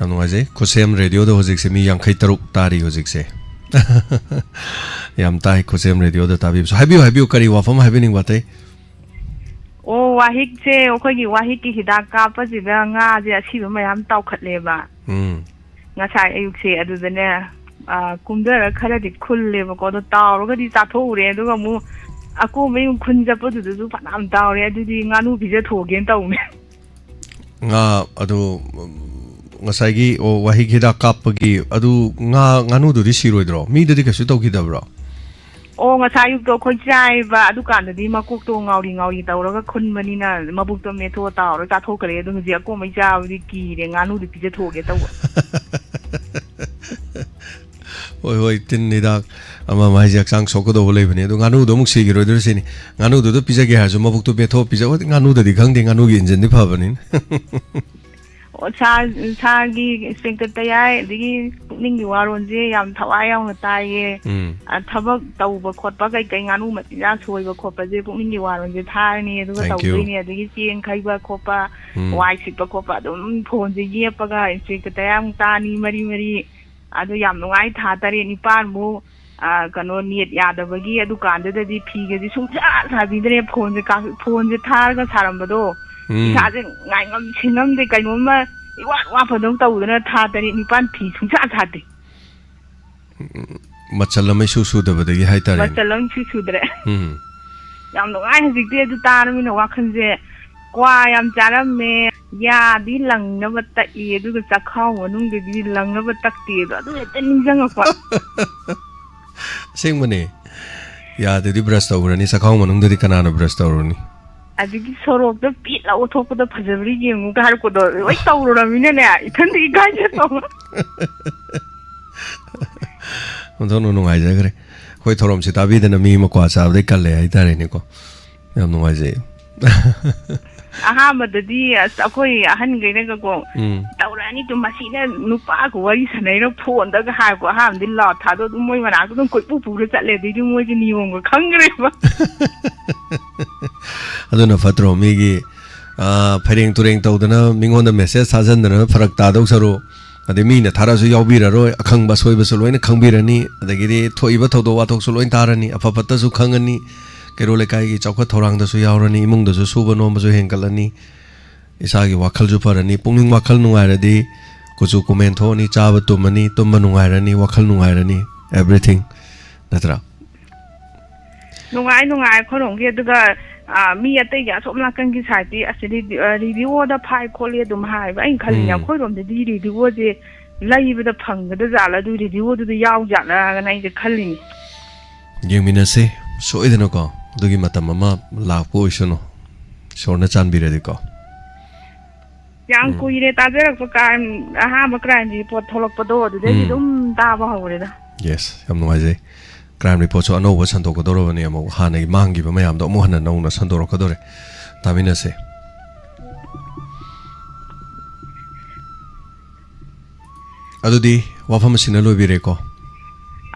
ꯌꯥꯝ ꯅꯨꯡꯉꯥꯏꯖꯩ꯫ ꯈꯨꯠꯁꯦꯝ ꯔꯦꯗꯤꯑꯣꯗ ꯍꯧꯖꯤꯛꯁꯦ ꯃꯤ ꯌꯥꯡꯈꯩ ꯇꯔꯨꯛ ꯇꯥꯔꯤ ꯍꯧꯖꯤꯛꯁꯦ꯫ ꯌꯥꯝ ꯇꯥꯏ ꯈꯨꯠꯁꯦꯝ ꯔꯦꯗꯤꯑꯣꯗ ꯇꯥꯕꯤꯕꯁꯨ꯫ ꯍꯥꯏꯕꯤꯌꯨ, ꯍꯥꯏꯕꯤꯌꯨ, ꯀꯔꯤ ꯋꯥꯐꯝ ꯍꯥꯏꯕꯤꯅꯤꯡꯕ ꯑꯇꯩ? ꯑꯣ, ꯋꯥꯍꯤꯛꯁꯦ, ꯑꯩꯈꯣꯏꯒꯤ ꯋꯥꯍꯤꯛꯀꯤ ꯍꯤꯗꯥꯛ ꯀꯥꯞꯄꯁꯤꯗ ꯉꯥꯁꯦ ꯑꯁꯤꯕ ꯃꯌꯥꯝ ꯇꯥꯎꯈꯠꯂꯦꯕ꯫ ꯎꯝ꯫ ꯉꯁꯥꯏ ꯑꯌꯨꯛꯁꯦ ꯑꯗꯨꯗꯅꯦ, ꯑ, ꯀꯨꯝꯊꯔ ꯈꯔꯗꯤ ꯈꯨꯜꯂꯦꯕꯀꯣ, ꯑꯗꯣ ꯇꯥꯎꯔꯒꯗꯤ ꯆꯥꯊꯣꯛꯎꯔꯦ, ꯑꯗꯨꯒ ꯑꯃꯨꯛ ꯑꯀꯣꯟꯕꯩ ꯑꯃꯨꯛ ꯈꯨꯟ ꯆꯠꯄꯗꯨꯗꯁꯨ ꯐꯅꯌꯥꯝ ꯇꯥꯎꯔꯦ, ꯑꯗꯨꯗꯤ ꯉꯥꯅꯨ ꯄꯤꯖꯊꯣꯛꯑꯒꯦꯅ ꯇꯧꯅꯦ꯫ ꯉꯥ ꯑꯗꯨ, ꯎꯝ, ꯉꯁꯥꯏꯒꯤ, ꯑꯣ, ꯋꯥꯍꯤꯛ ꯍꯤꯗꯥꯛ ꯀꯥꯞꯄꯒꯤ ꯑꯗꯨ ꯉꯥ, ꯉꯥꯅꯨꯗꯨꯗꯤ ꯁꯤꯔꯣꯏꯗ꯭ꯔꯣ? ꯃꯤꯗꯗꯤ ꯀꯩꯁꯨ ꯇꯧꯈꯤꯗꯕ꯭ꯔꯣ? ꯑꯣ, ꯉꯁꯥꯏ ꯑꯌꯨꯛꯇꯣ ꯑꯩꯈꯣꯏ ꯆꯥꯏꯕ, ꯑꯗꯨꯀꯥꯟꯗꯗꯤ ꯃꯀꯣꯛꯇꯣ ꯉꯥꯎꯔꯤ ꯉꯥꯎꯔꯤ ꯇꯧꯔꯒ ꯈꯨꯟꯕꯅꯤꯅ ꯃꯕꯨꯛꯇꯣ ꯃꯦꯠꯊꯣꯛꯑ ꯇꯥꯎꯔꯒ ꯆꯥꯊꯣꯛꯈ꯭ꯔꯦ꯫ ꯑꯗꯣ ꯍꯧꯖꯤꯛ ꯑꯀꯣꯟꯕꯩ ꯆꯥꯕꯗꯤ ꯀꯤꯔꯦ, ꯉꯥꯅꯨꯗꯤ ꯄꯤꯖꯊꯣꯛꯑꯒꯦ ꯇꯧꯕ꯫ ꯍꯣꯏ, ꯍꯣꯏ, ꯇꯤꯟ ꯍꯤꯗꯥꯛ ꯑꯃ ꯑꯃ ꯍꯥꯏꯁꯦ ꯍꯛꯆꯥꯡ ꯁꯣꯛꯀꯗꯧꯕ ꯂꯩꯕꯅꯦ꯫ ꯑꯗꯣ ꯉꯥꯅꯨꯗꯣ ꯑꯃꯨꯛ ꯁꯤꯈꯤꯔꯣꯏꯗ꯭ꯔꯣ ꯁꯤꯅꯤ꯫ ꯉꯥꯅꯨꯗꯨꯗ ꯄꯤꯖꯒꯦ ꯍꯥꯏꯔꯁꯨ ꯃꯕꯨꯛꯇꯨ ꯄꯦꯠꯊꯣꯛꯑ ꯄꯤꯖꯧ꯫ ꯍꯣꯏ, ꯉꯥꯅꯨꯗꯗꯤ ꯈꯪꯗꯦ, ꯉꯥꯅꯨꯒꯤ ꯏꯟꯖꯤꯟꯗꯤ ꯐꯕꯅꯤꯅ꯫ ꯑꯣ, ꯁꯥ-, ꯁꯥꯒꯤ ꯏꯟꯁꯄꯦꯛꯇꯔ ꯇꯌꯥꯏ, ꯑꯗꯒꯤ ꯄꯨꯛꯅꯤꯡꯒꯤ ꯋꯥꯔꯣꯜꯁꯦ ꯌꯥꯝ ꯊꯋꯥꯏ ꯌꯥꯎꯅ ꯇꯥꯏꯌꯦ꯫ ꯎꯝ꯫ ꯑ, ꯊꯕꯛ ꯇꯧꯕ ꯈꯣꯠꯄ, ꯀꯩꯀꯩ ꯉꯥꯅꯨ ꯃꯆꯤꯟꯖꯥꯛ ꯁꯣꯏꯕ ꯈꯣꯠꯄꯁꯦ, ꯄꯨꯛꯅꯤꯡꯒꯤ ꯋꯥꯔꯣꯜꯁꯦ ꯊꯥꯔꯅꯤ, ꯑꯗꯨꯒ Thank you. ꯇꯧꯗꯣꯏꯅꯦ꯫ ꯑꯗꯒꯤ ꯆꯦꯡ ꯈꯩꯕ ꯈꯣꯠꯄ, ꯎꯝ꯫ ꯋꯥꯏ ꯁꯤꯠꯄ ꯈꯣꯠꯄ, ꯑꯗꯨꯝ ꯐꯣꯟꯁꯦ ꯌꯦꯞꯄꯒ ꯏꯟꯁꯄꯦꯛꯇꯔ ꯇꯌꯥꯏ ꯑꯃꯨꯛ ꯇꯥꯅꯤ, ꯃꯔꯤ ꯃꯔꯤ꯫ ꯑꯗꯨ ꯌꯥꯝ ꯅꯨꯡꯉꯥꯏ, ꯊꯥ ꯇꯔꯦꯠ ꯅꯤꯄꯥꯟꯃꯨꯛ, ꯑ, ꯀꯩꯅꯣ, ꯅꯦꯠ ꯌꯥꯗꯕꯒꯤ ꯑꯗꯨꯀꯥꯟꯗꯨꯗꯗꯤ ꯐꯤꯒꯁꯦ ꯁꯨꯡꯁꯥ ꯁꯥꯕꯤꯗ꯭ꯔꯦ, ꯐꯣꯟꯁꯦ ꯀꯥ-, ꯐꯣꯟꯁꯦ ꯊꯥꯔꯒ ꯁꯥꯔꯝꯕꯗꯣ꯫ ꯎꯝ꯫ ꯏꯁꯥꯁꯦ ꯉꯥꯏꯉꯝ ꯁꯤꯉꯝꯗꯦ, ꯀꯩꯅꯣꯝꯃ ꯏꯋꯥꯠ ꯋꯥꯠꯄꯗꯧ ꯇꯧꯗꯅ ꯊꯥ ꯇꯔꯦꯠ ꯅꯤꯄꯥꯟ ꯐꯤ ꯁꯨꯡꯁꯥ ꯁꯥꯗꯦ꯫ ꯎꯝ, ꯃꯆꯜ ꯑꯃ ꯏꯁꯨ ꯁꯨꯗꯕꯗꯒꯤ ꯍꯥꯏꯇꯥꯔꯦꯅꯦ꯫ ꯃꯆꯜ ꯑꯃ ꯏꯁꯨ ꯁꯨꯗ꯭ꯔꯦ꯫ ꯎꯝ꯫ ꯌꯥꯝ ꯅꯨꯡꯉꯥꯏ ꯍꯧꯖꯤꯛꯇꯤ ꯑꯗꯨ ꯇꯥꯔꯃꯤꯅ ꯋꯥꯈꯜꯁꯦ꯫ ꯀ꯭ꯋꯥ ꯌꯥꯝ ꯆꯥꯔꯝꯃꯦ, ꯌꯥꯗꯤ ꯂꯪꯅꯕ ꯇꯛꯏ, ꯑꯗꯨꯒ ꯆꯈꯥꯎ ꯃꯅꯨꯡꯗꯗꯤ ꯂꯪꯅꯕ ꯇꯛꯇꯦ ꯑꯗꯣ, ꯑꯗꯨ ꯍꯦꯛꯇ ꯅꯤꯡꯁꯤꯡꯉꯛꯄ꯫ ꯑꯁꯦꯡꯕꯅꯦ꯫ ꯌꯥꯗꯗꯤ ꯕ꯭ꯔꯁ ꯇꯧꯈ꯭ꯔꯅꯤ, ꯆꯈꯥꯎ ꯃꯅꯨꯡꯗꯗꯤ ꯀꯅꯥꯅ ꯕ꯭ꯔꯁ ꯇꯧꯔꯨꯅꯤ? ꯑꯗꯒꯤ ꯁꯣꯔꯣꯛꯇ ꯄꯤꯠ ꯂꯥꯎ ꯊꯣꯛꯄꯗ ꯐꯖꯕ꯭ꯔꯥ ꯌꯦꯡꯉꯨꯒ ꯍꯥꯏꯔꯛꯄꯗꯣ ꯂꯣꯏ ꯇꯧꯔꯨꯔꯃꯤꯅꯅꯦ, ꯏꯊꯟꯗ ꯏꯀꯥꯏꯖꯕ ꯑꯃ꯫ ꯑꯣꯟꯊꯣꯛꯅ ꯅꯨꯡꯉꯥꯏꯖꯈ꯭ꯔꯦ꯫ ꯑꯩꯈꯣꯏ ꯊꯧꯔꯝꯁꯦ ꯇꯥꯕꯤꯗꯅ ꯃꯤ ꯑꯃ ꯀ꯭ꯋꯥ ꯆꯥꯕꯗꯩ ꯀꯜꯂꯦ ꯍꯥꯏꯇꯥꯔꯦꯅꯦꯀꯣ꯫ ꯌꯥꯝ ꯅꯨꯡꯉꯥꯏꯖꯩ꯫ ꯑꯍꯥꯟꯕꯗꯗꯤ ꯑꯁ, ꯑꯩꯈꯣꯏ ꯑꯍꯟꯈꯩꯅꯒꯀꯣ, ꯎꯝ꯫ "ꯇꯧꯔꯛꯑꯅꯤ ꯇꯨ, ꯃꯁꯤꯅ ꯅꯨꯄꯥꯒ ꯋꯥꯔꯤ ꯁꯥꯟꯅꯩꯔꯣ ꯐꯣꯟꯗꯒ?" ꯍꯥꯏꯀꯣ꯫ ꯑꯍꯥꯟꯕꯗꯤ ꯂꯥꯎ ꯊꯥꯗꯣ ꯑꯗꯨꯝ ꯃꯣꯏ ꯃꯅꯥꯛꯇ ꯑꯗꯨꯝ ꯀꯣꯏꯄꯨ ꯄꯨꯔ ꯆꯠꯂꯦ, ꯑꯗꯩꯗꯤ ꯃꯣꯏꯁꯦ ꯅꯤꯌꯣꯝꯒ ꯈꯪꯈ꯭ꯔꯦꯕ꯫ ꯑꯗꯨꯅ ꯐꯠꯇ꯭ꯔꯣ? ꯃꯤꯒꯤ, ꯑ, ꯐꯩꯔꯦꯡ ꯇꯨꯔꯦꯡ ꯇꯧꯗꯅ ꯃꯤꯉꯣꯟꯗ ꯃꯦꯁꯦꯖ ꯊꯥꯖꯟꯗꯅ ꯐꯔꯛ ꯇꯥꯗꯧ ꯁꯔꯨꯛ, ꯑꯗꯩ ꯃꯤꯅ ꯊꯥꯔꯛꯑꯁꯨ ꯌꯥꯎꯕꯤꯔꯔꯣꯏ, ꯑꯈꯪꯕ ꯑꯁꯣꯏꯕꯁꯨ ꯂꯣꯏꯅ ꯈꯪꯕꯤꯔꯅꯤ, ꯑꯗꯒꯤꯗꯤ ꯊꯣꯛꯏꯕ ꯊꯧꯗꯣꯛ ꯋꯥꯊꯣꯛꯁꯨ ꯂꯣꯏ ꯇꯥꯔꯅꯤ, ꯑꯐ ꯐꯠꯇꯁꯨ ꯈꯪꯉꯅꯤ, ꯀꯩꯔꯣꯜ ꯂꯩꯀꯥꯏꯒꯤ ꯆꯥꯎꯈꯠ ꯊꯧꯔꯥꯡꯗꯁꯨ ꯌꯥꯎꯔꯅꯤ, ꯏꯃꯨꯡꯗꯁꯨ ꯁꯨꯕ ꯅꯣꯝꯕꯁꯨ ꯍꯦꯟꯒꯠꯂꯅꯤ, ꯏꯁꯥꯒꯤ ꯋꯥꯈꯜꯁꯨ ꯐꯔꯅꯤ, ꯄꯨꯛꯅꯤꯡ ꯋꯥꯈꯜ ꯅꯨꯡꯉꯥꯏꯔꯗꯤ ꯀꯨꯆꯨ ꯀꯨꯃꯦꯟ ꯊꯣꯛꯑꯅꯤ, ꯆꯥꯕ ꯇꯨꯝꯃꯅꯤ, ꯇꯨꯝꯕ ꯅꯨꯡꯉꯥꯏꯔꯅꯤ, ꯋꯥꯈꯜ ꯅꯨꯡꯉꯥꯏꯔꯅꯤ, everything, ꯅꯠꯇ꯭ꯔꯥ? ꯅꯨꯡꯉꯥꯏ, ꯅꯨꯡꯉꯥꯏ ꯑꯩꯈꯣꯏꯔꯣꯝꯒꯤ꯫ ꯑꯗꯨꯒ, ꯑ, ꯃꯤ ꯑꯇꯩꯒꯤ ꯑꯁꯣꯝ ꯅꯥꯀꯟꯒꯤ ꯁꯥꯏꯠꯇꯤ, "ꯑꯁ, ꯔꯦꯗꯤ-, ꯑ, ꯔꯦꯗꯤꯑꯣꯗ ꯐꯥꯏ ꯈꯣꯠꯂꯤ" ꯑꯗꯨꯝ ꯍꯥꯏꯕ꯫ ꯑꯩꯅ ꯈꯜꯂꯤꯅꯦ, ꯎꯝ꯫ ꯑꯩꯈꯣꯏꯔꯣꯝꯗꯗꯤ ꯔꯦꯗꯤꯑꯣꯁꯦ ꯂꯩꯕꯗ ꯐꯪꯒꯗ ꯖꯥꯠꯂ, ꯑꯗꯨ ꯔꯦꯗꯤꯑꯣꯗꯨꯗ ꯌꯥꯎ ꯖꯥꯠꯂꯅ ꯑꯩꯁꯦ ꯈꯜꯂꯤꯅꯦ꯫ ꯌꯦꯡꯃꯤꯟꯅꯁꯦ ꯁꯣꯏꯗꯅꯀꯣ, ꯑꯗꯨꯒꯤ ꯃꯇꯝ ꯑꯃ ꯂꯥꯛꯄ ꯑꯣꯏꯁꯅꯨ, ꯏꯁꯣꯔꯅ ꯆꯥꯟꯕꯤꯔꯗꯤꯀꯣ꯫ ꯌꯥꯝ ꯎꯝ꯫ ꯀꯨꯏꯔꯦ ꯇꯥꯖꯔꯛꯄ, crime, ꯑꯍꯥꯟꯕ crime report ꯊꯣꯛꯂꯛꯄꯗꯣ, ꯑꯗꯨꯗꯒꯤ ꯎꯝ꯫ ꯑꯗꯨꯝ ꯇꯥꯕ ꯍꯧꯔꯦꯗ꯫ ꯌꯦꯁ, ꯌꯥꯝ ꯅꯨꯡꯉꯥꯏꯖꯩ꯫ ꯀ꯭ꯔꯥꯏꯝ ꯔꯤꯄꯣꯔꯠꯁꯨ ꯑꯅꯧꯕ ꯁꯟꯗꯣꯛꯀꯗꯧꯔꯕꯅꯤ, ꯑꯃꯨꯛ ꯍꯥꯟꯅꯒꯤ ꯃꯥꯡꯈꯤꯕ ꯃꯌꯥꯝꯗꯣ ꯑꯃꯨꯛ ꯍꯟꯅ ꯅꯧꯅ ꯁꯟꯗꯣꯔꯛꯀꯗꯧꯔꯦ꯫ ꯇꯥꯃꯤꯟꯅꯁꯦ꯫ ꯑꯗꯨꯗꯤ ꯋꯥꯐꯝ ꯑꯁꯤꯅ ꯂꯣꯏꯕꯤꯔꯦꯀꯣ?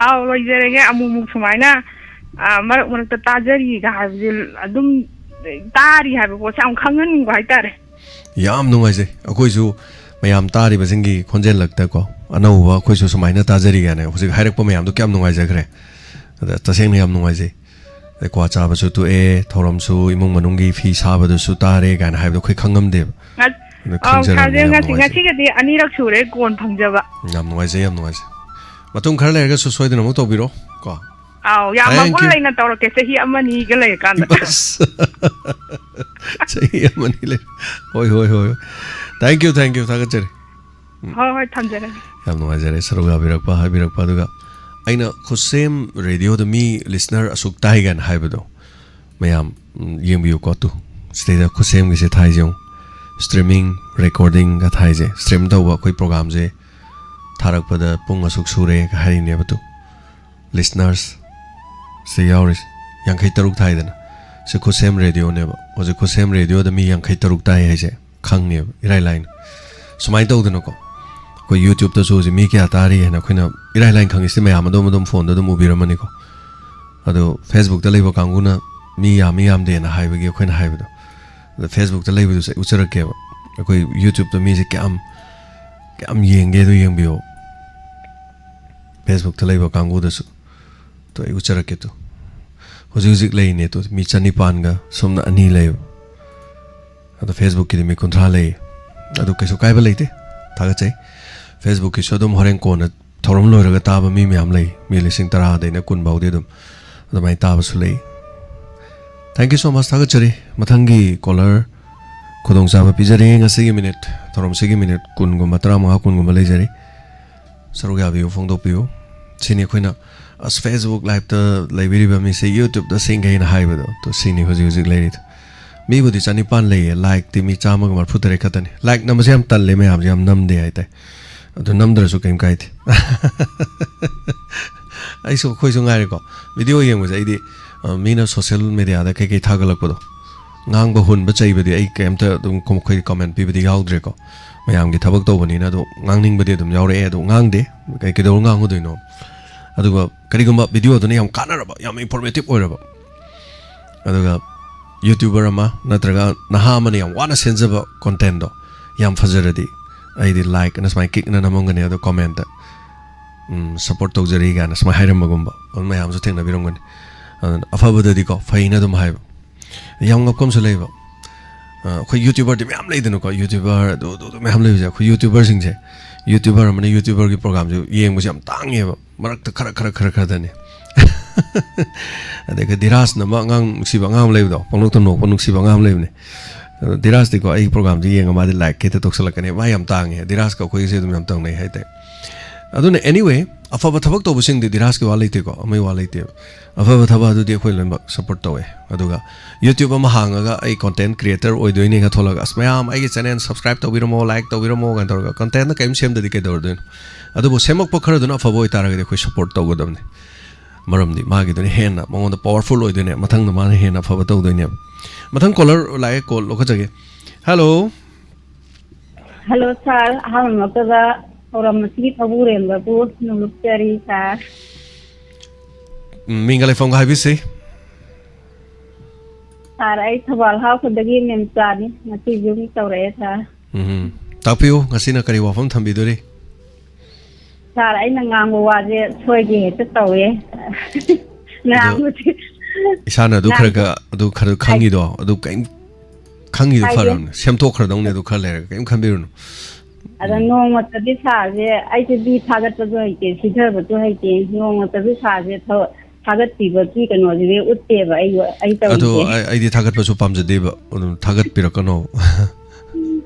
ꯑꯥꯎ, ꯂꯣꯏꯖꯔꯒꯦ꯫ ꯑꯃꯨꯛ ꯑꯃꯨꯛ ꯁꯨꯃꯥꯏꯅ, ꯑ, ꯃꯔꯛ ꯃꯔꯛꯇ ꯇꯥꯖꯔꯤꯒ ꯍꯥꯏꯕꯁꯦ ꯑꯗꯨꯝ ꯇꯥꯔꯤ ꯍꯥꯏꯕ ꯄꯣꯠꯁꯦ ꯌꯥꯝ ꯈꯪꯍꯟꯅꯤꯡꯕ ꯍꯥꯏꯇꯥꯔꯦ꯫ ꯌꯥꯝ ꯅꯨꯡꯉꯥꯏꯖꯩ꯫ ꯑꯩꯈꯣꯏꯁꯨ ꯃꯌꯥꯝ ꯇꯥꯔꯤꯕꯁꯤꯡꯒꯤ ꯈꯣꯟꯖꯦꯜꯂꯛꯇꯀꯣ, ꯑꯅꯧꯕ ꯑꯩꯈꯣꯏꯁꯨ ꯁꯨꯃꯥꯏꯅ ꯇꯥꯖꯔꯤ ꯀꯥꯏꯅ ꯍꯧꯖꯤꯛ ꯍꯥꯏꯔꯛꯄ ꯃꯌꯥꯝꯗꯣ ꯀꯌꯥꯝ ꯅꯨꯡꯉꯥꯏꯖꯈ꯭ꯔꯦ꯫ ꯑꯗ ꯇꯁꯦꯡꯅ ꯌꯥꯝ ꯅꯨꯡꯉꯥꯏꯖꯩ꯫ ꯑꯗꯩ ꯀ꯭ꯋꯥ ꯆꯥꯕꯁꯨ ꯇꯣꯛꯑꯦ, ꯊꯧꯔꯝꯁꯨ, ꯏꯃꯨꯡ ꯃꯅꯨꯡꯒꯤ ꯐꯤ ꯁꯥꯕꯗꯨꯁꯨ ꯇꯥꯔꯦ ꯀꯥꯏꯅ ꯍꯥꯏꯕꯗꯣ ꯑꯩꯈꯣꯏ ꯈꯪꯉꯝꯗꯦꯕ꯫ ꯑꯗꯨ ꯑꯥꯎ, ꯈꯪꯖꯔꯕꯅꯤꯅ ꯁꯥꯖꯦꯜ ꯌꯥꯝ ꯉꯁꯤ, ꯅꯨꯡꯉꯥꯏꯖꯩ꯫ ꯉꯁꯤꯒꯗꯤ ꯑꯅꯤꯔꯛ ꯁꯨꯔꯦ ꯀꯣꯟ ꯐꯪꯖꯕ꯫ ꯌꯥꯝ ꯅꯨꯡꯉꯥꯏꯖꯩ, ꯌꯥꯝ ꯅꯨꯡꯉꯥꯏꯖꯩ꯫ ꯃꯇꯨꯡ ꯈꯔ ꯂꯩꯔꯒꯁꯨ ꯁꯣꯏꯗꯅ ꯑꯃꯨꯛ ꯇꯧꯕꯤꯔꯣ ꯀꯣ꯫ ꯑꯥꯎ, ꯌꯥꯝ Thank ꯃꯒꯨꯟ you. ꯂꯩꯅ ꯇꯧꯔꯛꯀꯦ ꯆꯍꯤ ꯑꯃꯅꯤꯒ ꯂꯩꯔꯀꯥꯟꯗ꯫ ꯑꯁ꯫ ꯆꯍꯤ ꯑꯃꯅꯤ ꯂꯩ꯫ ꯍꯣꯏ, ꯍꯣꯏ, ꯍꯣꯏ, ꯍꯣꯏ꯫ Thank you, thank you, ꯊꯥꯒꯠꯆꯔꯤ꯫ ꯍꯣꯏ, ꯍꯣꯏ, ꯊꯝꯖꯔꯒꯦ꯫ ꯌꯥꯝ ꯅꯨꯡꯉꯥꯏꯖꯔꯦ ꯁꯔꯨꯛ ꯌꯥꯕꯤꯔꯛꯄ, ꯍꯥꯏꯕꯤꯔꯛꯄ꯫ ꯑꯗꯨꯒ ꯑꯩꯅ ꯈꯨꯠꯁꯦꯝ ꯔꯦꯗꯤꯑꯣꯗ ꯃꯤ ꯂꯤꯁꯅꯔ ꯑꯁꯨꯛ ꯇꯥꯏ ꯀꯥꯏꯅ ꯍꯥꯏꯕꯗꯣ, ꯃꯌꯥꯝ, ꯎꯝ, ꯌꯦꯡꯕꯤꯌꯨꯀꯣ꯫ ꯇꯨ, ꯁꯤꯗꯩꯗ ꯈꯨꯠꯁꯦꯝꯒꯤꯁꯦ ꯊꯥꯏꯁꯦ ꯌꯦꯡꯉꯨ꯫ ꯁ꯭ꯇ꯭ꯔꯤꯃꯤꯡ, ꯔꯦꯀꯣꯔꯗꯤꯡꯒ ꯊꯥꯏꯁꯦ, ꯁ꯭ꯇ꯭ꯔꯤꯝ ꯇꯧꯕ ꯑꯩꯈꯣꯏ ꯄ꯭ꯔꯣꯒꯥꯝꯁꯦ ꯊꯥꯔꯛꯄꯗ ꯄꯨꯡ ꯑꯁꯨꯛ ꯁꯨꯔꯦꯒ ꯍꯥꯏꯔꯤꯅꯦꯕ꯫ ꯇꯨ, ꯂꯤꯁꯅꯔꯁ ꯁꯤ ꯌꯥꯎꯔꯤꯁꯦ ꯌꯥꯡꯈꯩ ꯇꯔꯨꯛ ꯊꯥꯏꯗꯅ, ꯁꯤ ꯈꯨꯠꯁꯦꯝ ꯔꯦꯗꯤꯑꯣꯅꯦꯕ꯫ ꯍꯧꯖꯤꯛ ꯈꯨꯠꯁꯦꯝ ꯔꯦꯗꯤꯑꯣꯗ ꯃꯤ ꯌꯥꯡꯈꯩ ꯇꯔꯨꯛ ꯇꯥꯏ ꯍꯥꯏꯁꯦ ꯈꯪꯉꯦꯕ ꯏꯔꯥꯏ ꯂꯥꯏꯅ꯫ ꯁꯨꯃꯥꯏꯅ ꯇꯧꯗꯅꯀꯣ, ꯑꯩꯈꯣꯏ ꯌꯨꯇ꯭ꯌꯨꯕꯇꯁꯨ ꯍꯧꯖꯤꯛ ꯃꯤ ꯀꯌꯥ ꯇꯥꯔꯤ ꯍꯥꯏꯅ ꯑꯩꯈꯣꯏꯅ ꯏꯔꯥꯏ ꯂꯥꯏꯅ ꯈꯪꯉꯤꯁꯤꯗꯤ ꯃꯌꯥꯝ ꯑꯗꯨꯝ, ꯑꯗꯨꯝ ꯐꯣꯟꯗ ꯑꯗꯨꯝ ꯎꯕꯤꯔꯝꯃꯅꯤꯀꯣ꯫ ꯑꯗꯣ ꯐꯦꯁꯕꯨꯛꯇ ꯂꯩꯕ ꯀꯥꯡꯕꯨꯅ ꯃꯤ ꯌꯥꯝꯃꯤ ꯌꯥꯝꯗꯦꯅ ꯍꯥꯏꯕꯒꯤ ꯑꯩꯈꯣꯏꯅ ꯍꯥꯏꯕꯗꯣ, ꯑꯗꯣ ꯐꯦꯁꯕꯨꯛꯇ ꯂꯩꯕꯗꯨꯁꯨ ꯑꯩ ꯎꯠꯆꯔꯛꯀꯦꯕ꯫ ꯑꯩꯈꯣꯏ ꯌꯨꯇ꯭ꯌꯨꯕꯇ ꯃꯤꯁꯦ ꯀꯌꯥꯝ, ꯀꯌꯥꯝ ꯌꯦꯡꯒꯦ ꯑꯗꯨ ꯌꯦꯡꯕꯤꯌꯣ꯫ ꯐꯦꯁꯕꯨꯛꯇ ꯂꯩꯕ ꯀꯥꯡꯕꯨꯗꯁꯨ꯫ ꯇꯣ, ꯑꯩ ꯎꯠꯆꯔꯛꯀꯦ ꯇꯨ꯫ ꯍꯧꯖꯤꯛ ꯍꯧꯖꯤꯛ ꯂꯩꯔꯤꯅꯦ ꯇꯨ, ꯃꯤ ꯆꯅꯤꯄꯥꯟꯒ ꯁꯣꯝꯅ ꯑꯅꯤ ꯂꯩꯌꯦꯕ꯫ ꯑꯗꯣ ꯐꯦꯁꯕꯨꯛꯀꯤꯗꯤ ꯃꯤ ꯀꯨꯟꯊ꯭ꯔꯥ ꯂꯩꯌꯦ꯫ ꯑꯗꯨ ꯀꯩꯁꯨ ꯀꯥꯏꯕ ꯂꯩꯇꯦ, ꯊꯥꯒꯠꯆꯩ꯫ ꯐꯦꯁꯕꯨꯛꯀꯤꯁꯨ ꯑꯗꯨꯝ ꯍꯣꯔꯦꯟ ꯀꯣꯟꯅ ꯊꯧꯔꯝ ꯂꯣꯏꯔꯒ ꯇꯥꯕ ꯃꯤ ꯃꯌꯥꯝ ꯂꯩ, ꯃꯤ ꯂꯤꯁꯤꯡ ꯇꯔꯥꯗꯩꯅ ꯀꯨꯟ ꯐꯥꯎꯗꯤ ꯑꯗꯨꯝ ꯑꯗꯨꯃꯥꯏꯅ ꯇꯥꯕꯁꯨ ꯂꯩ꯫ Thank you so much, ꯊꯥꯒꯠꯆꯔꯤ꯫ ꯃꯊꯪꯒꯤ ꯀꯣꯂꯔ ꯈꯨꯗꯣꯡꯆꯥꯕ ꯄꯤꯖꯔꯤ꯫ ꯉꯁꯤꯒꯤ ꯃꯤꯅꯤꯠ, ꯊꯧꯔꯝꯁꯤꯒꯤ ꯃꯤꯅꯤꯠ ꯀꯨꯟꯒꯨꯝꯕ, ꯇꯔꯥꯃꯉꯥ, ꯀꯨꯟꯒꯨꯝꯕ ꯂꯩꯖꯔꯤ꯫ ꯁꯔꯨꯛ ꯌꯥꯕꯤꯌꯨ, ꯐꯣꯡꯗꯣꯛꯄꯤꯌꯨ꯫ ꯁꯤꯅꯤ ꯑꯩꯈꯣꯏꯅ, "ꯑꯁ, ꯐꯦꯁꯕꯨꯛ ꯂꯥꯏꯞꯇ ꯂꯩꯕꯤꯔꯤꯕ ꯃꯤꯁꯦ ꯌꯨꯇ꯭ꯌꯨꯕꯇ ꯁꯤꯡꯒꯦꯅ" ꯍꯥꯏꯕꯗꯣ꯫ ꯇꯣ, ꯁꯤꯅꯤ ꯍꯧꯖꯤꯛ ꯍꯧꯖꯤꯛ ꯂꯩꯔꯤꯗꯣ꯫ ꯃꯤꯕꯨꯗꯤ ꯆꯅꯤꯄꯥꯟ ꯂꯩꯌꯦ, ꯂꯥꯏꯛꯇꯤ ꯃꯤ ꯆꯥꯝꯃꯒ ꯃꯔꯤꯐꯨ ꯇꯔꯦꯠ ꯈꯛꯇꯅꯤ꯫ ꯂꯥꯏꯛ ꯅꯝꯕꯁꯦ ꯌꯥꯝ ꯇꯜꯂꯦ, ꯃꯌꯥꯝꯁꯦ ꯌꯥꯝ ꯅꯝꯗꯦ ꯍꯥꯏꯇꯥꯔꯦ꯫ ꯑꯗꯨ ꯅꯝꯗ꯭ꯔꯁꯨ ꯀꯩꯝ ꯀꯥꯏꯗꯦ꯫ ꯑꯩꯁꯨ, ꯑꯩꯈꯣꯏꯁꯨ ꯉꯥꯏꯔꯦꯀꯣ, ꯚꯤꯗꯤꯑꯣ ꯌꯦꯡꯕꯁꯦ ꯑꯩꯗꯤ, ꯑ, ꯃꯤꯅ ꯁꯣꯁꯦꯜ ꯃꯦꯗꯤꯌꯥꯗ ꯀꯩꯀꯩ ꯊꯥꯒꯠꯂꯛꯄꯗꯣ, ꯉꯥꯡꯕ, ꯍꯨꯟꯕ, ꯆꯩꯕꯗꯤ ꯑꯩ ꯀꯩꯝꯇ ꯑꯗꯨꯝ ꯀꯣ-, ꯑꯩꯈꯣꯏ ꯀꯃꯦꯟ ꯄꯤꯕꯗꯤ ꯌꯥꯎꯗ꯭ꯔꯦꯀꯣ꯫ ꯃꯌꯥꯝꯒꯤ ꯊꯕꯛ ꯇꯧꯕꯅꯤꯅ ꯑꯗꯣ ꯉꯥꯡꯅꯤꯡꯕꯗꯤ ꯑꯗꯨꯝ ꯌꯥꯎꯔꯛꯑꯦ, ꯑꯗꯣ ꯉꯥꯡꯗꯦ꯫ ꯀꯩ-, ꯀꯩꯗꯧꯔ ꯉꯥꯡꯉꯨꯗꯣꯏꯅꯣ? ꯑꯗꯨꯒ ꯀꯔꯤꯒꯨꯝꯕ ꯚꯤꯗꯤꯑꯣꯗꯨꯅ ꯌꯥꯝ ꯀꯥꯟꯅꯔꯕ, ꯌꯥꯝ ꯏꯟꯐꯣꯔꯃꯦꯇꯤꯞ ꯑꯣꯏꯔꯕ, ꯑꯗꯨꯒ YouTuber ꯑꯃ ꯅꯠꯇ꯭ꯔꯒ ꯅꯍꯥ ꯑꯃꯅ ꯌꯥꯝ ꯋꯥꯅ ꯁꯦꯝꯖꯕ contentꯗꯣ ꯌꯥꯝ ꯐꯖꯔꯗꯤ, ꯑꯩꯗꯤ like ꯑꯅ ꯁꯨꯃꯥꯏꯅ ꯀꯤꯛꯅ ꯅꯝꯃꯝꯒꯅꯤ, ꯑꯗꯣ ꯀꯣꯃꯦꯟꯇ, ꯎꯝ, "ꯁꯞꯄꯣꯔꯠ ꯇꯧꯖꯔꯤ" ꯀꯥꯏꯅ ꯁꯨꯃꯥꯏꯅ ꯍꯥꯏꯔꯝꯕꯒꯨꯝꯕ, ꯑꯗꯨ ꯃꯌꯥꯝꯁꯨ ꯊꯦꯡꯅꯕꯤꯔꯝꯒꯅꯤ꯫ ꯑꯗꯨꯅ ꯑꯐꯕꯗꯗꯤꯀꯣ, ꯐꯩꯅ ꯑꯗꯨꯝ ꯍꯥꯏꯕ꯫ ꯌꯥꯝ ꯉꯛꯄ ꯑꯃꯁꯨ ꯂꯩꯕ, ꯑ, ꯑꯩꯈꯣꯏ YouTuberꯗꯤ ꯃꯌꯥꯝ ꯂꯩꯗꯅꯀꯣ, YouTuber ꯑꯗꯨ, ꯑꯗꯨ, ꯑꯗꯨ ꯃꯌꯥꯝ ꯂꯩꯕꯁꯦ, ꯑꯩꯈꯣꯏ YouTuberꯁꯤꯡꯁꯦ, YouTuber ꯑꯃꯅ YouTuberꯒꯤ programꯁꯦ ꯌꯦꯡꯕꯁꯦ ꯌꯥꯝ ꯇꯥꯡꯉꯦꯕ, ꯃꯔꯛꯇ ꯈꯔ, ꯈꯔ, ꯈꯔ, ꯈꯔꯗꯅꯤ꯫ ꯑꯗꯒꯤ ꯙꯤꯔꯥꯖꯅ ꯑꯃ ꯑꯉꯥꯡ, ꯅꯨꯡꯁꯤꯕ ꯑꯉꯥꯡ ꯑꯃ ꯂꯩꯕꯗꯣ, ꯄꯪꯅꯣꯛꯇ ꯅꯣꯛꯄ ꯅꯨꯡꯁꯤꯕ ꯑꯉꯥꯡ ꯑꯃ ꯂꯩꯕꯅꯦ꯫ ꯑꯗꯣ ꯙꯤꯔꯥꯖꯇꯤꯀꯣ, ꯑꯩꯒꯤ programꯁꯦ ꯌꯦꯡꯉ ꯃꯥꯗꯤ like ꯍꯦꯛꯇ ꯇꯧꯁꯜꯂꯛꯀꯅꯤ꯫ ꯃꯥ ꯌꯥꯝ ꯇꯥꯡꯉꯦ꯫ ꯙꯤꯔꯥꯖꯀ ꯑꯩꯈꯣꯏꯒꯤꯁꯦ ꯑꯗꯨꯝ ꯌꯥꯝ ꯇꯧꯅꯩ ꯍꯥꯏꯇꯥꯔꯦ꯫ ꯑꯗꯨꯅ anyway, ꯑꯐꯕ ꯊꯕꯛ ꯇꯧꯕꯁꯤꯡꯗꯤ ꯙꯤꯔꯥꯖꯀꯤ ꯋꯥ ꯂꯩꯇꯦꯀꯣ, ꯑꯃꯒꯤ ꯋꯥ ꯂꯩꯇꯦꯕ꯫ ꯑꯐꯕ ꯊꯕꯛ ꯑꯗꯨꯗꯤ ꯑꯩꯈꯣꯏ ꯂꯣꯏꯅꯃꯛ support ꯇꯧꯋꯦ꯫ ꯑꯗꯨꯒ YouTube ꯑꯃ ꯍꯥꯡꯉꯒ ꯑꯩ content creator ꯑꯣꯏꯗꯣꯏꯅꯦꯒ ꯊꯣꯛꯂꯒ, "ꯑꯁ, ꯃꯌꯥꯝ ꯑꯩꯒꯤ channel subscribe ꯇꯧꯕꯤꯔꯝꯃꯣ, like ꯇꯧꯕꯤꯔꯝꯃꯣ" ꯀꯥꯏꯅ ꯇꯧꯔꯒ, contentꯅ ꯀꯔꯤꯝ ꯁꯦꯝꯗꯗꯤ ꯀꯩꯗꯧꯔꯗꯣꯏꯅꯣ? ꯑꯗꯨꯕꯨ ꯁꯦꯝꯃꯛꯄ ꯈꯔꯗꯨꯅ ꯑꯐꯕ ꯑꯣꯏꯇꯥꯔꯒꯗꯤ ꯑꯩꯈꯣꯏ support ꯇꯧꯒꯗꯕꯅꯤ꯫ ꯃꯔꯝꯗꯤ ꯃꯥꯒꯤꯗꯨꯅ ꯍꯦꯟꯅ ꯃꯉꯣꯟꯗ powerful ꯑꯣꯏꯗꯣꯏꯅꯦ, ꯃꯊꯪꯗ ꯃꯥꯅ ꯍꯦꯟꯅ ꯑꯐꯕ ꯇꯧꯗꯣꯏꯅꯦꯕ꯫ ꯃꯊꯪ caller ꯂꯥꯛꯑꯦ, call ꯂꯧꯈꯠꯆꯒꯦ꯫ Hello꯫ Hello sir, ꯑꯍꯥꯟꯕꯃꯛꯇꯗ ꯊꯧꯔꯝ ꯑꯁꯤꯒꯤ ꯊꯧꯕꯨꯔꯦꯝꯕꯕꯨ ꯅꯣꯡꯂꯨꯛꯆꯔꯤ sir꯫ ꯎꯝ, ꯃꯤꯡꯒ ꯂꯩꯐꯝꯒ ꯍꯥꯏꯕꯤꯁꯤ꯫ Sir, ꯑꯩ ꯊꯧꯕꯥꯜ ꯍꯥꯎꯈꯣꯟꯗꯒꯤ ꯃꯦꯝꯆꯥꯅꯤ꯫ ꯉꯁꯤ ꯌꯨꯝ ꯇꯧꯔꯛꯑꯦ sir꯫ ꯎꯝ, ꯇꯥꯛꯄꯤꯌꯨ, ꯉꯁꯤꯅ ꯀꯔꯤ ꯋꯥꯐꯝ ꯊꯝꯕꯤꯗꯣꯔꯤ? Sir, ꯑꯩꯅ ꯉꯥꯡꯕ ꯋꯥꯁꯦ ꯁꯣꯏꯒꯦ ꯍꯦꯛꯇ ꯇꯧꯋꯦ꯫ ꯑꯗꯣ ꯉꯥꯡꯕꯁꯦ ꯏꯁꯥꯅ ꯑꯗꯨ ꯈꯔ ꯉꯥꯡꯕ ꯈꯔ, ꯑꯗꯨ ꯈꯔ ꯍꯥꯏ- ꯈꯪꯉꯤꯗꯣ, ꯑꯗꯨ ꯀꯔꯤꯝ ꯈꯪꯉꯤꯗꯣ ꯍꯥꯏꯗꯤ ꯐꯔꯕꯅꯦ, ꯁꯦꯝꯗꯣꯛꯈ꯭ꯔꯗꯧꯅꯦ ꯑꯗꯨ ꯈꯔ ꯂꯩꯔꯒ, ꯀꯔꯤꯝ ꯈꯟꯕꯤꯔꯨꯅꯨ꯫ ꯑꯗ ꯎꯝ꯫ ꯅꯣꯡꯃꯇꯗꯤ sirꯁꯦ, ꯑꯩꯁꯦ ꯃꯤ ꯊꯥꯒꯠꯄꯁꯨ ꯍꯩꯇꯦ, ꯁꯤꯊꯕꯁꯨ ꯍꯩꯇꯦ, ꯅꯣꯡꯃꯇꯗꯤ sirꯁꯦ ꯊ-, ꯊꯥꯒꯠꯄꯤꯕꯒꯤ ꯀꯩꯅꯣꯁꯤꯗꯤ ꯎꯠꯇꯦꯕ ꯑꯩ, ꯑꯩ ꯑꯗꯣ ꯇꯧꯔꯤꯁꯦ꯫ ꯑꯩ, ꯑꯩꯗꯤ ꯊꯥꯒꯠꯄꯁꯨ ꯄꯥꯝꯖꯗꯦꯕ, ꯑꯗꯨꯝ ꯊꯥꯒꯠꯄꯤꯔꯛꯀꯅꯣ꯫ ꯎꯝ꯫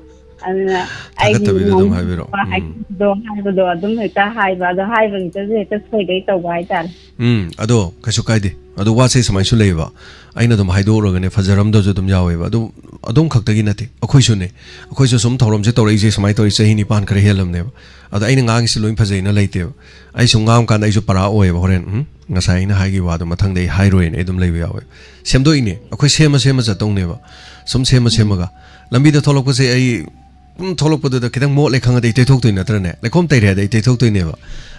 ꯑꯗꯨꯅ ꯊꯥꯒꯠꯇꯕꯤꯗ ꯑꯗꯨꯝ ꯍꯥꯏꯕꯤꯔꯛꯑꯣ꯫ ꯎꯝ꯫ ꯍꯥꯏꯕꯗꯣ, ꯍꯥꯏꯕꯗꯣ ꯑꯗꯨꯝ ꯍꯦꯛꯇ ꯍꯥꯏꯕ, ꯑꯗꯣ ꯍꯥꯏꯕꯒꯤꯗꯁꯨ ꯍꯦꯛꯇ ꯁꯣꯏꯗꯣꯏ ꯇꯧꯕ ꯍꯥꯏꯇꯥꯔꯦ꯫ ꯎꯝ, ꯑꯗꯣ ꯀꯩꯁꯨ ꯀꯥꯏꯗꯦ꯫ ꯑꯗꯣ ꯋꯥꯁꯦ ꯁꯨꯃꯥꯏꯁꯨ ꯂꯩꯌꯦꯕ, ꯑꯩꯅ ꯑꯗꯨꯝ ꯍꯥꯏꯗꯣꯛꯎꯔꯒꯅꯦ, ꯐꯖꯔꯝꯗꯕꯁꯨ ꯑꯗꯨꯝ ꯌꯥꯎꯋꯦꯕ꯫ ꯑꯗꯨꯝ, ꯑꯗꯨꯝ ꯈꯛꯇꯒꯤ ꯅꯠꯇꯦ, ꯑꯩꯈꯣꯏꯁꯨꯅꯦ꯫ ꯑꯩꯈꯣꯏꯁꯨ ꯁꯨꯝ ꯊꯧꯔꯝꯁꯦ ꯇꯧꯔꯛꯏꯁꯦ, ꯁꯨꯃꯥꯏꯅ ꯇꯧꯔꯤ ꯆꯍꯤ ꯅꯤꯄꯥꯟ ꯈꯔ ꯍꯦꯜꯂꯝꯅꯦꯕ꯫ ꯑꯗ ꯑꯩꯅ ꯉꯥꯡꯉꯤꯁꯤ ꯂꯣꯏ ꯐꯖꯩꯅ ꯂꯩꯇꯦꯕ꯫ ꯑꯩ ꯁꯨꯝ ꯉꯥꯡꯉꯀꯥꯟꯗ ꯑꯩꯁꯨ ꯄꯔꯥ ꯑꯣꯏꯌꯦꯕ꯫ ꯍꯣꯔꯦꯟ, ꯎꯝ, ꯉꯁꯥꯏ ꯑꯩꯅ ꯍꯥꯏꯈꯤꯕ ꯋꯥꯗꯣ ꯃꯊꯪꯗ ꯑꯩ ꯍꯥꯏꯔꯣꯏꯅ ꯑꯩ ꯑꯗꯨꯝ ꯂꯩꯕ ꯌꯥꯎꯋꯦꯕ꯫ ꯁꯦꯝꯗꯣꯛꯏꯅꯦ, ꯑꯩꯈꯣꯏ ꯁꯦꯝꯃ ꯁꯦꯝꯃ ꯆꯠꯇꯧꯅꯦꯕ꯫ ꯁꯨꯝ ꯁꯦꯝꯃ ꯁꯦꯝꯃꯒ ꯂꯝꯕꯤꯗ ꯊꯣꯛꯂꯛꯄꯁꯦ ꯑꯩ ꯎꯝ, ꯊꯣꯛꯂꯛꯄꯗꯨꯗ ꯈꯤꯇꯪ ꯃꯣꯠꯂꯦ ꯈꯪꯉꯗꯤ ꯑꯩ ꯇꯩꯊꯣꯛꯇꯣꯏ ꯅꯠꯇ꯭ꯔꯅꯦ? ꯂꯩꯈꯣꯝ ꯇꯩꯔꯦ ꯍꯥꯏꯗꯤ ꯑꯩ ꯇꯩꯊꯣꯛꯇꯣꯏꯅꯦꯕ꯫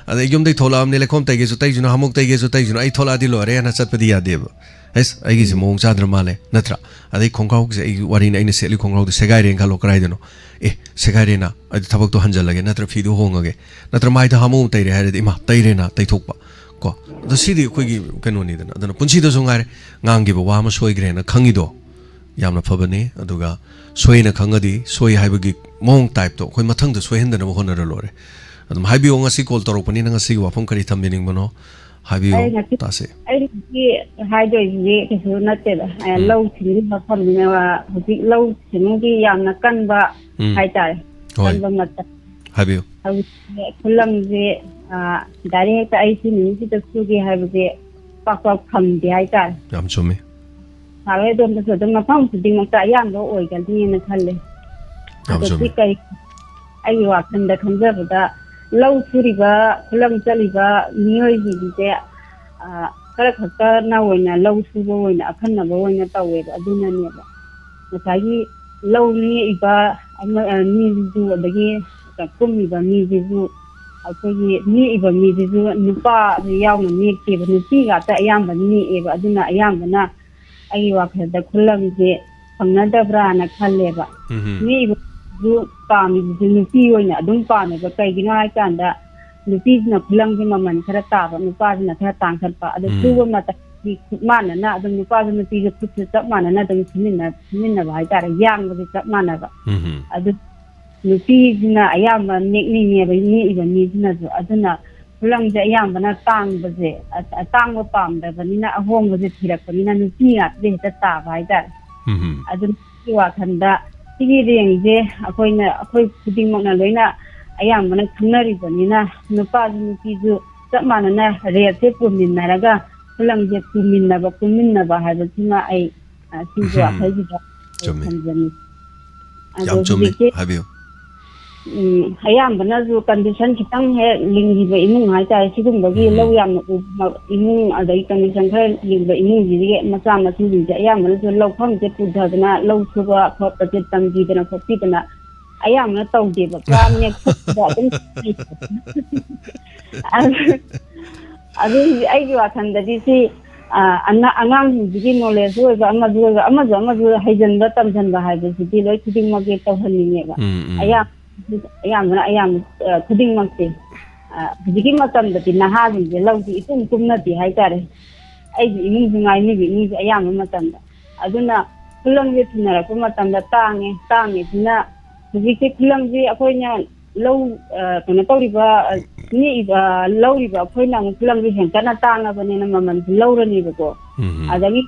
ꯑꯗ ꯑꯩ ꯌꯨꯝꯗꯩ ꯊꯣꯛꯂꯛꯑꯕꯅꯤ, ꯂꯩꯈꯣꯝ ꯇꯩꯒꯦꯁꯨ ꯇꯩꯁꯅꯨ, ꯍꯥꯃꯨꯛ ꯇꯩꯒꯦꯁꯨ ꯇꯩꯁꯅꯨ, ꯑꯩ ꯊꯣꯛꯂꯛꯑꯗꯤ ꯂꯣꯏꯔꯦ ꯍꯥꯏꯅ ꯆꯠꯄꯗꯤ ꯌꯥꯗꯦꯕ꯫ ꯍꯩꯁ, ꯑꯩꯒꯤꯁꯤ ꯎꯝ꯫ ꯃꯑꯣꯡ ꯆꯥꯗ꯭ꯔ ꯃꯥꯜꯂꯦ, ꯅꯠꯇ꯭ꯔꯥ? ꯑꯗꯩ ꯈꯣꯡꯒ꯭ꯔꯥꯎꯁꯦ, ꯑꯩꯒꯤ ꯋꯥꯔꯤꯅꯤ, ꯑꯩꯅ ꯁꯦꯠꯂꯤ ꯈꯣꯡꯒ꯭ꯔꯥꯎꯗꯣ ꯁꯦꯒꯥꯏꯔꯦꯅ ꯈꯜꯂꯣ, ꯀꯗꯥꯏꯗꯅꯣ? ꯑꯦ, ꯁꯦꯒꯥꯏꯔꯦꯅ, ꯑꯗꯨ ꯊꯕꯛꯇꯣ ꯍꯟꯖꯜꯂꯒꯦ, ꯅꯠꯇ꯭ꯔ ꯐꯤꯗꯣ ꯍꯣꯡꯉꯒꯦ, ꯅꯠꯇ꯭ꯔ ꯃꯥꯏꯗ ꯍꯥꯃꯨꯛ ꯇꯩꯔꯦ ꯍꯥꯏꯔꯗꯤ, ꯏꯃꯥ, ꯇꯩꯔꯦꯅ ꯇꯩꯊꯣꯛꯄ꯫ ꯀꯣ? ꯑꯗꯣ ꯁꯤꯗꯤ ꯑꯩꯈꯣꯏꯒꯤ ꯀꯩꯅꯣꯅꯤꯗꯅ꯫ ꯑꯗꯨꯅ ꯄꯨꯟꯁꯤꯗꯁꯨ ꯉꯥꯏꯔꯦ, ꯉꯥꯡꯈꯤꯕ ꯋꯥ ꯑꯃ ꯁꯣꯏꯈ꯭ꯔꯦꯅ ꯈꯪꯉꯤꯗꯣ ꯌꯥꯝꯅ ꯐꯕꯅꯤ꯫ ꯑꯗꯨꯒ ꯁꯣꯏꯅ ꯈꯪꯉꯗꯤ ꯁꯣꯏ ꯍꯥꯏꯕꯒꯤ ꯃꯑꯣꯡ type ꯇꯣ ꯑꯩꯈꯣꯏ ꯃꯊꯪꯗ ꯁꯣꯏꯍꯟꯗꯅꯕ ꯍꯣꯠꯅꯔ ꯂꯣꯏꯔꯦ꯫ ꯑꯗꯨꯝ ꯍꯥꯏꯕꯤꯌꯨ, ꯉꯁꯤ call ꯇꯧꯔꯛꯄꯅꯤꯅ ꯉꯁꯤꯒꯤ ꯋꯥꯐꯝ ꯀꯔꯤ ꯊꯝꯕꯤꯅꯤꯡꯕꯅꯣ? ꯍꯥꯏꯕꯤꯌꯨ, ꯑꯩ ꯉꯁꯤ, ꯇꯥꯁꯤ꯫ ꯑꯩ ꯉꯁꯤ ꯍꯥꯏꯗꯣꯏꯁꯤꯗꯤ ꯀꯩꯁꯨ ꯅꯠꯇꯦꯗ꯫ ꯑ, ꯎꯝ꯫ ꯂꯧꯁꯤꯡꯒꯤ ꯃꯐꯝꯅꯦꯕ, ꯍꯧꯖꯤꯛ ꯂꯧꯁꯤꯡꯒꯤ ꯌꯥꯝꯅ ꯀꯟꯕ ꯎꯝ꯫ ꯍꯥꯏꯇꯥꯔꯦ꯫ ꯍꯣꯏ꯫ ꯀꯟꯕ ꯃꯇꯝ꯫ ꯍꯥꯏꯕꯤꯌꯨ꯫ ꯍꯧꯖꯤꯛꯁꯦ ꯈꯨꯂꯪꯁꯦ, ꯑ, direct ꯍꯦꯛꯇ ꯑꯩ ꯁꯤ ꯅꯨꯃꯤꯠꯁꯤꯗ ꯁꯨꯒꯦ ꯍꯥꯏꯕꯁꯦ ꯄꯥꯛ ꯄꯥꯛ ꯐꯪꯗꯦ ꯍꯥꯏꯇꯥꯔꯦ꯫ ꯌꯥꯝ ꯆꯨꯝꯃꯤ꯫ ꯁꯥꯔ ꯍꯣꯏ ꯑꯗꯣꯝꯗꯁꯨ ꯑꯗꯨꯝ ꯃꯐꯝ ꯈꯨꯗꯤꯡꯃꯛꯇ ꯑꯌꯥꯝꯕ ꯑꯣꯏꯒꯅꯤꯅ ꯈꯜꯂꯦ꯫ ꯌꯥꯝ ꯑꯗꯣ ꯁꯤ ꯆꯨꯝꯃꯤ꯫ ꯀꯩ, ꯑꯩꯒꯤ ꯋꯥꯈꯜꯗ ꯈꯟꯖꯕꯗ ꯂꯧ ꯁꯨꯔꯤꯕ, ꯈꯨꯂꯪ ꯆꯠꯂꯤꯕ ꯃꯤꯑꯣꯏꯁꯤꯡꯁꯦ, ꯑ, ꯈꯔ ꯈꯛꯇꯅ ꯑꯣꯏꯅ ꯂꯧ ꯁꯨꯕ ꯑꯣꯏꯅ ꯑꯈꯟꯅꯕ ꯑꯣꯏꯅ ꯇꯧꯋꯦꯕ꯫ ꯑꯗꯨꯅꯅꯦꯕ ꯉꯁꯥꯏꯒꯤ ꯂꯧ ꯅꯦꯛꯏꯕ ꯑꯃ, ꯑ, ꯃꯤꯁꯤꯁꯨ, ꯑꯗꯒꯤ ꯀꯨꯝꯃꯤꯕ ꯃꯤꯁꯤꯁꯨ, ꯑꯩꯈꯣꯏꯒꯤ ꯅꯦꯛꯏꯕ ꯃꯤꯁꯤꯁꯨ ꯅꯨꯄꯥ ꯌꯥꯎꯅ ꯅꯦꯛꯇꯦꯕ, ꯅꯨꯄꯤ ꯉꯥꯛꯇ ꯑꯌꯥꯝꯕ ꯅꯦꯛꯑꯦꯕ꯫ ꯑꯗꯨꯅ ꯑꯌꯥꯝꯕꯅ ꯑꯩꯒꯤ ꯋꯥꯈꯜꯗ ꯈꯨꯂꯪꯁꯦ ꯐꯪꯅꯗꯕ꯭ꯔꯥꯅ ꯈꯜꯂꯦꯕ꯫ ꯎꯝꯍꯨꯝ꯫ ꯅꯦꯛꯏꯕꯁꯨ ꯄꯥꯝꯃꯤꯁꯤꯁꯨ ꯅꯨꯄꯤ ꯑꯣꯏꯅ ꯑꯗꯨꯝ ꯄꯥꯝꯃꯦꯕ꯫ ꯀꯩꯒꯤꯅꯣ ꯍꯥꯏꯀꯥꯟꯗ ꯅꯨꯄꯤꯁꯤꯅ ꯈꯨꯂꯪꯁꯦ ꯃꯃꯜ ꯈꯔ ꯇꯥꯕ, ꯅꯨꯄꯥꯁꯤꯅ ꯈꯔ ꯇꯥꯡꯈꯠꯄ꯫ ꯑꯗꯣ ꯎꯝ꯫ ꯁꯨꯕ ꯃꯇꯝꯗꯤ ꯆꯞ ꯃꯥꯟꯅꯅ ꯑꯗꯨꯝ ꯅꯨꯄꯥꯁꯨ ꯅꯨꯄꯤꯁꯨ ꯈꯨꯠꯁꯨ ꯆꯞ ꯃꯥꯟꯅꯅ ꯑꯗꯨꯝ ꯁꯨꯃꯤꯟꯅ-, ꯁꯨꯃꯤꯟꯅꯕ ꯍꯥꯏꯇꯥꯔꯦ, ꯌꯥꯡꯕꯁꯦ ꯆꯞ ꯃꯥꯟꯅꯕ꯫ ꯎꯝꯍꯨꯝ꯫ ꯑꯗꯨ ꯅꯨꯄꯤꯁꯤꯅ ꯑꯌꯥꯝꯕ ꯅꯦꯛꯅꯤꯡꯉꯦꯕ, ꯅꯦꯛꯏꯕ ꯃꯤꯁꯤꯅꯁꯨ꯫ ꯑꯗꯨꯅ ꯈꯨꯂꯪꯁꯦ ꯑꯌꯥꯝꯕꯅ ꯇꯥꯡꯕꯁꯦ, ꯑ-, ꯑꯇꯥꯡꯕ ꯄꯥꯝꯗꯕꯅꯤꯅ ꯑꯍꯣꯡꯕꯁꯦ ꯊꯤꯔꯛꯄꯅꯤꯅ ꯅꯨꯄꯤ ꯉꯥꯛꯇ ꯍꯦꯛꯇ ꯇꯥꯕ ꯍꯥꯏꯇꯥꯔꯦ꯫ ꯎꯝꯍꯨꯝ꯫ ꯑꯗꯨꯅ ꯑꯩꯒꯤ ꯋꯥꯈꯜꯗ ꯁꯤꯒꯤ ꯔꯦꯡꯁꯦ ꯑꯩꯈꯣꯏꯅ, ꯑꯩꯈꯣꯏ ꯈꯨꯗꯤꯡꯃꯛꯅ ꯂꯣꯏꯅ ꯑꯌꯥꯝꯕꯅ ꯈꯪꯅꯔꯤꯕꯅꯤꯅ, ꯅꯨꯄꯥꯁꯨ ꯅꯨꯄꯤꯁꯨ ꯆꯞ ꯃꯥꯟꯅꯅ ꯔꯦꯠꯁꯦ ꯄꯨꯃꯤꯟꯅꯔꯒ ꯈꯨꯂꯪꯁꯦ ꯄꯨꯃꯤꯟꯅꯕ, ꯄꯨꯃꯤꯟꯅꯕ ꯍꯥꯏꯕꯁꯤꯃ ꯑꯩ, ꯑ, ꯁꯤꯒꯤ ꯎꯝ, ꯋꯥꯈꯜꯁꯤꯗ ꯑꯩ ꯆꯨꯝꯃꯤ꯫ ꯊꯝꯖꯅꯤꯡꯉꯤ꯫ ꯑꯗꯣ ꯌꯥꯝ ꯆꯨꯝꯃꯤ꯫ ꯍꯧꯖꯤꯛꯁꯦ, ꯍꯥꯏꯕꯤꯌꯨ꯫ ꯎꯝ, ꯑꯌꯥꯝꯕꯅꯁꯨ condition ꯈꯤꯇꯪ ꯍꯦꯛ ꯂꯤꯡꯈꯤꯕ ꯏꯃꯨꯡ ꯍꯥꯏꯇꯥꯔꯦ, ꯁꯤꯒꯨꯝꯕꯒꯤ ꯎꯝ꯫ ꯂꯧ ꯌꯥꯝꯅ ꯎꯕ ꯏꯃꯨꯡ, ꯑꯗꯩ condition ꯈꯔ ꯂꯤꯡꯕ ꯏꯃꯨꯡꯁꯤꯗꯤ ꯃꯆꯥ ꯃꯁꯨꯁꯤꯡꯁꯦ ꯑꯌꯥꯝꯕꯅꯁꯨ ꯂꯧꯐꯝꯁꯦ ꯄꯨꯊꯗꯅ ꯂꯧ ꯁꯨꯕ ꯈꯣꯠꯄꯁꯦ ꯇꯝꯕꯤꯗꯅ ꯈꯣꯠꯄꯤꯗꯅ ꯑꯌꯥꯝꯕꯅ ꯇꯧꯗꯦꯕ꯫ ꯄꯨꯔꯥ ꯅꯦꯛꯊꯣꯛꯄꯗ ꯑꯗꯨꯝ ꯑꯗꯨ, ꯑꯗꯨ ꯑꯩꯒꯤ ꯋꯥꯈꯜꯗꯗꯤ ꯁꯤ, ꯑ, ꯑꯉꯥ-, ꯑꯉꯥꯡꯁꯤꯡꯁꯤꯒꯤ knowledge ꯑꯣꯏꯕ, ꯑꯃꯁꯨ ꯑꯣꯏꯕ, ꯑꯃꯁꯨ ꯑꯃꯁꯨ ꯍꯩꯖꯤꯟꯕ ꯇꯝꯁꯤꯟꯕ ꯍꯥꯏꯕꯁꯤꯗꯤ ꯂꯣꯏ ꯈꯨꯗꯤꯡꯃꯛꯀꯤ ꯇꯧꯍꯟꯅꯤꯡꯉꯦꯕ꯫ ꯎꯝ, ꯎꯝ꯫ ꯑꯌꯥꯝ-, ꯑꯌꯥꯝꯕꯅ ꯑꯌꯥꯝꯕ, ꯑ, ꯈꯨꯗꯤꯡꯃꯛꯁꯦ, ꯑ, ꯍꯧꯖꯤꯛꯀꯤ ꯃꯇꯝꯗꯗꯤ ꯅꯍꯥꯁꯤꯡꯁꯦ ꯂꯧꯁꯤ ꯏꯀꯨꯝ ꯀꯨꯝꯅꯗꯦ ꯍꯥꯏꯇꯥꯔꯦ꯫ ꯑꯩꯒꯤ ꯏꯃꯨꯡꯁꯨ ꯉꯥꯏ, ꯃꯤꯒꯤ ꯏꯃꯨꯡꯁꯨ ꯑꯌꯥꯝꯕ ꯃꯇꯝꯗ꯫ ꯑꯗꯨꯅ ꯈꯨꯂꯪꯁꯦ ꯊꯤꯅꯔꯛꯄ ꯃꯇꯝꯗ ꯇꯥꯡꯉꯦ꯫ ꯇꯥꯡꯉꯤꯁꯤꯅ ꯍꯧꯖꯤꯛꯁꯦ ꯈꯨꯂꯪꯁꯦ ꯑꯩꯈꯣꯏꯅ ꯂꯧ, ꯑ, ꯀꯩꯅꯣ ꯇꯧꯔꯤꯕ, ꯑ, ꯅꯦꯛꯏꯕ, ꯂꯧꯔꯤꯕ ꯑꯩꯈꯣꯏꯅ ꯑꯃꯨꯛ ꯈꯨꯂꯪꯁꯦ ꯍꯦꯟꯀꯠꯅ ꯇꯥꯡꯉꯕꯅꯤꯅ ꯃꯃꯜꯁꯦ ꯂꯧꯔꯅꯦꯕꯀꯣ꯫ ꯎꯝ꯫ ꯑꯗꯒꯤ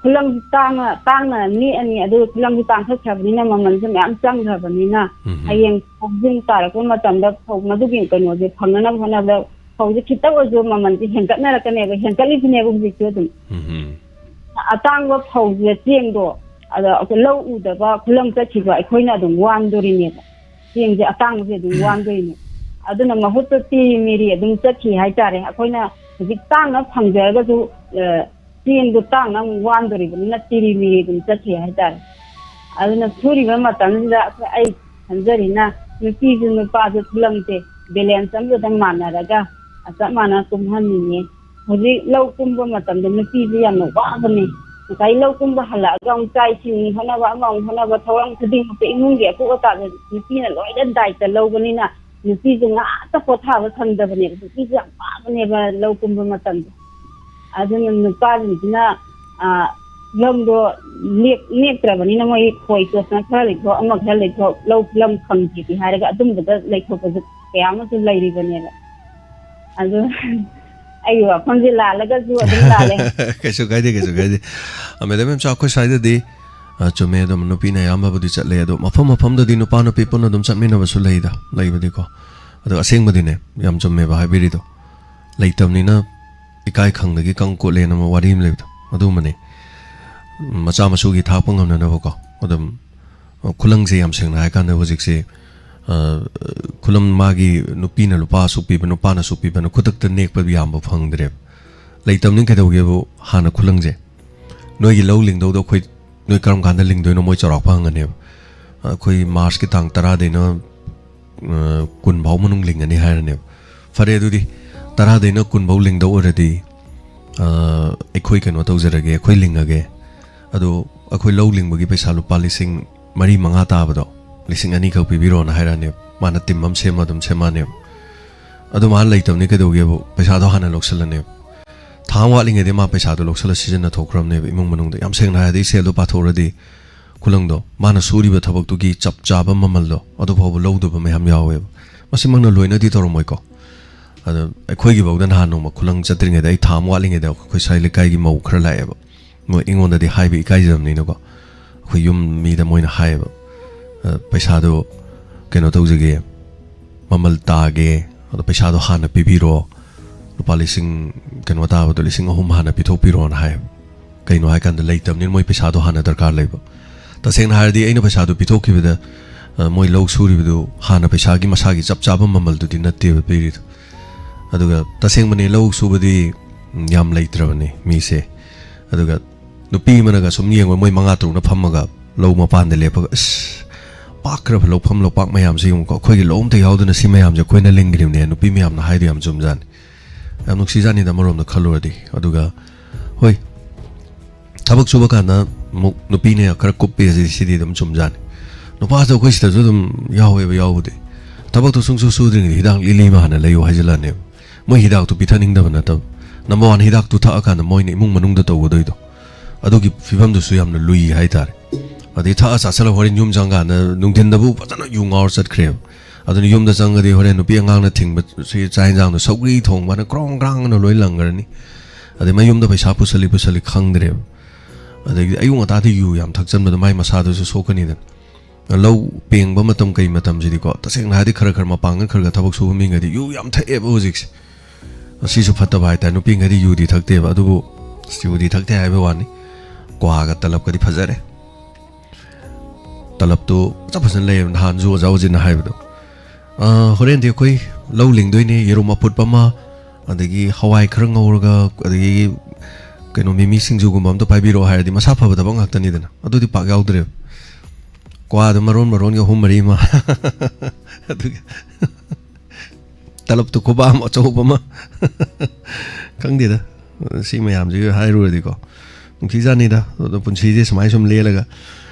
ꯈꯨꯂꯪꯁꯦ ꯇꯥꯡꯅ, ꯇꯥꯡꯅ ꯅꯦꯛꯑꯅꯤ, ꯑꯗꯨꯒ ꯈꯨꯂꯪꯁꯦ ꯇꯥꯡꯈꯠꯈ꯭ꯔꯕꯅꯤꯅ ꯃꯃꯜꯁꯦ ꯃꯌꯥꯝ ꯆꯪꯈ꯭ꯔꯕꯅꯤꯅ ꯎꯝ꯫ ꯍꯌꯦꯡ ꯐꯧꯁꯤꯡ ꯇꯥꯔꯛꯄ ꯃꯇꯝꯗ ꯐꯧ ꯃꯗꯨꯒꯤ ꯀꯩꯅꯣꯁꯦ ꯐꯪꯅꯅꯕ ꯍꯣꯠꯅꯕꯗ ꯐꯧꯁꯦ ꯈꯤꯇꯪ ꯑꯣꯏꯔꯁꯨ ꯃꯃꯜꯁꯦ ꯍꯦꯟꯒꯠꯅꯔꯛꯀꯅꯦꯕ, ꯍꯦꯟꯒꯠꯂꯤꯁꯤꯅꯦꯕ ꯍꯧꯖꯤꯛꯁꯨ ꯑꯗꯨꯝ꯫ ꯎꯝ꯫ ꯑꯇꯥꯡꯕ ꯐꯧꯁꯦ, ꯆꯦꯡꯗꯣ, ꯑꯗ ꯑꯩꯈꯣꯏ ꯂꯧ ꯎꯗꯕ ꯈꯨꯂꯪ ꯆꯠꯈꯤꯕ ꯑꯩꯈꯣꯏꯅ ꯑꯗꯨꯝ ꯋꯥꯟꯗꯣꯔꯤꯅꯦꯕ꯫ ꯆꯦꯡꯁꯦ ꯑꯇꯥꯡꯕꯁꯦ ꯑꯗꯨꯝ ꯋꯥꯟꯗꯣꯏꯅꯦ꯫ ꯑꯗꯨꯅ ꯃꯍꯨꯠꯇ ꯇꯤꯔꯤ ꯃꯤꯔꯤ ꯑꯗꯨꯝ ꯆꯠꯈꯤ ꯍꯥꯏꯇꯥꯔꯦ꯫ ꯑꯩꯈꯣꯏꯅ ꯍꯧꯖꯤꯛ ꯇꯥꯡꯅ ꯐꯪꯖꯔꯒꯁꯨ, ꯑ, ꯆꯦꯡꯗꯣ ꯇꯥꯡꯅ ꯑꯃꯨꯛ ꯋꯥꯟꯗꯣꯔꯤꯕꯅꯤꯅ ꯇꯤꯔꯤ ꯃꯤꯔꯤ ꯑꯗꯨꯝ ꯆꯠꯈꯤ ꯍꯥꯏꯇꯥꯔꯦ꯫ ꯑꯗꯨꯅ ꯁꯨꯔꯤꯕ ꯃꯇꯝꯁꯤꯗ ꯑꯩꯈꯣꯏ, ꯑꯩ ꯈꯟꯖꯔꯤꯅ ꯅꯨꯄꯤꯁꯨ ꯅꯨꯄꯥꯁꯨ ꯈꯨꯂꯪꯁꯦ balance ꯑꯃꯗ ꯃꯥꯟꯅꯔꯒ ꯆꯞ ꯃꯥꯟꯅ ꯀꯨꯝꯍꯟꯅꯤꯡꯉꯦ꯫ ꯍꯧꯖꯤꯛ ꯂꯧ ꯀꯨꯝꯕ ꯃꯇꯝꯗ ꯅꯨꯄꯤꯁꯦ ꯌꯥꯝꯅ ꯋꯥꯕꯅꯦ꯫ ꯉꯁꯥꯏ ꯂꯧ ꯀꯨꯝꯕ ꯍꯜꯂꯛꯑꯒ ꯑꯃꯨꯛ ꯆꯥꯛ ꯏꯁꯤꯡ ꯍꯣꯠꯅꯕ, ꯑꯃ ꯑꯃꯨꯛ ꯍꯣꯠꯅꯕ, ꯊꯧꯔꯥꯡ ꯈꯨꯗꯤꯡꯃꯛꯇ ꯏꯃꯨꯡꯒꯤ ꯑꯀꯨꯞ ꯑꯇꯥꯗ ꯅꯨꯄꯤꯅ ꯂꯣꯏꯅ ꯗꯥꯏꯇ ꯂꯧꯕꯅꯤꯅ ꯅꯨꯄꯤꯁꯦ ꯉꯥꯛꯇ ꯄꯣꯊꯥꯕ ꯁꯪꯗꯕꯅꯦꯕ꯫ ꯅꯨꯄꯤꯁꯦ ꯌꯥꯝ ꯋꯥꯕꯅꯦꯕ ꯂꯧ ꯀꯨꯝꯕ ꯃꯇꯝꯗ꯫ ꯑꯗꯨꯅ ꯅꯨꯄꯥꯁꯤꯡꯁꯤꯅ, ꯑ, ꯂꯧꯗꯣ ꯅꯦꯛ-, ꯅꯦꯛꯇ꯭ꯔꯕꯅꯤꯅ ꯃꯣꯏ ꯈꯣꯏ ꯇꯣꯠꯇꯅ ꯈꯔ ꯂꯩꯊꯣꯛ, ꯑꯃ ꯈꯔ ꯂꯩꯊꯣꯛ, ꯂꯧ ꯐꯤꯂꯝ ꯐꯪꯗ꯭ꯔꯤꯗꯤ ꯍꯥꯏꯔꯒ ꯑꯗꯨꯝꯕꯗ ꯂꯩꯊꯣꯛꯄꯁꯨ ꯀꯌꯥ ꯑꯃꯁꯨ ꯂꯩꯔꯤꯕꯅꯦꯕ꯫ ꯑꯗꯨ ꯑꯩꯒꯤ ꯋꯥꯐꯝꯁꯦ ꯂꯥꯜꯂꯒꯁꯨ ꯑꯗꯨꯝ ꯂꯥꯜꯂꯦ꯫ ꯀꯩꯁꯨ ꯀꯥꯏꯗꯦ, ꯀꯩꯁꯨ ꯀꯥꯏꯗꯦ꯫ ꯑ, ꯃꯦꯗꯥꯝ ꯏꯝꯆꯥ, ꯑꯩꯈꯣꯏ ꯁ꯭ꯋꯥꯏꯗꯗꯤ ꯑ, ꯆꯨꯝꯃꯦ꯫ ꯑꯗꯨꯝ ꯅꯨꯄꯤꯅ ꯑꯌꯥꯝꯕꯕꯨꯗꯤ ꯆꯠꯂꯦ, ꯑꯗꯣ ꯃꯐꯝ ꯃꯐꯝꯗꯗꯤ ꯅꯨꯄꯥ ꯅꯨꯄꯤ ꯄꯨꯟꯅ ꯑꯗꯨꯝ ꯆꯠꯃꯤꯟꯅꯕꯁꯨ ꯂꯩꯗ, ꯂꯩꯕꯗꯤꯀꯣ꯫ ꯑꯗꯣ ꯑꯁꯦꯡꯕꯗꯤꯅꯦ, ꯌꯥꯝ ꯆꯨꯝꯃꯦꯕ ꯍꯥꯏꯕꯤꯔꯤꯗꯣ, ꯂꯩꯇꯕꯅꯤꯅ ꯏꯀꯥꯏ ꯈꯪꯗꯒꯤ ꯀꯪ ꯀꯣꯠꯂꯦꯅ ꯑꯃ ꯋꯥꯔꯤ ꯑꯃ ꯂꯩꯕꯗꯣ, ꯑꯗꯨꯝꯕꯅꯦ꯫ ꯃꯆꯥ ꯃꯁꯨꯒꯤ ꯊꯥꯛꯄ ꯉꯝꯅꯅꯕꯀꯣ꯫ ꯑꯗꯨꯝ ꯈꯨꯂꯪꯁꯦ ꯌꯥꯝ ꯁꯦꯡꯅ ꯍꯥꯏꯔꯀꯥꯟꯗ ꯍꯧꯖꯤꯛꯁꯦ, ꯑ, ꯈꯨꯂꯪ ꯃꯥꯒꯤ ꯅꯨꯄꯤꯅ ꯂꯨꯄꯥ ꯑꯁꯨꯛ ꯄꯤꯕ, ꯅꯨꯄꯥꯅ ꯑꯁꯨꯛ ꯄꯤꯕꯅ ꯈꯨꯗꯛꯇ ꯅꯦꯛꯄ ꯌꯥꯝꯕ ꯐꯪꯗ꯭ꯔꯦꯕ꯫ ꯂꯩꯇꯕꯅꯤ ꯀꯩꯗꯧꯒꯦꯕꯨ, ꯍꯥꯟꯅ ꯈꯨꯂꯪꯁꯦ ꯅꯣꯏꯒꯤ ꯂꯧ ꯂꯤꯡꯗꯧꯗꯣ ꯑꯩꯈꯣꯏ, ꯅꯣꯏ ꯀꯔꯝ ꯀꯥꯟꯗ ꯂꯤꯡꯗꯣꯏꯅꯣ ꯃꯣꯏ ꯆꯥꯎꯔꯥꯛꯄ ꯍꯪꯉꯅꯦꯕ꯫ ꯑꯩꯈꯣꯏ ꯃꯥꯔꯁꯀꯤ ꯇꯥꯡ ꯇꯔꯥꯗꯩꯅ, ꯑ, ꯀꯨꯟ ꯐꯥꯎ ꯃꯅꯨꯡ ꯂꯤꯡꯒꯅꯤ ꯍꯥꯏꯔꯅꯦꯕ꯫ ꯐꯔꯦ, ꯑꯗꯨꯗꯤ ꯇꯔꯥꯗꯩꯅ ꯀꯨꯟ ꯐꯥꯎ ꯂꯤꯡꯗꯧ ꯑꯣꯏꯔꯗꯤ, ꯑ, ꯑꯩꯈꯣꯏ ꯀꯩꯅꯣ ꯇꯧꯖꯔꯒꯦ, ꯑꯩꯈꯣꯏ ꯂꯤꯡꯉꯒꯦ꯫ ꯑꯗꯣ ꯑꯩꯈꯣꯏ ꯂꯧ ꯂꯤꯡꯕꯒꯤ ꯄꯩꯁꯥ ꯂꯨꯄꯥ ꯂꯤꯁꯤꯡ ꯃꯔꯤ ꯃꯉꯥ ꯇꯥꯕꯗꯣ ꯂꯤꯁꯤꯡ ꯑꯅꯤꯈꯛ ꯄꯤꯕꯤꯔꯣꯅ ꯍꯥꯏꯔꯛꯑꯅꯦꯕ꯫ ꯃꯥꯅ ꯇꯤꯝ ꯑꯃ ꯁꯦꯝꯃ ꯑꯗꯨꯝ ꯁꯦꯝꯃꯛꯑꯅꯦꯕ꯫ ꯑꯗꯣ ꯃꯥ ꯂꯩꯇꯕꯅꯤ ꯀꯩꯗꯧꯒꯦꯕꯨ, ꯄꯩꯁꯥꯗꯣ ꯍꯥꯟꯅ ꯂꯧꯁꯜꯂꯅꯦꯕ꯫ ꯊꯥ ꯑꯃ ꯋꯥꯠꯂꯤꯉꯩꯗꯩ ꯃꯥ ꯄꯩꯁꯥꯗꯣ ꯂꯧꯁꯜꯂ ꯁꯤꯖꯤꯟꯅꯊꯣꯛꯈ꯭ꯔꯕꯅꯦꯕ ꯏꯃꯨꯡ ꯃꯅꯨꯡꯗ꯫ ꯌꯥꯝ ꯁꯦꯡꯅ ꯍꯥꯏꯔꯗꯤ, ꯁꯦꯜꯗꯣ ꯄꯥꯊꯣꯛꯎꯔꯗꯤ, ꯈꯨꯂꯪꯗꯣ, ꯃꯥꯅ ꯁꯨꯔꯤꯕ ꯊꯕꯛꯇꯨꯒꯤ ꯆꯞ ꯆꯥꯕ ꯃꯃꯜꯗꯣ ꯑꯗꯨ ꯐꯥꯎꯕ ꯂꯧꯗꯕ ꯃꯌꯥꯝ ꯌꯥꯎꯋꯦꯕ꯫ ꯃꯁꯤꯃꯛꯅ ꯂꯣꯏꯅꯗꯤ ꯇꯧꯔꯝꯃꯣꯏꯀꯣ꯫ ꯑꯗꯣ ꯑꯩꯈꯣꯏꯒꯤꯐꯥꯎꯗ ꯅꯍꯥꯟ ꯅꯣꯡꯃ ꯈꯨꯂꯪ ꯆꯠꯇ꯭ꯔꯤꯉꯩꯗ, ꯑꯩ ꯊꯥ ꯑꯃ ꯋꯥꯠꯂꯤꯉꯩꯗ ꯑꯩꯈꯣꯏ ꯁ꯭ꯋꯥꯏ ꯂꯩꯀꯥꯏꯒꯤ ꯃꯧ ꯈꯔ ꯂꯥꯛꯑꯦꯕ꯫ ꯃꯣꯏ ꯑꯩꯉꯣꯟꯗꯗꯤ ꯍꯥꯏꯕ ꯏꯀꯥꯏꯖꯕꯅꯤꯅꯀꯣ, ꯑꯩꯈꯣꯏ ꯌꯨꯝ ꯃꯤꯗ ꯃꯣꯏꯅ ꯍꯥꯏꯌꯦꯕ, "ꯑ, ꯄꯩꯁꯥꯗꯣ ꯀꯩꯅꯣ ꯇꯧꯖꯒꯦ, ꯃꯃꯜ ꯇꯥꯒꯦ, ꯑꯗꯣ ꯄꯩꯁꯥꯗꯣ ꯍꯥꯟꯅ ꯄꯤꯕꯤꯔꯣ, ꯂꯨꯄꯥ ꯂꯤꯁꯤꯡ ꯀꯩꯅꯣ ꯇꯥꯕꯗꯣ, ꯂꯤꯁꯤꯡ ꯑꯍꯨꯝ ꯍꯥꯟꯅ ꯄꯤꯊꯣꯛꯄꯤꯔꯣꯅ" ꯍꯥꯏꯌꯦꯕ꯫ ꯀꯩꯅꯣ ꯍꯥꯏꯀꯥꯟꯗ, ꯂꯩꯇꯕꯅꯤꯅ ꯃꯣꯏ ꯄꯩꯁꯥꯗꯣ ꯍꯥꯟꯅ ꯗꯔꯀꯥꯔ ꯂꯩꯕ꯫ ꯇꯁꯦꯡꯅ ꯍꯥꯏꯔꯗꯤ, ꯑꯩꯅ ꯄꯩꯁꯥꯗꯣ ꯄꯤꯊꯣꯛꯈꯤꯕꯗ, ꯑ, ꯃꯣꯏ ꯂꯧ ꯁꯨꯔꯤꯕꯗꯨ ꯍꯥꯟꯅ ꯄꯩꯁꯥꯒꯤ, ꯃꯁꯥꯒꯤ ꯆꯞ ꯆꯥꯕ ꯃꯃꯜꯗꯨꯗꯤ ꯅꯠꯇꯦꯕ ꯄꯤꯔꯤꯗꯣ꯫ ꯑꯗꯨꯒ ꯇꯁꯦꯡꯕꯅꯦ, ꯂꯧ ꯁꯨꯕꯗꯤ, ꯎꯝ, ꯌꯥꯝ ꯂꯩꯇ꯭ꯔꯕꯅꯦ ꯃꯤꯁꯦ꯫ ꯑꯗꯨꯒ ꯅꯨꯄꯤ ꯑꯃꯅꯒ ꯁꯨꯝ ꯌꯦꯡꯕ, ꯃꯣꯏ ꯃꯉꯥ ꯇꯔꯨꯛꯅ ꯐꯝꯃꯒ ꯂꯧ ꯃꯄꯥꯟꯗ ꯂꯦꯞꯄꯒ, "ꯑꯁ, ꯄꯥꯛꯈ꯭ꯔꯕ ꯂꯧꯐꯝ ꯂꯧꯄꯥꯛ ꯃꯌꯥꯝꯁꯦ ꯌꯦꯡꯉꯨꯀꯣ, ꯑꯩꯈꯣꯏꯒꯤ ꯂꯧ ꯑꯝꯇ ꯌꯥꯎꯗꯅ ꯁꯤ ꯃꯌꯥꯝꯁꯦ ꯑꯩꯈꯣꯏꯅ ꯂꯤꯡꯈ꯭ꯔꯤꯕꯅꯦ", ꯅꯨꯄꯤ ꯃꯌꯥꯝꯅ ꯍꯥꯏꯗꯣ ꯌꯥꯝ ꯆꯨꯝꯖꯥꯠꯅꯤ꯫ ꯌꯥꯝ ꯅꯨꯡꯁꯤꯖꯥꯠꯅꯤꯗ, ꯑꯃꯔꯣꯝꯗ ꯈꯜꯂꯨꯔꯗꯤ꯫ ꯑꯗꯨꯒ, ꯍꯣꯏ, ꯊꯕꯛ ꯁꯨꯕ ꯀꯥꯟꯗ ꯑꯃꯨꯛ ꯅꯨꯄꯤꯅ ꯈꯔ ꯀꯨꯞꯄꯦ ꯁꯤꯗꯤ, ꯁꯤꯗꯤ ꯑꯗꯨꯝ ꯆꯨꯝꯖꯥꯠꯅꯤ꯫ ꯅꯨꯄꯥꯁꯨ ꯑꯩꯈꯣꯏ ꯁꯤꯗꯁꯨ ꯑꯗꯨꯝ ꯌꯥꯎꯋꯦꯕ, ꯌꯥꯎꯕꯗꯤ꯫ ꯊꯕꯛꯇꯣ ꯁꯨꯡꯁꯨ ꯁꯨꯗ꯭ꯔꯤꯉꯩꯗ ꯍꯤꯗꯥꯛ ꯂꯤꯛꯂꯤ ꯑꯃ ꯍꯥꯟꯅ ꯂꯩꯌꯨ ꯍꯥꯏꯖꯤꯜꯂꯛꯑꯅꯦꯕ꯫ ꯃꯣꯏ ꯍꯤꯗꯥꯛꯇꯨ ꯄꯤꯊꯅꯤꯡꯗꯕ ꯅꯠꯇꯕ, ꯅꯝꯕꯔ ꯋꯥꯟ, ꯍꯤꯗꯥꯛꯇꯨ ꯊꯛꯑꯀꯥꯟꯗ ꯃꯣꯏꯅ ꯏꯃꯨꯡ ꯃꯅꯨꯡꯗ ꯇꯧꯒꯗꯣꯏꯗꯣ, ꯑꯗꯨꯒꯤ ꯐꯤꯕꯝꯗꯨꯁꯨ ꯌꯥꯝꯅ ꯂꯨꯏ ꯍꯥꯏꯇꯥꯔꯦ꯫ ꯑꯗꯩ ꯊꯛꯑ ꯆꯥꯁꯤꯜꯂ ꯍꯣꯔꯦꯟ ꯌꯨꯝ ꯆꯪꯀꯥꯟꯗ ꯅꯨꯡꯊꯤꯟꯗꯕꯨ ꯐꯖꯅ ꯌꯨ ꯉꯥꯎꯔ ꯆꯠꯈ꯭ꯔꯦꯕ꯫ ꯑꯗꯨꯅ ꯌꯨꯝꯗ ꯆꯪꯉꯗꯤ ꯍꯣꯔꯦꯟ ꯅꯨꯄꯤ ꯑꯉꯥꯡꯅ ꯊꯤꯡꯕ ꯁꯤ ꯆꯥꯛ ꯌꯦꯟꯁꯥꯡꯗꯣ ꯁꯧꯒ꯭ꯔꯤ ꯊꯣꯡꯕꯅ ꯀ꯭ꯔꯣꯡ ꯀ꯭ꯔꯥꯡꯅ ꯂꯣꯏ ꯂꯪꯈ꯭ꯔꯅꯤ꯫ ꯑꯗꯩ ꯃꯌꯨꯝꯗ ꯄꯩꯁꯥ ꯄꯨꯁꯜꯂꯤ ꯄꯨꯁꯜꯂꯤ ꯈꯪꯗ꯭ꯔꯦꯕ꯫ ꯑꯗꯒꯤ ꯑꯌꯨꯛ ꯉꯟꯇꯥꯗ ꯌꯨ ꯌꯥꯝ ꯊꯛꯆꯟꯕꯗꯣ ꯃꯥꯏ ꯃꯁꯥꯗꯨꯁꯨ ꯁꯣꯛꯀꯅꯤꯗꯅ꯫ ꯂꯧ ꯄꯦꯡꯕ ꯃꯇꯝ ꯀꯩ ꯃꯇꯝꯁꯤꯗꯤꯀꯣ, ꯇꯁꯦꯡꯅ ꯍꯥꯏꯔꯗꯤ ꯈꯔ ꯈꯔ ꯃꯄꯥꯡꯒꯜ ꯈꯔ ꯈꯔ ꯊꯕꯛ ꯁꯨꯕ ꯃꯤꯉꯩꯗꯤ ꯌꯨ ꯌꯥꯝ ꯊꯛꯑꯦꯕ ꯍꯧꯖꯤꯛꯁꯦ꯫ ꯑꯁꯤꯁꯨ ꯐꯠꯇꯕ ꯍꯥꯏꯇꯥꯔꯦ꯫ ꯅꯨꯄꯤꯉꯩꯗꯤ ꯌꯨꯗꯤ ꯊꯛꯇꯦꯕ, ꯑꯗꯨꯕꯨ ꯑꯁ, ꯌꯨꯗꯤ ꯊꯛꯇꯦ ꯍꯥꯏꯕꯩ ꯋꯥꯅꯤ, ꯀ꯭ꯋꯥꯒ ꯇꯂꯞꯀꯗꯤ ꯐꯖꯔꯦ꯫ ꯇꯂꯞꯇꯨ ꯐꯖ ꯐꯖꯅ ꯂꯩꯌꯦꯕ꯫ ꯅꯍꯥꯟꯁꯨ ꯑꯣꯖꯥ ꯑꯣꯖꯤꯟꯅ ꯍꯥꯏꯕꯗꯣ, "ꯑ, ꯍꯣꯔꯦꯟꯗꯤ ꯑꯩꯈꯣꯏ ꯂꯧ ꯂꯤꯡꯗꯣꯏꯅꯦ, ꯌꯦꯔꯨꯝ ꯑꯐꯨꯠꯄ ꯑꯃ, ꯑꯗꯒꯤ ꯍꯋꯥꯏ ꯈꯔ ꯉꯧꯔꯒ, ꯑꯗꯒꯤ ꯀꯩꯅꯣ, ꯃꯤꯃꯤ ꯁꯤꯡꯖꯨꯒꯨꯝꯕ ꯑꯝꯇ ꯄꯥꯏꯕꯤꯔꯛꯑꯣ" ꯍꯥꯏꯔꯗꯤ ꯃꯁꯥ ꯐꯕ ꯊꯕꯛ ꯉꯥꯛꯇꯅꯤꯗꯅ꯫ ꯑꯗꯨꯗꯤ ꯄꯥꯛ ꯌꯥꯎꯗ꯭ꯔꯦꯕ꯫ ꯀ꯭ꯋꯥꯗꯣ ꯃꯔꯣꯟ ꯃꯔꯣꯟꯒꯤ ꯑꯍꯨꯝ ꯃꯔꯤ ꯑꯃ꯫ ꯑꯗꯨꯒ ꯇꯂꯞꯇꯨ ꯈꯨꯕꯥꯝ ꯑꯆꯧꯕ ꯑꯃ꯫ ꯈꯪꯗꯦꯗ, ꯁꯤ ꯃꯌꯥꯝꯁꯤꯒ ꯍꯥꯏꯔꯨꯔꯗꯤꯀꯣ꯫ ꯅꯨꯡꯁꯤꯖꯥꯠꯅꯤꯗ꯫ ꯑꯗꯣ ꯄꯨꯟꯁꯤꯁꯦ ꯁꯨꯃꯥꯏ ꯁꯨꯝ ꯂꯦꯜꯂꯒ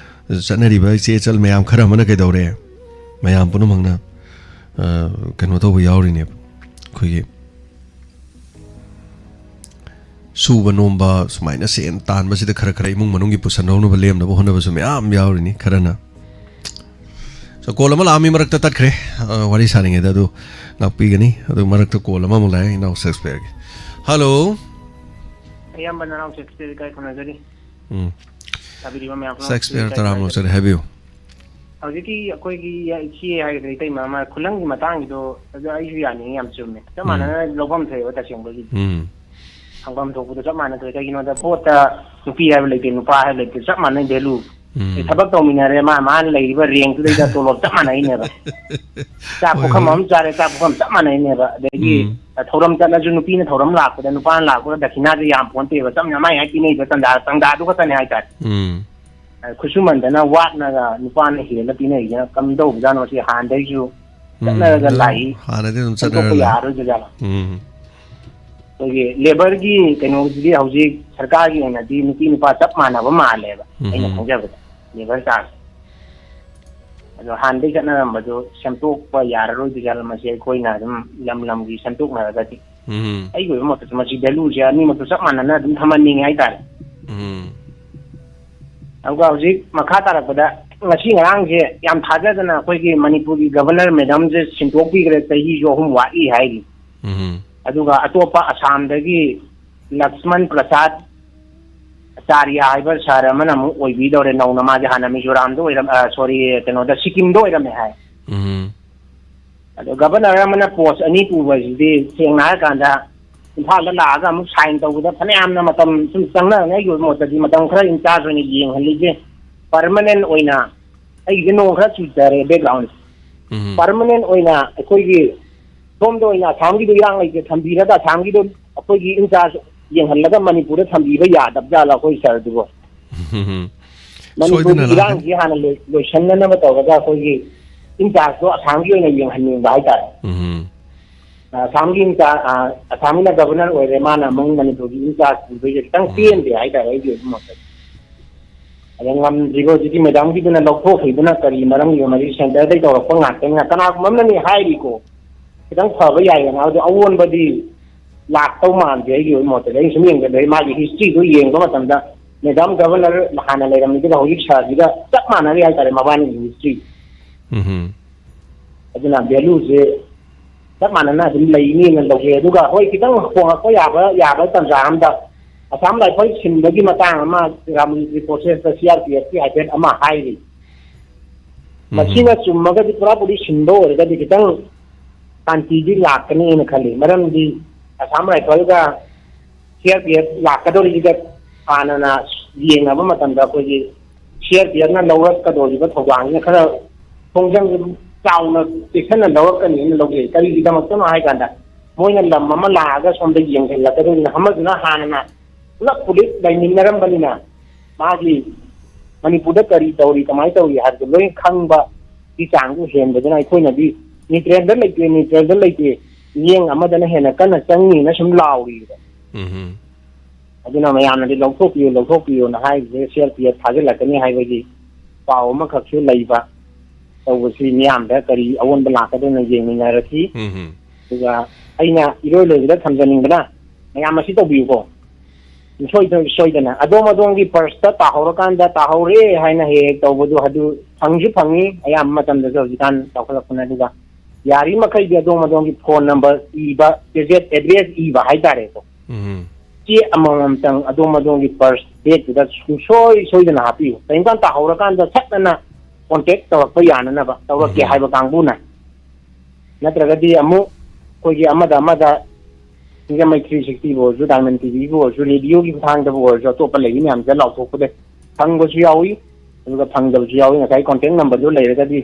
ꯆꯠꯅꯔꯤꯕ ꯏꯆꯦ ꯏꯆꯜ ꯃꯌꯥꯝ ꯈꯔ ꯑꯃꯅ ꯀꯩꯗꯧꯔꯦ? ꯃꯌꯥꯝ ꯄꯨꯝꯅꯃꯛꯅ, ꯑ, ꯀꯩꯅꯣ ꯇꯧꯕ ꯌꯥꯎꯔꯤꯅꯦꯕ꯫ ꯑꯩꯈꯣꯏꯒꯤ ꯁꯨꯕ ꯅꯣꯝꯕ, ꯁꯨꯃꯥꯏꯅ ꯁꯦꯟ ꯇꯥꯟꯕꯁꯤꯗ ꯈꯔ ꯈꯔ ꯏꯃꯨꯡ ꯃꯅꯨꯡꯒꯤ ꯄꯨꯁꯟꯍꯧꯅꯕ, ꯂꯦꯝꯅꯕ ꯍꯣꯠꯅꯕꯁꯨ ꯃꯌꯥꯝ ꯌꯥꯎꯔꯤꯅꯤ ꯈꯔꯅ꯫ So, call ꯑꯃ ꯂꯥꯛꯑꯝꯃꯤ ꯃꯔꯛꯇ ꯇꯠꯈ꯭ꯔꯦ꯫ ꯑ, ꯋꯥꯔꯤ ꯁꯥꯔꯤꯉꯩꯗ ꯑꯗꯨ ꯉꯥꯛꯄꯤꯒꯅꯤ꯫ ꯑꯗꯨ ꯃꯔꯛꯇ call ꯑꯃꯃꯨꯛ ꯂꯥꯛꯑꯦ, ꯏꯅꯥꯎ ꯁꯦꯛꯁꯄꯤꯌꯔꯒꯤ꯫ ꯍꯜꯂꯣ꯫ ꯑꯌꯥꯝꯕ ꯅꯅꯥꯎ ꯁꯦꯛꯁꯄꯤꯌꯔ ꯏꯀꯥꯏ ꯈꯨꯝꯅꯖꯔꯤ꯫ ꯎꯝ꯫ ꯇꯥꯕꯤꯔꯤꯕ ꯃꯌꯥꯝ ꯄꯨꯝꯅꯃꯛ ꯁꯦꯛꯁꯄꯤꯌꯔ ꯏꯀꯥꯏ ꯇꯔꯥꯝꯅ ꯈꯨꯝꯅꯖꯔꯤ꯫ ꯑꯣꯛꯆꯔꯤ, ꯍꯥꯏꯕꯤꯌꯨ꯫ ꯍꯧꯖꯤꯛꯀꯤ ꯑꯩꯈꯣꯏꯒꯤ ꯏꯆꯦ ꯍꯥꯏꯒꯗ꯭ꯔꯥ, ꯏꯇꯩꯃ ꯑꯃ ꯈꯨꯂꯪꯒꯤ ꯃꯇꯥꯡꯒꯤꯗꯣ, ꯑꯗꯨ ꯑꯩꯁꯨ ꯌꯥꯅꯤꯡꯉꯤ, ꯌꯥꯝ ꯆꯨꯝꯃꯦ꯫ ꯆꯞ ꯎꯝ꯫ ꯃꯥꯟꯅꯅ ꯂꯧꯐꯝ ꯊꯣꯛꯑꯦꯕ ꯇꯁꯦꯡꯕꯒꯤꯗꯤ꯫ ꯎꯝ꯫ ꯐꯪꯐꯝ ꯊꯣꯛꯄꯗꯣ ꯆꯞ ꯃꯥꯟꯅ ꯊꯣꯛꯑꯦ꯫ ꯀꯩꯒꯤꯅꯣꯗ ꯚꯣꯠꯇ ꯅꯨꯄꯤ ꯍꯥꯏꯕ ꯂꯩꯇꯦ, ꯅꯨꯄꯥ ꯍꯥꯏꯕ ꯂꯩꯇꯦ, ꯆꯞ ꯃꯥꯟꯅꯩ value꯫ ꯎꯝ꯫ ꯑꯦ, ꯊꯕꯛ ꯇꯧꯃꯤꯟꯅꯔꯦ, ꯃꯥ ꯃꯥꯅ ꯂꯩꯔꯤꯕ rankꯇꯨꯗꯩꯗ ꯇꯣꯂꯣꯞ ꯆꯞ ꯃꯥꯟꯅꯩꯅꯦꯕ꯫ ꯆꯥꯛ ꯍꯣꯏ, ꯄꯨꯈꯝ ꯍꯣꯏ꯫ ꯑꯃ ꯆꯥꯔꯦ, ꯆꯥꯛ ꯄꯨꯈꯝ ꯆꯞ ꯃꯥꯟꯅꯩꯅꯦꯕ꯫ ꯑꯗꯒꯤ ꯎꯝ꯫ ꯊꯧꯔꯝ ꯆꯠꯂꯁꯨ ꯅꯨꯄꯤꯅ ꯊꯧꯔꯝ ꯂꯥꯛꯄꯗ ꯅꯨꯄꯥꯅ ꯂꯥꯛꯄꯗ ꯗꯈꯤꯅꯥꯁꯦ ꯌꯥꯝ ꯄꯣꯟꯇꯦꯕ, ꯆꯞ ꯃꯥꯟꯅꯩ, ꯃꯥꯏ ꯃꯥꯏ ꯄꯤꯅꯩꯕ ꯆꯟꯗꯥ, ꯆꯟꯗꯥꯗꯨ ꯈꯛꯇꯅꯦ ꯍꯥꯏꯇꯥꯔꯦ꯫ ꯎꯝ꯫ ꯈꯨꯠꯁꯨꯃꯟꯗꯅ ꯋꯥꯠꯅꯒ ꯅꯨꯄꯥꯅ ꯍꯦꯜꯂ ꯄꯤꯅꯔꯤꯁꯤꯅ ꯀꯝꯗꯧꯕꯖꯥꯠꯅꯣ? ꯁꯤ ꯍꯥꯟꯅꯗꯩꯁꯨ ꯎꯝ, ꯆꯠꯅꯔꯒ ꯑꯗꯨꯝ ꯂꯥꯛꯏ, ꯍꯥꯟꯅꯗꯤ ꯑꯗꯨꯝ ꯁꯦꯝꯗꯣꯛꯄ ꯆꯠꯅꯔ ꯂꯥꯛꯑꯦ꯫ ꯌꯥꯔꯔꯣꯏꯗꯣꯏꯖꯥꯠꯂꯣ? ꯎꯝ꯫ ꯑꯩꯈꯣꯏꯒꯤ labourꯒꯤ ꯀꯩꯅꯣꯁꯤꯗꯤ ꯍꯧꯖꯤꯛ ꯁꯔꯀꯥꯔꯒꯤ ꯑꯣꯏꯅꯗꯤ ꯅꯨꯄꯤ ꯅꯨꯄꯥ ꯆꯞ ꯃꯥꯟꯅꯕ ꯃꯥꯜꯂꯦꯕ, ꯎꯝ꯫ ꯑꯩꯅ ꯈꯪꯖꯕꯗ labour charge꯫ ꯑꯗꯣ ꯍꯥꯟꯅꯗꯩ ꯆꯠꯅꯔꯝꯕꯗꯣ ꯁꯦꯝꯗꯣꯛꯄ ꯌꯥꯔꯔꯣꯏꯗꯣꯏꯖꯥꯠꯂꯣ? ꯃꯁꯤ ꯑꯩꯈꯣꯏꯅ ꯑꯗꯨꯝ ꯂꯝ ꯂꯝꯒꯤ ꯁꯦꯝꯗꯣꯛꯅꯔꯒꯗꯤ꯫ ꯎꯝ꯫ ꯑꯩꯒꯤ ꯑꯣꯏꯕ ꯃꯣꯠꯇꯁꯨ ꯃꯁꯤ valueꯁꯦ ꯑꯅꯤꯃꯛꯇꯣ ꯆꯞ ꯃꯥꯟꯅꯅ ꯑꯗꯨꯝ ꯊꯝꯍꯟꯅꯤꯡꯉꯦ ꯍꯥꯏꯇꯥꯔꯦ꯫ ꯎꯝ꯫ ꯑꯗꯨꯒ ꯍꯧꯖꯤꯛ ꯃꯈꯥ ꯇꯥꯔꯛꯄꯗ ꯉꯁꯤ ꯉꯔꯥꯡꯁꯦ ꯌꯥꯝ ꯊꯥꯖꯗꯅ ꯑꯩꯈꯣꯏꯒꯤ ꯃꯅꯤꯄꯨꯔꯒꯤ governor madamꯁꯦ ꯁꯤꯟꯗꯣꯛꯄꯤꯈ꯭ꯔꯦ, ꯆꯍꯤꯁꯨ ꯑꯍꯨꯝ ꯋꯥꯠꯂꯤ ꯍꯥꯏꯔꯤ꯫ ꯎꯝ꯫ ꯑꯗꯨꯒ ꯑꯇꯣꯞꯄ ꯑꯁꯥꯝꯗꯒꯤ ꯂꯛꯁꯃꯟ ꯄ꯭ꯔꯁꯥꯗ ꯆꯥꯔꯤꯌꯥ ꯍꯥꯏꯕ ꯁꯍꯔ ꯑꯃꯅ ꯑꯃꯨꯛ ꯑꯣꯏꯕꯤꯗꯧꯔꯦ ꯅꯧꯅ꯫ ꯃꯥꯁꯦ ꯍꯥꯟꯅ ꯃꯤꯖꯣꯔꯥꯝꯗ ꯑꯣꯏꯔꯝ, ꯑ, ꯁꯣꯔꯤ, ꯀꯩꯅꯣꯗ, ꯁꯤꯛꯀꯤꯝꯗ ꯑꯣꯏꯔꯝꯃꯦ ꯍꯥꯏ꯫ ꯎꯝ꯫ ꯑꯗꯣ ꯒꯕꯔꯅꯔ ꯑꯃꯅ ꯄꯣꯁ ꯑꯅꯤ ꯄꯨꯕ ꯍꯥꯏꯁꯤꯗꯤ ꯁꯦꯡꯅ ꯍꯥꯏꯔꯀꯥꯟꯗ ꯏꯝꯐꯥꯜꯗ ꯂꯥꯛꯑꯒ ꯑꯃꯨꯛ ꯁꯥꯏꯟ ꯇꯧꯕꯗ ꯐꯅꯌꯥꯝꯅ ꯃꯇꯝ ꯁꯨꯝ ꯆꯪꯅꯔꯅꯤ꯫ ꯑꯩꯒꯤ ꯑꯣꯏꯕ ꯃꯣꯠꯇꯗꯤ ꯃꯇꯝ ꯈꯔ ꯏꯟꯆꯥꯔꯖ ꯑꯣꯏꯅ ꯌꯦꯡꯍꯜꯂꯤꯁꯦ ꯄꯔꯃꯅꯦꯟ ꯑꯣꯏꯅ, ꯑꯩꯒꯤꯗꯤ ꯅꯣꯡ ꯈꯔ ꯆꯨꯊꯔꯦ ꯕꯦꯛꯒ꯭ꯔꯥꯎꯟ꯫ ꯎꯝ꯫ ꯄꯔꯃꯅꯦꯟ ꯑꯣꯏꯅ ꯑꯩꯈꯣꯏꯒꯤ ꯁꯣꯝꯗ ꯑꯣꯏꯅ ꯑꯁꯥꯝꯒꯤꯗꯣ ꯏꯔꯥꯡ ꯂꯩꯇꯦ ꯊꯝꯕꯤꯔꯒ ꯑꯁꯥꯝꯒꯤꯗꯣ ꯑꯩꯈꯣꯏꯒꯤ ꯏꯟꯆꯥꯔꯖ ꯌꯦꯡꯍꯜꯂꯒ ꯃꯅꯤꯄꯨꯔꯗ ꯊꯝꯕꯤꯕ ꯌꯥꯗꯕ ꯖꯥꯠꯂ ꯑꯩꯈꯣꯏ ꯁꯍꯔꯗꯨꯕꯣ? ꯎꯝ꯫ ꯃꯅꯤꯄꯨꯔꯒꯤ ꯁꯣꯏꯗꯅ ꯂꯥꯛꯀꯅꯤ꯫ ꯏꯔꯥꯡꯁꯤ ꯍꯥꯟꯅ ꯂꯣꯏ-, ꯂꯣꯏꯁꯟꯅꯅꯕ ꯇꯧꯔꯒ ꯑꯩꯈꯣꯏꯒꯤ ꯏꯟꯆꯥꯔꯖꯇꯣ ꯑꯁꯥꯝꯒꯤ ꯑꯣꯏꯅ ꯌꯦꯡꯍꯟꯅꯤꯡꯕ ꯍꯥꯏꯇꯥꯔꯦ꯫ ꯎꯝ꯫ ꯑꯁꯥꯝꯒꯤ ꯏꯟꯆꯥꯔꯖ, ꯑ, ꯑꯁꯥꯝꯒꯤꯅ ꯒꯕꯔꯅꯔ ꯑꯣꯏꯔꯦ, ꯃꯥꯅ ꯑꯃꯨꯛ ꯃꯅꯤꯄꯨꯔꯒꯤ ꯏꯟꯆꯥꯔꯖ ꯄꯨꯗꯣꯏꯁꯦ ꯈꯤꯇꯪ ꯎꯝ꯫ ꯄꯦꯟꯗꯦ ꯍꯥꯏꯇꯥꯔꯦ ꯑꯩꯒꯤ ꯑꯣꯏꯕ ꯃꯣꯠꯇꯗꯤ꯫ ꯑꯗ ꯉꯝꯗ꯭ꯔꯤꯕ ꯍꯧꯖꯤꯛꯀꯤ ꯃꯦꯗꯥꯝꯒꯤꯗꯨꯅ ꯂꯧꯊꯣꯛꯈ꯭ꯔꯤꯗꯨꯅ ꯀꯔꯤ ꯃꯔꯝꯒꯤꯅꯣ? ꯃꯁꯤ ꯁꯦꯟꯇꯔꯗꯩ ꯇꯧꯔꯛꯄ ꯉꯥꯛꯇꯅꯤꯅ ꯀꯅꯥꯒꯨꯝꯕ ꯑꯃꯅꯅꯤ ꯍꯥꯏꯔꯤꯀꯣ, ꯈꯤꯇꯪ ꯐꯕ ꯌꯥꯏꯗꯅ꯫ ꯑꯗꯣ ꯑꯑꯣꯟꯕꯗꯤ ꯂꯥꯛꯇꯧ ꯃꯥꯟꯗꯦ ꯑꯩꯒꯤ ꯑꯣꯏꯕ ꯃꯣꯠꯇꯗꯤ꯫ ꯑꯩꯅ ꯁꯨꯝ ꯌꯦꯡꯕꯗ ꯃꯥꯒꯤ ꯍꯤꯁꯇ꯭ꯔꯤꯗꯨ ꯌꯦꯡꯕ ꯃꯇꯝꯗ ꯃꯦꯗꯥꯝ ꯒꯕꯔꯅꯔ ꯍꯥꯟꯅ ꯂꯩꯔꯝꯃꯤꯗꯨꯒ ꯍꯧꯖꯤꯛ ꯁꯥꯔꯁꯤꯒ ꯆꯞ ꯃꯥꯟꯅꯔꯤ ꯍꯥꯏꯇꯥꯔꯦ ꯃꯕꯥꯅꯤꯒꯤ ꯍꯤꯁꯇ꯭ꯔꯤ꯫ ꯎꯝ꯫ ꯑꯗꯨꯅ ꯚꯦꯂꯨꯁꯦ ꯆꯞ ꯃꯥꯟꯅꯅ ꯑꯗꯨꯝ ꯂꯩꯅꯤꯅ ꯂꯧꯖꯩ꯫ ꯑꯗꯨꯒ ꯍꯣꯏ, ꯈꯤꯇꯪ ꯍꯣꯡꯉꯛꯄ ꯌꯥꯕ, ꯌꯥꯕ ꯇꯥꯟꯖꯥ ꯑꯃꯗ ꯑꯁꯥꯝ ꯔꯥꯏꯐꯜ ꯁꯤꯟꯕꯒꯤ ꯃꯇꯥꯡ ꯑꯃ ꯔꯥꯃꯨꯒꯤ ꯄ꯭ꯔꯣꯁꯦꯁꯇ ꯁꯤ ꯑꯥꯔ ꯄꯤ ꯑꯦꯐꯀꯤ ꯍꯥꯏꯐꯦꯠ ꯑꯃ ꯍꯥꯏꯔꯤ꯫ ꯎꯝ꯫ ꯃꯁꯤꯅ ꯆꯨꯝꯃꯒꯗꯤ, ꯄꯨꯔꯥꯄꯨꯔꯤ ꯁꯤꯟꯕ ꯑꯣꯏꯔꯒꯗꯤ ꯈꯤꯇꯪ ꯁꯥꯟꯇꯤꯗꯤ ꯂꯥꯛꯀꯅꯤꯅ ꯈꯜꯂꯤ꯫ ꯃꯔꯝꯗꯤ Assam ꯔꯥꯏꯐꯜꯒ C R P F ꯂꯥꯛꯀꯗꯧꯔꯤꯁꯤꯒ ꯍꯥꯟꯅꯅ ꯌꯦꯡꯅꯕ ꯃꯇꯝꯗ ꯑꯩꯈꯣꯏꯒꯤ ꯁꯤ ꯑꯥꯔ ꯄꯤ ꯑꯦꯐꯅ ꯂꯧꯔꯛꯀꯗꯧꯔꯤꯕ ꯊꯧꯗꯥꯡꯁꯤꯅ ꯈꯔ ꯈꯣꯡꯖꯪ ꯆꯥꯎꯅ ꯆꯦꯛꯁꯤꯟꯅ ꯂꯧꯔꯛꯀꯅꯤꯅ ꯂꯧꯖꯩ꯫ ꯀꯔꯤꯒꯤꯗꯃꯛꯇꯅꯣ ꯍꯥꯏ ꯀꯥꯟꯗ ꯃꯣꯏꯅ ꯂꯝ ꯑꯃ ꯂꯥꯛꯑꯒ ꯁꯣꯝꯗ ꯌꯦꯡꯁꯤꯜꯂꯛꯀꯗꯧꯔꯤꯅ ꯑꯃꯗꯨꯅ ꯍꯥꯟꯅꯅ ꯄꯨꯂꯞ ꯄꯨꯂꯤꯁ ꯂꯩꯃꯤꯟꯅꯔꯝꯕꯅꯤꯅ ꯃꯥꯒꯤ ꯃꯅꯤꯄꯨꯔꯗ ꯀꯔꯤ ꯇꯧꯔꯤ, ꯀꯃꯥꯏꯅ ꯇꯧꯔꯤ ꯍꯥꯏꯕꯗꯨ ꯂꯣꯏ ꯈꯪꯕꯒꯤ ꯆꯥꯡꯗꯨ ꯍꯦꯟꯕꯗꯨꯅ ꯑꯩꯈꯣꯏꯅꯗꯤ ꯅ꯭ꯌꯨꯇ꯭ꯔꯦꯜꯗ ꯂꯩꯇꯦ, ꯅ꯭ꯌꯨꯇ꯭ꯔꯦꯜꯗ ꯂꯩꯇꯦ, ꯃꯤꯠꯌꯦꯡ ꯑꯃꯗꯅ ꯍꯦꯟꯅ ꯀꯟꯅ ꯆꯪꯉꯤꯅ ꯁꯨꯝ ꯂꯥꯎꯔꯤꯕ꯫ ꯎꯝ꯫ ꯑꯗꯨꯅ ꯃꯌꯥꯝꯅꯗꯤ ꯂꯧꯊꯣꯛꯄꯤꯌꯨ, ꯂꯧꯊꯣꯛꯄꯤꯌꯨꯅ ꯍꯥꯏꯔꯤꯁꯦ ꯁꯤ ꯑꯥꯔ ꯄꯤ ꯑꯦꯐ ꯊꯥꯖꯤꯜꯂꯛꯀꯅꯤ ꯍꯥꯏꯕꯒꯤ ꯄꯥꯎ ꯑꯃꯈꯛꯁꯨ ꯂꯩꯕ꯫ ꯇꯧꯕꯁꯤ ꯃꯤꯌꯥꯝꯗ ꯀꯔꯤ ꯑꯑꯣꯟꯕ ꯂꯥꯛꯀꯗꯣꯏꯅꯣ ꯌꯦꯡꯃꯤꯟꯅꯔꯁꯤ꯫ ꯎꯝ꯫ ꯑꯗꯨꯒ ꯑꯩꯅ ꯏꯔꯣꯏ ꯂꯣꯏꯕꯗ ꯊꯝꯖꯅꯤꯡꯕꯅ ꯃꯌꯥꯝ ꯑꯁꯤ ꯇꯧꯕꯤꯌꯨꯀꯣ꯫ ꯁꯣꯏꯗ-, ꯁꯣꯏꯗꯅ ꯑꯗꯣꯝ ꯑꯗꯣꯝꯒꯤ ꯄꯔꯁꯇ ꯇꯥꯍꯧꯔꯀꯥꯟꯗ ꯇꯥꯍꯧꯔꯦ ꯍꯥꯏꯅ ꯍꯦꯛ ꯍꯦꯛ ꯇꯧꯕꯗꯣ ꯑꯗꯨ ꯐꯪꯁꯨ ꯐꯪꯉꯤ꯫ ꯑꯌꯥꯝꯕ ꯃꯇꯝꯗꯁꯨ ꯍꯧꯖꯤꯛꯀꯥꯟ ꯆꯥꯎꯈꯠꯂꯛꯄꯅ꯫ ꯑꯗꯨꯒ ꯌꯥꯔꯤ ꯃꯈꯩꯗꯤ ꯑꯗꯣꯝ ꯑꯗꯣꯝꯒꯤ ꯐꯣꯟ ꯅꯝꯕꯔ ꯏꯕ, ꯒꯦꯖꯦꯠ ꯑꯦꯗ꯭ꯔꯦꯁ ꯏꯕ ꯍꯥꯏꯇꯥꯔꯦꯀꯣ꯫ ꯎꯝ꯫ ꯆꯦ ꯑꯃꯃꯝꯇꯪ ꯑꯗꯣꯝ ꯑꯗꯣꯝꯒꯤ ꯄꯔꯁ ꯕꯦꯒꯇꯨꯗ ꯁꯨꯡꯁꯣꯏ ꯁꯣꯏꯗꯅ ꯍꯥꯞꯄꯤꯌꯨ꯫ ꯀꯔꯤꯒꯨꯝꯕ ꯇꯥꯍꯧꯔꯀꯥꯟꯗ ꯁꯠ ꯑꯅ ꯀꯣꯟꯇꯦꯛ ꯇꯧꯔꯛꯄ ꯌꯥꯅꯅꯕ ꯇꯧꯔꯛꯀꯦ ꯎꯝ꯫ ꯍꯥꯏꯕ ꯀꯥꯡꯕꯨꯅ꯫ ꯅꯠꯇ꯭ꯔꯒꯗꯤ ꯑꯃꯨꯛ ꯑꯩꯈꯣꯏꯒꯤ ꯑꯃꯗ ꯑꯃꯗ ꯁꯤꯡꯖꯃꯩ ꯊ꯭ꯔꯤ ꯁꯤꯛꯁꯇꯤꯕꯨ ꯑꯣꯏꯔꯁꯨ, ꯗꯥꯏꯃꯟ ꯇꯤꯚꯤꯕꯨ ꯑꯣꯏꯔꯁꯨ, ꯔꯦꯗꯤꯑꯣꯒꯤ ꯈꯨꯠꯊꯥꯡꯗꯕꯨ ꯑꯣꯏꯔꯁꯨ, ꯑꯇꯣꯞꯄ ꯂꯩꯔꯤ ꯃꯌꯥꯝꯁꯤꯗ ꯂꯥꯎꯊꯣꯛꯄꯗ ꯐꯪꯕꯁꯨ ꯌꯥꯎꯏ꯫ ꯑꯗꯨꯒ ꯐꯪꯗꯕꯁꯨ ꯌꯥꯎꯏ꯫ ꯉꯁꯥꯏ ꯀꯣꯟꯇꯦꯛ ꯅꯝꯕꯔꯗꯨ ꯂꯩꯔꯒꯗꯤ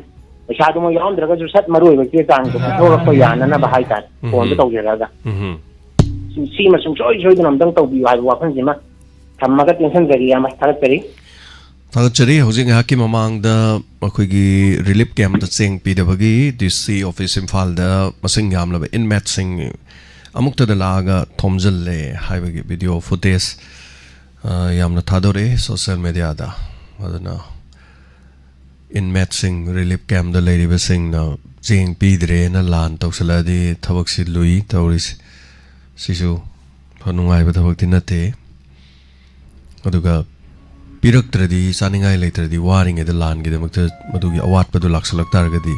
ꯄꯩꯁꯥꯗꯨꯃꯛ ꯌꯥꯎꯔꯝꯗ꯭ꯔꯒꯁꯨ ꯁꯠ ꯃꯔꯨ ꯑꯣꯏꯕ ꯆꯦ ꯆꯥꯡꯗꯣ ꯄꯤꯊꯣꯔꯛꯄ ꯌꯥꯅꯅꯕ ꯍꯥꯏꯇꯥꯔꯦ, ꯎꯝ꯫ ꯐꯣꯟꯗ ꯇꯧꯖꯔꯛꯑꯒ꯫ ꯎꯝ꯫ ꯁꯤ-, ꯁꯤꯃ ꯁꯨꯡꯁꯣꯏ ꯁꯣꯏꯗꯅ ꯑꯝꯇꯪ ꯇꯧꯕꯤꯌꯨ ꯍꯥꯏꯕ ꯋꯥꯐꯝꯁꯤꯃ ꯊꯝꯃꯒ ꯇꯦꯟꯁꯤꯟꯖꯔꯤ, ꯏꯌꯥꯝꯕ꯫ ꯊꯥꯒꯠꯆꯔꯤ꯫ ꯊꯥꯒꯠꯆꯔꯤ꯫ ꯍꯧꯖꯤꯛ ꯉꯥꯏꯍꯥꯛꯀꯤ ꯃꯃꯥꯡꯗ ꯑꯩꯈꯣꯏꯒꯤ ꯔꯤꯂꯤꯐ ꯀꯦꯝꯞꯇ ꯆꯦꯡ ꯄꯤꯗꯕꯒꯤ ꯗꯤ ꯁꯤ ꯑꯣꯐꯤꯁ ꯏꯝꯐꯥꯜꯗ ꯃꯁꯤꯡ ꯌꯥꯝꯂꯕ ꯏꯟꯃꯦꯠꯁꯤꯡ ꯑꯃꯨꯛꯇꯗ ꯂꯥꯛꯑꯒ ꯊꯣꯝꯖꯤꯜꯂꯦ ꯍꯥꯏꯕꯒꯤ ꯚꯤꯗꯤꯑꯣ ꯐꯨꯇꯦꯖ, ꯑ, ꯌꯥꯝꯅ ꯊꯥꯗꯣꯔꯛꯑꯦ ꯁꯣꯁꯦꯜ ꯃꯦꯗꯤꯌꯥꯗ꯫ ꯑꯗꯨꯅ ꯏꯟꯃꯦꯠꯁꯤꯡ, ꯔꯤꯂꯤꯐ ꯀꯦꯝꯞꯇ ꯂꯩꯔꯤꯕꯁꯤꯡꯅ ꯆꯦꯡ ꯄꯤꯗ꯭ꯔꯦꯅ ꯂꯥꯟ ꯇꯧꯁꯤꯜꯂꯛꯑꯗꯤ ꯊꯕꯛꯁꯤ ꯂꯨꯏ ꯇꯧꯔꯤꯁꯤ꯫ ꯁꯤꯁꯨ ꯅꯨꯡꯉꯥꯏꯕ ꯊꯕꯛꯇꯤ ꯅꯠꯇꯦ꯫ ꯑꯗꯨꯒ ꯄꯤꯔꯛꯇ꯭ꯔꯗꯤ, ꯆꯥꯅꯤꯡꯉꯥꯏ ꯂꯩꯇ꯭ꯔꯗꯤ, ꯋꯥꯔꯤꯉꯩꯗ ꯂꯥꯟꯒꯤꯗꯃꯛꯇ ꯃꯗꯨꯒꯤ ꯑꯋꯥꯠꯄꯗꯨ ꯂꯥꯛꯁꯤꯜꯂꯛ ꯇꯥꯔꯒꯗꯤ,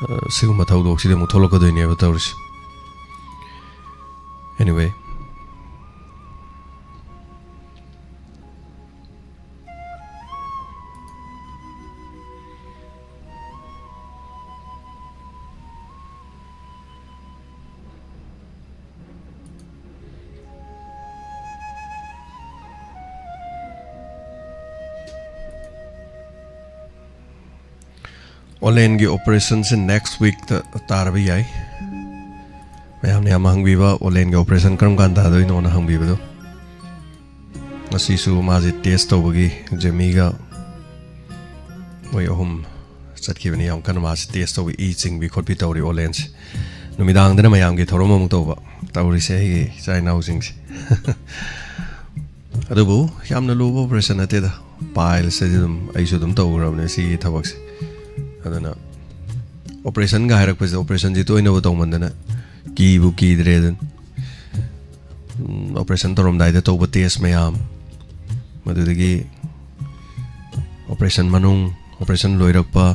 ꯑ, ꯁꯤꯒꯨꯝꯕ ꯊꯧꯗꯣꯛꯁꯤꯗꯤ ꯑꯃꯨꯛ ꯊꯣꯛꯂꯛꯀꯗꯣꯏꯅꯦꯕ ꯇꯧꯔꯤꯁꯦ꯫ Anyway, ꯑꯣꯂꯦꯟꯒꯤ ꯑꯣꯄꯔꯦꯁꯟꯁꯦ ꯅꯦꯛꯁ ꯋꯤꯛꯇ ꯇꯥꯔꯕ ꯌꯥꯏ꯫ ꯃꯌꯥꯝꯅ ꯌꯥꯝ ꯍꯪꯕꯤꯕ, ꯑꯣꯂꯦꯟꯒꯤ ꯑꯣꯄꯔꯦꯁꯟ ꯀꯔꯝ ꯀꯥꯟꯗ ꯇꯥꯗꯣꯏꯅꯣꯅ ꯍꯪꯕꯤꯕꯗꯣ꯫ ꯉꯁꯤꯁꯨ ꯃꯥꯁꯦ ꯇꯦꯁ ꯇꯧꯕꯒꯤ ꯖꯦꯃꯤꯒ ꯃꯣꯏ ꯑꯍꯨꯝ ꯆꯠꯈꯤꯕꯅꯤ꯫ ꯌꯥꯝ ꯀꯟꯅ ꯃꯥꯁꯦ ꯇꯦꯁ ꯇꯧꯕ, ꯏ ꯆꯤꯡꯕꯤ ꯈꯣꯠꯄꯤ ꯇꯧꯔꯤ ꯑꯣꯂꯦꯟꯁꯦ꯫ ꯅꯨꯃꯤꯗꯥꯡꯗꯅ ꯃꯌꯥꯝꯒꯤ ꯊꯧꯔꯝ ꯑꯃꯨꯛ ꯇꯧꯕ꯫ ꯇꯧꯔꯤꯁꯦ ꯑꯩꯒꯤ ꯏꯆꯥ ꯏꯅꯥꯎꯁꯤꯡꯁꯦ꯫ ꯑꯗꯨꯕꯨ ꯌꯥꯝꯅ ꯂꯨꯕ ꯑꯣꯄꯔꯦꯁꯟ ꯅꯠꯇꯦꯗ꯫ ꯄꯥꯏꯜꯁ ꯍꯥꯏꯗꯤ ꯑꯗꯨꯝ ꯑꯩꯁꯨ ꯑꯗꯨꯝ ꯇꯧꯈ꯭ꯔꯕꯅꯦ ꯁꯤꯒꯤ ꯊꯕꯛꯁꯦ꯫ ꯑꯗꯨꯅ ꯑꯣꯄꯔꯦꯁꯟꯒ ꯍꯥꯏꯔꯛꯄꯁꯤꯗ ꯑꯣꯄꯔꯦꯁꯟꯁꯤ ꯇꯣꯏꯅꯕꯨ ꯇꯧꯃꯟꯗꯅ ꯀꯤꯕꯨ ꯀꯤꯗ꯭ꯔꯦ ꯑꯗꯨꯅ꯫ ꯎꯝ, ꯑꯣꯄꯔꯦꯁꯟ ꯇꯧꯔꯝꯗꯥꯏꯗ ꯇꯧꯕ ꯇꯦꯁ ꯃꯌꯥꯝ, ꯃꯗꯨꯗꯒꯤ ꯑꯣꯄꯔꯦꯁꯟ ꯃꯅꯨꯡ, ꯑꯣꯄꯔꯦꯁꯟ ꯂꯣꯏꯔꯛꯄ,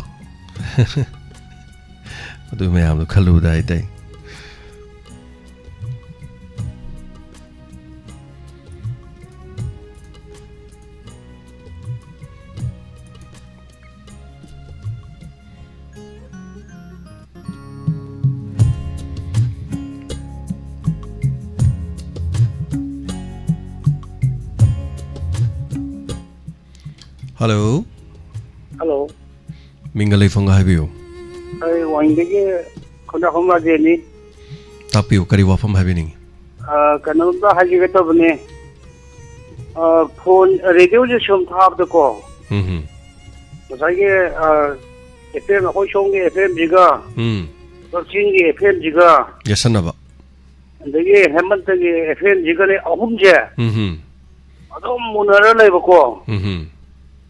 ꯑꯗꯨ ꯃꯌꯥꯝꯗꯣ ꯈꯜꯂꯨꯕꯗ ꯍꯥꯏꯇꯥꯏ꯫ ꯍꯜꯂꯣ꯫ ꯍꯜꯂꯣ꯫ ꯃꯤꯡꯒ ꯂꯩꯐꯝꯒ ꯍꯥꯏꯕꯤꯌꯨ꯫ ꯑꯩ ꯋꯥꯡꯖꯤꯡꯗꯒꯤ ꯈꯣꯟꯗꯥꯐꯝ ꯔꯥꯖꯦꯟꯅꯤ꯫ ꯇꯥꯛꯄꯤꯌꯨ, ꯀꯔꯤ ꯋꯥꯐꯝ ꯍꯥꯏꯕꯤꯅꯤꯡꯉꯤ? ꯑ, ꯀꯩꯅꯣꯝꯇ ꯍꯥꯏꯖꯒꯦ ꯇꯧꯕꯅꯦ꯫ ꯑ, ꯐꯣꯟ, ꯔꯦꯗꯤꯑꯣꯁꯦ ꯁꯨꯝ ꯊꯥꯕꯗꯀꯣ, ꯎꯝ ꯍꯝ꯫ ꯉꯁꯥꯏꯒꯤ, ꯑ, ꯑꯦꯐ ꯑꯦꯝ, ꯑꯩꯈꯣꯏ ꯁꯣꯝꯒꯤ ꯑꯦꯐ ꯑꯦꯝꯁꯤꯒ ꯎꯝ꯫ ꯀꯛꯆꯤꯡꯒꯤ ꯑꯦꯐ ꯑꯦꯝꯁꯤꯒ ꯌꯦꯠꯁꯟꯅꯕ꯫ ꯑꯗꯒꯤ ꯍꯦꯃꯟꯇꯒꯤ ꯑꯦꯐ ꯑꯦꯝꯁꯤꯒꯅꯦ, ꯑꯍꯨꯝꯁꯦ ꯎꯝ ꯍꯝ꯫ ꯑꯗꯨꯝ ꯃꯨꯟꯅꯔ ꯂꯩꯕꯀꯣ꯫ ꯎꯝ ꯍꯝ꯫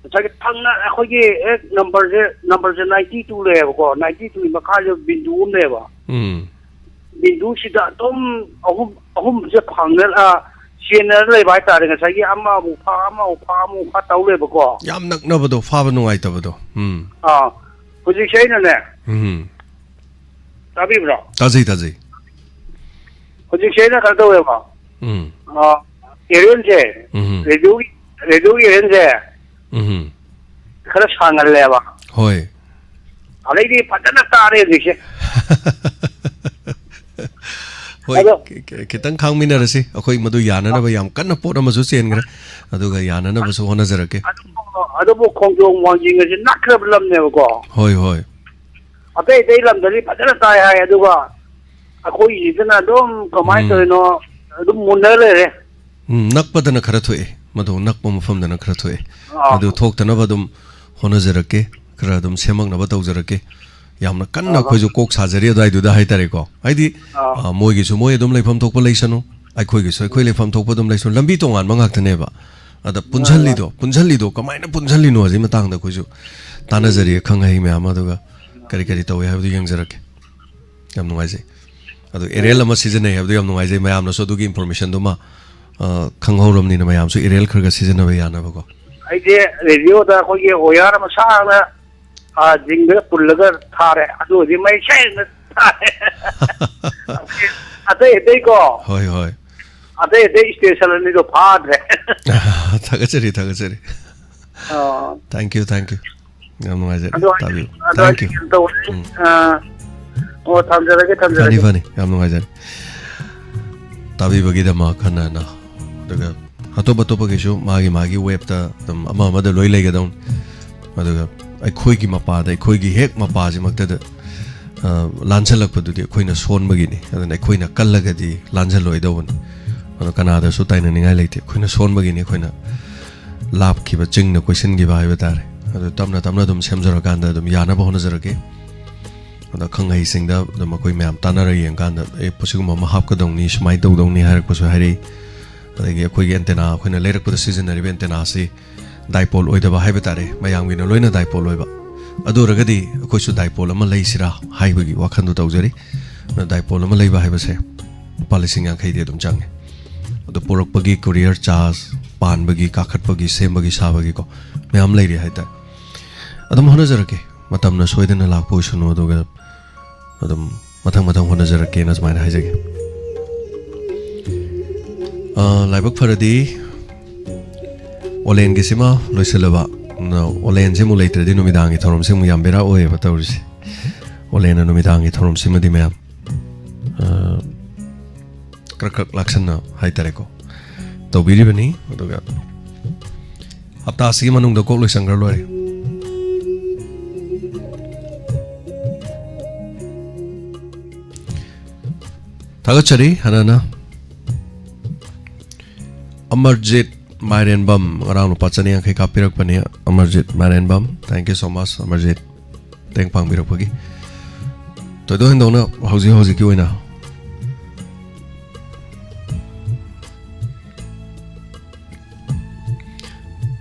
ꯉꯁꯥꯏꯒꯤ ꯊꯪꯅ ꯑꯩꯈꯣꯏꯒꯤ ꯍꯦꯛ ꯅꯝꯕꯔꯁꯦ, ꯅꯝꯕꯔꯁꯦ ꯅꯥꯏꯟꯇꯤ ꯇꯨ ꯂꯩꯌꯦꯕꯀꯣ, ꯅꯥꯏꯟꯇꯤ ꯇꯨꯒꯤ ꯃꯈꯥꯁꯦ ꯕꯤꯟꯗꯨ ꯑꯃ ꯂꯩꯌꯦꯕ꯫ ꯎꯝ꯫ ꯕꯤꯟꯗꯨꯁꯤꯗ ꯑꯗꯨꯝ ꯑꯍꯨꯝ, ꯑꯍꯨꯝꯁꯦ ꯐꯪꯅ-, ꯑ, ꯆꯦꯟꯅꯔ ꯂꯩꯕ ꯍꯥꯏꯇꯥꯔꯦ꯫ ꯉꯁꯥꯏꯒꯤ ꯑꯃ ꯑꯃꯨꯛ ꯐꯥ, ꯑꯃ ꯑꯃꯨꯛ ꯐꯥ, ꯑꯃ ꯑꯃꯨꯛ ꯐꯥ ꯇꯧ ꯂꯩꯕꯀꯣ꯫ ꯌꯥꯝ ꯅꯛꯅꯕꯗꯣ, ꯐꯥꯕ ꯅꯨꯡꯉꯥꯏꯇꯕꯗꯣ꯫ ꯎꯝ꯫ ꯑꯥ, ꯍꯧꯖꯤꯛꯁꯦ ꯑꯩꯅꯅꯦ, ꯎꯝ꯫ ꯇꯥꯕꯤꯕ꯭ꯔꯣ? ꯇꯥꯖꯩ, ꯇꯥꯖꯩ꯫ ꯍꯧꯖꯤꯛꯁꯦ ꯑꯩꯅ ꯀꯩꯅꯣ ꯇꯧꯋꯦꯕ, ꯎꯝ꯫ ꯑ, ꯑꯦꯔꯤꯌꯦꯜꯁꯦ, ꯎꯝ꯫ ꯔꯦꯗꯤꯑꯣꯒꯤ, ꯔꯦꯗꯤꯑꯣꯒꯤ ꯑꯦꯔꯤꯌꯦꯜꯁꯦ ꯎꯝ꯫ ꯈꯔ ꯁꯥꯡꯍꯜꯂꯦꯕ꯫ ꯍꯣꯏ꯫ ꯑꯗꯩꯗꯤ ꯐꯖꯅ ꯇꯥꯔꯦ ꯍꯧꯖꯤꯛꯁꯦ꯫ ꯍꯣꯏ, ꯑꯗꯣ ꯈꯤ-, ꯈꯤ-, ꯈꯤꯇꯪ ꯈꯥꯡꯃꯤꯟꯅꯔꯁꯤ꯫ ꯑꯩꯈꯣꯏ ꯃꯗꯨ ꯌꯥꯅꯅꯕ ꯌꯥꯝ ꯀꯟꯅ ꯄꯣꯠ ꯑꯃꯁꯨ ꯆꯦꯟꯈ꯭ꯔꯦ꯫ ꯑꯗꯨꯒ ꯌꯥꯅꯅꯕꯁꯨ ꯍꯣꯠꯅꯖꯔꯛꯀꯦ꯫ ꯑꯗꯨꯕꯨ, ꯑꯗꯨꯕꯨ ꯈꯣꯡꯖꯣꯝ ꯋꯥꯡꯖꯤꯡ ꯑꯁꯤ ꯅꯛꯈ꯭ꯔꯕ ꯂꯝꯅꯦꯕꯀꯣ꯫ ꯍꯣꯏ, ꯍꯣꯏ꯫ ꯑꯇꯩ ꯑꯇꯩ ꯂꯝꯗꯗꯤ ꯐꯖꯅ ꯇꯥꯏ ꯍꯥꯏ, ꯑꯗꯨꯒ ꯑꯩꯈꯣꯏꯒꯤꯁꯤꯗꯅ ꯑꯗꯨꯝ ꯀꯃꯥꯏꯅ ꯎꯝ꯫ ꯇꯧꯔꯤꯅꯣ, ꯑꯗꯨꯝ ꯃꯨꯟꯅ ꯂꯩꯔꯦ꯫ ꯎꯝ, ꯅꯛꯄꯗꯅ ꯈꯔ ꯊꯣꯛꯑꯦ꯫ ꯃꯗꯨ ꯅꯛꯄ ꯃꯐꯝꯗꯅ ꯈꯔ ꯊꯣꯛꯑꯦ꯫ ꯑꯥ꯫ ꯑꯗꯨ ꯊꯣꯛꯇꯅꯕ ꯑꯗꯨꯝ ꯍꯣꯠꯅꯖꯔꯛꯀꯦ꯫ ꯈꯔ ꯑꯗꯨꯝ ꯁꯦꯝꯃꯛꯅꯕ ꯇꯧꯖꯔꯛꯀꯦ꯫ ꯌꯥꯝꯅ ꯀꯟꯅ ꯑꯥ꯫ ꯑꯩꯈꯣꯏꯁꯨ ꯀꯣꯛ ꯁꯥꯖꯔꯤ ꯑꯗꯨꯋꯥꯏꯗꯨꯗ ꯍꯥꯏꯇꯥꯔꯦꯀꯣ꯫ ꯍꯥꯏꯗꯤ, ꯑꯥ꯫ ꯑ, ꯃꯣꯏꯒꯤꯁꯨ ꯃꯣꯏ ꯑꯗꯨꯝ ꯂꯩꯐꯝ ꯊꯣꯛꯄ ꯂꯩꯁꯅꯨ, ꯑꯩꯈꯣꯏꯒꯤꯁꯨ ꯑꯩꯈꯣꯏ ꯂꯩꯐꯝ ꯊꯣꯛꯄ ꯑꯗꯨꯝ ꯂꯩꯁꯅꯨ꯫ ꯂꯝꯕꯤ ꯇꯣꯉꯥꯟꯕ ꯉꯥꯛꯇꯅꯦꯕ꯫ ꯑꯗ ꯄꯨꯟꯁꯤꯜꯂꯤꯗꯣ, ꯄꯨꯟꯁꯤꯜꯂꯤꯗꯣ ꯀꯃꯥꯏꯅ ꯄꯨꯟꯁꯤꯜꯂꯤꯅꯣ ꯍꯥꯏꯕꯒꯤ ꯃꯇꯥꯡꯗ ꯑꯩꯈꯣꯏꯁꯨ ꯇꯥꯟꯅꯖꯔꯤ, ꯑꯈꯪ ꯑꯍꯩ ꯃꯌꯥꯝ ꯑꯃ, ꯑꯗꯨꯒ ꯀꯔꯤ ꯀꯔꯤ ꯇꯧꯏ ꯍꯥꯏꯕꯗꯨ ꯌꯦꯡꯖꯔꯛꯀꯦ꯫ ꯌꯥꯝ ꯅꯨꯡꯉꯥꯏꯖꯩ꯫ ꯑꯗꯣ ꯑꯦꯔꯤꯌꯦꯜ ꯑꯃ ꯁꯤꯖꯤꯟꯅꯩ ꯍꯥꯏꯕꯗꯨ ꯌꯥꯝ ꯅꯨꯡꯉꯥꯏꯖꯩ꯫ ꯃꯌꯥꯝꯅꯁꯨ ꯑꯗꯨꯒꯤ ꯏꯟꯐꯣꯔꯃꯦꯁꯟꯗꯨꯃ, ꯑ, ꯈꯪꯍꯧꯔꯕꯅꯤꯅ ꯃꯌꯥꯝꯁꯨ ꯑꯦꯔꯤꯌꯦꯜ ꯈꯔ ꯈꯔ ꯁꯤꯖꯤꯟꯅꯕ ꯌꯥꯅꯕꯀꯣ꯫ ꯑꯩꯁꯦ ꯔꯦꯗꯤꯑꯣꯗ ꯑꯩꯈꯣꯏꯒꯤ ꯋꯥꯌꯔ ꯑꯃ ꯁꯥꯡꯅ, ꯑ, ꯖꯤꯡꯗ ꯄꯨꯜꯂꯒ ꯊꯥꯔꯦ, ꯑꯗꯨ ꯑꯣꯏꯔꯗꯤ ꯃꯩ ꯁꯦꯡꯅ ꯇꯥꯔꯦ꯫ ꯑꯇꯩ ꯑꯇꯩꯀꯣ, ꯍꯣꯏ, ꯍꯣꯏ꯫ ꯑꯇꯩ ꯑꯇꯩ ꯏꯁꯇꯦꯁꯟ ꯑꯅꯤꯗꯣ ꯐꯥꯗ꯭ꯔꯦ꯫ ꯊꯥꯒꯠꯆꯔꯤ, ꯊꯥꯒꯠꯆꯔꯤ꯫ ꯑꯣ꯫ Thank you, thank you꯫ ꯌꯥꯝ ꯅꯨꯡꯉꯥꯏꯖꯔꯦ꯫ ꯑꯗꯣ, ꯇꯥꯕꯤꯌꯨ꯫ ꯑꯗꯣ Thank you꯫ ꯀꯩꯅꯣ ꯇꯧꯋꯦ꯫ ꯎꯝ꯫ ꯑ, ꯑꯣ, ꯊꯝꯖꯔꯒꯦ, ꯐꯅꯤ, ꯊꯝꯖꯔꯒꯦ꯫ ꯐꯅꯤ꯫ ꯌꯥꯝ ꯅꯨꯡꯉꯥꯏꯖꯔꯦ꯫ ꯇꯥꯕꯤꯕꯒꯤꯗꯃꯛ ꯈꯟꯅ ꯍꯟꯅ꯫ ꯑꯗꯨꯒ ꯑꯇꯣꯞ ꯑꯇꯣꯞꯄꯒꯤꯁꯨ ꯃꯥꯒꯤ ꯃꯥꯒꯤ ꯋꯦꯞꯇ ꯑꯗꯨꯝ ꯑꯃ ꯑꯃꯗ ꯂꯣꯏ ꯂꯩꯒꯗꯧꯅꯤ꯫ ꯑꯗꯨꯒ ꯑꯩꯈꯣꯏꯒꯤ ꯃꯄꯥꯗ, ꯑꯩꯈꯣꯏꯒꯤ ꯍꯦꯛ ꯃꯄꯥꯁꯤꯃꯛꯇꯗ, ꯑ, ꯂꯥꯟꯁꯜꯂꯛꯄꯗꯨꯗꯤ ꯑꯩꯈꯣꯏꯅ ꯁꯣꯟꯕꯒꯤꯅꯤ꯫ ꯑꯗꯨꯅ ꯑꯩꯈꯣꯏꯅ ꯀꯜꯂꯒꯗꯤ ꯂꯥꯟꯁꯜꯂꯣꯏꯗꯧꯕꯅꯤ꯫ ꯑꯗꯣ ꯀꯅꯥꯗꯁꯨ ꯇꯥꯏꯅꯅꯤꯡꯉꯥꯏ ꯂꯩꯇꯦ꯫ ꯑꯩꯈꯣꯏꯅ ꯁꯣꯟꯕꯒꯤꯅꯤ, ꯑꯩꯈꯣꯏꯅ ꯂꯥꯞꯈꯤꯕ ꯆꯤꯡꯅ ꯀꯣꯏꯁꯤꯟꯈꯤꯕ ꯍꯥꯏꯕ ꯇꯥꯔꯦ꯫ ꯑꯗꯨ ꯇꯞꯅ ꯇꯞꯅ ꯑꯗꯨꯝ ꯁꯦꯝꯖꯔꯀꯥꯟꯗ ꯑꯗꯨꯝ ꯌꯥꯅꯕ ꯍꯣꯠꯅꯖꯔꯛꯀꯦ꯫ ꯑꯗ ꯈꯪꯍꯩꯁꯤꯡꯗ ꯑꯗꯨꯝ ꯑꯩꯈꯣꯏ ꯃꯌꯥꯝ ꯇꯥꯟꯅꯔ ꯌꯦꯡꯀꯥꯟꯗ, "ꯑꯦ, ꯁꯤꯒꯨꯝꯕ ꯑꯃ ꯍꯥꯞꯀꯗꯧꯅꯤ, ꯁꯨꯃꯥꯏꯅ ꯇꯧꯗꯧꯅꯤ" ꯍꯥꯏꯔꯛꯄꯁꯨ ꯍꯥꯏꯔꯛꯏ꯫ ꯑꯗꯒꯤ ꯑꯩꯈꯣꯏꯒꯤ ꯑꯦꯟꯇꯦꯅꯥ, ꯑꯩꯈꯣꯏꯅ ꯂꯩꯔꯛꯄꯗ ꯁꯤꯖꯤꯟꯅꯔꯤꯕ ꯑꯦꯟꯇꯦꯅꯥꯁꯤ ꯗꯥꯏꯄꯣꯜ ꯑꯣꯏꯗꯕ ꯍꯥꯏꯕ ꯇꯥꯔꯦ, ꯃꯌꯥꯝꯒꯤꯅ ꯂꯣꯏꯅ ꯗꯥꯏꯄꯣꯜ ꯑꯣꯏꯕ꯫ ꯑꯗꯨ ꯑꯣꯏꯔꯒꯗꯤ ꯑꯩꯈꯣꯏꯁꯨ ꯗꯥꯏꯄꯣꯜ ꯑꯃ ꯂꯩꯁꯤꯔꯥ ꯍꯥꯏꯕꯒꯤ ꯋꯥꯈꯜꯗꯨ ꯇꯧꯖꯔꯤ꯫ ꯑꯗꯨꯅ ꯗꯥꯏꯄꯣꯜ ꯑꯃ ꯂꯩꯕ ꯍꯥꯏꯕꯁꯦ ꯂꯨꯄꯥ ꯂꯤꯁꯤꯡ ꯌꯥꯡꯈꯩꯗꯤ ꯑꯗꯨꯝ ꯆꯪꯉꯦ꯫ ꯑꯗꯨ ꯄꯨꯔꯛꯄꯒꯤ, ꯀꯨꯔꯤꯌꯔ ꯆꯥꯔꯖ, ꯄꯥꯟꯕꯒꯤ, ꯀꯥꯈꯠꯄꯒꯤ, ꯁꯦꯝꯕꯒꯤ, ꯁꯥꯕꯒꯤꯀꯣ, ꯃꯌꯥꯝ ꯂꯩꯔꯤ ꯍꯥꯏꯇꯥꯔꯦ꯫ ꯑꯗꯨꯝ ꯍꯣꯠꯅꯖꯔꯛꯀꯦ, ꯃꯇꯝꯅ ꯁꯣꯏꯗꯅ ꯂꯥꯛꯄ ꯑꯣꯏꯁꯅꯨ, ꯑꯗꯨꯒ ꯑꯗꯨꯝ ꯃꯊꯪ ꯃꯊꯪ ꯍꯣꯠꯅꯖꯔꯛꯀꯦꯅ ꯁꯨꯃꯥꯏꯅ ꯍꯥꯏꯖꯒꯦ꯫ ꯑ, ꯂꯥꯏꯕꯛ ꯐꯔꯗꯤ ꯑꯣꯂꯦꯟꯒꯤꯁꯤꯃ ꯂꯣꯏꯁꯤꯜꯂꯕ꯫ ꯑ, ꯑꯣꯂꯦꯟꯁꯤ ꯑꯃꯨꯛ ꯂꯩꯇ꯭ꯔꯗꯤ ꯅꯨꯃꯤꯗꯥꯡꯒꯤ ꯊꯧꯔꯝꯁꯤ ꯑꯃꯨꯛ ꯌꯥꯝ ꯕꯦꯔꯥ ꯑꯣꯏꯌꯦꯕ ꯇꯧꯔꯤꯁꯦ꯫ ꯑꯣꯂꯦꯟꯅ ꯅꯨꯃꯤꯗꯥꯡꯒꯤ ꯊꯧꯔꯝꯁꯤꯃꯗꯤ ꯃꯌꯥꯝ, ꯑ, ꯀ꯭ꯔꯛ ꯀ꯭ꯔꯛ ꯂꯥꯛꯁꯟꯅ ꯍꯥꯏꯇꯥꯔꯦꯀꯣ, ꯇꯧꯕꯤꯔꯤꯕꯅꯤ꯫ ꯑꯗꯨꯒ ꯍꯞꯇꯥꯁꯤꯒꯤ ꯃꯅꯨꯡꯗ ꯀꯣꯛ ꯂꯣꯏꯁꯟꯈ꯭ꯔ ꯂꯣꯏꯔꯦ꯫ ꯊꯥꯒꯠꯆꯔꯤ ꯍꯥꯟꯅꯅ꯫ ꯑꯃꯔꯖꯤꯠ ꯃꯥꯏꯔꯦꯟꯕꯝ ꯉꯔꯥꯡ ꯂꯨꯄꯥ ꯆꯅꯤ ꯌꯥꯡꯈꯩ ꯀꯥꯞꯄꯤꯔꯛꯄꯅꯤ꯫ Amarjeet ꯃꯥꯏꯔꯦꯟꯕꯝ, thank you so much Amarjeet, ꯃꯇꯦꯡ ꯄꯥꯡꯕꯤꯔꯛꯄꯒꯤ꯫ ꯊꯣꯏꯗꯣꯛ ꯍꯦꯟꯗꯣꯛꯅ ꯍꯧꯖꯤꯛ ꯍꯧꯖꯤꯛꯀꯤ ꯑꯣꯏꯅ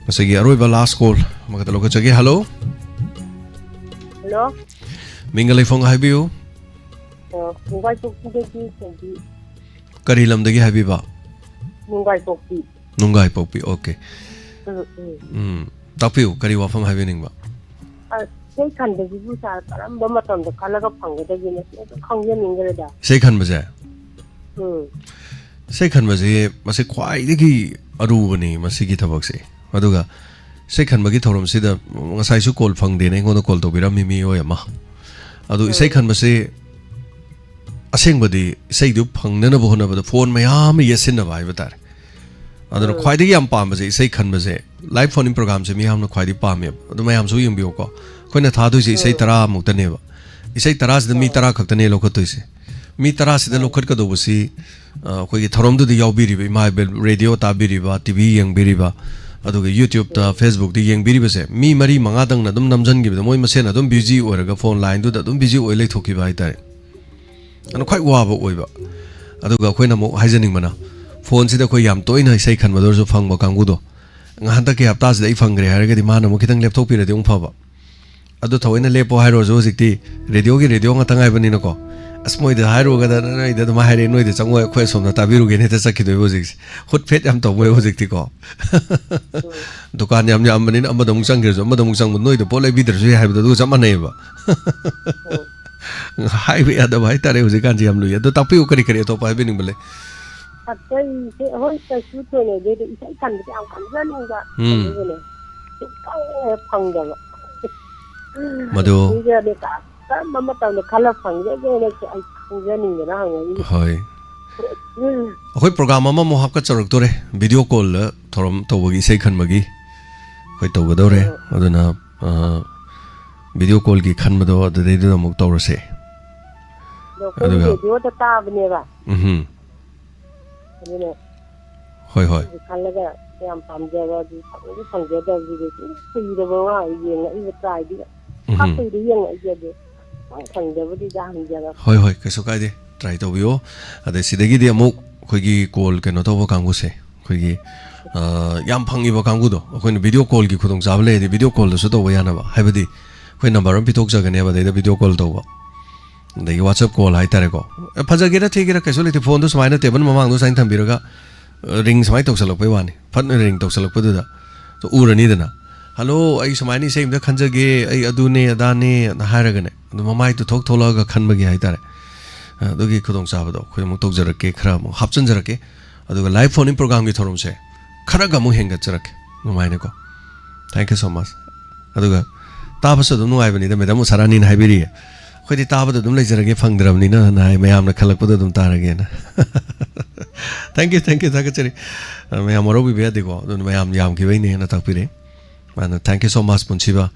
ꯉꯁꯤꯒꯤ ꯑꯔꯣꯏꯕ last call ꯑꯃꯈꯛꯇ ꯂꯧꯈꯠꯆꯒꯦ꯫ ꯍꯜꯂꯣ꯫ ꯍꯜꯂꯣ꯫ ꯃꯤꯡꯒ ꯂꯩꯐꯝꯒ ꯍꯥꯏꯕꯤꯌꯨ꯫ ꯑ, ꯅꯨꯡꯒꯥꯏꯄꯣꯛꯄꯤꯗꯒꯤ ꯊꯣꯏꯕꯤ꯫ ꯀꯔꯤ ꯂꯝꯗꯒꯤ ꯍꯥꯏꯕꯤꯕ? ꯅꯨꯡꯒꯥꯏꯄꯣꯛꯄꯤ꯫ ꯅꯨꯡꯒꯥꯏꯄꯣꯛꯄꯤ, okay꯫ ꯎꯝ, ꯎꯝ꯫ ꯎꯝ, ꯇꯥꯛꯄꯤꯌꯨ, ꯀꯔꯤ ꯋꯥꯐꯝ ꯍꯥꯏꯕꯤꯅꯤꯡꯕ? ꯑ, ꯏꯁꯩ ꯈꯟꯕꯁꯤꯕꯨ ꯁꯥꯔ ꯀꯔꯝꯕ ꯃꯇꯝꯗ ꯈꯜꯂꯒ ꯐꯪꯒꯗꯒꯦꯅ ꯁꯨꯝ ꯈꯪꯖꯅꯤꯡꯈ꯭ꯔꯦꯗ꯫ ꯏꯁꯩ ꯈꯟꯕꯁꯦ? ꯎꯝ꯫ ꯏꯁꯩ ꯈꯟꯕꯁꯦ ꯃꯁꯤ ꯈ꯭ꯋꯥꯏꯗꯒꯤ ꯑꯔꯨꯕꯅꯤ ꯃꯁꯤꯒꯤ ꯊꯕꯛꯁꯦ꯫ ꯑꯗꯨꯒ ꯏꯁꯩ ꯈꯟꯕꯒꯤ ꯊꯧꯔꯝꯁꯤꯗ ꯉꯁꯥꯏꯁꯨ call ꯐꯪꯗꯦꯅ ꯑꯩꯉꯣꯟꯗ call ꯇꯧꯕꯤꯔꯝꯃꯤ ꯃꯤꯑꯣꯏ ꯑꯃ꯫ ꯑꯗꯨ ꯏꯁꯩ ꯎꯝ꯫ ꯈꯟꯕꯁꯦ ꯑꯁꯦꯡꯕꯗꯤ ꯏꯁꯩꯗꯨ ꯐꯪꯅꯅꯕ ꯍꯣꯠꯅꯕꯗ phone ꯃꯌꯥꯝ ꯑꯃ ꯌꯦꯠꯁꯤꯟꯅꯕ ꯍꯥꯏꯕ ꯇꯥꯔꯦ꯫ ꯑꯗꯨꯅ ꯎꯝ꯫ ꯈ꯭ꯋꯥꯏꯗꯒꯤ ꯌꯥꯝ ꯄꯥꯝꯕꯁꯦ ꯏꯁꯩ ꯈꯟꯕꯁꯦ, live phone in programꯁꯦ ꯃꯤꯌꯥꯝꯅ ꯈ꯭ꯋꯥꯏꯗꯒꯤ ꯄꯥꯝꯃꯦꯕ꯫ ꯑꯗꯨ ꯃꯌꯥꯝꯁꯨ ꯌꯦꯡꯕꯤꯌꯨꯀꯣ, ꯑꯩꯈꯣꯏꯅ ꯊꯥꯗꯣꯏꯁꯦ ꯏꯁꯩ ꯎꯝ꯫ ꯇꯔꯥꯃꯨꯛꯇꯅꯦꯕ꯫ ꯏꯁꯩ ꯇꯔꯥꯁꯤꯗ ꯃꯤ ꯎꯝ꯫ ꯇꯔꯥ ꯈꯛꯇꯅꯦ ꯂꯧꯈꯠꯇꯣꯏꯁꯦ꯫ ꯃꯤ ꯇꯔꯥꯁꯤꯗ ꯎꯝ꯫ ꯂꯧꯈꯠꯀꯗꯧꯕꯁꯤ, ꯑ, ꯑꯩꯈꯣꯏꯒꯤ ꯊꯧꯔꯝꯗꯨꯗ ꯌꯥꯎꯕꯤꯔꯤꯕ ꯏꯃꯥ ꯏꯕꯦꯜ, ꯔꯦꯗꯤꯑꯣ ꯇꯥꯕꯤꯔꯤꯕ, ꯇꯤ ꯚꯤ ꯌꯦꯡꯕꯤꯔꯤꯕ, ꯑꯗꯨꯒ YouTube-ꯇ, ꯎꯝ꯫ Facebook-ꯇ ꯌꯦꯡꯕꯤꯔꯤꯕꯁꯦ, ꯃꯤ ꯃꯔꯤ ꯃꯉꯥꯗꯪꯅ ꯑꯗꯨꯝ ꯅꯝꯖꯟꯈꯤꯕꯗ ꯃꯣꯏ ꯃꯁꯦꯟ ꯑꯗꯨꯝ busy ꯑꯣꯏꯔꯒ phone line-ꯗꯨꯗ ꯑꯗꯨꯝ busy ꯑꯣꯏ ꯂꯩꯊꯣꯛꯈꯤꯕ ꯍꯥꯏꯇꯥꯔꯦ꯫ ꯑꯗꯨꯅ ꯈ꯭ꯋꯥꯏ ꯋꯥꯕ ꯑꯣꯏꯕ꯫ ꯑꯗꯨꯒ ꯑꯩꯈꯣꯏꯅ ꯑꯃꯨꯛ ꯍꯥꯏꯖꯅꯤꯡꯕꯅ, phone-ꯁꯤꯗ ꯑꯩꯈꯣꯏ ꯌꯥꯝ ꯇꯣꯏꯅ ꯏꯁꯩ ꯈꯟꯕꯗ ꯑꯣꯏꯔꯁꯨ ꯐꯪꯕ ꯀꯥꯡꯕꯨꯗꯣ, ꯉ-, ꯍꯟꯗꯛꯀꯤ ꯍꯞꯇꯥꯁꯤꯗ ꯑꯩ ꯐꯪꯈ꯭ꯔꯦ ꯍꯥꯏꯔꯒꯗꯤ ꯃꯥꯅ ꯑꯃꯨꯛ ꯈꯤꯇꯪ ꯂꯦꯞꯊꯣꯛꯄꯤꯔꯗꯤ ꯑꯃꯨꯛ ꯐꯕ꯫ ꯑꯗꯨ ꯊꯑꯣꯏꯅ ꯂꯦꯞꯄꯣ ꯍꯥꯏꯔꯨꯔꯁꯨ ꯍꯧꯖꯤꯛꯇꯤ ꯔꯦꯗꯤꯑꯣꯒꯤ ꯔꯦꯗꯤꯑꯣ ꯉꯥꯛꯇ ꯉꯥꯏꯕꯅꯤꯅꯀꯣ, "ꯑꯁ, ꯃꯣꯏꯗ ꯍꯥꯏꯔꯨꯔꯒꯗ ꯅꯣꯏꯗ ꯑꯗꯨꯃꯥꯏꯅ ꯍꯥꯏꯔꯛꯑꯦ, ꯅꯣꯏꯗ ꯆꯪꯉꯣꯏ, ꯑꯩꯈꯣꯏ ꯑꯁꯣꯝꯗ ꯇꯥꯕꯤꯔꯨꯒꯦꯅ" ꯍꯦꯛꯇ ꯆꯠꯈꯤꯗꯣꯏꯕ ꯍꯧꯖꯤꯛꯁꯦ꯫ ꯍꯨꯠ ꯐꯦꯠ ꯌꯥꯝ ꯇꯧꯕ ꯍꯧꯖꯤꯛꯇꯤꯀꯣ꯫ ꯗꯨꯀꯥꯟ ꯌꯥꯝ ꯌꯥꯝꯕꯅꯤꯅ ꯑꯃꯗ ꯑꯃꯨꯛ ꯆꯪꯈ꯭ꯔꯁꯨ ꯑꯃꯗ ꯑꯃꯨꯛ ꯆꯪꯕ, ꯅꯣꯏꯗ ꯄꯣꯠ ꯂꯩꯕꯤꯗ꯭ꯔꯁꯨ ꯌꯥꯏ ꯍꯥꯏꯕꯗꯣ ꯑꯗꯨꯒ ꯆꯞ ꯃꯥꯟꯅꯩꯌꯦꯕ꯫ ꯍꯥꯏꯕ ꯌꯥꯗꯕ ꯍꯥꯏꯇꯥꯔꯦ, ꯍꯧꯖꯤꯛꯀꯥꯟꯁꯦ ꯌꯥꯝ ꯂꯨꯏ꯫ ꯑꯗꯣ ꯇꯥꯛꯄꯤꯌꯨ, ꯀꯔꯤ ꯀꯔꯤ ꯑꯇꯣꯞꯄ ꯍꯥꯏꯕꯤꯅꯤꯡꯕ ꯂꯩ? ꯑꯇꯩꯁꯦ ꯍꯣꯏ ꯀꯩꯁꯨ ꯊꯣꯏꯅ ꯂꯩꯇꯦ, ꯏꯁꯩ ꯈꯟꯕꯁꯦ ꯌꯥꯝ ꯈꯟꯖꯅꯤꯡꯕ꯫ ꯎꯝ꯫ ꯑꯗꯨꯒꯅꯦ ꯁꯨꯡꯐꯪ ꯍꯦꯛ ꯐꯪꯗꯕ꯫ ꯃꯗꯨ ꯃꯤꯒꯗꯤ ꯀ-, ꯀꯔꯝꯕ ꯃꯇꯝꯗ ꯈꯜꯂ ꯐꯪꯖꯒꯦꯅ ꯑꯩ ꯈꯪꯖꯅꯤꯡꯗꯅ ꯍꯪꯉꯛꯏꯅꯤ꯫ ꯍꯣꯏ꯫ ꯎꯝ꯫ ꯑꯩꯈꯣꯏ program ꯑꯃꯃꯨꯛ ꯍꯥꯞꯀꯠꯆꯔꯛꯇꯣꯔꯦ, video call-ꯗ ꯊꯧꯔꯝ ꯇꯧꯕꯒꯤ, ꯏꯁꯩ ꯈꯟꯕꯒꯤ ꯑꯩꯈꯣꯏ ꯇꯧꯒꯗꯧꯔꯦ꯫ ꯎꯝ꯫ ꯑꯗꯨꯅ, ꯑ, video call-ꯒꯤ ꯈꯟꯕꯗꯣ ꯑꯗꯨꯗꯩꯗꯨꯗ ꯑꯃꯨꯛ ꯇꯧꯔꯁꯦ꯫ ꯑꯗꯣ ꯑꯩꯈꯣꯏ ꯑꯗꯨꯒ radio-ꯗ ꯇꯥꯕꯅꯦꯕ꯫ ꯎꯝꯍꯨꯝ꯫ ꯑꯗꯨꯅ ꯍꯣꯏ, ꯍꯣꯏ꯫ ꯑꯗꯨ ꯈꯜꯂꯒ ꯌꯥꯝ ꯄꯥꯝꯖꯕ, ꯑꯗꯨ ꯐꯪꯗꯤ ꯐꯪꯖꯗꯕꯁꯤꯗꯤ ꯁꯨꯝ ꯀꯨꯏꯔꯕ ꯋꯥ ꯌꯦꯡꯉꯛꯏꯕ, try-ꯗꯤ ꯎꯝꯍꯨꯝ꯫ ꯍꯥꯞꯄꯩꯗ ꯌꯦꯡꯉꯛꯏꯁꯦ, ꯑꯗꯨ ꯐꯪꯗꯕꯗꯨꯗ ꯍꯪꯖꯔꯛꯄ꯫ ꯍꯣꯏ, ꯍꯣꯏ, ꯀꯩꯁꯨ ꯀꯥꯏꯗꯦ, try ꯇꯧꯕꯤꯌꯣ꯫ ꯑꯗꯩ ꯁꯤꯗꯒꯤꯗꯤ ꯑꯃꯨꯛ ꯑꯩꯈꯣꯏꯒꯤ call ꯀꯩꯅꯣ ꯇꯧꯕ ꯀꯥꯡꯕꯨꯁꯦ, ꯑꯩꯈꯣꯏꯒꯤ, ꯑ, ꯌꯥꯝ ꯐꯪꯉꯤꯕ ꯀꯥꯡꯕꯨꯗꯣ, ꯑꯩꯈꯣꯏꯅ video call-ꯒꯤ ꯈꯨꯗꯣꯡꯆꯥꯕ ꯂꯩꯔꯗꯤ video call-ꯗꯁꯨ ꯇꯧꯕ ꯌꯥꯅꯕ, ꯍꯥꯏꯕꯗꯤ ꯑꯩꯈꯣꯏ number ꯑꯃ ꯄꯤꯊꯣꯛꯆꯒꯅꯦꯕ, ꯑꯗꯩꯗ video call ꯇꯧꯕ, ꯑꯗꯒꯤ WhatsApp call ꯍꯥꯏꯇꯥꯔꯦꯀꯣ꯫ ꯑꯦ, ꯐꯖꯒꯦꯔꯥ ꯊꯤꯒꯦꯔꯥ ꯀꯩꯁꯨ ꯂꯩꯇꯦ, phone-ꯗꯣ ꯁꯨꯃꯥꯏꯅ table ꯃꯃꯥꯡꯗꯣ ꯁꯨꯃꯥꯏꯅ ꯊꯝꯕꯤꯔꯒ, ꯑ, ring ꯁꯨꯃꯥꯏꯅ ꯇꯧꯁꯜꯂꯛꯄꯩ ꯋꯥꯅꯤ, ꯐꯠꯅ ring ꯇꯧꯁꯜꯂꯛꯄꯗꯨꯗ ꯎꯔꯅꯤꯗꯅ, "Hello, ꯑꯩ ꯁꯨꯃꯥꯏꯅ ꯏꯁꯩ ꯑꯝꯇ ꯈꯟꯖꯒꯦ, ꯑꯩ ꯑꯗꯨꯅꯦ ꯑꯗꯥꯅꯦ" ꯍꯥꯏꯔꯒꯅꯦ, ꯑꯗꯨ ꯃꯃꯥꯏꯗꯨ ꯊꯣꯛ ꯊꯣꯛꯂꯛꯑꯒ ꯈꯟꯕꯒꯤ ꯍꯥꯏꯇꯥꯔꯦ, ꯑ, ꯑꯗꯨꯒꯤ ꯈꯨꯗꯣꯡꯆꯥꯕꯗꯣ ꯑꯩꯈꯣꯏ ꯑꯃꯨꯛ ꯇꯧꯖꯔꯛꯀꯦ, ꯈꯔ ꯑꯃꯨꯛ ꯍꯥꯞꯆꯤꯟꯖꯔꯛꯀꯦ꯫ ꯑꯗꯨꯒ live phone-in program-ꯒꯤ ꯊꯧꯔꯝꯁꯦ ꯈꯔꯒ ꯑꯃꯨꯛ ꯍꯦꯟꯒꯠꯆꯔꯛꯀꯦ, ꯅꯨꯡꯉꯥꯏꯅꯀꯣ꯫ Thank you so much꯫ ꯑꯗꯨꯒ ꯇꯥꯕꯁꯨ ꯑꯗꯨꯝ ꯅꯨꯡꯉꯥꯏꯕꯅꯤꯗ, madam ꯎꯁꯥꯔꯥꯅꯤꯅ ꯍꯥꯏꯕꯤꯔꯤꯌꯦ, "ꯑꯩꯈꯣꯏꯗꯤ ꯇꯥꯕꯗ ꯑꯗꯨꯝ ꯂꯩꯖꯔꯒꯦ, ꯐꯪꯗ꯭ꯔꯕꯅꯤꯅ" ꯍꯥꯏ, "ꯃꯌꯥꯝꯅ ꯈꯜꯂꯛꯄꯗ ꯑꯗꯨꯝ ꯇꯥꯔꯒꯦꯅ"꯫ Thank you, thank you, ꯊꯥꯒꯠꯆꯔꯤ꯫ ꯑ, ꯃꯌꯥꯝ ꯋꯥꯔꯧꯕꯤꯕ ꯌꯥꯗꯦꯀꯣ, ꯑꯗꯨꯅ ꯃꯌꯥꯝ ꯌꯥꯝꯈꯤꯕꯩꯅꯦꯅ ꯇꯥꯛꯄꯤꯔꯦ꯫ ꯃꯥꯅ, "Thank you so much, ꯄꯨꯟꯁꯤꯕ꯫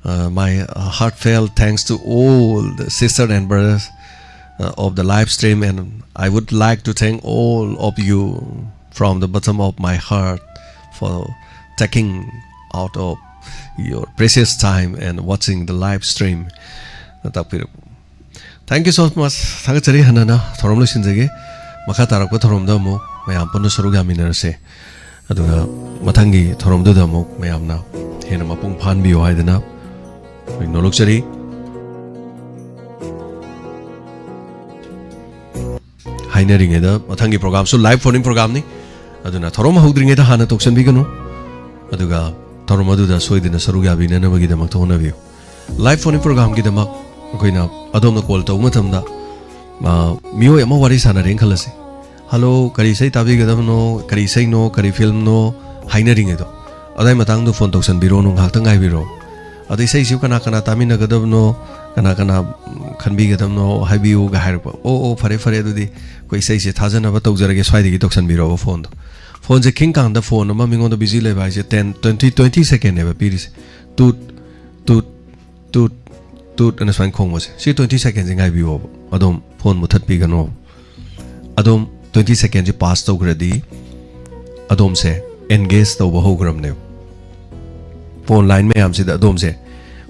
Uh, my, uh, heartfelt thanks to all the sister and brothers, uh, of the live stream, and I would like to thank all of you from the bottom of my heart for taking out of your precious time and watching the live stream." ꯅ ꯇꯥꯛꯄꯤꯔꯛꯄ꯫ Thank you so much. ꯊꯥꯒꯠꯆꯔꯤ꯫ ꯍꯟꯅꯅ ꯊꯧꯔꯝ ꯂꯣꯏꯁꯤꯟꯖꯒꯦ꯫ ꯃꯈꯥ ꯇꯥꯔꯛꯄ ꯊꯧꯔꯝꯗ ꯑꯃꯨꯛ ꯃꯌꯥꯝ ꯄꯨꯟꯅ ꯁꯔꯨꯛ ꯌꯥꯃꯤꯟꯅꯔꯁꯦ꯫ ꯑꯗꯨꯒ ꯃꯊꯪꯒꯤ ꯊꯧꯔꯝꯗꯨꯗ ꯑꯃꯨꯛ ꯃꯌꯥꯝꯅ ꯍꯦꯟꯅ ꯃꯄꯨꯡ ꯐꯥꯍꯟꯕꯤꯌꯨ ꯍꯥꯏꯗꯅ ꯑꯩꯈꯣꯏ ꯅꯣꯂꯨꯛꯆꯔꯤ꯫ ꯍꯥꯏꯅꯔꯤꯉꯩꯗ, ꯃꯊꯪꯒꯤ programꯁꯨ live phone-in programꯅꯤ꯫ ꯑꯗꯨꯅ ꯊꯧꯔꯝ ꯍꯧꯗ꯭ꯔꯤꯉꯩꯗ ꯍꯥꯟꯅ ꯇꯧꯁꯟꯕꯤꯒꯅꯨ꯫ ꯑꯗꯨꯒ ꯊꯧꯔꯝ ꯑꯗꯨꯗ ꯁꯣꯏꯗꯅ ꯁꯔꯨꯛ ꯌꯥꯕꯤꯅꯅꯕꯒꯤꯗꯃꯛꯇ ꯍꯣꯠꯅꯕꯤꯌꯨ꯫ Live phone-in programꯒꯤꯗꯃꯛ ꯑꯩꯈꯣꯏꯅ ꯑꯗꯣꯝꯅ call ꯇꯧꯕ ꯃꯇꯝꯗ, ꯑ, ꯃꯤꯑꯣꯏ ꯑꯃ ꯋꯥꯔꯤ ꯁꯥꯟꯅꯔꯦꯅ ꯈꯜꯂꯁꯤ꯫ "Hello, ꯀꯔꯤ ꯏꯁꯩ ꯇꯥꯕꯤꯒꯗꯕꯅꯣ, ꯀꯔꯤ ꯏꯁꯩꯅꯣ, ꯀꯔꯤ filmꯅꯣ?" ꯍꯥꯏꯅꯔꯤꯉꯩꯗꯣ, ꯑꯗꯨꯋꯥꯏ ꯃꯇꯥꯡꯗꯣ phone ꯇꯧꯁꯟꯕꯤꯔꯣꯅꯨ, ꯉꯥꯏꯍꯥꯛꯇꯪ ꯉꯥꯏꯕꯤꯔꯣ꯫ ꯑꯗꯣ ꯏꯁꯩꯁꯤꯕꯨ ꯀꯅꯥ ꯀꯅꯥ ꯇꯥꯃꯤꯟꯅꯒꯗꯕꯅꯣ, ꯀꯅꯥ ꯀꯅꯥ, ꯎꯝ, ꯈꯟꯕꯤꯒꯗꯕꯅꯣ ꯍꯥꯏꯕꯤꯌꯨꯒ ꯍꯥꯏꯔꯛꯄ꯫ "ꯑꯣ, ꯑꯣ, ꯐꯔꯦ, ꯐꯔꯦ, ꯑꯗꯨꯗꯤ ꯑꯩꯈꯣꯏ ꯏꯁꯩꯁꯦ ꯊꯥꯖꯅꯕ ꯇꯧꯖꯔꯒꯦ", ꯁ꯭ꯋꯥꯏꯗꯒꯤ ꯇꯧꯁꯟꯕꯤꯔꯣꯕ phoneꯗꯣ꯫ Phoneꯁꯦ ꯈꯤꯡꯀꯥꯟꯗ phone ꯑꯃ ꯃꯤꯉꯣꯟꯗ busy ꯂꯩꯕ ꯍꯥꯏꯁꯦ ten, twenty, twenty secondꯅꯦꯕ ꯄꯤꯔꯤꯁꯦ꯫ ꯇꯨꯠ, ꯇꯨꯠ, ꯇꯨꯠ, ꯇꯨꯠ ꯑꯅ ꯁꯨꯃꯥꯏꯅ ꯈꯣꯡꯕꯁꯦ, ꯁꯤ twenty secondꯁꯦ ꯉꯥꯏꯕꯤꯌꯣꯕ꯫ ꯑꯗꯨꯝ phone ꯃꯨꯠꯊꯠꯄꯤꯒꯅꯣ꯫ ꯑꯗꯨꯝ twenty secondꯁꯦ pass ꯇꯧꯈ꯭ꯔꯗꯤ ꯑꯗꯣꯝꯁꯦ engage ꯇꯧꯕ ꯍꯧꯈ꯭ꯔꯕꯅꯦꯕ꯫ Phone line ꯃꯌꯥꯝꯁꯤꯗ ꯑꯗꯣꯝꯁꯦ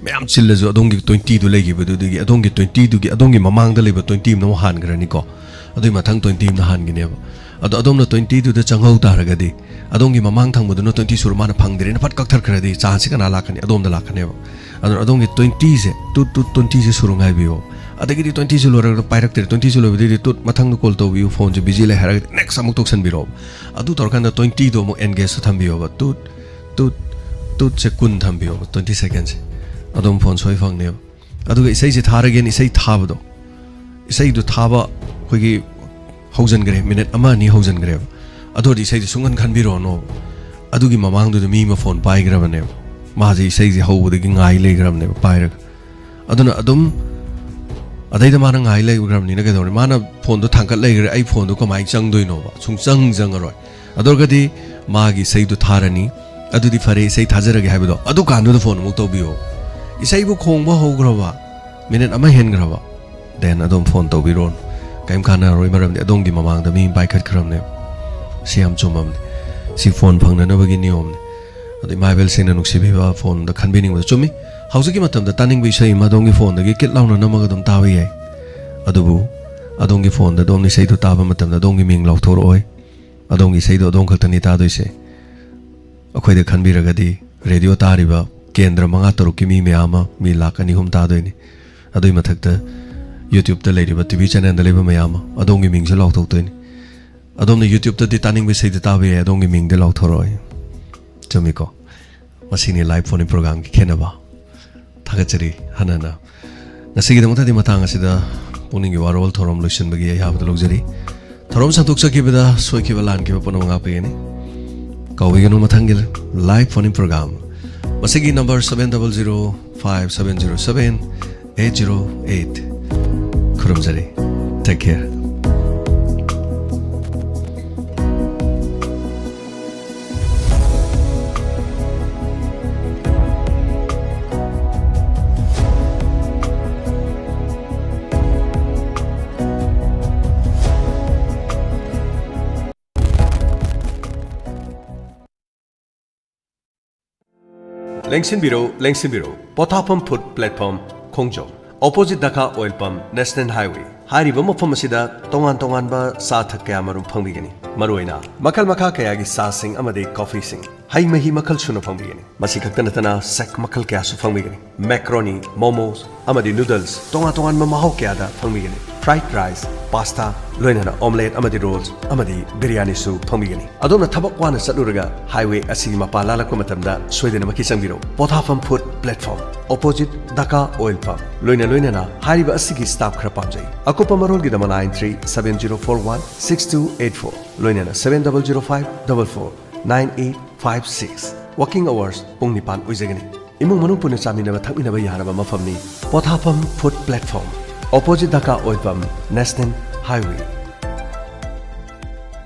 ꯃꯌꯥꯝ ꯆꯤꯜꯂꯁꯨ ꯑꯗꯣꯝꯒꯤ twentyꯗꯨ ꯂꯩꯈꯤꯕꯗꯨꯗꯒꯤ ꯑꯗꯣꯝꯒꯤ twentyꯗꯨꯒꯤ, ꯑꯗꯣꯝꯒꯤ ꯃꯃꯥꯡꯗ ꯂꯩꯕ twenty ꯑꯃꯅ ꯑꯃꯨꯛ ꯍꯥꯟꯈ꯭ꯔꯅꯤꯀꯣ꯫ ꯑꯗꯨꯒꯤ ꯃꯊꯪ twenty ꯑꯃꯅ ꯍꯥꯟꯈꯤꯅꯦꯕ꯫ ꯑꯗꯣ ꯑꯗꯣꯝꯅ twentyꯗꯨꯗ ꯆꯪꯍꯧ ꯇꯥꯔꯒꯗꯤ ꯑꯗꯣꯝꯒꯤ ꯃꯃꯥꯡ ꯊꯪꯕꯗꯨꯅ twenty ꯁꯨꯔ ꯃꯥꯅ ꯐꯪꯗ꯭ꯔꯦꯅ ꯐꯠ ꯀꯛꯊꯠꯈ꯭ꯔꯗꯤ chanceꯁꯤ ꯀꯅꯥ ꯂꯥꯛꯀꯅꯤ? ꯑꯗꯣꯝꯗ ꯂꯥꯛꯀꯅꯦꯕ꯫ ꯑꯗꯨꯅ ꯑꯗꯣꯝꯒꯤ twentyꯁꯦ, ꯇꯨꯠ, ꯇꯨꯠ, twentyꯁꯦ ꯁꯨꯔꯨ ꯉꯥꯏꯕꯤꯌꯣ꯫ ꯑꯗꯒꯤꯗꯤ twentyꯁꯦ ꯂꯣꯏꯔꯒ ꯄꯥꯏꯔꯛꯇ꯭ꯔꯦ, twentyꯁꯦ ꯂꯣꯏꯕꯗꯒꯤꯗꯤ ꯇꯨꯠ, ꯃꯊꯪꯗ call ꯇꯧꯕꯤꯌꯨ, phoneꯁꯦ busy ꯂꯩ ꯍꯥꯏꯔꯒꯗꯤ next ꯑꯃꯨꯛ ꯇꯧꯁꯟꯕꯤꯔꯛꯑꯣ꯫ ꯑꯗꯨ ꯇꯧꯔꯀꯥꯟꯗ twentyꯗꯣ ꯑꯃꯨꯛ engageꯇ ꯊꯝꯕꯤꯌꯣꯕ꯫ ꯇꯨꯠ, ꯇꯨꯠ, ꯇꯨꯠꯁꯦ ꯀꯨꯟ ꯊꯝꯕꯤꯌꯣꯕ, twenty secondꯁꯦ꯫ ꯑꯗꯨꯝ phone ꯁꯣꯏ ꯐꯪꯅꯦꯕ꯫ ꯑꯗꯨꯒ ꯏꯁꯩꯁꯦ ꯊꯥꯔꯒꯦꯅ ꯏꯁꯩ ꯊꯥꯕꯗꯣ, ꯏꯁꯩꯗꯣ ꯊꯥꯕ ꯑꯩꯈꯣꯏꯒꯤ ꯍꯧꯖꯤꯟꯈ꯭ꯔꯦ, minute ꯑꯃ ꯑꯅꯤ ꯍꯧꯖꯤꯟꯈ꯭ꯔꯦꯕ꯫ ꯑꯗꯨ ꯑꯣꯏꯔꯗꯤ ꯏꯁꯩꯗꯣ ꯁꯨꯡꯍꯟ ꯈꯟꯕꯤꯔꯛꯑꯣꯅꯣ꯫ ꯑꯗꯨꯒꯤ ꯃꯃꯥꯡꯗꯨꯗ ꯃꯤ ꯑꯃ phone ꯄꯥꯏꯈ꯭ꯔꯕꯅꯦꯕ, ꯃꯥꯁꯦ ꯏꯁꯩꯁꯦ ꯍꯧꯕꯗꯒꯤ ꯉꯥꯏ ꯂꯩꯈ꯭ꯔꯕꯅꯦꯕ ꯄꯥꯏꯔꯒ꯫ ꯑꯗꯨꯅ ꯑꯗꯨꯝ ꯑꯗꯩꯗ ꯃꯥꯅ ꯉꯥꯏ ꯂꯩꯈ꯭ꯔꯕꯅꯤꯅ ꯀꯩꯗꯧꯔꯦ? ꯃꯥꯅ ꯐꯣꯟꯗꯣ ꯊꯥꯡꯀꯠ ꯂꯩꯈ꯭ꯔꯦ, ꯑꯩ ꯐꯣꯟꯗꯣ ꯀꯃꯥꯏꯅ ꯆꯪꯗꯣꯏꯅꯣꯕ? ꯁꯨꯡꯆꯪ ꯆꯪꯉꯔꯣꯏ꯫ ꯑꯗꯨ ꯑꯣꯏꯔꯒꯗꯤ ꯃꯥꯒꯤ ꯏꯁꯩꯗꯣ ꯊꯥꯔꯅꯤ, "ꯑꯗꯨꯗꯤ ꯐꯔꯦ, ꯏꯁꯩ ꯊꯥꯖꯔꯒꯦ" ꯍꯥꯏꯕꯗꯣ, ꯑꯗꯨꯀꯥꯟꯗꯨꯗ ꯐꯣꯟ ꯑꯃꯨꯛ ꯇꯧꯕꯤꯌꯣ꯫ ꯏꯁꯩꯕꯨ ꯈꯣꯡꯕ ꯍꯧꯈ꯭ꯔꯕ, ꯃꯤꯅꯤꯠ ꯑꯃ ꯍꯦꯟꯈ꯭ꯔꯕ, then ꯑꯗꯨꯝ ꯐꯣꯟ ꯇꯧꯕꯤꯔꯣꯅꯨ꯫ ꯀꯔꯤꯝ ꯀꯥꯟꯅꯔꯔꯣꯏ, ꯃꯔꯝꯗꯤ ꯑꯗꯣꯝꯒꯤ ꯃꯃꯥꯡꯗ ꯃꯤ ꯑꯃ ꯄꯥꯏꯈꯠꯈ꯭ꯔꯕꯅꯦꯕ꯫ ꯁꯤ ꯌꯥꯝ ꯆꯨꯝꯃꯕꯅꯤ꯫ ꯁꯤ ꯐꯣꯟ ꯐꯪꯅꯅꯕꯒꯤ ꯅꯤꯌꯣꯝꯅꯤ꯫ ꯑꯗꯣ ꯏꯃꯥ ꯏꯕꯦꯜꯁꯤꯡꯅ ꯅꯨꯡꯁꯤꯕꯤꯕ, ꯐꯣꯟꯗ ꯈꯟꯕꯤꯅꯤꯡꯕꯗ ꯆꯨꯝꯃꯤ꯫ ꯍꯧꯖꯤꯛꯀꯤ ꯃꯇꯝꯗ ꯇꯥꯅꯤꯡꯕ ꯏꯁꯩ ꯑꯃ ꯑꯗꯣꯝꯒꯤ ꯐꯣꯟꯗꯒꯤ ꯀꯤꯠ ꯂꯥꯎꯅ ꯅꯝꯃꯒ ꯑꯗꯨꯝ ꯇꯥꯕ ꯌꯥꯏ꯫ ꯑꯗꯨꯕꯨ ꯑꯗꯣꯝꯒꯤ ꯐꯣꯟꯗ ꯑꯗꯣꯝꯅ ꯏꯁꯩꯗꯣ ꯇꯥꯕ ꯃꯇꯝꯗ ꯑꯗꯣꯝꯒꯤ ꯃꯤꯡ ꯂꯥꯎꯊꯣꯔꯛꯑꯣꯏ꯫ ꯑꯗꯣꯝꯒꯤ ꯏꯁꯩꯗꯣ ꯑꯗꯣꯝ ꯈꯛꯇꯅꯤ ꯇꯥꯗꯣꯏꯁꯦ꯫ ꯑꯩꯈꯣꯏꯗ ꯈꯟꯕꯤꯔꯒꯗꯤ ꯔꯦꯗꯤꯑꯣ ꯇꯥꯔꯤꯕ ꯀꯦꯟꯗ꯭ꯔ ꯃꯉꯥ ꯇꯔꯨꯛꯀꯤ ꯃꯤ ꯃꯌꯥꯝ ꯑꯃ, ꯃꯤ ꯂꯥꯛ ꯑꯅꯤ ꯑꯍꯨꯝ ꯇꯥꯗꯣꯏꯅꯤ꯫ ꯑꯗꯨꯒꯤ ꯃꯊꯛꯇ YouTubeꯇ ꯂꯩꯔꯤꯕ ꯇꯤ ꯚꯤ ꯆꯦꯅꯦꯜꯗ ꯂꯩꯕ ꯃꯌꯥꯝ ꯑꯃ ꯑꯗꯣꯝꯒꯤ ꯃꯤꯡꯁꯨ ꯂꯥꯎꯊꯣꯛꯇꯣꯏꯅꯤ꯫ ꯑꯗꯣꯝꯅ YouTubeꯇꯗꯤ ꯇꯥꯅꯤꯡꯕ ꯏꯁꯩꯗ ꯇꯥꯕ ꯌꯥꯏ, ꯑꯗꯣꯝꯒꯤ ꯃꯤꯡꯗꯤ ꯂꯥꯎꯊꯣꯔꯛꯑꯣꯏ꯫ ꯆꯨꯝꯃꯤꯀꯣ? ꯃꯁꯤꯅꯤ live phone-in programꯒꯤ ꯈꯦꯠꯅꯕ꯫ ꯊꯥꯒꯠꯆꯔꯤ ꯍꯟꯅ ꯍꯟꯅ꯫ ꯉꯁꯤꯒꯤꯗꯃꯛꯇꯗꯤ ꯃꯇꯥꯡ ꯑꯁꯤꯗ ꯄꯨꯛꯅꯤꯡꯒꯤ ꯋꯥꯔꯣꯜ ꯊꯧꯔꯝ ꯂꯣꯏꯁꯤꯟꯕꯒꯤ ꯑꯌꯥꯕꯗ ꯂꯧꯖꯔꯤ꯫ ꯊꯧꯔꯝ ꯁꯟꯗꯣꯛꯆꯈꯤꯕꯗ ꯁꯣꯏꯈꯤꯕ ꯂꯥꯟꯈꯤꯕ ꯄꯨꯝꯅꯃꯛ ꯉꯥꯛꯄꯤꯒꯅꯤ꯫ ꯀꯥꯎꯕꯤꯒꯅꯨ, ꯃꯊꯪꯒꯤ live phone-in program꯫ ꯃꯁꯤꯒꯤ number seven double zero five seven zero seven eight zero eight꯫ ꯈꯨꯔꯨꯝꯖꯔꯤ꯫ Take care꯫ ꯂꯦꯡꯁꯤꯟꯕꯤꯔꯣ, ꯂꯦꯡꯁꯤꯟꯕꯤꯔꯣ꯫ ꯄꯣꯊꯥꯐꯝ Food Platform, ꯈꯣꯡꯖꯣꯝ, opposite ꯗꯀꯥ oil pump, National Highway꯫ ꯍꯥꯏꯔꯤꯕ ꯃꯐꯝ ꯑꯁꯤꯗ ꯇꯣꯉꯥꯟ ꯇꯣꯉꯥꯟꯕ ꯆꯥ ꯑꯊꯛ ꯀꯌꯥ ꯃꯔꯨꯝ ꯐꯪꯕꯤꯒꯅꯤ꯫ ꯃꯔꯨꯑꯣꯏꯅ ꯃꯈꯜ ꯃꯈꯥ ꯀꯌꯥꯒꯤ ꯆꯥꯁꯤꯡ ꯑꯃꯗꯤ coffeeꯁꯤꯡ, ꯍꯩ ꯃꯍꯤ ꯃꯈꯜ ꯁꯨꯅ ꯐꯪꯕꯤꯒꯅꯤ꯫ ꯃꯁꯤ ꯈꯛꯇ ꯅꯠꯇꯅ shake ꯃꯈꯜ ꯀꯌꯥꯁꯨ ꯐꯪꯕꯤꯒꯅꯤ꯫ Macaroni, momos ꯑꯃꯗꯤ noodles, ꯇꯣꯉꯥꯟ ꯇꯣꯉꯥꯟꯕ ꯃꯍꯥꯎ ꯀꯌꯥꯗ ꯐꯪꯕꯤꯒꯅꯤ꯫ Fried rice, pasta, ꯂꯣꯏꯅꯅ omelette ꯑꯃꯗꯤ rolls ꯑꯃꯗꯤ ꯕꯤꯔꯌꯥꯅꯤꯁꯨ ꯐꯪꯕꯤꯒꯅꯤ꯫ ꯑꯗꯣꯝꯅ ꯊꯕꯛ ꯋꯥꯅ ꯆꯠꯂꯨꯔꯒ highway ꯑꯁꯤꯒꯤ ꯃꯄꯥ ꯂꯥꯜꯂꯛꯄ ꯃꯇꯝꯗ ꯁꯣꯏꯗꯅꯃꯛꯀꯤ ꯆꯪꯕꯤꯔꯧ꯫ ꯄꯣꯊꯥꯐꯝ Food Platform, opposite ꯗꯀꯥ oil pump꯫ ꯂꯣꯏꯅ ꯂꯣꯏꯅꯅ ꯍꯥꯏꯔꯤꯕ ꯑꯁꯤꯒꯤ staff ꯈꯔ ꯄꯥꯝꯖꯩ꯫ ꯑꯀꯨꯞꯄ ꯃꯔꯣꯜꯒꯤꯗꯃꯛ nine three seven zero four one six two eight four, ꯂꯣꯏꯅꯅ seven double zero five double four nine eight five six꯫ Working hours ꯄꯨꯡ ꯅꯤꯄꯥꯟ ꯑꯣꯏꯖꯒꯅꯤ꯫ ꯏꯃꯨꯡ ꯃꯅꯨꯡ ꯄꯨꯟꯅ ꯆꯥꯃꯤꯟꯅꯕ ꯊꯛꯃꯤꯟꯅꯕ ꯌꯥꯔꯕ ꯃꯐꯝꯅꯤ ꯄꯣꯊꯥꯐꯝ Food Platform꯫ ꯑꯣꯄꯣꯖꯤꯠ ꯙꯀꯥ ꯑꯣꯏꯐꯝ ꯅꯦꯁꯅꯦꯜ ꯍꯥꯏꯋꯦ꯫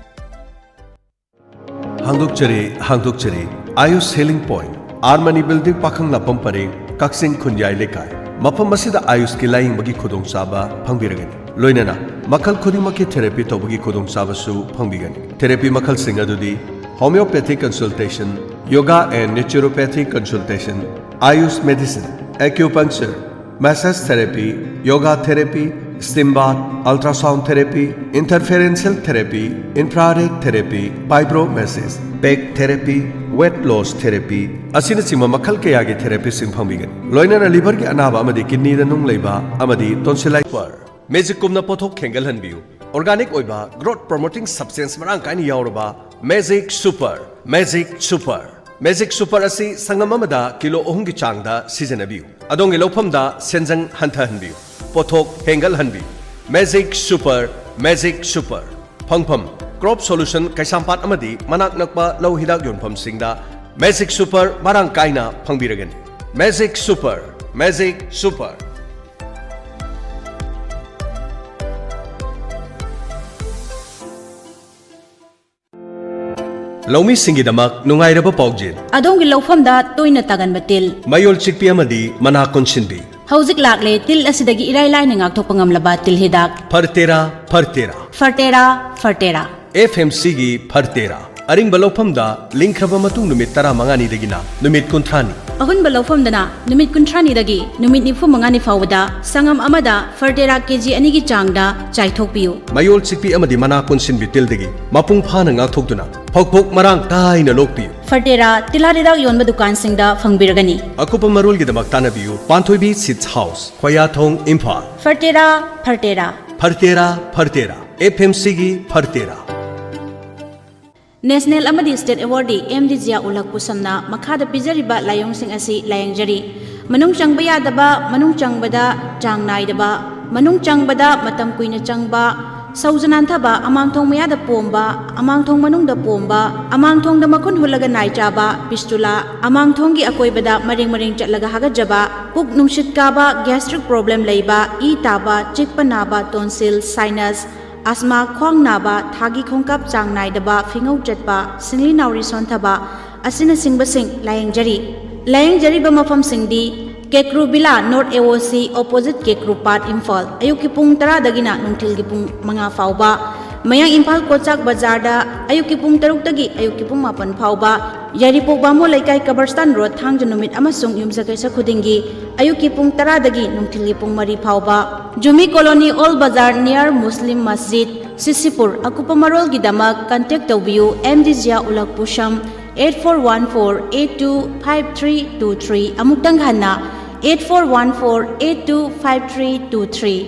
ꯍꯥꯡꯗꯣꯛꯆꯔꯤ, ꯍꯥꯡꯗꯣꯛꯆꯔꯤ꯫ Ayush healing point, R Mani building, ꯄꯥꯈꯪ ꯂꯥꯛꯐꯝ ꯄꯔꯦꯡ, ꯀꯛꯆꯤꯡ ꯈꯨꯟꯌꯥꯏ ꯂꯩꯀꯥꯏ꯫ ꯃꯐꯝ ꯑꯁꯤꯗ ꯑꯥꯌꯨꯁꯀꯤ ꯂꯥꯌꯦꯡꯕꯒꯤ ꯈꯨꯗꯣꯡꯆꯥꯕ ꯐꯪꯕꯤꯔꯒꯅꯤ꯫ ꯂꯣꯏꯅꯅ ꯃꯈꯜ ꯈꯨꯗꯤꯡꯃꯛꯀꯤ ꯊꯦꯔꯥꯄꯤ ꯇꯧꯕꯒꯤ ꯈꯨꯗꯣꯡꯆꯥꯕꯁꯨ ꯐꯪꯕꯤꯒꯅꯤ꯫ ꯊꯦꯔꯥꯄꯤ ꯃꯈꯜꯁꯤꯡ ꯑꯗꯨꯗꯤ homeopathic consultation, yoga and naturopathy consultation, Ayush medicine, acupuncture, massage therapy, yoga therapy, steam bath, ultrasound therapy, interferential therapy, infrared therapy, fibro massage, back therapy, weight loss therapy ꯑꯁꯤꯅꯆꯤꯡꯕ ꯃꯈꯜ ꯀꯌꯥꯒꯤ ꯊꯦꯔꯥꯄꯤꯁꯤꯡ ꯐꯪꯕꯤꯒꯅꯤ꯫ ꯂꯣꯏꯅꯅ ꯂꯤꯚꯔꯒꯤ ꯑꯅꯥꯕ ꯑꯃꯗꯤ ꯀꯤꯗꯅꯤꯗ ꯅꯨꯡ ꯂꯩꯕ ꯑꯃꯗꯤ tonsillitis꯫ ꯃꯦꯖꯤꯛ ꯀꯨꯝꯅ ꯄꯣꯠꯊꯣꯛ ꯍꯦꯟꯒꯠꯍꯟꯕꯤꯌꯨ꯫ ꯑꯣꯔꯒꯥꯅꯤꯛ ꯑꯣꯏꯕ growth promoting substance ꯃꯔꯥꯡ ꯀꯥꯏꯅ ꯌꯥꯎꯔꯕ magic super. Magic super. Magic super ꯑꯁꯤ ꯁꯪꯒꯝ ꯑꯃꯗ ꯀꯤꯂꯣ ꯑꯍꯨꯝꯒꯤ ꯆꯥꯡꯗ ꯁꯤꯖꯤꯟꯅꯕꯤꯌꯨ꯫ ꯑꯗꯣꯝꯒꯤ ꯂꯧꯐꯝꯗ ꯁꯦꯟꯖꯪ ꯍꯟꯊꯍꯟꯕꯤꯌꯨ꯫ ꯄꯣꯠꯊꯣꯛ ꯍꯦꯟꯒꯠꯍꯟꯕꯤꯌꯨ꯫ Magic super. Magic super. ꯐꯪꯐꯝ: ꯀ꯭ꯔꯣꯞ ꯁꯣꯂꯨꯁꯟ ꯀꯩꯁꯥꯝꯄꯥꯠ ꯑꯃꯗꯤ ꯃꯅꯥꯛ ꯅꯛꯄ ꯂꯧ ꯍꯤꯗꯥꯛ ꯌꯣꯟꯐꯝꯁꯤꯡꯗ ꯃꯦꯖꯤꯛ ꯁꯨꯄꯔ ꯃꯔꯥꯡ ꯀꯥꯏꯅ ꯐꯪꯕꯤꯔꯒꯅꯤ꯫ Magic super. Magic super. ꯂꯧꯃꯤꯁꯤꯡꯒꯤꯗꯃꯛ ꯅꯨꯡꯉꯥꯏꯔꯕ ꯄꯥꯎꯖꯦꯜ꯫ ꯑꯗꯣꯝꯒꯤ ꯂꯧꯐꯝꯗ ꯇꯣꯏꯅ ꯇꯥꯒꯟꯕ ꯇꯤꯜ꯫ ꯃꯌꯣꯜ ꯆꯤꯛꯄꯤ ꯑꯃꯗꯤ ꯃꯅꯥ ꯀꯣꯟꯁꯤꯟꯕꯤ꯫ ꯍꯧꯖꯤꯛ ꯂꯥꯛꯂꯦ ꯇꯤꯜ ꯑꯁꯤꯗꯒꯤ ꯏꯔꯥꯏ ꯂꯥꯏꯅ ꯉꯥꯛꯊꯣꯛꯄ ꯉꯝꯂꯕ ꯇꯤꯜ ꯍꯤꯗꯥꯛ꯫ ꯐꯔꯇꯦꯔꯥ, ꯐꯔꯇꯦꯔꯥ꯫ ꯐꯔꯇꯦꯔꯥ, ꯐꯔꯇꯦꯔꯥ꯫ ꯑꯦꯐ ꯑꯦꯝ ꯁꯤꯒꯤ ꯐꯔꯇꯦꯔꯥ꯫ ꯑꯔꯤꯡꯕ ꯂꯧꯐꯝꯗ ꯂꯤꯡꯈ꯭ꯔꯕ ꯃꯇꯨꯡ ꯅꯨꯃꯤꯠ ꯇꯔꯥꯃꯉꯥꯅꯤꯗꯒꯤꯅ ꯅꯨꯃꯤꯠ ꯀꯨꯟꯊ꯭ꯔꯥꯅꯤ꯫ ꯑꯍꯨꯟꯕ ꯂꯧꯐꯝꯗꯅ ꯅꯨꯃꯤꯠ ꯀꯨꯟꯊ꯭ꯔꯥꯅꯤꯗꯒꯤ ꯅꯨꯃꯤꯠ ꯅꯤꯐꯨꯃꯉꯥꯅꯤ ꯐꯥꯎꯕꯗ ꯁꯪꯒꯝ ꯑꯃꯗ ꯐꯔꯇꯦꯔꯥ ꯀꯦꯖꯤ ꯑꯅꯤꯒꯤ ꯆꯥꯡꯗ ꯆꯥꯏꯊꯣꯛꯄꯤꯌꯨ꯫ ꯃꯌꯣꯜ ꯆꯤꯛꯄꯤ ꯑꯃꯗꯤ ꯃꯅꯥ ꯀꯣꯟꯁꯤꯟꯕꯤ ꯇꯤꯜꯗꯒꯤ ꯃꯄꯨꯡ ꯐꯥꯅ ꯉꯥꯛꯊꯣꯛꯇꯨꯅ ꯐꯧꯊꯣꯛ ꯃꯔꯥꯡ ꯀꯥꯏꯅ ꯂꯣꯛꯄꯤꯌꯨ꯫ ꯐꯔꯇꯦꯔꯥ ꯇꯤꯜꯍꯥꯠ ꯍꯤꯗꯥꯛ ꯌꯣꯟꯕ ꯗꯨꯀꯥꯟꯁꯤꯡꯗ ꯐꯪꯕꯤꯔꯒꯅꯤ꯫ ꯑꯀꯨꯞꯄ ꯃꯔꯣꯜꯒꯤꯗꯃꯛ ꯇꯥꯟꯅꯕꯤꯌꯨ ꯄꯥꯟꯊꯣꯏꯕꯤ seeds house, ꯈꯣꯌꯥꯊꯣꯡ, Imphal. ꯐꯔꯇꯦꯔꯥ, ꯐꯔꯇꯦꯔꯥ꯫ ꯐꯔꯇꯦꯔꯥ, ꯐꯔꯇꯦꯔꯥ꯫ F M ꯁꯤꯒꯤ ꯐꯔꯇꯦꯔꯥ꯫ ꯅꯦꯁꯅꯦꯜ ꯑꯃꯗꯤ ꯁ꯭ꯇꯦꯠ ꯑꯦꯋꯥꯔꯗꯤ ꯑꯦꯝ ꯗꯤ ꯖꯤꯌꯥ ꯎꯜ ꯍꯛ ꯄꯨꯁꯝꯅ ꯃꯈꯥꯗ ꯄꯤꯖꯔꯤꯕ ꯂꯥꯏꯑꯣꯡꯁꯤꯡ ꯑꯁꯤ ꯂꯥꯌꯦꯡꯖꯔꯤ: ꯃꯅꯨꯡ ꯆꯪꯕ ꯌꯥꯗꯕ, ꯃꯅꯨꯡ ꯆꯪꯕꯗ ꯆꯥꯡ ꯅꯥꯏꯗꯕ, ꯃꯅꯨꯡ ꯆꯪꯕꯗ ꯃꯇꯝ ꯀꯨꯏꯅ ꯆꯪꯕ, ꯁꯧꯖ ꯅꯥꯟꯊꯕ, ꯑꯃꯥꯡꯊꯣꯡ ꯃꯌꯥꯗ ꯄꯣꯝꯕ, ꯑꯃꯥꯡꯊꯣꯡ ꯃꯅꯨꯡꯗ ꯄꯣꯝꯕ, ꯑꯃꯥꯡꯊꯣꯡꯗ ꯃꯈꯨꯟ ꯍꯨꯠꯂꯒ ꯅꯥꯏ ꯆꯥꯕ, ꯄꯤꯁꯇꯨꯂꯥ, ꯑꯃꯥꯡꯊꯣꯡꯒꯤ ꯑꯀꯣꯏꯕꯗ ꯃꯔꯦꯡ ꯃꯔꯦꯡ ꯆꯠꯂꯒ ꯍꯥꯒꯠꯆꯕ, ꯄꯨꯛ ꯅꯨꯡꯁꯤꯠ ꯀꯥꯕ, ꯒ꯭ꯌꯥꯁꯇ꯭ꯔꯤꯛ ꯄ꯭ꯔꯣꯕ꯭ꯂꯦꯝ ꯂꯩꯕ, ꯏ ꯇꯥꯕ, ꯆꯤꯛꯄ ꯅꯥꯕ, ꯇꯣꯟꯁꯤꯜ, ꯁꯥꯏꯅꯁ, ꯑꯁꯃꯥ, ꯈ꯭ꯋꯥꯡ ꯅꯥꯕ, ꯊꯥꯒꯤ ꯈꯣꯡꯀꯥꯞ ꯆꯥꯡ ꯅꯥꯏꯗꯕ, ꯐꯤꯉꯧ ꯆꯠꯄ, ꯁꯤꯡꯂꯤ ꯅꯥꯎꯔꯤ ꯁꯣꯟꯊꯕ ꯑꯁꯤꯅꯆꯤꯡꯕꯁꯤꯡ ꯂꯥꯌꯦꯡꯖꯔꯤ꯫ ꯂꯥꯌꯦꯡꯖꯔꯤꯕ ꯃꯐꯝꯁꯤꯡꯗꯤ ꯀꯦꯀ꯭ꯔꯨ ꯕꯤꯂꯥ, ꯅꯣꯔꯠ ꯑꯦ ꯑꯣ ꯁꯤ, ꯑꯣꯄꯣꯖꯤꯠ ꯀꯦꯀ꯭ꯔꯨ ꯄꯥꯠ, ꯏꯝꯐꯥꯜ꯫ ꯑꯌꯨꯛꯀꯤ ꯄꯨꯡ ꯇꯔꯥꯗꯒꯤꯅ ꯅꯨꯡꯊꯤꯜꯒꯤ ꯄꯨꯡ ꯃꯉꯥ ꯐꯥꯎꯕ꯫ ꯃꯌꯥꯡ ꯏꯝꯐꯥꯜ ꯀꯣꯆꯥꯛ ꯕꯖꯥꯔꯗ ꯑꯌꯨꯛꯀꯤ ꯄꯨꯡ ꯇꯔꯨꯛꯇꯒꯤ ꯑꯌꯨꯛꯀꯤ ꯄꯨꯡ ꯃꯥꯄꯟ ꯐꯥꯎꯕ꯫ ꯌꯥꯏꯔꯤꯄꯣꯛ ꯕꯥꯃꯣꯟ ꯂꯩꯀꯥꯏ ꯀꯕꯔꯁꯇꯥꯟ ꯔꯣꯗ, ꯊꯥꯡꯖ ꯅꯨꯃꯤꯠ ꯑꯃꯁꯨꯡ ꯌꯨꯝꯁꯀꯩꯁ ꯈꯨꯗꯤꯡꯒꯤ ꯑꯌꯨꯛꯀꯤ ꯄꯨꯡ ꯇꯔꯥꯗꯒꯤ ꯅꯨꯡꯊꯤꯜꯒꯤ ꯄꯨꯡ ꯃꯔꯤ ꯐꯥꯎꯕ꯫ ꯖꯨꯃꯤ ꯀꯣꯂꯣꯅꯤ, ꯑꯣꯜ ꯕꯖꯥꯔ, ꯅꯤꯌꯔ ꯃꯨꯁꯂꯤꯝ ꯃꯁꯖꯤꯗ, ꯁꯤꯁꯤꯄꯨꯔ꯫ ꯑꯀꯨꯞꯄ ꯃꯔꯣꯜꯒꯤꯗꯃꯛ ꯀꯟꯇꯦꯛ ꯇꯧꯕꯤꯌꯨ ꯑꯦꯝ ꯗꯤ ꯖꯤꯌꯥ ꯎꯂꯛ ꯄꯨꯁꯝ, eight four one four eight two five three two three꯫ ꯑꯃꯨꯛꯇꯪ ꯍꯟꯅ, eight four one four eight two five three two three꯫